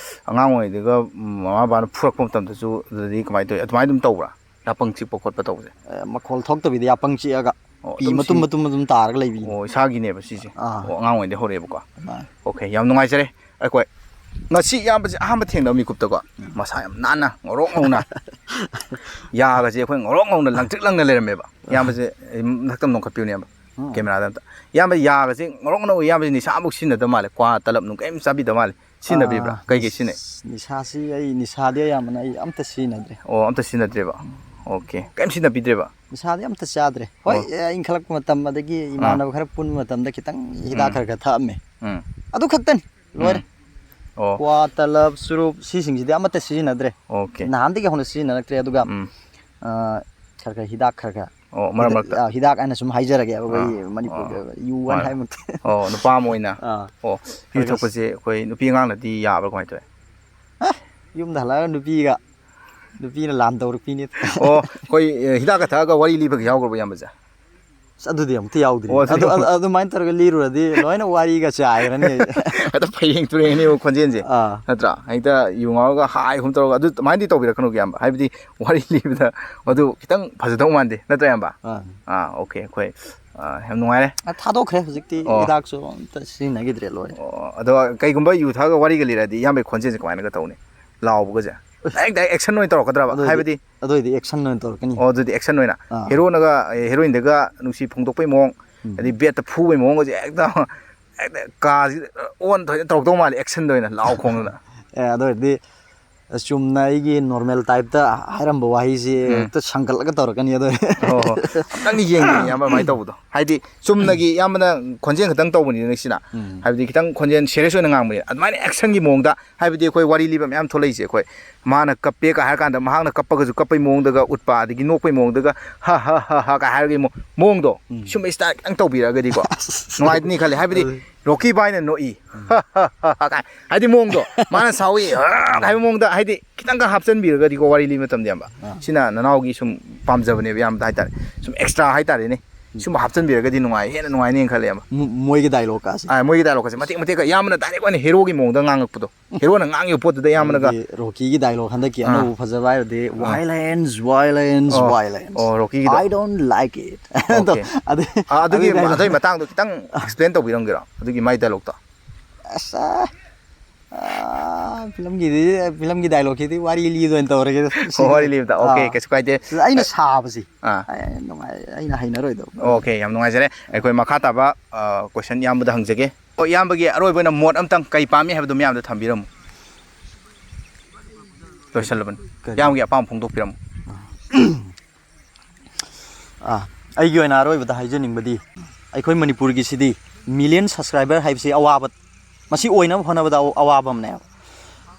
ꯑꯉꯥꯡ ꯑꯣꯏꯔꯤꯉꯩꯗꯒ, ꯎꯝ, ꯃꯃꯥ ꯕꯕꯥꯅ ꯐꯨꯔꯛꯄ ꯃꯇꯝꯗꯁꯨ ꯑꯗꯨꯗꯗꯤ ꯀꯃꯥꯏꯅ ꯇꯧꯋꯤ? ꯑꯗꯨꯃꯥꯏꯅ ꯑꯗꯨꯝ ꯇꯧꯕ꯭ꯔꯥ? ꯌꯥꯄꯪ ꯆꯤꯛꯄ ꯈꯣꯠꯄ ꯇꯧꯕꯁꯦ? ꯑꯦ, ꯃꯈꯣꯜ ꯊꯣꯛꯇꯕꯤꯗ ꯌꯥꯄꯪ ꯆꯤꯛꯑꯒ ꯑꯣ, ꯄꯤ ꯑꯗꯨꯝ ꯃꯇꯨꯝ ꯁꯤ-, ꯃꯇꯨꯝ ꯃꯇꯨꯝ ꯇꯥꯔꯒ ꯂꯩꯕꯤꯅꯦ꯫ ꯑꯣ, ꯏꯁꯥꯒꯤꯅꯦꯕ ꯁꯤꯁꯦ? ꯑꯥ꯫ ꯑꯣ, ꯑꯉꯥꯡ ꯑꯣꯏꯔꯤꯉꯩꯗꯒꯤ ꯍꯧꯔꯛꯑꯦꯕꯀꯣ? ꯃꯥꯅꯦ꯫ ꯑꯣꯀꯦ, ꯌꯥꯝ ꯅꯨꯡꯉꯥꯏꯖꯔꯦ꯫ ꯑꯩꯈꯣꯏ ꯉꯁꯤ ꯏꯌꯥꯝꯕꯁꯦ ꯑꯍꯥꯟꯕ ꯊꯦꯡꯅꯕ ꯃꯤꯀꯨꯞꯇꯀꯣ, ꯎꯝ꯫ ꯃꯁꯥ ꯌꯥꯝ ꯅꯥꯟꯅ, ꯉꯧꯔꯣꯛ ꯉꯧꯅ, ꯌꯥꯒꯁꯦ ꯑꯩꯈꯣꯏ ꯉꯧꯔꯣꯛ ꯉꯧꯅ ꯂꯪꯇ꯭ꯔꯤꯛ ꯂꯪꯅ ꯂꯩꯔꯝꯃꯦꯕ꯫ ꯏꯌꯥꯝꯕꯁꯦ, ꯑꯩ ꯃꯊꯛꯇ ꯑꯃꯨꯛ ꯂꯪꯈꯠꯄꯤꯌꯨꯅꯦ, ꯏꯌꯥꯝꯕ꯫ ꯎꯝ꯫ ꯀꯦꯃꯦꯔꯥꯗ ꯑꯝꯇ꯫ ꯏꯌꯥꯝꯕ, ꯌꯥꯒꯁꯦ ꯉꯧꯔꯣꯛ ꯉꯧꯅ ꯎꯏ꯫ ꯏꯌꯥꯝꯕꯁꯦ ꯅꯤꯁꯥ ꯑꯃꯨꯛ ꯁꯤꯖꯤꯟꯅꯗꯕ ꯃꯥꯜꯂꯦ, ꯀ꯭ꯋꯥ, ꯇꯂꯞ ꯅꯨꯡ ꯀꯔꯤꯝ ꯆꯥꯕꯤꯗꯕ ꯃꯥꯜꯂꯦ꯫ ꯁꯤꯖꯤꯟꯅꯕꯤꯕ꯭ꯔꯥ? ꯑꯥ, ꯀꯩꯀꯩ ꯁꯤꯖꯤꯟꯅꯩ? ꯅꯤꯁ-, ꯅꯤꯁꯥꯁꯤ ꯑꯩ, ꯅꯤꯁꯥꯗꯤ ꯑꯌꯥꯝꯕꯅ ꯑꯩ ꯑꯝꯇ ꯁꯤꯖꯤꯟꯅꯗ꯭ꯔꯦ꯫ ꯑꯣ, ꯑꯝꯇ ꯁꯤꯖꯤꯟꯅꯗ꯭ꯔꯦꯕ? ꯎꯝ꯫ ꯑꯣꯀꯦ꯫ ꯀꯔꯤꯝ ꯁꯤꯖꯤꯟꯅꯕꯤꯗ꯭ꯔꯦꯕ? ꯅꯤꯁꯥꯗꯤ ꯑꯝꯇ ꯆꯥꯗ꯭ꯔꯦ꯫ ꯍꯣꯏ, ꯑꯣ꯫ ꯑꯦ, ꯏꯟꯈꯠꯂꯛꯄ ꯃꯇꯝ, ꯑꯗꯒꯤ ꯑꯥ꯫ ꯏꯃꯥꯟꯅꯕ ꯈꯔ ꯄꯨꯟꯕ ꯃꯇꯝꯗ ꯈꯤꯇꯪ ꯍꯤꯗꯥꯛ ꯎꯝ꯫ ꯈꯔ ꯈꯔ ꯊꯛꯑꯝꯃꯦ꯫ ꯎꯝ꯫ ꯑꯗꯨ ꯈꯛꯇꯅꯤ꯫ ꯂꯣꯏꯔꯦ꯫ ꯎꯝ꯫ ꯑꯣ꯫ ꯀ꯭ꯋꯥ, ꯇꯂꯕ, ꯆꯨꯔꯨꯞ, ꯁꯤꯁꯤꯡꯁꯤꯗꯤ ꯑꯃꯠꯇ ꯁꯤꯖꯤꯟꯅꯗ꯭ꯔꯦ꯫ ꯑꯣꯀꯦ꯫ ꯅꯍꯥꯟꯗꯒꯤ ꯍꯧꯅ ꯁꯤꯖꯤꯟꯅꯔꯛꯇ꯭ꯔꯦ꯫ ꯑꯗꯨꯒ, ꯎꯝ꯫ ꯑ, ꯈꯔ ꯈꯔ ꯍꯤꯗꯥꯛ ꯈꯔ ꯈꯔ꯫ ꯑꯣ, ꯃꯔꯛ ꯍꯤꯗꯥꯛ, ꯃꯔꯛꯇ꯫ ꯑ, ꯍꯤꯗꯥꯛ ꯍꯥꯏꯅ ꯁꯨꯝ ꯍꯥꯏꯖꯔꯒꯦ, ꯑꯩꯈꯣꯏ ꯑꯥ, ꯃꯅꯤꯄꯨꯔꯒꯤ ꯑꯥ꯫ ꯑꯣꯏꯕ ꯌꯨ ꯍꯥꯏꯅ ꯍꯣꯏ꯫ ꯍꯥꯏꯕꯃꯛꯇꯤ꯫ ꯑꯣ, ꯅꯨꯄꯥ ꯑꯃ ꯑꯣꯏꯅ꯫ ꯑꯥ꯫ ꯑꯣ, ꯌꯨ ꯈꯔ ꯈꯔ ꯊꯛꯄꯁꯦ ꯑꯩꯈꯣꯏ ꯅꯨꯄꯤ ꯑꯉꯥꯡꯅꯗꯤ ꯌꯥꯕ꯭ꯔꯥ ꯀꯃꯥꯏꯅ ꯇꯧꯋꯤ? ꯑꯦ, ꯌꯨꯝꯗ ꯍꯜꯂꯛꯑꯒ ꯅꯨꯄꯤꯒ, ꯅꯨꯄꯤꯅ ꯂꯥꯟ ꯇꯧꯔꯛꯄꯤꯅꯤ꯫ ꯑꯣ, ꯑꯩꯈꯣꯏ, ꯑꯦ, ꯍꯤꯗꯥꯛꯀ ꯊꯛꯑꯒ ꯋꯥꯔꯤ ꯂꯤꯕꯒ ꯌꯥꯎꯈ꯭ꯔꯕ, ꯏꯌꯥꯝꯕꯁꯦ? ꯑꯁ, ꯑꯗꯨꯗꯤ ꯑꯃꯨꯛꯇ ꯌꯥꯎꯗ꯭ꯔꯤ꯫ ꯑꯣ, ꯑꯗꯨꯗꯤ ꯑꯗꯨ ꯑꯗꯨ- ꯑꯗꯨꯃꯥꯏꯅ ꯇꯧꯔꯒ ꯂꯤꯔꯨꯔꯗꯤ ꯂꯣꯏꯅ ꯋꯥꯔꯤꯒ ꯆꯥꯏꯈ꯭ꯔꯅꯤ꯫ ꯍꯦꯛꯇ ꯐꯩꯔꯦꯡ ꯇꯨꯔꯦꯡꯅꯦꯕ ꯈꯣꯟꯖꯦꯜꯁꯦ꯫ ꯑꯥ꯫ ꯅꯠꯇ꯭ꯔꯥ? ꯍꯦꯛꯇ ꯌꯨ ꯉꯥꯎꯔꯒ ꯍꯥꯏ ꯍꯨꯝ ꯇꯧꯔꯒ ꯑꯗꯨ ꯑꯗꯨꯃꯥꯏꯅꯗꯤ ꯇꯧꯕꯤꯔꯛꯀꯅꯨ, ꯏꯌꯥꯝꯕ꯫ ꯍꯥꯏꯕꯗꯤ ꯋꯥꯔꯤ ꯂꯤꯕꯗ ꯑꯗꯨ ꯈꯤꯇꯪ ꯐꯖꯗꯧ ꯃꯥꯟꯗꯦ, ꯅꯠꯇ꯭ꯔꯥ, ꯏꯌꯥꯝꯕ? ꯑꯥ꯫ ꯑꯥ, okay, ꯑꯩꯈꯣꯏ, ꯑꯥ, ꯌꯥꯝ ꯅꯨꯡꯉꯥꯏꯔꯦ꯫ ꯑ, ꯊꯥꯗꯣꯛꯈ꯭ꯔꯦ ꯍꯧꯖꯤꯛꯇꯤ꯫ ꯑꯣ꯫ ꯍꯤꯗꯥꯛꯁꯨ ꯑꯝꯇ ꯁꯤꯖꯤꯟꯅꯈꯤꯗ꯭ꯔꯦ, ꯂꯣꯏꯔꯦ꯫ ꯑꯣ, ꯑꯗꯣ ꯀꯩꯒꯨꯝꯕ ꯌꯨ ꯊꯛꯑꯒ ꯋꯥꯔꯤꯒ ꯂꯤꯔꯛꯑꯗꯤ ꯏꯌꯥꯝꯕꯒꯤ ꯈꯣꯟꯖꯦꯜꯁꯦ ꯀꯃꯥꯏꯅꯒ ꯇꯧꯅꯤ? ꯂꯥꯎꯕꯒꯁꯦ? Direct, direct action ꯑꯣꯏꯅ ꯇꯧꯔꯛꯀꯗ꯭ꯔꯕ? ꯑꯗꯨ ꯑꯣꯏꯗꯤ- ꯍꯥꯏꯕꯗꯤ ꯑꯗꯨ ꯑꯣꯏꯗꯤ action ꯑꯣꯏꯅ ꯇꯧꯔꯛꯀꯅꯤ꯫ ꯑꯣ, ꯑꯗꯨꯗꯤ action ꯑꯣꯏꯅ꯫ ꯑꯥ꯫ Heroꯅꯒ, ꯑꯦ, heroineꯗꯒ ꯅꯨꯡꯁꯤ ꯐꯣꯡꯗꯣꯛꯄꯩ ꯃꯑꯣꯡ, ꯎꯝ꯫ ꯑꯗꯩ bedꯇ ꯐꯨꯕꯩ ꯃꯑꯣꯡꯒꯁꯦ ꯍꯦꯛꯇ, ꯍꯦꯛꯇ ꯀꯥꯁꯤ ꯑꯣꯟ ꯊꯣꯏꯅ ꯇꯧꯔꯛꯇꯧ ꯃꯥꯜꯂꯦ, actionꯗ ꯑꯣꯏꯅ ꯂꯥꯎ ꯈꯣꯡꯗꯅ꯫ ꯑꯦ, ꯑꯗꯨ ꯑꯣꯏꯔꯗꯤ ꯆꯨꯝꯅ ꯑꯩꯒꯤ normal typeꯇ ꯍꯥꯏꯔꯝꯕ ꯋꯥꯍꯩꯁꯤ ꯎꯝ꯫ ꯍꯦꯛꯇ ꯁꯥꯡꯒꯠꯂꯒ ꯇꯧꯔꯛꯀꯅꯤ, ꯑꯗꯨ ꯑꯣꯏꯔꯗꯤ꯫ ꯍꯣꯏ, ꯍꯣꯏ꯫ ꯑꯝꯇꯪꯗꯤ ꯌꯦꯡꯒꯦ, ꯏꯌꯥꯝꯕ, ꯑꯗꯨꯃꯥꯏꯅ ꯇꯧꯕꯗꯣ꯫ ꯍꯥꯏꯗꯤ ꯆꯨꯝꯅꯒꯤ ꯏꯌꯥꯝꯕꯅ ꯈꯣꯟꯖꯦꯜ ꯈꯛꯇꯪ ꯇꯧꯕꯅꯤꯗꯅ ꯁꯤꯅ꯫ ꯎꯝ꯫ ꯍꯥꯏꯕꯗꯤ ꯈꯤꯇꯪ ꯈꯣꯟꯖꯦꯜ serious ꯑꯣꯏꯅ ꯉꯥꯡꯕꯅꯤ꯫ ꯑꯗꯨꯃꯥꯏꯅ actionꯒꯤ ꯃꯑꯣꯡꯗ, ꯍꯥꯏꯕꯗꯤ ꯑꯩꯈꯣꯏ ꯋꯥꯔꯤ ꯂꯤꯕ ꯃꯌꯥꯝ ꯊꯣꯛꯂꯛꯏꯁꯦ, ꯑꯩꯈꯣꯏ ꯃꯥꯅ ꯀꯞꯄꯦꯒ ꯍꯥꯏꯔ ꯀꯥꯟꯗ ꯃꯍꯥꯛꯅ ꯀꯞꯄꯒꯁꯨ ꯀꯞꯄꯩ ꯃꯑꯣꯡꯗꯒ ꯎꯠꯄ, ꯑꯗꯒꯤ ꯅꯣꯛꯄꯩ ꯃꯑꯣꯡꯗꯒ "ꯍ ꯍ ꯍ ꯍ" ꯀꯥꯏ ꯍꯥꯏꯔꯒ ꯃꯑꯣ-, ꯃꯑꯣꯡꯗꯣ, ꯎꯝ꯫ ꯁꯨꯝꯕ style ꯈꯤꯇꯪ ꯇꯧꯕꯤꯔꯛꯑꯒꯗꯤꯀꯣ ꯅꯨꯡꯉꯥꯏꯅꯤ ꯈꯜꯂꯦ꯫ ꯍꯥꯏꯕꯗꯤ ꯑꯗꯨ- ꯔꯣꯀꯤ ꯕꯥꯏꯅ ꯅꯣꯛꯏ, "ꯍ ꯍ ꯍ ꯍ" ꯀꯥꯏ, ꯍꯥꯏꯗꯤ ꯃꯑꯣꯡꯗꯣ, ꯃꯥꯅ ꯁꯥꯎꯏ, "ꯍ" ꯍꯥꯏꯕ ꯃꯑꯣꯡꯗ, ꯍꯥꯏꯗꯤ ꯈꯤꯇꯪꯒ ꯍꯥꯞꯆꯤꯟꯕꯤꯔꯒꯗꯤꯀꯣ ꯋꯥꯔꯤ ꯂꯤꯕ ꯃꯇꯝꯗ, ꯏꯌꯥꯝꯕ꯫ ꯑꯥ꯫ ꯁꯤꯅ ꯅꯅꯥꯎꯒꯤ ꯁꯨꯝ ꯄꯥꯝꯖꯕꯅꯦꯕ, ꯏꯌꯥꯝꯕꯗ ꯍꯥꯏꯇꯥꯔꯦ꯫ ꯁꯨꯝ extra ꯍꯥꯏꯇꯥꯔꯦꯅꯦ꯫ ꯁꯨꯝꯕ ꯍꯥꯞꯆꯤꯟꯕꯤꯔꯒꯗꯤ ꯅꯨꯡꯉꯥꯏ, ꯍꯦꯟꯅ ꯅꯨꯡꯉꯥꯏꯅꯦꯅ ꯈꯜꯂꯦ, ꯏꯌꯥꯝꯕ꯫ ꯃꯣ-, ꯃꯣꯏꯒꯤ dialogueꯀꯥꯁꯦ꯫ ꯑꯥ, ꯃꯣꯏꯒꯤ dialogueꯀꯁꯦ ꯃꯇꯦꯛ ꯃꯇꯦꯛꯀ ꯏꯌꯥꯝꯕꯅ direct ꯑꯣꯏꯅ heroꯒꯤ ꯃꯑꯣꯡꯗ ꯉꯥꯡꯉꯛꯄꯗꯣ꯫ Heroꯅ ꯉꯥꯡꯉꯤꯕ ꯄꯣꯠꯇꯨꯗ ꯏꯌꯥꯝꯕꯅꯒ꯫ ꯑꯗꯒꯤ ꯔꯣꯀꯤꯒꯤ dialogue ꯍꯟꯗꯛꯀꯤ ꯑꯥ꯫ ꯑꯅꯧꯕ ꯐꯖꯕ ꯍꯥꯏꯔꯗꯤ, "Violence, violence, ꯑꯣ꯫ violence. ꯑꯣ, ꯔꯣꯀꯤꯒꯤꯗꯣ꯫ I don't like it." Okay. ꯑꯗꯨ-, ꯑꯥ, ꯑꯗꯨꯒꯤ, ꯑꯗꯨꯒꯤ dialogue- ꯑꯗꯨꯒꯤ ꯃꯇꯥꯡꯗꯣ ꯈꯤꯇꯪ explain ꯇꯧꯕꯤꯔꯝꯒꯦꯔꯣ? ꯑꯗꯨꯒꯤ ꯃꯥꯏ dialogueꯇꯣ꯫ ꯑꯁ, ꯑꯥ, ꯑꯥ, ꯐꯤꯂꯝꯒꯤꯗꯤ, ꯐꯤꯂꯝꯒꯤ dialogueꯁꯤꯗꯤ ꯋꯥꯔꯤ ꯂꯤꯗ ꯑꯣꯏꯅ ꯇꯧꯔꯒꯦꯗ꯫ ꯍꯣ, ꯋꯥꯔꯤ ꯂꯤꯕꯗ꯫ Okay, ꯑꯥ꯫ ꯀꯩꯁꯨ ꯀꯥꯏꯗꯦ꯫ ꯑꯩꯅ ꯁꯥꯕꯁꯤ꯫ ꯑꯥ꯫ ꯑꯩ ꯅꯨꯡꯉꯥꯏ-, ꯑꯩꯅ ꯍꯩꯅꯔꯣꯏꯗꯕ꯫ Okay, ꯌꯥꯝ ꯅꯨꯡꯉꯥꯏꯖꯔꯦ꯫ ꯑꯩꯈꯣꯏ ꯃꯈꯥ ꯇꯥꯕ, ꯑ, question ꯏꯌꯥꯝꯕꯗ ꯍꯪꯖꯒꯦ꯫ ꯍꯣꯏ, ꯏꯌꯥꯝꯕꯒꯤ ꯑꯔꯣꯏꯕ ꯑꯣꯏꯅ ꯃꯣꯠ ꯑꯝꯇꯪ ꯀꯩ ꯄꯥꯝꯃꯤ ꯍꯥꯏꯕꯗꯨ ꯃꯌꯥꯝꯗ ꯊꯝꯕꯤꯔꯝꯃꯨ꯫ ꯂꯣꯏꯁꯜꯂꯕꯅꯤ꯫ ꯀꯔꯤ? ꯏꯌꯥꯝꯕꯒꯤ ꯑꯄꯥꯝꯕ ꯐꯣꯡꯗꯣꯛꯄꯤꯔꯝꯃꯨ꯫ ꯑꯥ, ꯑꯩꯒꯤ ꯑꯣꯏꯅ ꯑꯔꯣꯏꯕꯗ ꯍꯥꯏꯖꯅꯤꯡꯕꯗꯤ, ꯑꯩꯈꯣꯏ ꯃꯅꯤꯄꯨꯔꯒꯤꯁꯤꯗꯤ million subscriber ꯍꯥꯏꯕꯁꯤ ꯑꯋꯥꯕ, ꯃꯁꯤ ꯑꯣꯏꯅꯕ ꯍꯣꯠꯅꯕꯗ ꯑꯋꯥ-, ꯑꯋꯥꯕ ꯑꯃꯅꯦꯕ꯫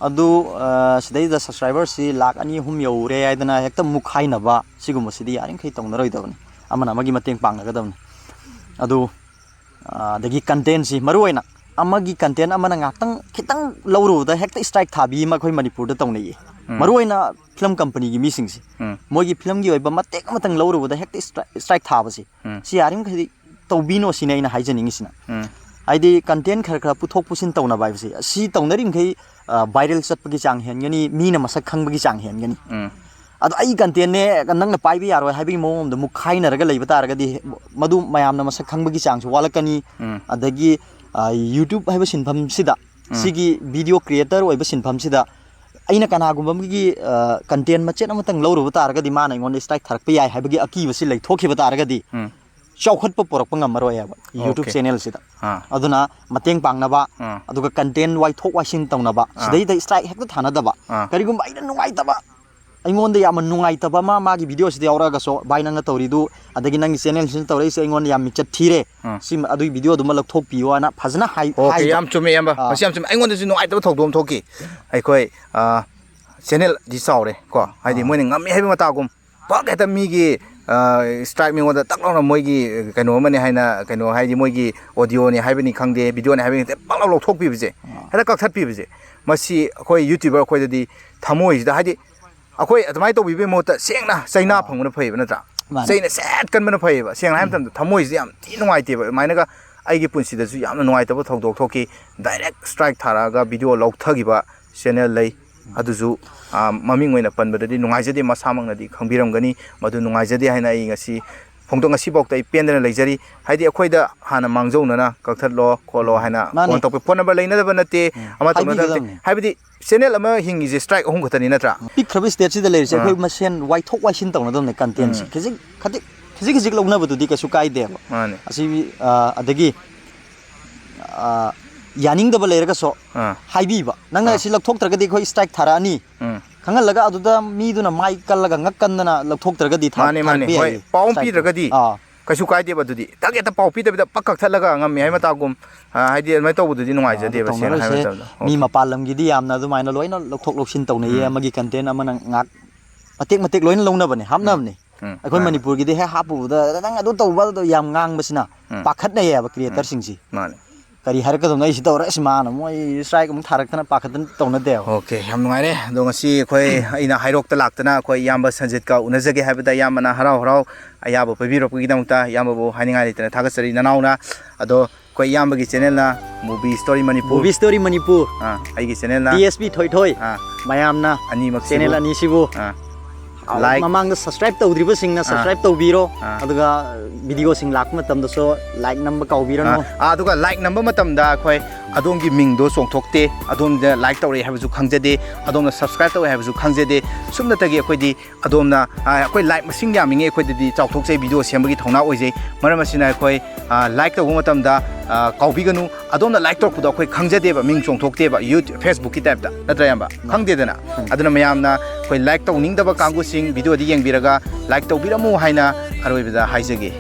ꯑꯗꯨ, ꯑ, ꯁꯤꯗꯩꯗ subscriberꯁꯤ ꯂꯥꯛ ꯑꯅꯤ ꯑꯍꯨꯝ ꯌꯧꯔꯦ ꯍꯥꯏꯗꯅ ꯍꯦꯛꯇ ꯃꯨꯛꯈꯥꯏꯅꯕ, ꯁꯤꯒꯨꯝꯕꯁꯤꯗꯤ ꯌꯥꯔꯤꯃꯈꯩ ꯇꯧꯅꯔꯣꯏꯗꯕꯅꯤ꯫ ꯑꯃꯅ ꯑꯃꯒꯤ ꯃꯇꯦꯡ ꯄꯥꯡꯅꯒꯗꯕꯅꯤ꯫ ꯑꯗꯨ, ꯑ, ꯑꯗꯒꯤ contentꯁꯤ ꯃꯔꯨ ꯑꯣꯏꯅ ꯑꯃꯒꯤ content ꯑꯃꯅ ꯉꯥꯛꯇꯪ ꯈꯤꯇꯪ ꯂꯧꯔꯨꯕꯗ ꯍꯦꯛꯇ strike ꯊꯥꯕꯤ ꯑꯃ ꯑꯩꯈꯣꯏ ꯃꯅꯤꯄꯨꯔꯗ ꯇꯧꯅꯩꯌꯦ꯫ ꯎꯝ꯫ ꯃꯔꯨꯑꯣꯏꯅ film companyꯒꯤ ꯃꯤꯁꯤꯡꯁꯦ꯫ ꯎꯝ꯫ ꯃꯣꯏꯒꯤ filmꯒꯤ ꯑꯣꯏꯕ ꯃꯇꯦꯛ ꯑꯃꯇꯪ ꯂꯧꯔꯨꯕꯗ ꯍꯦꯛꯇ strike, strike ꯊꯥꯕꯁꯦ꯫ ꯎꯝ꯫ ꯁꯤ ꯌꯥꯔꯤꯃꯈꯩꯗꯤ ꯇꯧꯕꯤꯅꯣ ꯁꯤꯅꯦ ꯑꯩꯅ ꯍꯥꯏꯖꯅꯤꯡꯉꯤꯁꯤꯅ꯫ ꯎꯝ꯫ ꯍꯥꯏꯗꯤ content ꯈꯔ ꯈꯔ ꯄꯨꯊꯣꯛ ꯄꯨꯁꯤꯟ ꯇꯧꯅꯕ ꯍꯥꯏꯕꯁꯦ, ꯑꯁꯤ ꯇꯧꯅꯔꯤꯃꯈꯩ, ꯑ, viral ꯆꯠꯄꯒꯤ ꯆꯥꯡ ꯍꯦꯟꯒꯅꯤ, ꯃꯤꯅ ꯃꯁꯛ ꯈꯪꯕꯒꯤ ꯆꯥꯡ ꯍꯦꯟꯒꯅꯤ꯫ ꯎꯝ꯫ ꯑꯗꯣ ꯑꯩ contentꯅꯦ, ꯅꯪꯅ ꯄꯥꯏꯕ ꯌꯥꯔꯣꯏ ꯍꯥꯏꯕꯒꯤ ꯃꯑꯣꯡ ꯑꯃꯗ ꯃꯨꯛꯈꯥꯏꯅꯔꯒ ꯂꯩꯕ ꯇꯥꯔꯒꯗꯤ, ꯃꯗꯨ ꯃꯌꯥꯝꯅ ꯃꯁꯛ ꯈꯪꯕꯒꯤ ꯆꯥꯡꯁꯨ ꯋꯥꯠꯂꯛꯀꯅꯤ꯫ ꯎꯝ꯫ ꯑꯗꯒꯤ, ꯑ, YouTube ꯍꯥꯏꯕ ꯁꯤꯟꯐꯝꯁꯤꯗ, ꯎꯝ꯫ ꯁꯤꯒꯤ video creator ꯑꯣꯏꯕ ꯁꯤꯟꯐꯝꯁꯤꯗ ꯑꯩꯅ ꯀꯅꯥꯒꯨꯝꯕ ꯑꯃꯒꯤ, ꯑ, content ꯃꯆꯦꯠ ꯑꯃꯇꯪ ꯂꯧꯔꯨꯕ ꯇꯥꯔꯒꯗꯤ ꯃꯥꯅ ꯑꯩꯉꯣꯟꯗ strike ꯊꯥꯔꯛꯄ ꯌꯥꯏ ꯍꯥꯏꯕꯒꯤ ꯑꯀꯤꯕꯁꯤ ꯂꯩꯊꯣꯛꯈꯤꯕ ꯇꯥꯔꯒꯗꯤ ꯎꯝ꯫ ꯆꯥꯎꯈꯠꯄ ꯄꯨꯔꯛꯄ ꯉꯝꯃꯔꯣꯏ ꯍꯥꯏꯕ YouTube Okay. channelꯁꯤꯗ꯫ ꯑꯥ꯫ ꯑꯗꯨꯅ ꯃꯇꯦꯡ ꯄꯥꯡꯅꯕ, ꯑꯥ꯫ ꯑꯗꯨꯒ content ꯋꯥꯏꯊꯣꯛ ꯋꯥꯏꯁꯤꯟ ꯇꯧꯅꯕ, ꯑꯥ꯫ ꯁꯤꯗꯩꯗ strike ꯍꯦꯛꯇ ꯊꯥꯅꯗꯕ꯫ ꯑꯥ꯫ ꯀꯔꯤꯒꯨꯝꯕ ꯑꯩꯅ ꯅꯨꯡꯉꯥꯏꯇꯕ, ꯑꯩꯉꯣꯟꯗ ꯌꯥꯝꯅ ꯅꯨꯡꯉꯥꯏꯇꯕ ꯑꯃ ꯃꯥꯒꯤ videoꯁꯤꯗ ꯌꯥꯎꯔꯛꯑꯒꯁꯨ, "ꯚꯥꯏ, ꯅꯪꯅ ꯇꯧꯔꯤꯗꯨ, ꯑꯗꯒꯤ ꯅꯪꯒꯤ channelꯁꯤꯅ ꯇꯧꯔꯛꯏꯁꯦ ꯑꯩꯉꯣꯟꯗ ꯌꯥꯝ ꯃꯤꯡꯆꯠ ꯊꯤꯔꯦ꯫ ꯑꯥ꯫ ꯁꯤ, ꯑꯗꯨꯒꯤ videoꯗꯨꯃ ꯂꯧꯊꯣꯛꯄꯤꯌꯣꯅ" ꯐꯖꯅ ꯍꯥꯏ-, Okay, ꯍꯥꯏꯕ꯫ ꯌꯥꯝ ꯆꯨꯝꯃꯦ, ꯏꯌꯥꯝꯕ꯫ ꯑꯥ꯫ ꯃꯁꯤ ꯌꯥꯝ ꯆꯨꯝꯃꯦ꯫ ꯑꯩꯉꯣꯟꯗꯁꯨ ꯅꯨꯡꯉꯥꯏꯇꯕ ꯊꯧꯗꯣꯛ ꯑꯃ ꯊꯣꯛꯈꯤ꯫ ꯑꯩꯈꯣꯏ, ꯑ, channelꯗꯤ ꯆꯥꯎꯔꯦ ꯀꯣ, ꯍꯥꯏꯗꯤ ꯑꯥ꯫ ꯃꯣꯏꯅ ꯉꯝꯃꯤ ꯍꯥꯏꯕ ꯃꯇꯥꯒꯨꯝ꯫ ꯄꯛ ꯍꯦꯛꯇ ꯃꯤꯒꯤ, ꯑ, strike ꯃꯤꯉꯣꯟꯗ ꯇꯛ ꯂꯥꯎꯅ ꯃꯣꯏꯒꯤ ꯀꯩꯅꯣ ꯑꯃꯅꯤ ꯍꯥꯏꯅ, ꯀꯩꯅꯣ ꯍꯥꯏꯗꯤ ꯃꯣꯏꯒꯤ audioꯅꯤ ꯍꯥꯏꯕꯅꯤ ꯈꯪꯗꯦ, videoꯅꯤ ꯍꯥꯏꯕꯅꯤ ꯈꯪꯗꯦ, ꯄꯛ ꯂꯥꯎ ꯂꯧꯊꯣꯛꯄꯤꯕꯁꯦ, ꯑꯥ꯫ ꯍꯦꯛꯇ ꯀꯛꯊꯠꯄꯤꯕꯁꯦ, ꯃꯁꯤ ꯑꯩꯈꯣꯏ YouTuber ꯑꯩꯈꯣꯏꯗꯗꯤ ꯊꯃꯣꯏꯁꯤꯗ, ꯍꯥꯏꯗꯤ ꯑꯩꯈꯣꯏ ꯑꯗꯨꯃꯥꯏꯅ ꯇꯧꯕꯤꯕꯒꯤ ꯃꯍꯨꯠꯇ ꯁꯦꯡꯅ ꯆꯩꯅꯥ ꯑꯥ꯫ ꯐꯪꯕꯅ ꯐꯩꯌꯦꯕ, ꯅꯠꯇ꯭ꯔꯥ? ꯃꯥꯅꯦ꯫ ꯆꯩꯅ ꯁꯦꯠ ꯀꯟꯕꯅ ꯐꯩꯌꯦꯕ꯫ ꯁꯦꯡꯅ ꯍꯥꯏꯕ ꯎꯝ꯫ ꯃꯇꯝꯗ ꯊꯃꯣꯏꯁꯤꯗ ꯌꯥꯝ ꯊꯤ ꯅꯨꯡꯉꯥꯏꯇꯦꯕ꯫ ꯑꯗꯨꯃꯥꯏꯅꯒ ꯑꯩꯒꯤ ꯄꯨꯟꯁꯤꯗꯁꯨ ꯌꯥꯝꯅ ꯅꯨꯡꯉꯥꯏꯇꯕ ꯊꯧꯗꯣꯛ ꯊꯣꯛꯈꯤ꯫ Direct strike ꯊꯥꯔꯛꯑꯒ video ꯂꯧꯊꯈꯤꯕ channel ꯂꯩ꯫ ꯑꯗꯨꯁꯨ, ꯑ, ꯃꯃꯤꯡ ꯑꯣꯏꯅ ꯄꯟꯕꯗꯗꯤ ꯅꯨꯡꯉꯥꯏꯖꯗꯦ, ꯃꯁꯥꯃꯛꯅꯗꯤ ꯈꯪꯕꯤꯔꯝꯒꯅꯤ꯫ ꯃꯗꯨ ꯅꯨꯡꯉꯥꯏꯖꯗꯦ ꯍꯥꯏꯅ ꯑꯩ ꯉꯁꯤ ꯐꯣꯡꯗꯣꯛ-, ꯉꯁꯤꯐꯥꯎꯗ ꯑꯩ ꯄꯦꯟꯗꯅ ꯂꯩꯖꯔꯤ꯫ ꯍꯥꯏꯗꯤ ꯑꯩꯈꯣꯏꯗ ꯍꯥꯟꯅ ꯃꯥꯡꯖꯧꯅꯅ ꯀꯛꯊꯠꯂꯣ ꯈꯣꯠꯂꯣ ꯎꯝ꯫ ꯍꯥꯏꯅ ꯃꯥꯅꯤ꯫ Phone ꯇꯧꯔꯛꯄ, phone number ꯂꯩꯅꯗꯕ ꯅꯠꯇꯦ, ꯎꯝ꯫ ꯑꯃ ꯇꯧꯅꯗꯕ ꯅꯠꯇꯦ꯫ ꯍꯥꯏꯕꯤꯒꯗꯕꯅꯤ꯫ ꯍꯥꯏꯕꯗꯤ channel ꯑꯃ ꯍꯤꯡꯉꯤꯁꯦ strike ꯑꯍꯨꯝ ꯈꯛꯇꯅꯤ, ꯅꯠꯇ꯭ꯔꯥ? ꯄꯤꯛꯈ꯭ꯔꯕ stateꯁꯤꯗ ꯂꯩꯔꯤꯁꯦ ꯑꯥ꯫ ꯑꯩꯈꯣꯏ ꯃꯁꯦꯟ ꯋꯥꯏꯊꯣꯛ ꯋꯥꯏꯁꯤꯟ ꯇꯧꯅꯗꯕꯅꯦ contentꯁꯦ꯫ ꯎꯝ꯫ ꯈꯖꯤꯛ, ꯈꯖꯤꯛ, ꯈꯖꯤꯛ ꯈꯖꯤꯛ ꯂꯧꯅꯕꯗꯨꯗꯤ ꯀꯩꯁꯨ ꯀꯥꯏꯗꯦꯕ꯫ ꯃꯥꯅꯦ꯫ ꯑꯁꯤ, ꯑ, ꯑꯗꯒꯤ, ꯑ, ꯌꯥꯅꯤꯡꯗꯕ ꯂꯩꯔꯒꯁꯨ ꯑꯥ꯫ ꯍꯥꯏꯕꯤꯕ꯫ "ꯅꯪꯅ ꯑꯥ꯫ ꯁꯤ ꯂꯧꯊꯣꯛꯇ꯭ꯔꯒꯗꯤ ꯑꯩꯈꯣꯏ strike ꯊꯥꯔꯛꯑꯅꯤ"꯫ ꯎꯝ꯫ ꯈꯪꯍꯜꯂꯒ ꯑꯗꯨꯗ ꯃꯤꯗꯨꯅ ꯃꯥꯏ ꯀꯜꯂꯒ ꯉꯛ ꯀꯟꯗꯅ ꯂꯧꯊꯣꯛꯇ꯭ꯔꯒꯗꯤ ꯊꯥ-, ꯃꯥꯅꯦ, ꯃꯥꯅꯦ꯫ ꯊꯥꯔꯛꯄ ꯍꯣꯏ, ꯌꯥꯏꯌꯦ ꯄꯥꯎ ꯑꯃ strikeꯇꯣ꯫ ꯄꯤꯗ꯭ꯔꯒꯗꯤ ꯑꯥ꯫ ꯀꯩꯁꯨ ꯀꯥꯏꯗꯦꯕ꯫ ꯑꯗꯨꯗꯤ ꯊꯛ ꯍꯦꯛꯇ ꯄꯥꯎ ꯄꯤꯗꯕꯤꯗ ꯄꯛ ꯀꯛꯊꯠꯂꯒ ꯉꯝꯃꯤ ꯍꯥꯏ ꯃꯇꯥꯒꯨꯝ, ꯑ, ꯍꯥꯏꯗꯤ ꯑꯗꯨꯃꯥꯏꯅ ꯇꯧꯕꯗꯨꯗꯤ ꯑꯥ, ꯑꯗꯨ ꯅꯨꯡꯉꯥꯏꯖꯗꯦꯕ, ꯁꯦꯡꯅ ꯍꯥꯏ ꯇꯧꯅꯔꯣꯏꯁꯦ꯫ ꯃꯇꯝꯗ꯫ ꯃꯤ Okay꯫ ꯃꯄꯥꯟ ꯂꯝꯒꯤꯗꯤ ꯌꯥꯝꯅ ꯑꯗꯨꯃꯥꯏꯅ ꯂꯣꯏꯅ ꯂꯧꯊꯣꯛ ꯂꯧꯁꯤꯟ ꯇꯧꯅꯩꯌꯦ꯫ ꯎꯝ꯫ ꯑꯃꯒꯤ content ꯑꯃꯅ ꯉꯥꯛ ꯃꯇꯦꯛ ꯃꯇꯦꯛ ꯂꯣꯏꯅ ꯂꯧꯅꯕꯅꯦ, ꯎꯝ꯫ ꯍꯥꯞꯅꯕꯅꯦ꯫ ꯎꯝ, ꯑꯩꯈꯣꯏ ꯃꯥꯅꯦ, ꯃꯥꯅꯦ꯫ ꯃꯅꯤꯄꯨꯔꯒꯤꯗꯤ ꯍꯦꯛ ꯍꯥꯞꯄꯨꯕꯗ, "ꯅꯪ ꯑꯗꯨ ꯇꯧꯕ", ꯑꯗꯨ ꯌꯥꯝ ꯉꯥꯡꯕꯁꯤꯅ ꯎꯝ꯫ ꯄꯥꯈꯠꯅꯩꯌꯦꯕ ꯎꯝ꯫ Creatorꯁꯤꯡꯁꯤ꯫ ꯃꯥꯅꯦ꯫ ꯀꯔꯤ ꯍꯥꯏꯔꯛꯀꯗꯕꯅꯣ? ꯑꯩꯁꯤ ꯇꯧꯔꯦ, ꯑꯁ, ꯃꯥꯅ ꯃꯣꯏ strike ꯑꯃꯨꯛ ꯊꯥꯔꯛꯇꯅ ꯄꯥꯈꯠꯇꯅ ꯇꯧꯅꯗꯦꯕ꯫ ꯑꯣꯀꯦ, ꯌꯥꯝ ꯅꯨꯡꯉꯥꯏꯔꯦ꯫ ꯑꯗꯣ ꯉꯁꯤ ꯑꯩꯈꯣꯏ ꯑꯩꯅ ꯍꯥꯏꯔꯣꯛꯇ ꯂꯥꯛꯇꯅ ꯑꯩꯈꯣꯏ ꯏꯌꯥꯝꯕ ꯁꯟꯖꯤꯠꯀ ꯎꯅꯖꯒꯦ ꯍꯥꯏꯕꯗ ꯏꯌꯥꯝꯕꯅ ꯍꯔꯥꯎ ꯍꯔꯥꯎ ꯑꯌꯥꯕ ꯄꯤꯕꯤꯔꯛꯄꯒꯤꯗꯃꯛꯇ ꯏꯌꯥꯝꯕꯕꯨ ꯍꯥꯏꯅꯤꯡꯉꯥꯏ ꯂꯩꯇꯅ ꯊꯥꯒꯠꯆꯔꯤ꯫ ꯅꯅꯥꯎꯅ ꯑꯗꯣ ꯑꯩꯈꯣꯏ ꯏꯌꯥꯝꯕꯒꯤ ꯆꯦꯅꯦꯜꯅ movie story Manipur. Movie story Manipur. ꯑꯥ, ꯑꯩꯒꯤ ꯆꯦꯅꯦꯜꯅ ꯗꯤ ꯑꯦꯁ ꯄꯤ ꯊꯣꯏꯊꯣꯏ꯫ ꯑꯥ, ꯃꯌꯥꯝꯅ ꯑꯅꯤꯃꯛꯁꯤꯕꯨ꯫ ꯆꯦꯅꯦꯜ ꯑꯅꯤꯁꯤꯕꯨ ꯑꯥ, ꯑ, like꯫ ꯃꯃꯥꯡꯗ subscribe ꯇꯧꯗ꯭ꯔꯤꯕꯁꯤꯡꯅ ꯑꯥ꯫ Subscribe ꯇꯧꯕꯤꯔꯣ꯫ ꯑꯥ꯫ ꯑꯗꯨꯒ video ꯁꯤꯡ ꯂꯥꯛꯄ ꯃꯇꯝꯗꯁꯨ like ꯅꯝꯕ ꯀꯥꯎꯕꯤꯔꯅꯨ꯫ ꯑꯥ, ꯑꯥ, ꯑꯗꯨꯒ like ꯅꯝꯕ ꯃꯇꯝꯗ ꯑꯩꯈꯣꯏ ꯑꯗꯣꯝꯒꯤ ꯃꯤꯡꯗꯣ ꯆꯣꯡꯊꯣꯛꯇꯦ, ꯑꯗꯣꯝꯗ like ꯇꯧꯔꯛꯑꯦ ꯍꯥꯏꯕꯁꯨ ꯈꯪꯖꯗꯦ, ꯑꯗꯣꯝꯅ subscribe ꯇꯧꯔꯛꯑꯦ ꯍꯥꯏꯕꯁꯨ ꯈꯪꯖꯗꯦ꯫ ꯁꯨꯞꯅꯇꯒꯤ ꯑꯩꯈꯣꯏꯗꯤ ꯑꯗꯣꯝꯅ, ꯑꯥ, ꯑꯩꯈꯣꯏ like ꯃꯁꯤꯡ ꯌꯥꯝꯃꯤꯉꯩ ꯑꯩꯈꯣꯏꯗꯗꯤ ꯆꯥꯎꯊꯣꯛꯆꯩ, video ꯁꯦꯝꯕꯒꯤ ꯊꯧꯅꯥ ꯑꯣꯏꯖꯩ꯫ ꯃꯔꯝ ꯑꯁꯤꯅ ꯑꯩꯈꯣꯏ, ꯑꯥ, like ꯇꯧꯕ ꯃꯇꯝꯗ, ꯑꯥ, ꯀꯥꯎꯕꯤꯒꯅꯨ꯫ ꯑꯗꯣꯝꯅ like ꯇꯧꯔꯛꯄꯗꯣ ꯑꯩꯈꯣꯏ ꯈꯪꯖꯗꯦꯕ, ꯃꯤꯡ ꯆꯣꯡꯊꯣꯛꯇꯦꯕ, ꯌꯨ-, Facebook ꯀꯤ type ꯇ, ꯅꯠꯇ꯭ꯔꯥ ꯏꯌꯥꯝꯕ? ꯈꯪꯗꯦꯗꯅ꯫ ꯑꯗꯨꯅ ꯃꯌꯥꯝꯅ ꯑꯩꯈꯣꯏ like ꯇꯧꯅꯤꯡꯗꯕ ꯀꯥꯡꯕꯨꯁꯤꯡ video ꯗꯤ ꯌꯦꯡꯕꯤꯔꯒ like ꯇꯧꯕꯤꯔꯝꯃꯨ ꯍꯥꯏꯅ ꯑꯔꯣꯏꯕꯗ ꯍꯥꯏꯖꯒꯦ꯫